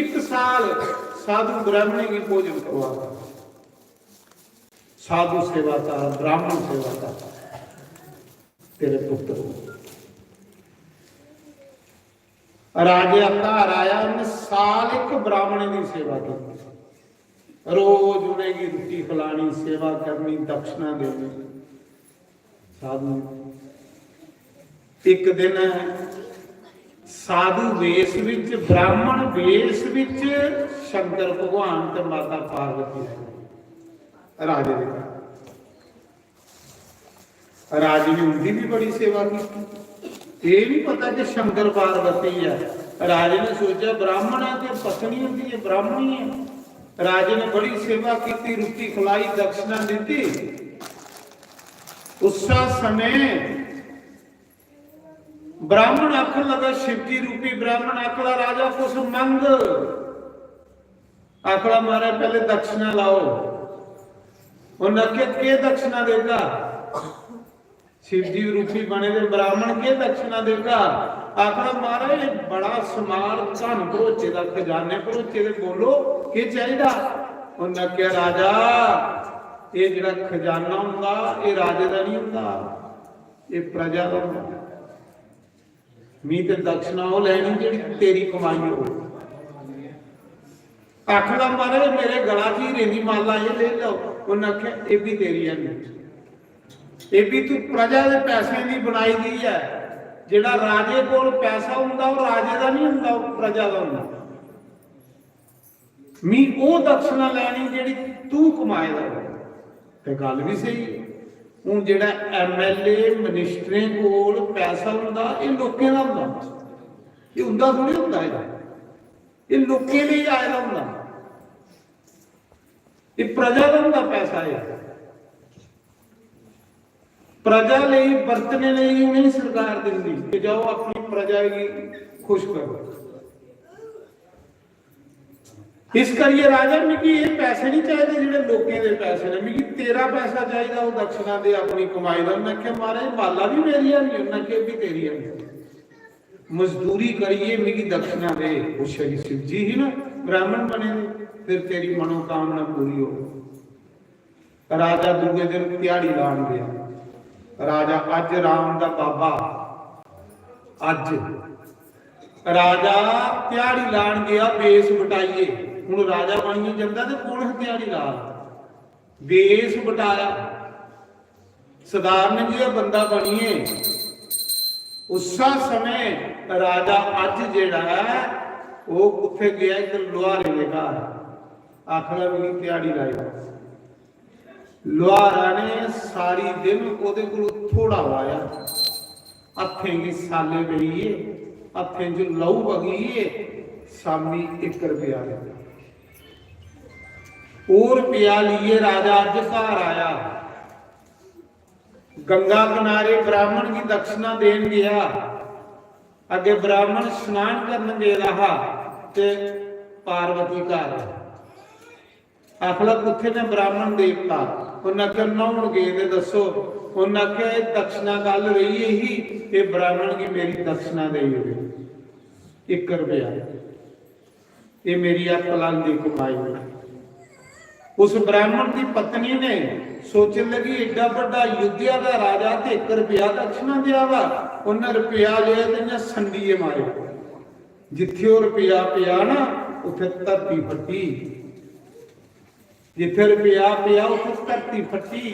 इक साल साधु ब्राह्मणी गी भोजन करवा, साधु सेवा कर, ब्राह्मण सेवा कर, तेरे पुत्र।" राजे दा घर आया, उन्हें साल इक ब्राह्मणी दी सेवा की। रोज उनेंगी रुट्टी खिलानी, सेवा करनी, दक्षिणा देनी। साधु, इक दिन साधु वेश विच, ब्राह्मण वेश विच शंकर भगवान ते माता पार्वती आए राजे दे घर। राजे ने उंदी भी बड़ी सेवा की। ये नहीं पता कि शंकर पार्वती है। राजे ने सोचा, ब्राह्मण है ते पत्नी उंदी है, ब्राह्मणी है। राजे ने बड़ी सेवा की, रुट्टी खिलाई, दक्षिणा दी। उस समय ब्राह्मण आखन लगा, शिवजी रूपी ब्राह्मण आखला, "राजा, कुछ मंग।" आखला, "महाराज, पहले दक्षिणा लाओ।" उन्हें आख्या, "केह् दक्षिणा देगा?" शिव जी रूपी बने दे ब्राह्मण केह् दक्षिणा देगा? आखदा, "महाराज, एह् बड़ा समार धन भरोचे दा, खजाने भरोचे दे, बोलो, केह् चाहिदा?" उन्नै आखेआ, "राजा, एह् जेह्ड़ा खजाना होंदा, एह् राजे दा निं होंदा, एह् प्रजा दा होंदा। मी ते दक्षिणा ओह् लैनी जेह्ड़ी तेरी कमाई होग।" आखदा, "महाराज, मेरे गला च हीरे दी माला एह् लेई लैओ।" उन्नै आखेआ, "एह् बी तेरी है निं, एह् बी तू प्रजा दे पैसें दी बनाई दी ऐ। जेह्ड़ा राजे कोल पैसा होंदा, ओह् राजे दा निं होंदा, ओह् प्रजा दा होंदा। मी ओह् दक्षिणा लैनी जेह्ड़ी तू कमाए दा होऐ।" ते गल्ल बी स्हेई ऐ। हून जेह्ड़ा एमएलए, मिनिस्टरें कोल पैसा होंदा, एह् लोकें दा होंदा, एह् उं'दा थोड़ी होंदा, एह्, एह् लोकें लेई आए दा होंदा, एह् प्रजा दा होंदा पैसा। एह् प्रजा लेई, बरतने लेई उ'नेंगी सरकार दिंदी कि जाओ, अपनी प्रजा गी खुश करो। इस करियै, "राजा, मिगी एह् पैसे निं चाहिदे जेह्ड़े लोकें दे पैसे न, मिगी तेरा पैसा चाहिदा, ओह् दक्षिणा दे, अपनी कमाई दा।" उन्नै आखेआ, "महाराज, माला बी मेरी है निं।" उन्नै आखेआ, "एह् बी तेरी है निं, मजदूरी करियै मिगी दक्षिणा दे।" उस शरीर शिव जी ही ना ब्राह्मण बने दे, "फिर तेरी मनोकामना पूरी होग।" राजा दूए दिन ध्याड़ी लान गया। राजा अज्ज राम दा बाबा, अज्ज राजा ध्याड़ी लान गया, बेस बटाइए। हुन राजा बनिए जंदा ते कु'न ध्याड़ी ला? बेस बटाया, सधारण जिहा बंदा बनिए। उस्सा समें राजा अज्ज जेह्ड़ा ऐ, ओह् कुत्थै गेआ? इक लुहारे दे घर। आखदा, "मिगी ध्याड़ी लाई।" लुहारा ने सारी दिन ओह्दे कोल थोड़ा लाया, हत्थें गी साले पेई गे, हत्थें च लहू बगी गे, शामी इक रपेआ दित्ता। ओह् रपेआ लेइयै राजा अज्ज घर आया। गंगा किनारे ब्राह्मण गी दक्षिणा देन गया। अग्गे ब्राह्मण स्नान करन गेदा हा ते पार्वती घर। आखदा, "कुत्थै न ब्राह्मण देवता?" उन्नै आखेआ, "न्हौन गे दे, दस्सो।" उन्नै आखेआ, "एह् दक्षिणा गल्ल रेही ही, एह् ब्राह्मण गी मेरी दक्षिणा देई ओड़ी, इक रपेआ। एह् मेरी अक्कलां दी कमाई ऐ।" उस ब्राह्मण दी पत्नी ने सोचन लगी, "एड्डा बड्डा अयोध्या दा राजा ते इक रपेआ दक्षिणा देआ दा।" उन्नै रपेआ लेआ ते इ'यां संडियै मारेआ। जित्थै ओह् रपेआ पेआ ना, उत्थै धरती फट्टी। जित्थै रपेआ पेआ, उत्थै धरती फट्टी।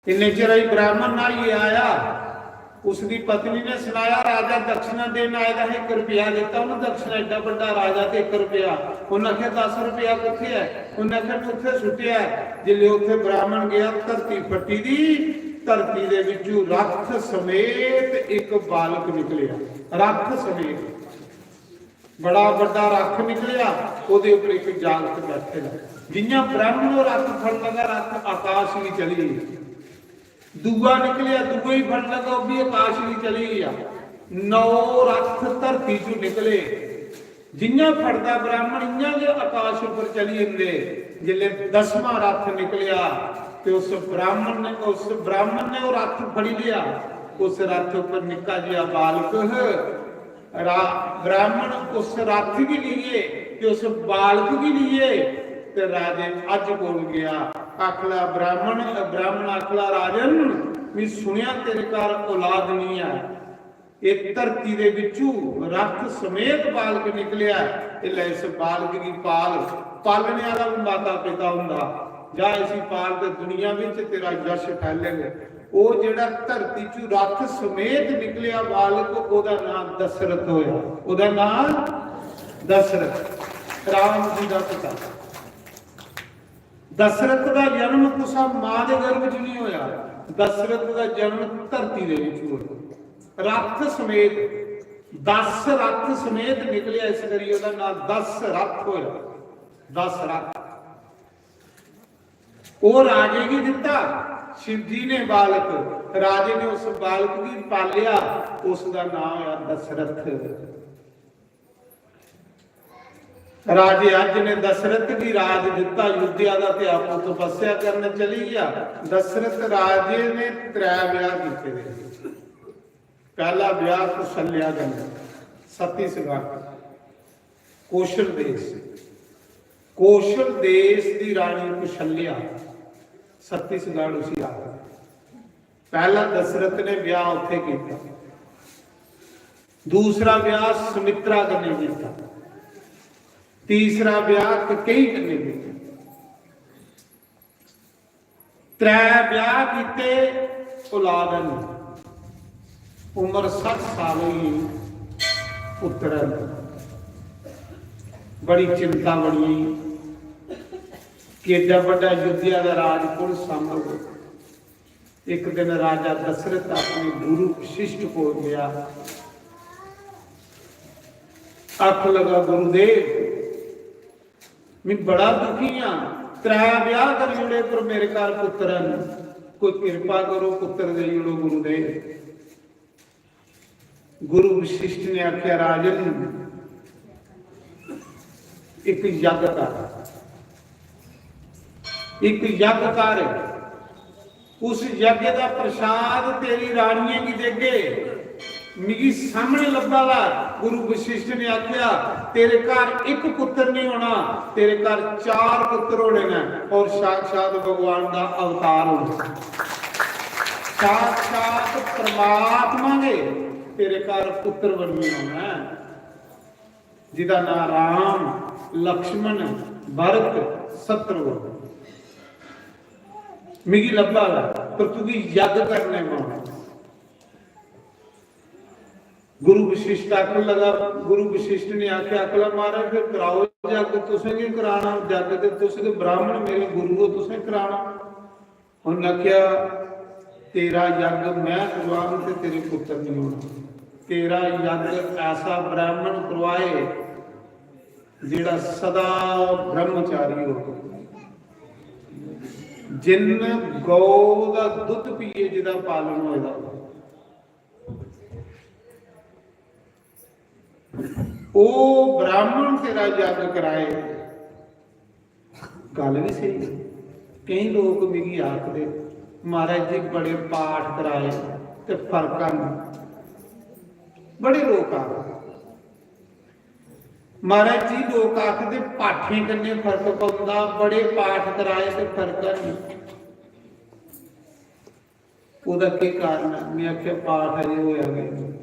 इन्ने चिर च ब्राह्मण न्हाइयै आया। उसदी पत्नी ने सनाया, "राजा दक्षिणा देन आए दा हा, इक रपेआ दित्ता उ'नें दक्षिणा, एड्डा बड्डा राजा ते इक रपेआ।" उन्नै आखेआ, "दस रपेआ कुत्थै ऐ?" उन्नै आखेआ, "में उत्थै सुट्टेआ ऐ।" जिसलै उत्थै ब्राह्मण गेआ, धरती फट्टी दी, धरती दे बिच्चों रथ समेत इक बालक निकलेआ, रथ समेत। बड़ा बड्डा रथ निकलेआ, ओह्दे उप्पर इक जागत बैठे दा। जि'यां ब्राह्मण ओह् रथ फड़न लगा, रथ आकाश गी चली गेआ। दूआ निकलेआ, दूए गी फड़न लगा, ओह् बी आकाश गी चली गेआ। नौ रथ धरती चों निकले। जि'यां फड़दा ब्राह्मण, इ'यां गै आकाश उप्पर चली जंदे। जिसलै दसवां रथ निकलेआ ते उस ब्राह्मण ने, उस ब्राह्मण ने ओह् रथ फड़ी लेआ। उस रथ उप्पर निक्का जेहा बालक रा-, ब्राह्मण उस रथ गी लेइयै ते उस बालक गी लेइयै ते राजे अज्ज कोल गेआ। आखदा, "ब्राह्मण, ब्राह्मण आखदा, 'राजन, मी सुनेआ तेरे घर औलाद निं ऐ। एह् धरती दे बिच्चू रथ समेत बालक निकलेआ ऐ। एह् लै, इस बालक गी पाल।'" पालने आह्ला बी माता पिता होंदा। "जा, इसी पाल ते दुनिया बिच तेरा यश फैलग।" ओह् जेह्ड़ा धरती चू रथ समेत निकलेआ बालक, ओह्दा नांऽ दशरथ होया। ओह्दा नांऽ दशरथ, राम जी दा पिता। दशरथ दा जन्म कुसा मां दे गर्भ च नहीं होया, दशरथ दा जन्म धरती दे विच होया। रथ समेत, दस रथ समेत निकलेआ, इस करियै ओह्दा नांऽ दशरथ होया। दशरथ। ओह् राजे गी दित्ता, शिव जी ने बालक, राजे ने उस बालक गी पालेआ, उस दा नांऽ होया दशरथ। राजे अज ने दशरथ गी राज दिता अयोध्या दा, ते आपू तपस्या करन चली गया। दशरथ राजे ने त्रै ब्याह कीते दे। पहला ब्याह कुशल्या कन्नै, छत्तीसगढ़, कौशल देश। कौशल देश दी रानी कुशल्या, छत्तीसगढ़ उसी आखदे। पहला दशरथ ने ब्याह उत्थे कीता, दूसरा ब्याह सुमित्रा कन्नै कीता, तीसरा ब्याह ककेई कन्नै कीता। त्रै ब्याह कीते, औलाद है नहीं। उम्र सट्ठ साल होई गई, पुत्र है नहीं। बड़ी चिंता बनी गई कि एड्डा बड्डा अयोध्या दा राज कुण सांभग। एक दिन राजा दशरथ अपने गुरु वशिष्ठ को गया, आख लगा, गुरुदेव, मैं बड़ा दुखी हां, त्रै ब्याह करी ओड़े पर मेरे घर पुत्र है नहीं, कोई कृपा करो, पुत्र देई ओड़ो गुरुदेव। गुरु वशिष्ठ ने आख्या, राजन, एक यज्ञ कर, एक यज्ञ कर, उस यज्ञ का प्रसाद तेरी रानिये गी देगे। मिगी सामने लब्भा दा। गुरु वशिष्ठ ने आख्या, तेरे घर एक पुत्र नहीं होना, तेरे घर चार पुत्र होने ने और साक्षात भगवान का अवतार होना। साक्षात परमात्मा ने तेरे घर पुत्र बनिए आना है, जिदा नाम राम, लक्ष्मण, भरत, शत्रुघ्न। मिगी लब्भा दा, पर तुगी यज्ञ करने पौना। गुरु वशिष्ठ आखन लगा, गुरु वशिष्ठ ने आख्या, आखला, महाराज, फिर कराओ यज्ञ, तुसें क्यों कराना? यज्ञ ते तुस ते ब्राह्मण, मेरे गुरु हो, तुसें कराना। उन्हें आख्या, तेरा यज्ञ मैं करवांग ते तेरे पुत्र नहीं होना। तेरा यज्ञ ऐसा ब्राह्मण करवाए जेड़ा सदा ब्रह्मचारी हो, जिन गौ दा दुध पिए जिदा पालन होए दा हो। ओ ब्राह्मण तेरा यज्ञ कराए। गल भी सही है। कई लोग मिगी आखदे, महाराज जी, बड़े पाठ कराए ते फर्क है नहीं। बड़े लोग आखदे, महाराज जी, लोग आखदे पाठें कन्नै फर्क पौंदा, बड़े पाठ कराए ते फर्क है नहीं। ओह्दा केह् कारण ऐ? में आखेआ, पाठ अजें होआ गै नेईं।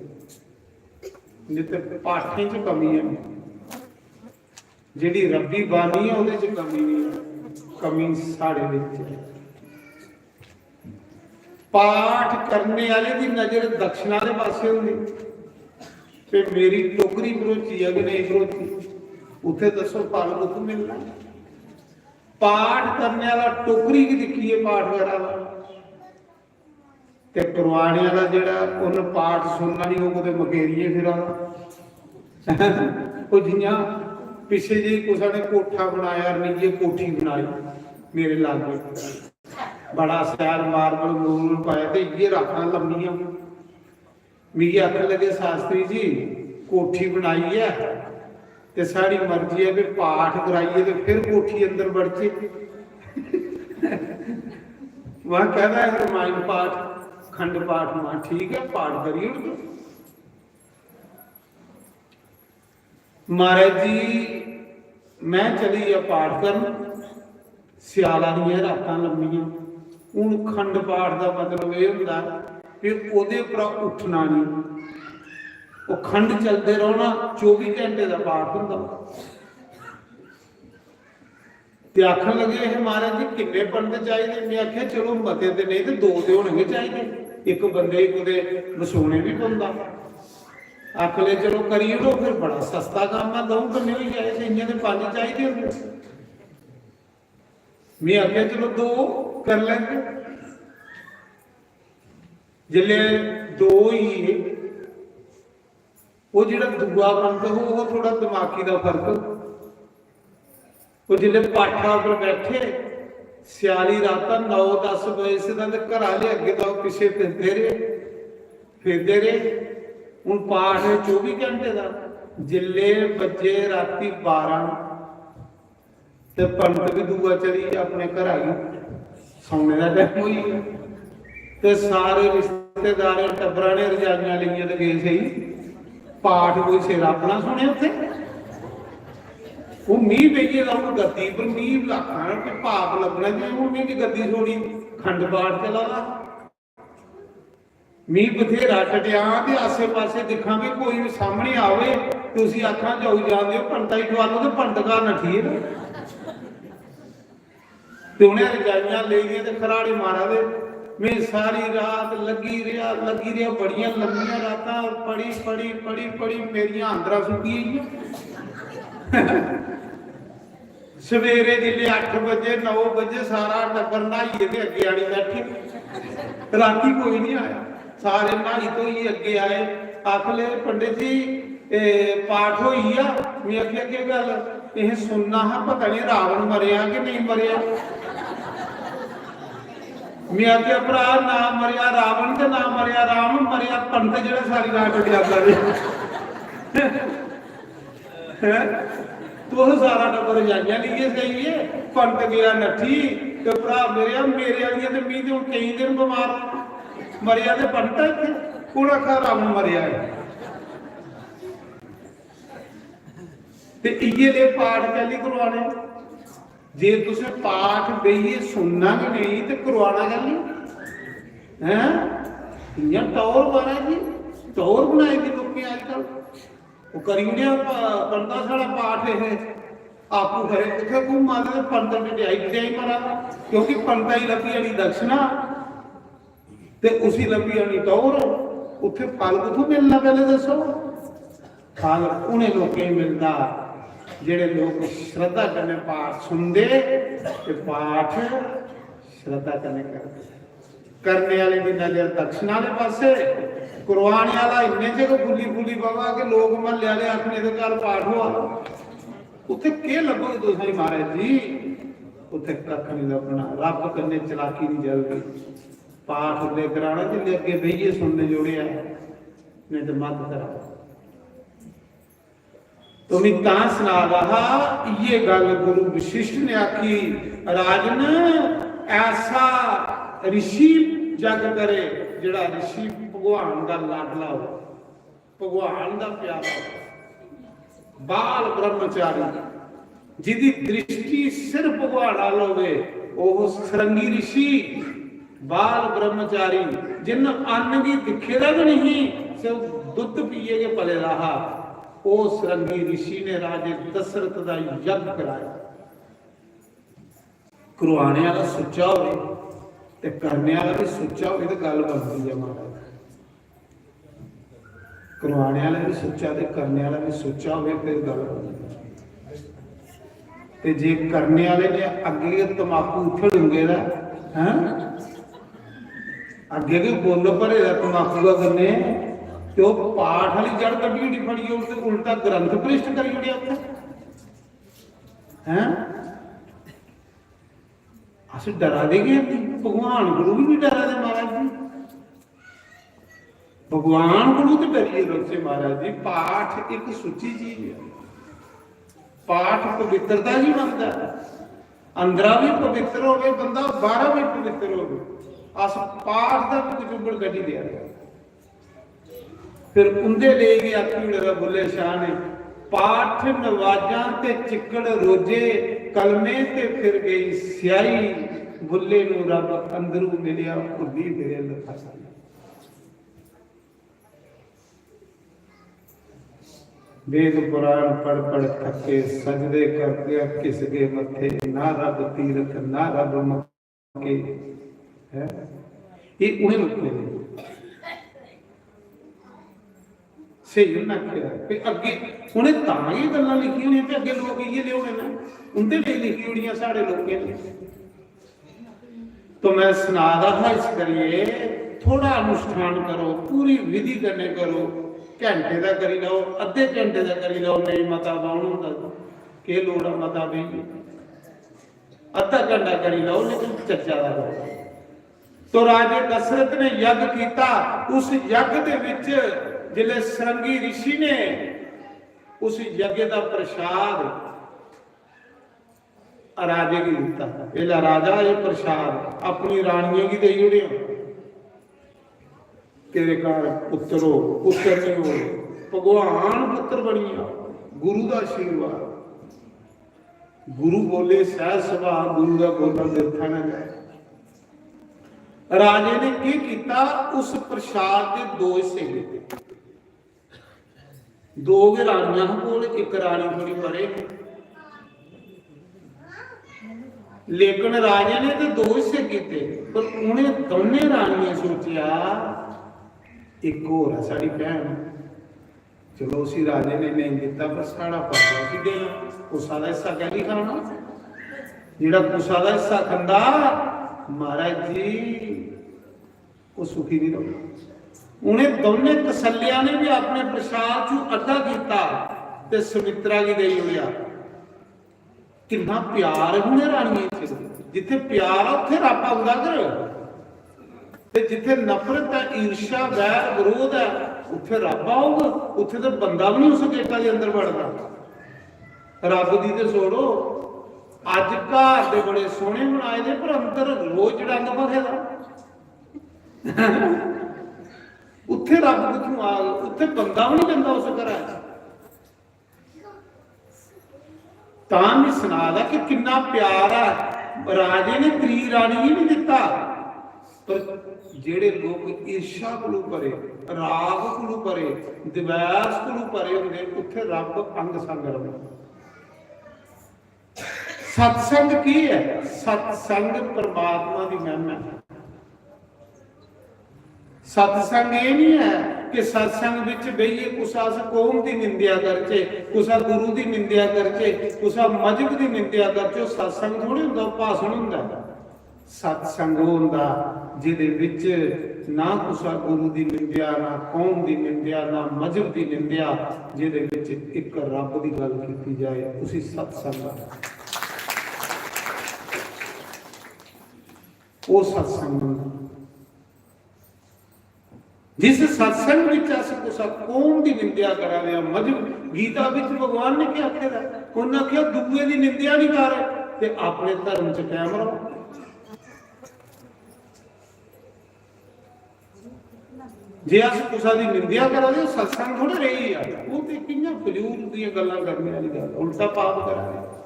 नेईं ते पाठें च कमी ऐ, जेह्ड़ी रब्बी बाणी ऐ, ओह्दे च कमी नेईं ऐ, कमी साढ़े बिच ऐ। पाठ करने आह्ले दी नजर दक्षिण आह्ले पासै होंदी, ते मेरी टोकरी भरोची ऐ कि नेईं भरोची, उत्थै दस्सो, फल कुत्थूं मिलना? पाठ करने आह्ला टोकरी गी दिक्खियै पाठ करा दा, ते करवाने आह्ला जेह्ड़ा, उन्न पाठ सुनना निं, ओह् कुतै मकेरियै फिरा दा। ओह् जि'यां पिच्छे जेही कुसै ने कोठा बनाया, रनियै कोठी बनाई मेरे लागै, बड़ा शैल मार्बल मूर्बल पाया, ते इ'यै रातां लम्मियां। मिगी आखन लगे, शास्त्री जी, कोठी बनाई ऐ ते साढ़ी मर्जी ऐ कि पाठ कराइयै ते फिर कोठी अंदर बड़चे। वहां कहदा है रामायण पाठ, खंड पाठ, वहां ठीक है, पाठ करी ओड़ तू। महाराज जी, मैं चली गेआ पाठ करन, स्याला दियां रातां लम्मियां। हून खंड पाठ दा मतलब एह् होंदा कि ओह्दे उप्परा उट्ठना निं, ओह् खंड चलदे रौह्ना, चौबी घैंटे दा पाठ होंदा। ते आखन लगे, "हे महाराज जी, किन्ने पंडत चाहिदे?" में आखेआ, "चलो, मते ते नेईं ते दो ते होने गै चाहिदे, इक बंदे गी कुतै बसोने बी पौंदा।" आखन लगे, "चलो, करी ओड़ो, फिर बड़ा सस्ता कम्म ऐ, द'ऊं कन्नै होई जाए, ते इ'यां ते पंज चाहिदे होंदे।" में आखेआ, "चलो, दो करी लैगे।" जिसलै दो होई गे, ओह् जेह्ड़ा दूआ पंत हो, ओह् थोह्ड़ा दमाकी दा फर्क। ओह् जिसलै पाठा पर बैठे, स्याली रातां नौ दस बजे से तां ते घरा आह्ले अग्गें दा ओह् पिच्छे फिरदे रेह्, फिरदे रेह्। हून पाठ ऐ चौबी घैंटे दा। जिसलै बज्जे रातीं बारां, ते पंत बी दूआ चली गेआ अपने घरा गी, सौने दा टाइम होई गेआ। ते सारे रिश्तेदारें टब्बरा ने रजाइयां लेइयै ते गे सेई पाठ। कोई सिर अपना सुने उत्थे। ओह् मी बेहियै दा हून गद्दी पर मी आखना कि पाप लग्गना जे हून मी गद्दी छोड़ी खंड पाठ चला दा। मी बथेरा टटेआं ते आसे पासे दिक्खां कि कोई सामने आवे ते उसी आखां, "जाओ, जान देओ, पंडता गी ठुआलो," ते पंडत घर नठी गेदा। ते उ'नें रजाइयां लेई दियां ते खराड़े मारा दे। में सारी रात लग्गी रेहा, लग्गी रेहा, बड़ियां लम्मियां रातां पढ़ी, पढ़ी, पढ़ी, पढ़ी, मेरियां आंदरां सुक्की गेइयां। सवेरे जिसलै अट्ठ बजे, नौ बजे, सारा टब्बर न्हाइयै ते अग्गें आनी बैठे। रातीं कोई निं आया, सारे न्हाई धोइयै अग्गें आए। आखन लगे, "पंडित जी, एह् पाठ होई गेआ?" में आखेआ, "केह् गल्ल?" "एह् सुनना हा, पता निं रावण मरेआ कि नेईं मरेआ।" में आखेआ, "भ्रा, ना मरेआ रावण ते ना मरेआ राम, मरेआ पंत जेह्ड़ा सारी रात जगादा रेहा।" हैं? तुस सारा टब्बर रजाइयां लेइयै सेई गे, पंत गेआ नट्ठी, ते भ्रा मेरेआ, मेरे आह्लियां ते मी ते हून केईं दिन बमार आं। मरेआ ते पंत ऐ इत्थै, कु'न आखा रावण मरेआ ऐ? ते इ'यै ले पाठ कैल्ली करोआने? जे तुसें पाठ बेहियै सुनना गै नेईं ते करोआना कैल्ली? हैं? इ'यां टौह्र, महाराज जी, टौह्र बनाई दी लोकें अजकल। ओह् करी ओड़ेआ प-, पंडता साढ़ा पाठ, एह् आपूं खरे कुत्थै घूमा दे ते पंत टटेआई टटेआई मरा दा, क्योंकि पंता गी लब्भी जानी दक्षिणा ते उसी लब्भी जानी टौह्र। उत्थै फल कुत्थूं मिलना, पैह्लें दस्सो? फल उ'नें लोकें गी मिलदा जेह्ड़े लोक श्रद्धा कन्नै पाठ सुनदे ते पाठ श्रद्धा कन्नै करदे। करने आह्ले दी नजर दक्षिण आह्ले पासै, करवाने आह्ला इन्ने च गै फुल्ली फुल्ली बवा कि लोक म्हल्ले आह्ले आखने दे घर पाठ होआ दा। उत्थै केह् लब्भग तुसेंगी महाराज जी? उत्थै कक्ख निं लब्भना। रब कन्नै चलाकी निं चलदी। पाठ उसलै कराना जिसलै अग्गें बेहियै सुनने जोड़ेआ, नेईं ते मत करा। तो में तां सना दा हा, इ'यै गल्ल गुरु वशिष्ठ ने आखी, "राजन, ऐसा ऋषि जग करे, जेह्ड़ा ऋषि भगवान दा लाडला हो, भगवान दा प्यारा हो, बाल ब्रह्मचारी, जिदी दृष्टि सिर्फ भगवान आल होवे, ओह सरंगी ऋषि, बाल ब्रह्मचारी, जिन्न अन्न गी दिक्खे दा गै नहीं, सिर्फ दुद्ध पीए गै पले दा हा।" ओह सरंगी ऋषि ने राजे दशरथ दा यज्ञ कराया। करवाने आह्ला सुच्चा होवे ते करने आह्ला बी सुच्चा होवे ते गल्ल बनदी ऐ महाराज। करवाने आह्ला बी सुच्चा ते करने आह्ला बी सुच्चा होवे, फिर गल्ल बनदी ऐ। ते जे करने आह्ले ने अग्गें गै तमाकू उत्थै डुंगे दा, हैं? अग्गें गै गुंद भरे दा तमाकू दा कन्नै, ते ओह् पाठ आह्ली जड़ कड्ढी ओड़ी फड़ियै, उल्ट-, उल्टा ग्रंथ भ्रिश्ट करी ओड़ेआ उत्थै। हैं? अस डरा दे गै नहीं, भगवान कोलू बी नहीं डरा दे महाराज जी। भगवान कोलू ते डरिए रौहचे महाराज जी। पाठ एक सुच्ची चीज है, पाठ पवित्रता ही बनता है। अंदरा भी पवित्र होवे बंदा, बाहरा भी पवित्र होवे। अस पाठ दा भी कुछ उबड़ कड्ढी दिया। फिर उंदे लेई गै आखी ओड़े दा बुल्ले शाह ने, "पाठ नवाजां ते चिक्कड़ रोजे, कलमे ते फिर गई स्याही, बुल्ले नू रब अंदरू मिलिया, भुल्ली फिरे लखाई।" वेद पुराण पढ़ पढ़ थके, सजदे करदे किस गए मथे, ना रब तीरथ ना रब मक्के। हैं? ये उन्हें लोगों ने स्हेई उन्हें आखेआ। ते अग्गे उन्हें तां एह् गल्लां लिखियां होनियां कि अग्गे लोक इ'यै लेह होने न, उं'दे लेई लिखी ओड़ियां साढ़े लोकें ने। तो मैं सना दा हा, इस करियै थोड़ा अनुष्ठान करो, पूरी विधि कन्नै करो। घैंटे दा करी लैओ, अद्धे घैंटे दा करी लैओ, नेईं मता बाहन होंदा, केह् लोड़ ऐ मता बेहियै? अद्धा घंटा करी लैओ, लेकिन चज्जा दा करो। तो राजे दशरथ ने यज्ञ कीता। उस यज्ञ दे विच जिसले सरंगी ऋषि ने उस यज्ञ दा प्रसाद राजे गी दित्ता। "एह् लै राजा, एह् प्रसाद अपनी रानियें गी देई ओड़ेआं। तेरे घर पुत्तर हो, पुत्तर नहीं हो, भगवान पुत्तर बनी जा।" गुरु दा आशीर्वाद। गुरु बोले सहज सुभाव, गुरु दा बोलना बिरथा ना जाए। राजे ने केह् कीता? उस प्रसाद दे दो हिस्से कीते। दो गै रानियां हां कोल, इक रानी थोड़ी परे ही। लेकिन राजे ने ते दो हिस्से कीते, पर उ'नें दौनें रानियें सोचेआ, "इक होर ऐ साढ़ी भैन, चलो उसी राजे ने नेईं दित्ता, पर साढ़ा पापा उसी देना, कुसा दा हिस्सा कैह्ली खाना? जेह्ड़ा कुसा दा हिस्सा खंदा, महाराज जी, ओह् सुखी नहीं रौह्ना।" उ'नें दौनें कौसल्या ने भी अपने प्रसाद चू अद्धा कीता ते सुमित्रा गी देई ओड़ेआ। किन्ना प्यार उ'नें रानियें च। जित्थै प्यार ऐ, उत्थै रब औंदा कर। ते जित्थै नफरत ऐ, ईर्ष्या, बैर, विरोध ऐ, उत्थै रब औग। उत्थै ते बंदा बी नहीं उस गेटा दे अंदर वड़दा। रब दी ते छोड़ो, अज्ज घर दे बड़े सोहने बनाए दे, पर अंदर रोज जड़ंग भखे दा। उत्थै रब कुत्थों आग? उत्थै बंदा बी नहीं जंदा उस घरा च। तां बी सना दा कि किन्ना प्यार ऐ। राजे ने त्री रानी गी नहीं दित्ता, पर जेड़े लोक ईर्ष्या कोलू परे, राग कोलू परे, द्वेष कोलू परे होंदे, उत्थे रब अंग संग रौंह्दा। सत्संग की है? सत्संग परमात्मा दी महिमा है। सत्संग एह् नहीं है कि सत्संग विच बेहियै कुसा अस कौम दी निंदेआ करचै, कुसा गुरु दी निंदेआ करचै, कुसा मजहब दी निंदेआ करचै। ओह् सत्संग थोड़ी होंदा, ओह् भाषण होंदा। सत्संग ओह् होंदा जेह्दे विच ना कुसा गुरु दी निंदेआ, ना कौम दी निंदेआ, ना मजहब दी निंदेआ, जेह्दे विच इक रब दी गल्ल कीती जाए, उसी सत्संग आखदे। ओह् सत्संग होंदा। जिस सत्संग विच अस कुसा कौम दी निंदेआ करा दे आं, मजहब, गीता विच भगवान ने केह् आखे दा? उन्हें आखेआ, "दूए दी निंदेआ नहीं कर, ते अपने धर्म च कायम रहो।" जे अस कुसा दी निंदेआ करा दे, ओह् सत्संग थोड़े रेही गेआ। ओह् ते कि'यां फजूल दियां गल्लां करने आह्ली गल्ल, उल्टा पाप करा दे।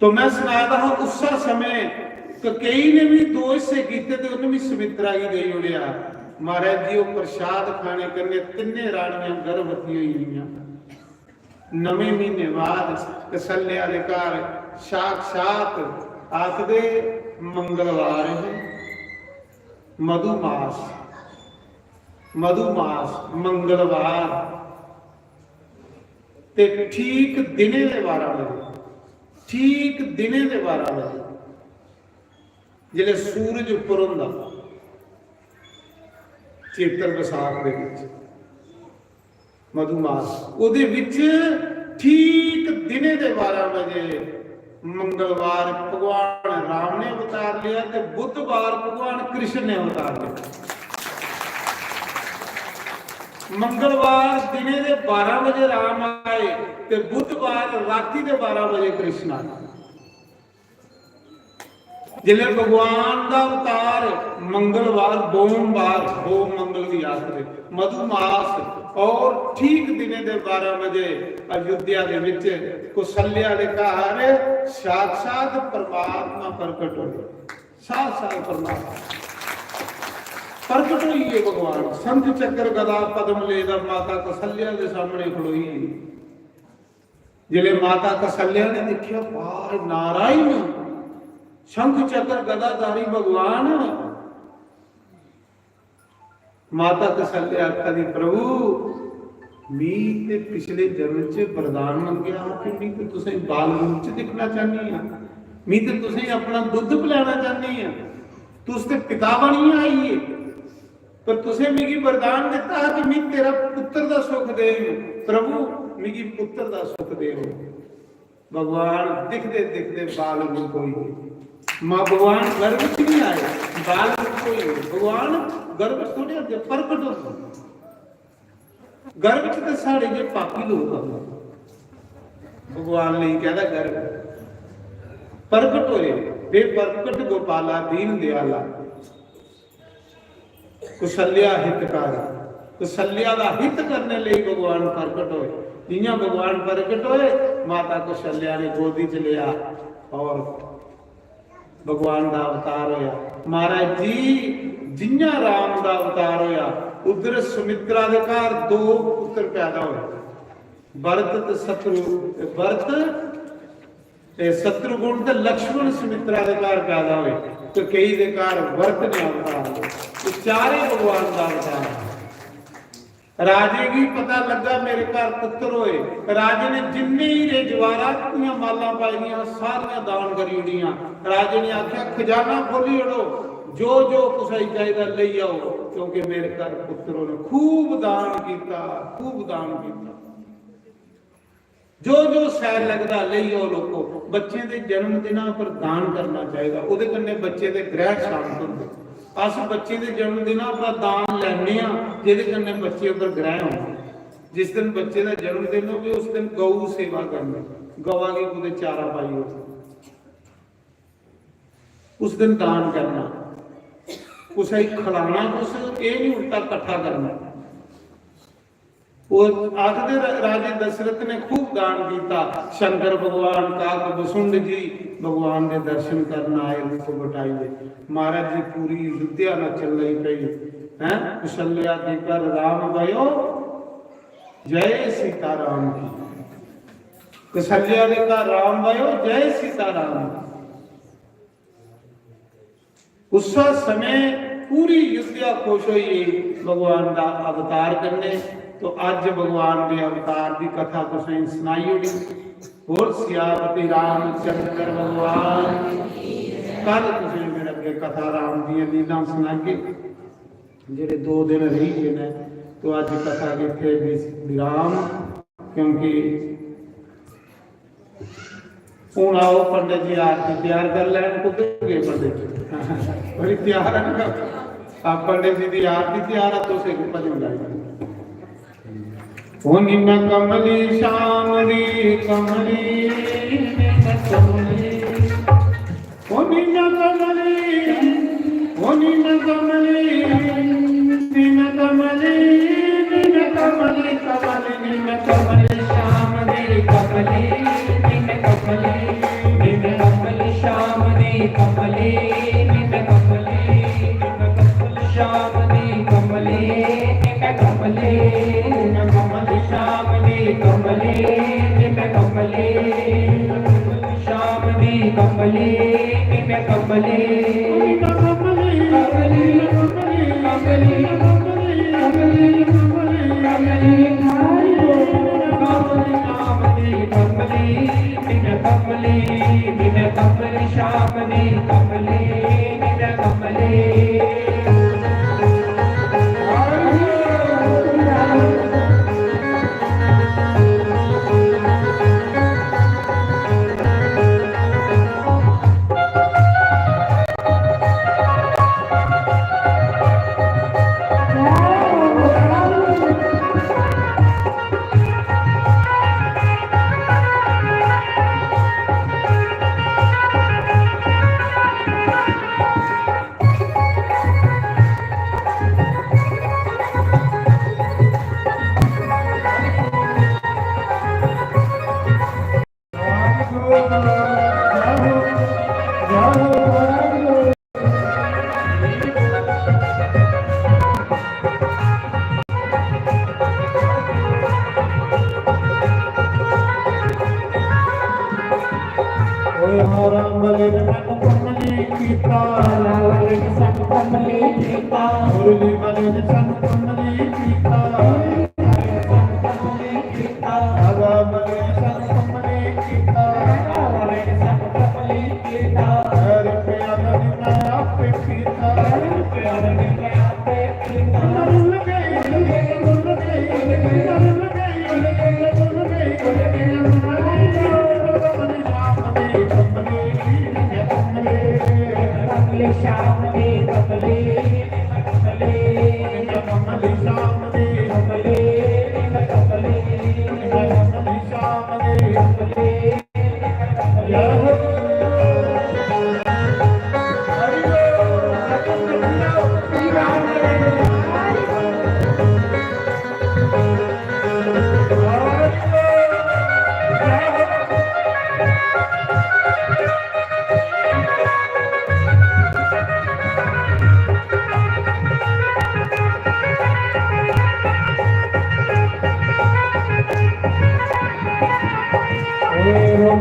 तो मैं सनाया था, उस समय ककेई ने भी दो हिस्से कीते ते उन्हें भी सुमित्रा गी देई ओड़ेआ। महाराज जी, ओह् प्रसाद खाने कन्नै तिन्ने रानियां गर्भवती होई गेइयां। नमें महीने बाद कौसल्या दे घर साक्षात आखदे मंगलवार ही, मधुमास, मधुमास मंगलवार, ते ठीक दिने दे बारां बजे, ठीक दिने दे बारां बजे जिसलै सूरज उप्पर होंदा, चेतर बसाख दे विच मधुमास, ओह्दे विच ठीक दिने दे बारां बजे मंगलवार भगवान राम ने अवतार लिया ते बुधवार भगवान कृष्ण ने अवतार लिया। मंगलवार दिने दे बारां बजे राम आए ते बुधवार राती दे बारां बजे कृष्ण आए। जिसलै भगवान दा अवतार मंगलवार, बोमवार, बोम मंगल दी आखदे, मधुमास और ठीक दिने दे बारां बजे अयोध्या दे विच कौसल्या दे घर साक्षात परमात्मा प्रकट होए। साक्षात परमात्मा प्रकट होइए भगवान। शंख चक्र गदा पद्म लेदा माता कौसल्या दे सामने खड़ोई। जिसलै माता कौसल्या ने दिक्खेआ, "वाह, नारायण, शंख चक्र गदाधारी भगवान।" माता कौसल्या आखा दी, "प्रभु, मी ते पिछले जन्म च वरदान मंगेआ हा कि मी ते तुसें बाल रूप च दिक्खना चाहनी आं, मी ते तुसें अपना दुद्ध पिलाना चाहनी आं, तुस ते पिता बनियै आई गे।" पर तुसें मिगी वरदान दित्ता हा कि मी तेरा पुत्र दा सुख देंग। प्रभु, मिगी पुत्र दा सुख देओ। भगवान दिखदे दिखदे बाल रूप होई गे। मां भगवान गर्भ च नहीं आए, बाल रूप होई गे। भगवान गर्भ च थोड़े होंदे, प्रकट होंदे। गर्भ च ते साढ़े जे पापी लोक आंदे। भगवान लेई कैह्दा गर्व? प्रगट होए, वे प्रगट गोपाला दीन दयाला। कुसल्या हितकार, कुसल्या दा हित करने लेई भगवान प्रगट होए। जियां भगवान प्रगट होए, माता कुसल्या ने गोदी च लिया और भगवान दा अवतार होया। महाराज जी, जियां राम दा अवतार होया, उधर सुमित्रा दे घर दो पुत्र पैदा होए, भरत ते शत्रु, भरत ते शत्रुघ्न ते लक्ष्मण सुमित्रा दे घर पैदा होए, कैकेयी दे घर भरत ने अवतार लिया। ये चारे भगवान दा अवतार है। राजे गी पता लग्गा मेरे घर पुत्र होए। राजे ने जिन्ने ही रजवाड़ा दियां मालां पाई दियां, सारियां दान करी ओड़ियां। राजे ने आख्या, "खजाना खोली ओड़ो, जो जो कुसै गी चाहिदा लेई आओ, क्योंकि मेरे घर पुत्र होने।" खूब दान कीता, खूब दान कीता। जो जो सैल लगदा लेई आओ लोको। बच्चें दे जन्म दिनां पर दान करना चाहिदा, ओह्दे कन्नै बच्चे दे ग्रह शांत होंदे। अस बच्चें दे जन्म दिनां पर दान लैने आं, जेह्दे कन्नै बच्चे उप्पर ग्रह होंदे। जिस दिन बच्चे दा जन्म दिन होवे, उस दिन गौ सेवा करनी, गवा गी कुतै चारा पाई ओड़ना, उस दिन दान करना, कुसै गी खलाना, कुछ एह् नहीं उल्टा कट्ठा करना। ओह् आखदे रा-, राजे दशरथ ने खूब दान कीता। शंकर भगवान, काक बसुंड जी भगवान दे दर्शन करन आए रूप बटाइयै। महाराज जी पूरी अयोध्या नच्चन लगी पई, हैं? कुसल्या के घर राम भयो, जय सीता राम की। कुसल्या के घर राम भयो, जय सीता राम की। उस समय पूरी अयोध्या खुश होई गेई भगवान दा अवतार कन्नै। तो अज्ज भगवान दे अवतार दी कथा तुसें सनाई ओड़ी। बोल सियापति रामचंद्र भगवान की। कल तुसें मेरे अग्गे कथा राम दियां लीलां सनागे। जेह्ड़े दो दिन रेही गए न, तो अज्ज कथा गी इत्थै विस-, विराम, क्योंकि हून आओ पंडित जी आरती त्यार कर लैन। कुत्थै गे पंडित जी? बड़ी त्यार है ना। आप पंडित जी दी आरती त्यार है, तुस एक भजन गाई दो। ओ निम्न कमली श्याम दी कमली, निम्न कमली। ओ निम्न कमली, ओ निम्न कमली, निम्न कमली, निम्न कमली, कमली, निम्न कमली, श्याम दी कमली, निम्न कमली, निम्न कमली, श्याम दी कमली, निम्न कमली, निम्न कमली, श्याम दी कमली, निम्न कमली, निम्न कमली, श्याम दी कमली, निम्न कमली। श्याम दी कमली, निम्न कमली, कमली, कमली, कमली, कमली, कमली, श्याम दी कमली, निम्न कमली, निम्न कमली, श्याम दी कमली, निम्न कमली। ओए हाँ राम भले ने मैनू कमली कीता, राम भले ने सानू कमली कीता, मुरली भले ने सानू कमली कीता, राम भले ने सानू कमली कीता, राम भले ने सानू कमली कीता। रुपया दा निम्न आपे कीता, रुपया दा निम्न आपे कीता।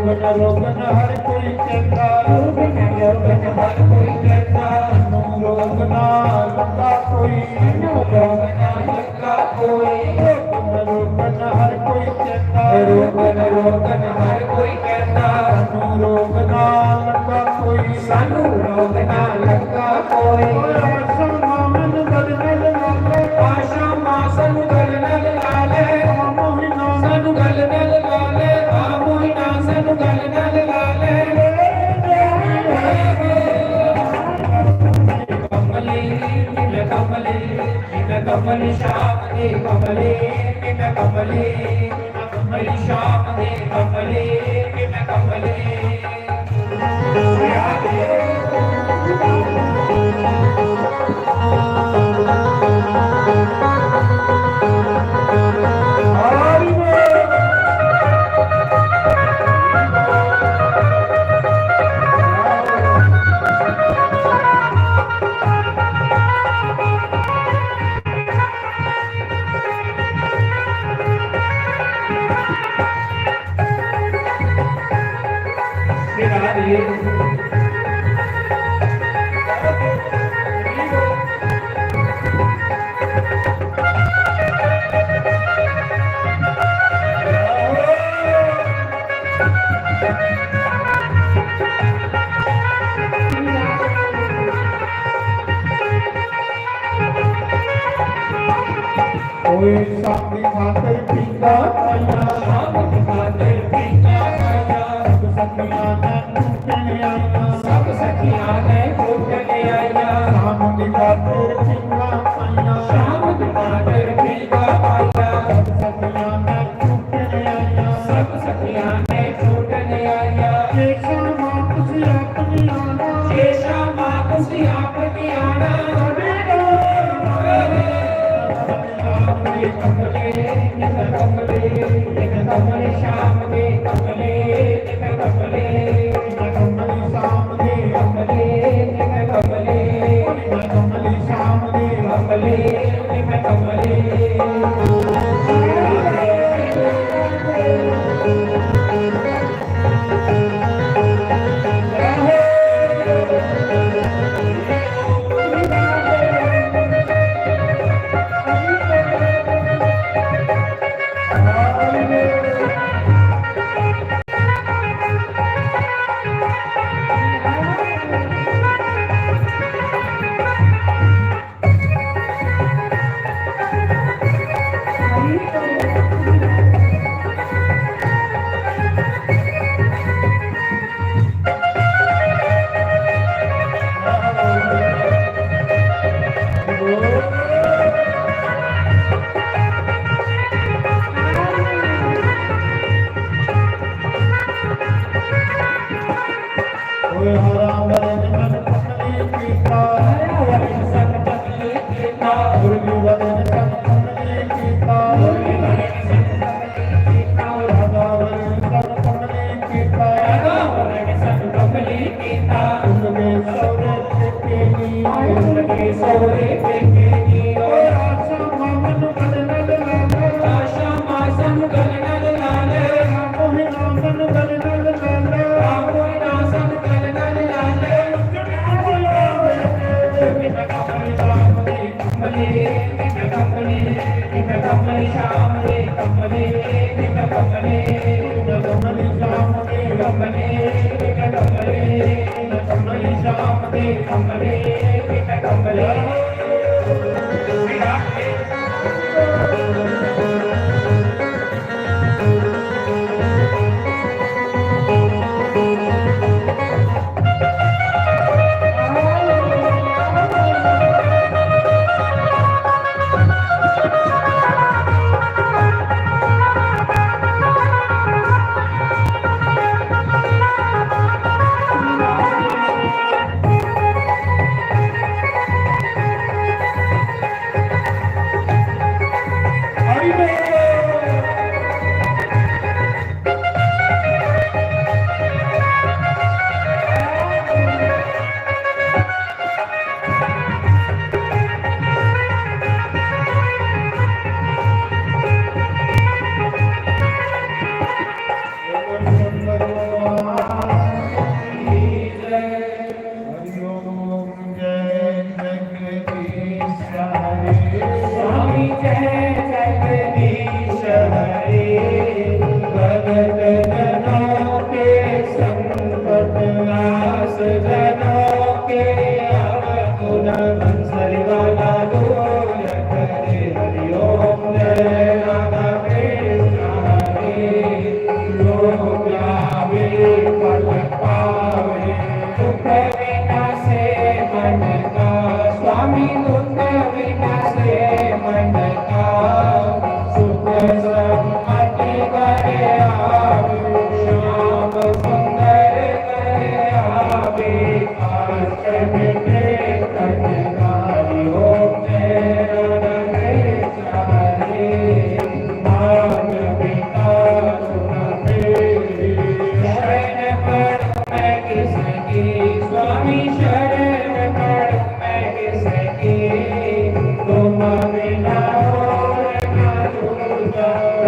रोगन रोगन हर कोई कहता, रोगन रोगन हर कोई कहता, सानू रोगन ना लगा कोई, सानू रोगन ना लगा कोई। रोगन रोगन हर कोई कहता, रोगन रोगन हर कोई कहता, सानू रोगन ना लगा कोई, सानू रोगन ना लगा कोई। आशा मां मैनू गल नाल ला ले, आशा मां सानू गल नाल ला ले, आ मोहिना सानू गल नाल ला ले, आ मोहिना सानू गल नाल ला ले। कमली, निम्न कमली, निम्न कमली श्याम दे कमली, निम्न कमली, निम्न कमली श्याम दे कमली, निम्न कमली। ओए शाम दी खातर पींदा आया, शाम दी खातर पींदा आया। सब सखियां ने टूटने आया, सब सखियां ने टूटने आया। शाम दी खातर पींदा आया, शाम दी खातर पींदा आया। सब सखियां ने टूटने आया, सब सखियां ने टूटने आया। ये शामा तुसी आप नहीं आना, ये शामा तुसी आप नहीं आना।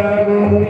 बोल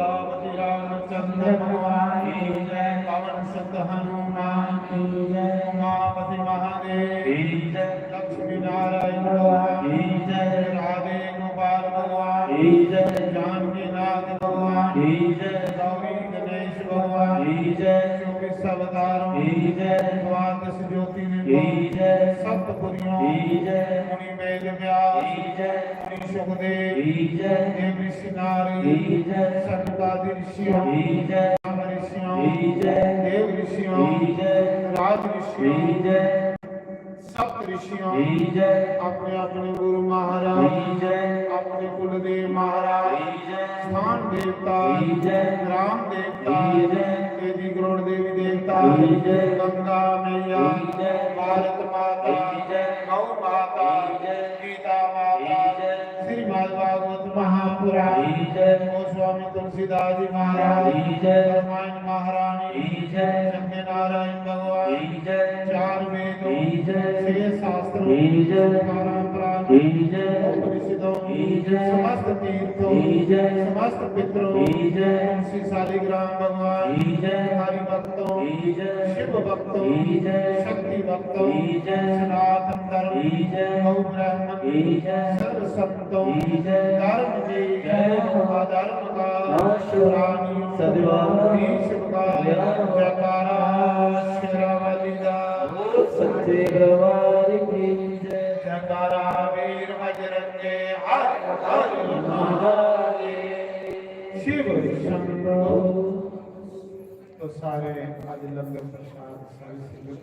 सियापति रामचंद्र भगवान की जय। पवन सुत हनुमान की जय। उमापति महादेव की जय। लक्ष्मी नारायण भगवान की जय। राधे गोपाल भगवान की जय। जानकी नाथ भगवान की जय। गौरी गणेश भगवान की जय। चौबीस अवतारों की जय। द्वादश ज्योतिर्लिंगों की जय। सप्तपुरियों की जय। मुनि वेद व्यास की जय। मुनि सुखदेव की जय। देव ऋषि नारद की जय। सनकादि ऋषियों की जय। ब्रह्म ऋषियों की जय। देव ऋषियों की जय। राज ऋषियों की जय। सप्त ऋषियों की जय। अपने अपने गुरु महाराज की जय। अपने कुलदेव महाराज की जय। स्थान देवता की जय। ग्राम देवता की जय। तेजी करोड़ देवी देवता की जय। गंगा मैया, की जय। भारत माता, की जय। गौ माता, की जय। गीता माता, की जय। श्रीमद् भागवत महापुराण, की जय। गोस्वामी तुलसीदास जी महाराज, की जय। रामायण महारानी, की जय। सत्यनारायण भगवान, की जय। चार वेदों, की जय। छह शास्त्रों, की जय। परंपरा, की जय। उपनिषदों, की जय। समस्त तीर्थों, की जय। समस्त पितरों, की जय। तुलसी शालिग्राम भगवान, की जय। हरि भक्तों, की जय। शिव भक्तों, की जय। शक्ति भक्तों, की जय। सनातन धर्म, की जय। गौ ब्राह्मण, की जय। सर्व संतों, की जय। धर्म की, जय हो। अधर्म का, नाश हो। प्राणी, सद्भाव, विश्व का, जय हो। जयकारा शेरावाली दा। बोल सच्चे दरबार की जय। जयकारा वीर बजरंगे, हर हर महादेव। शिव शंभो। तो सारे आज लंगर प्रसाद सारी संगत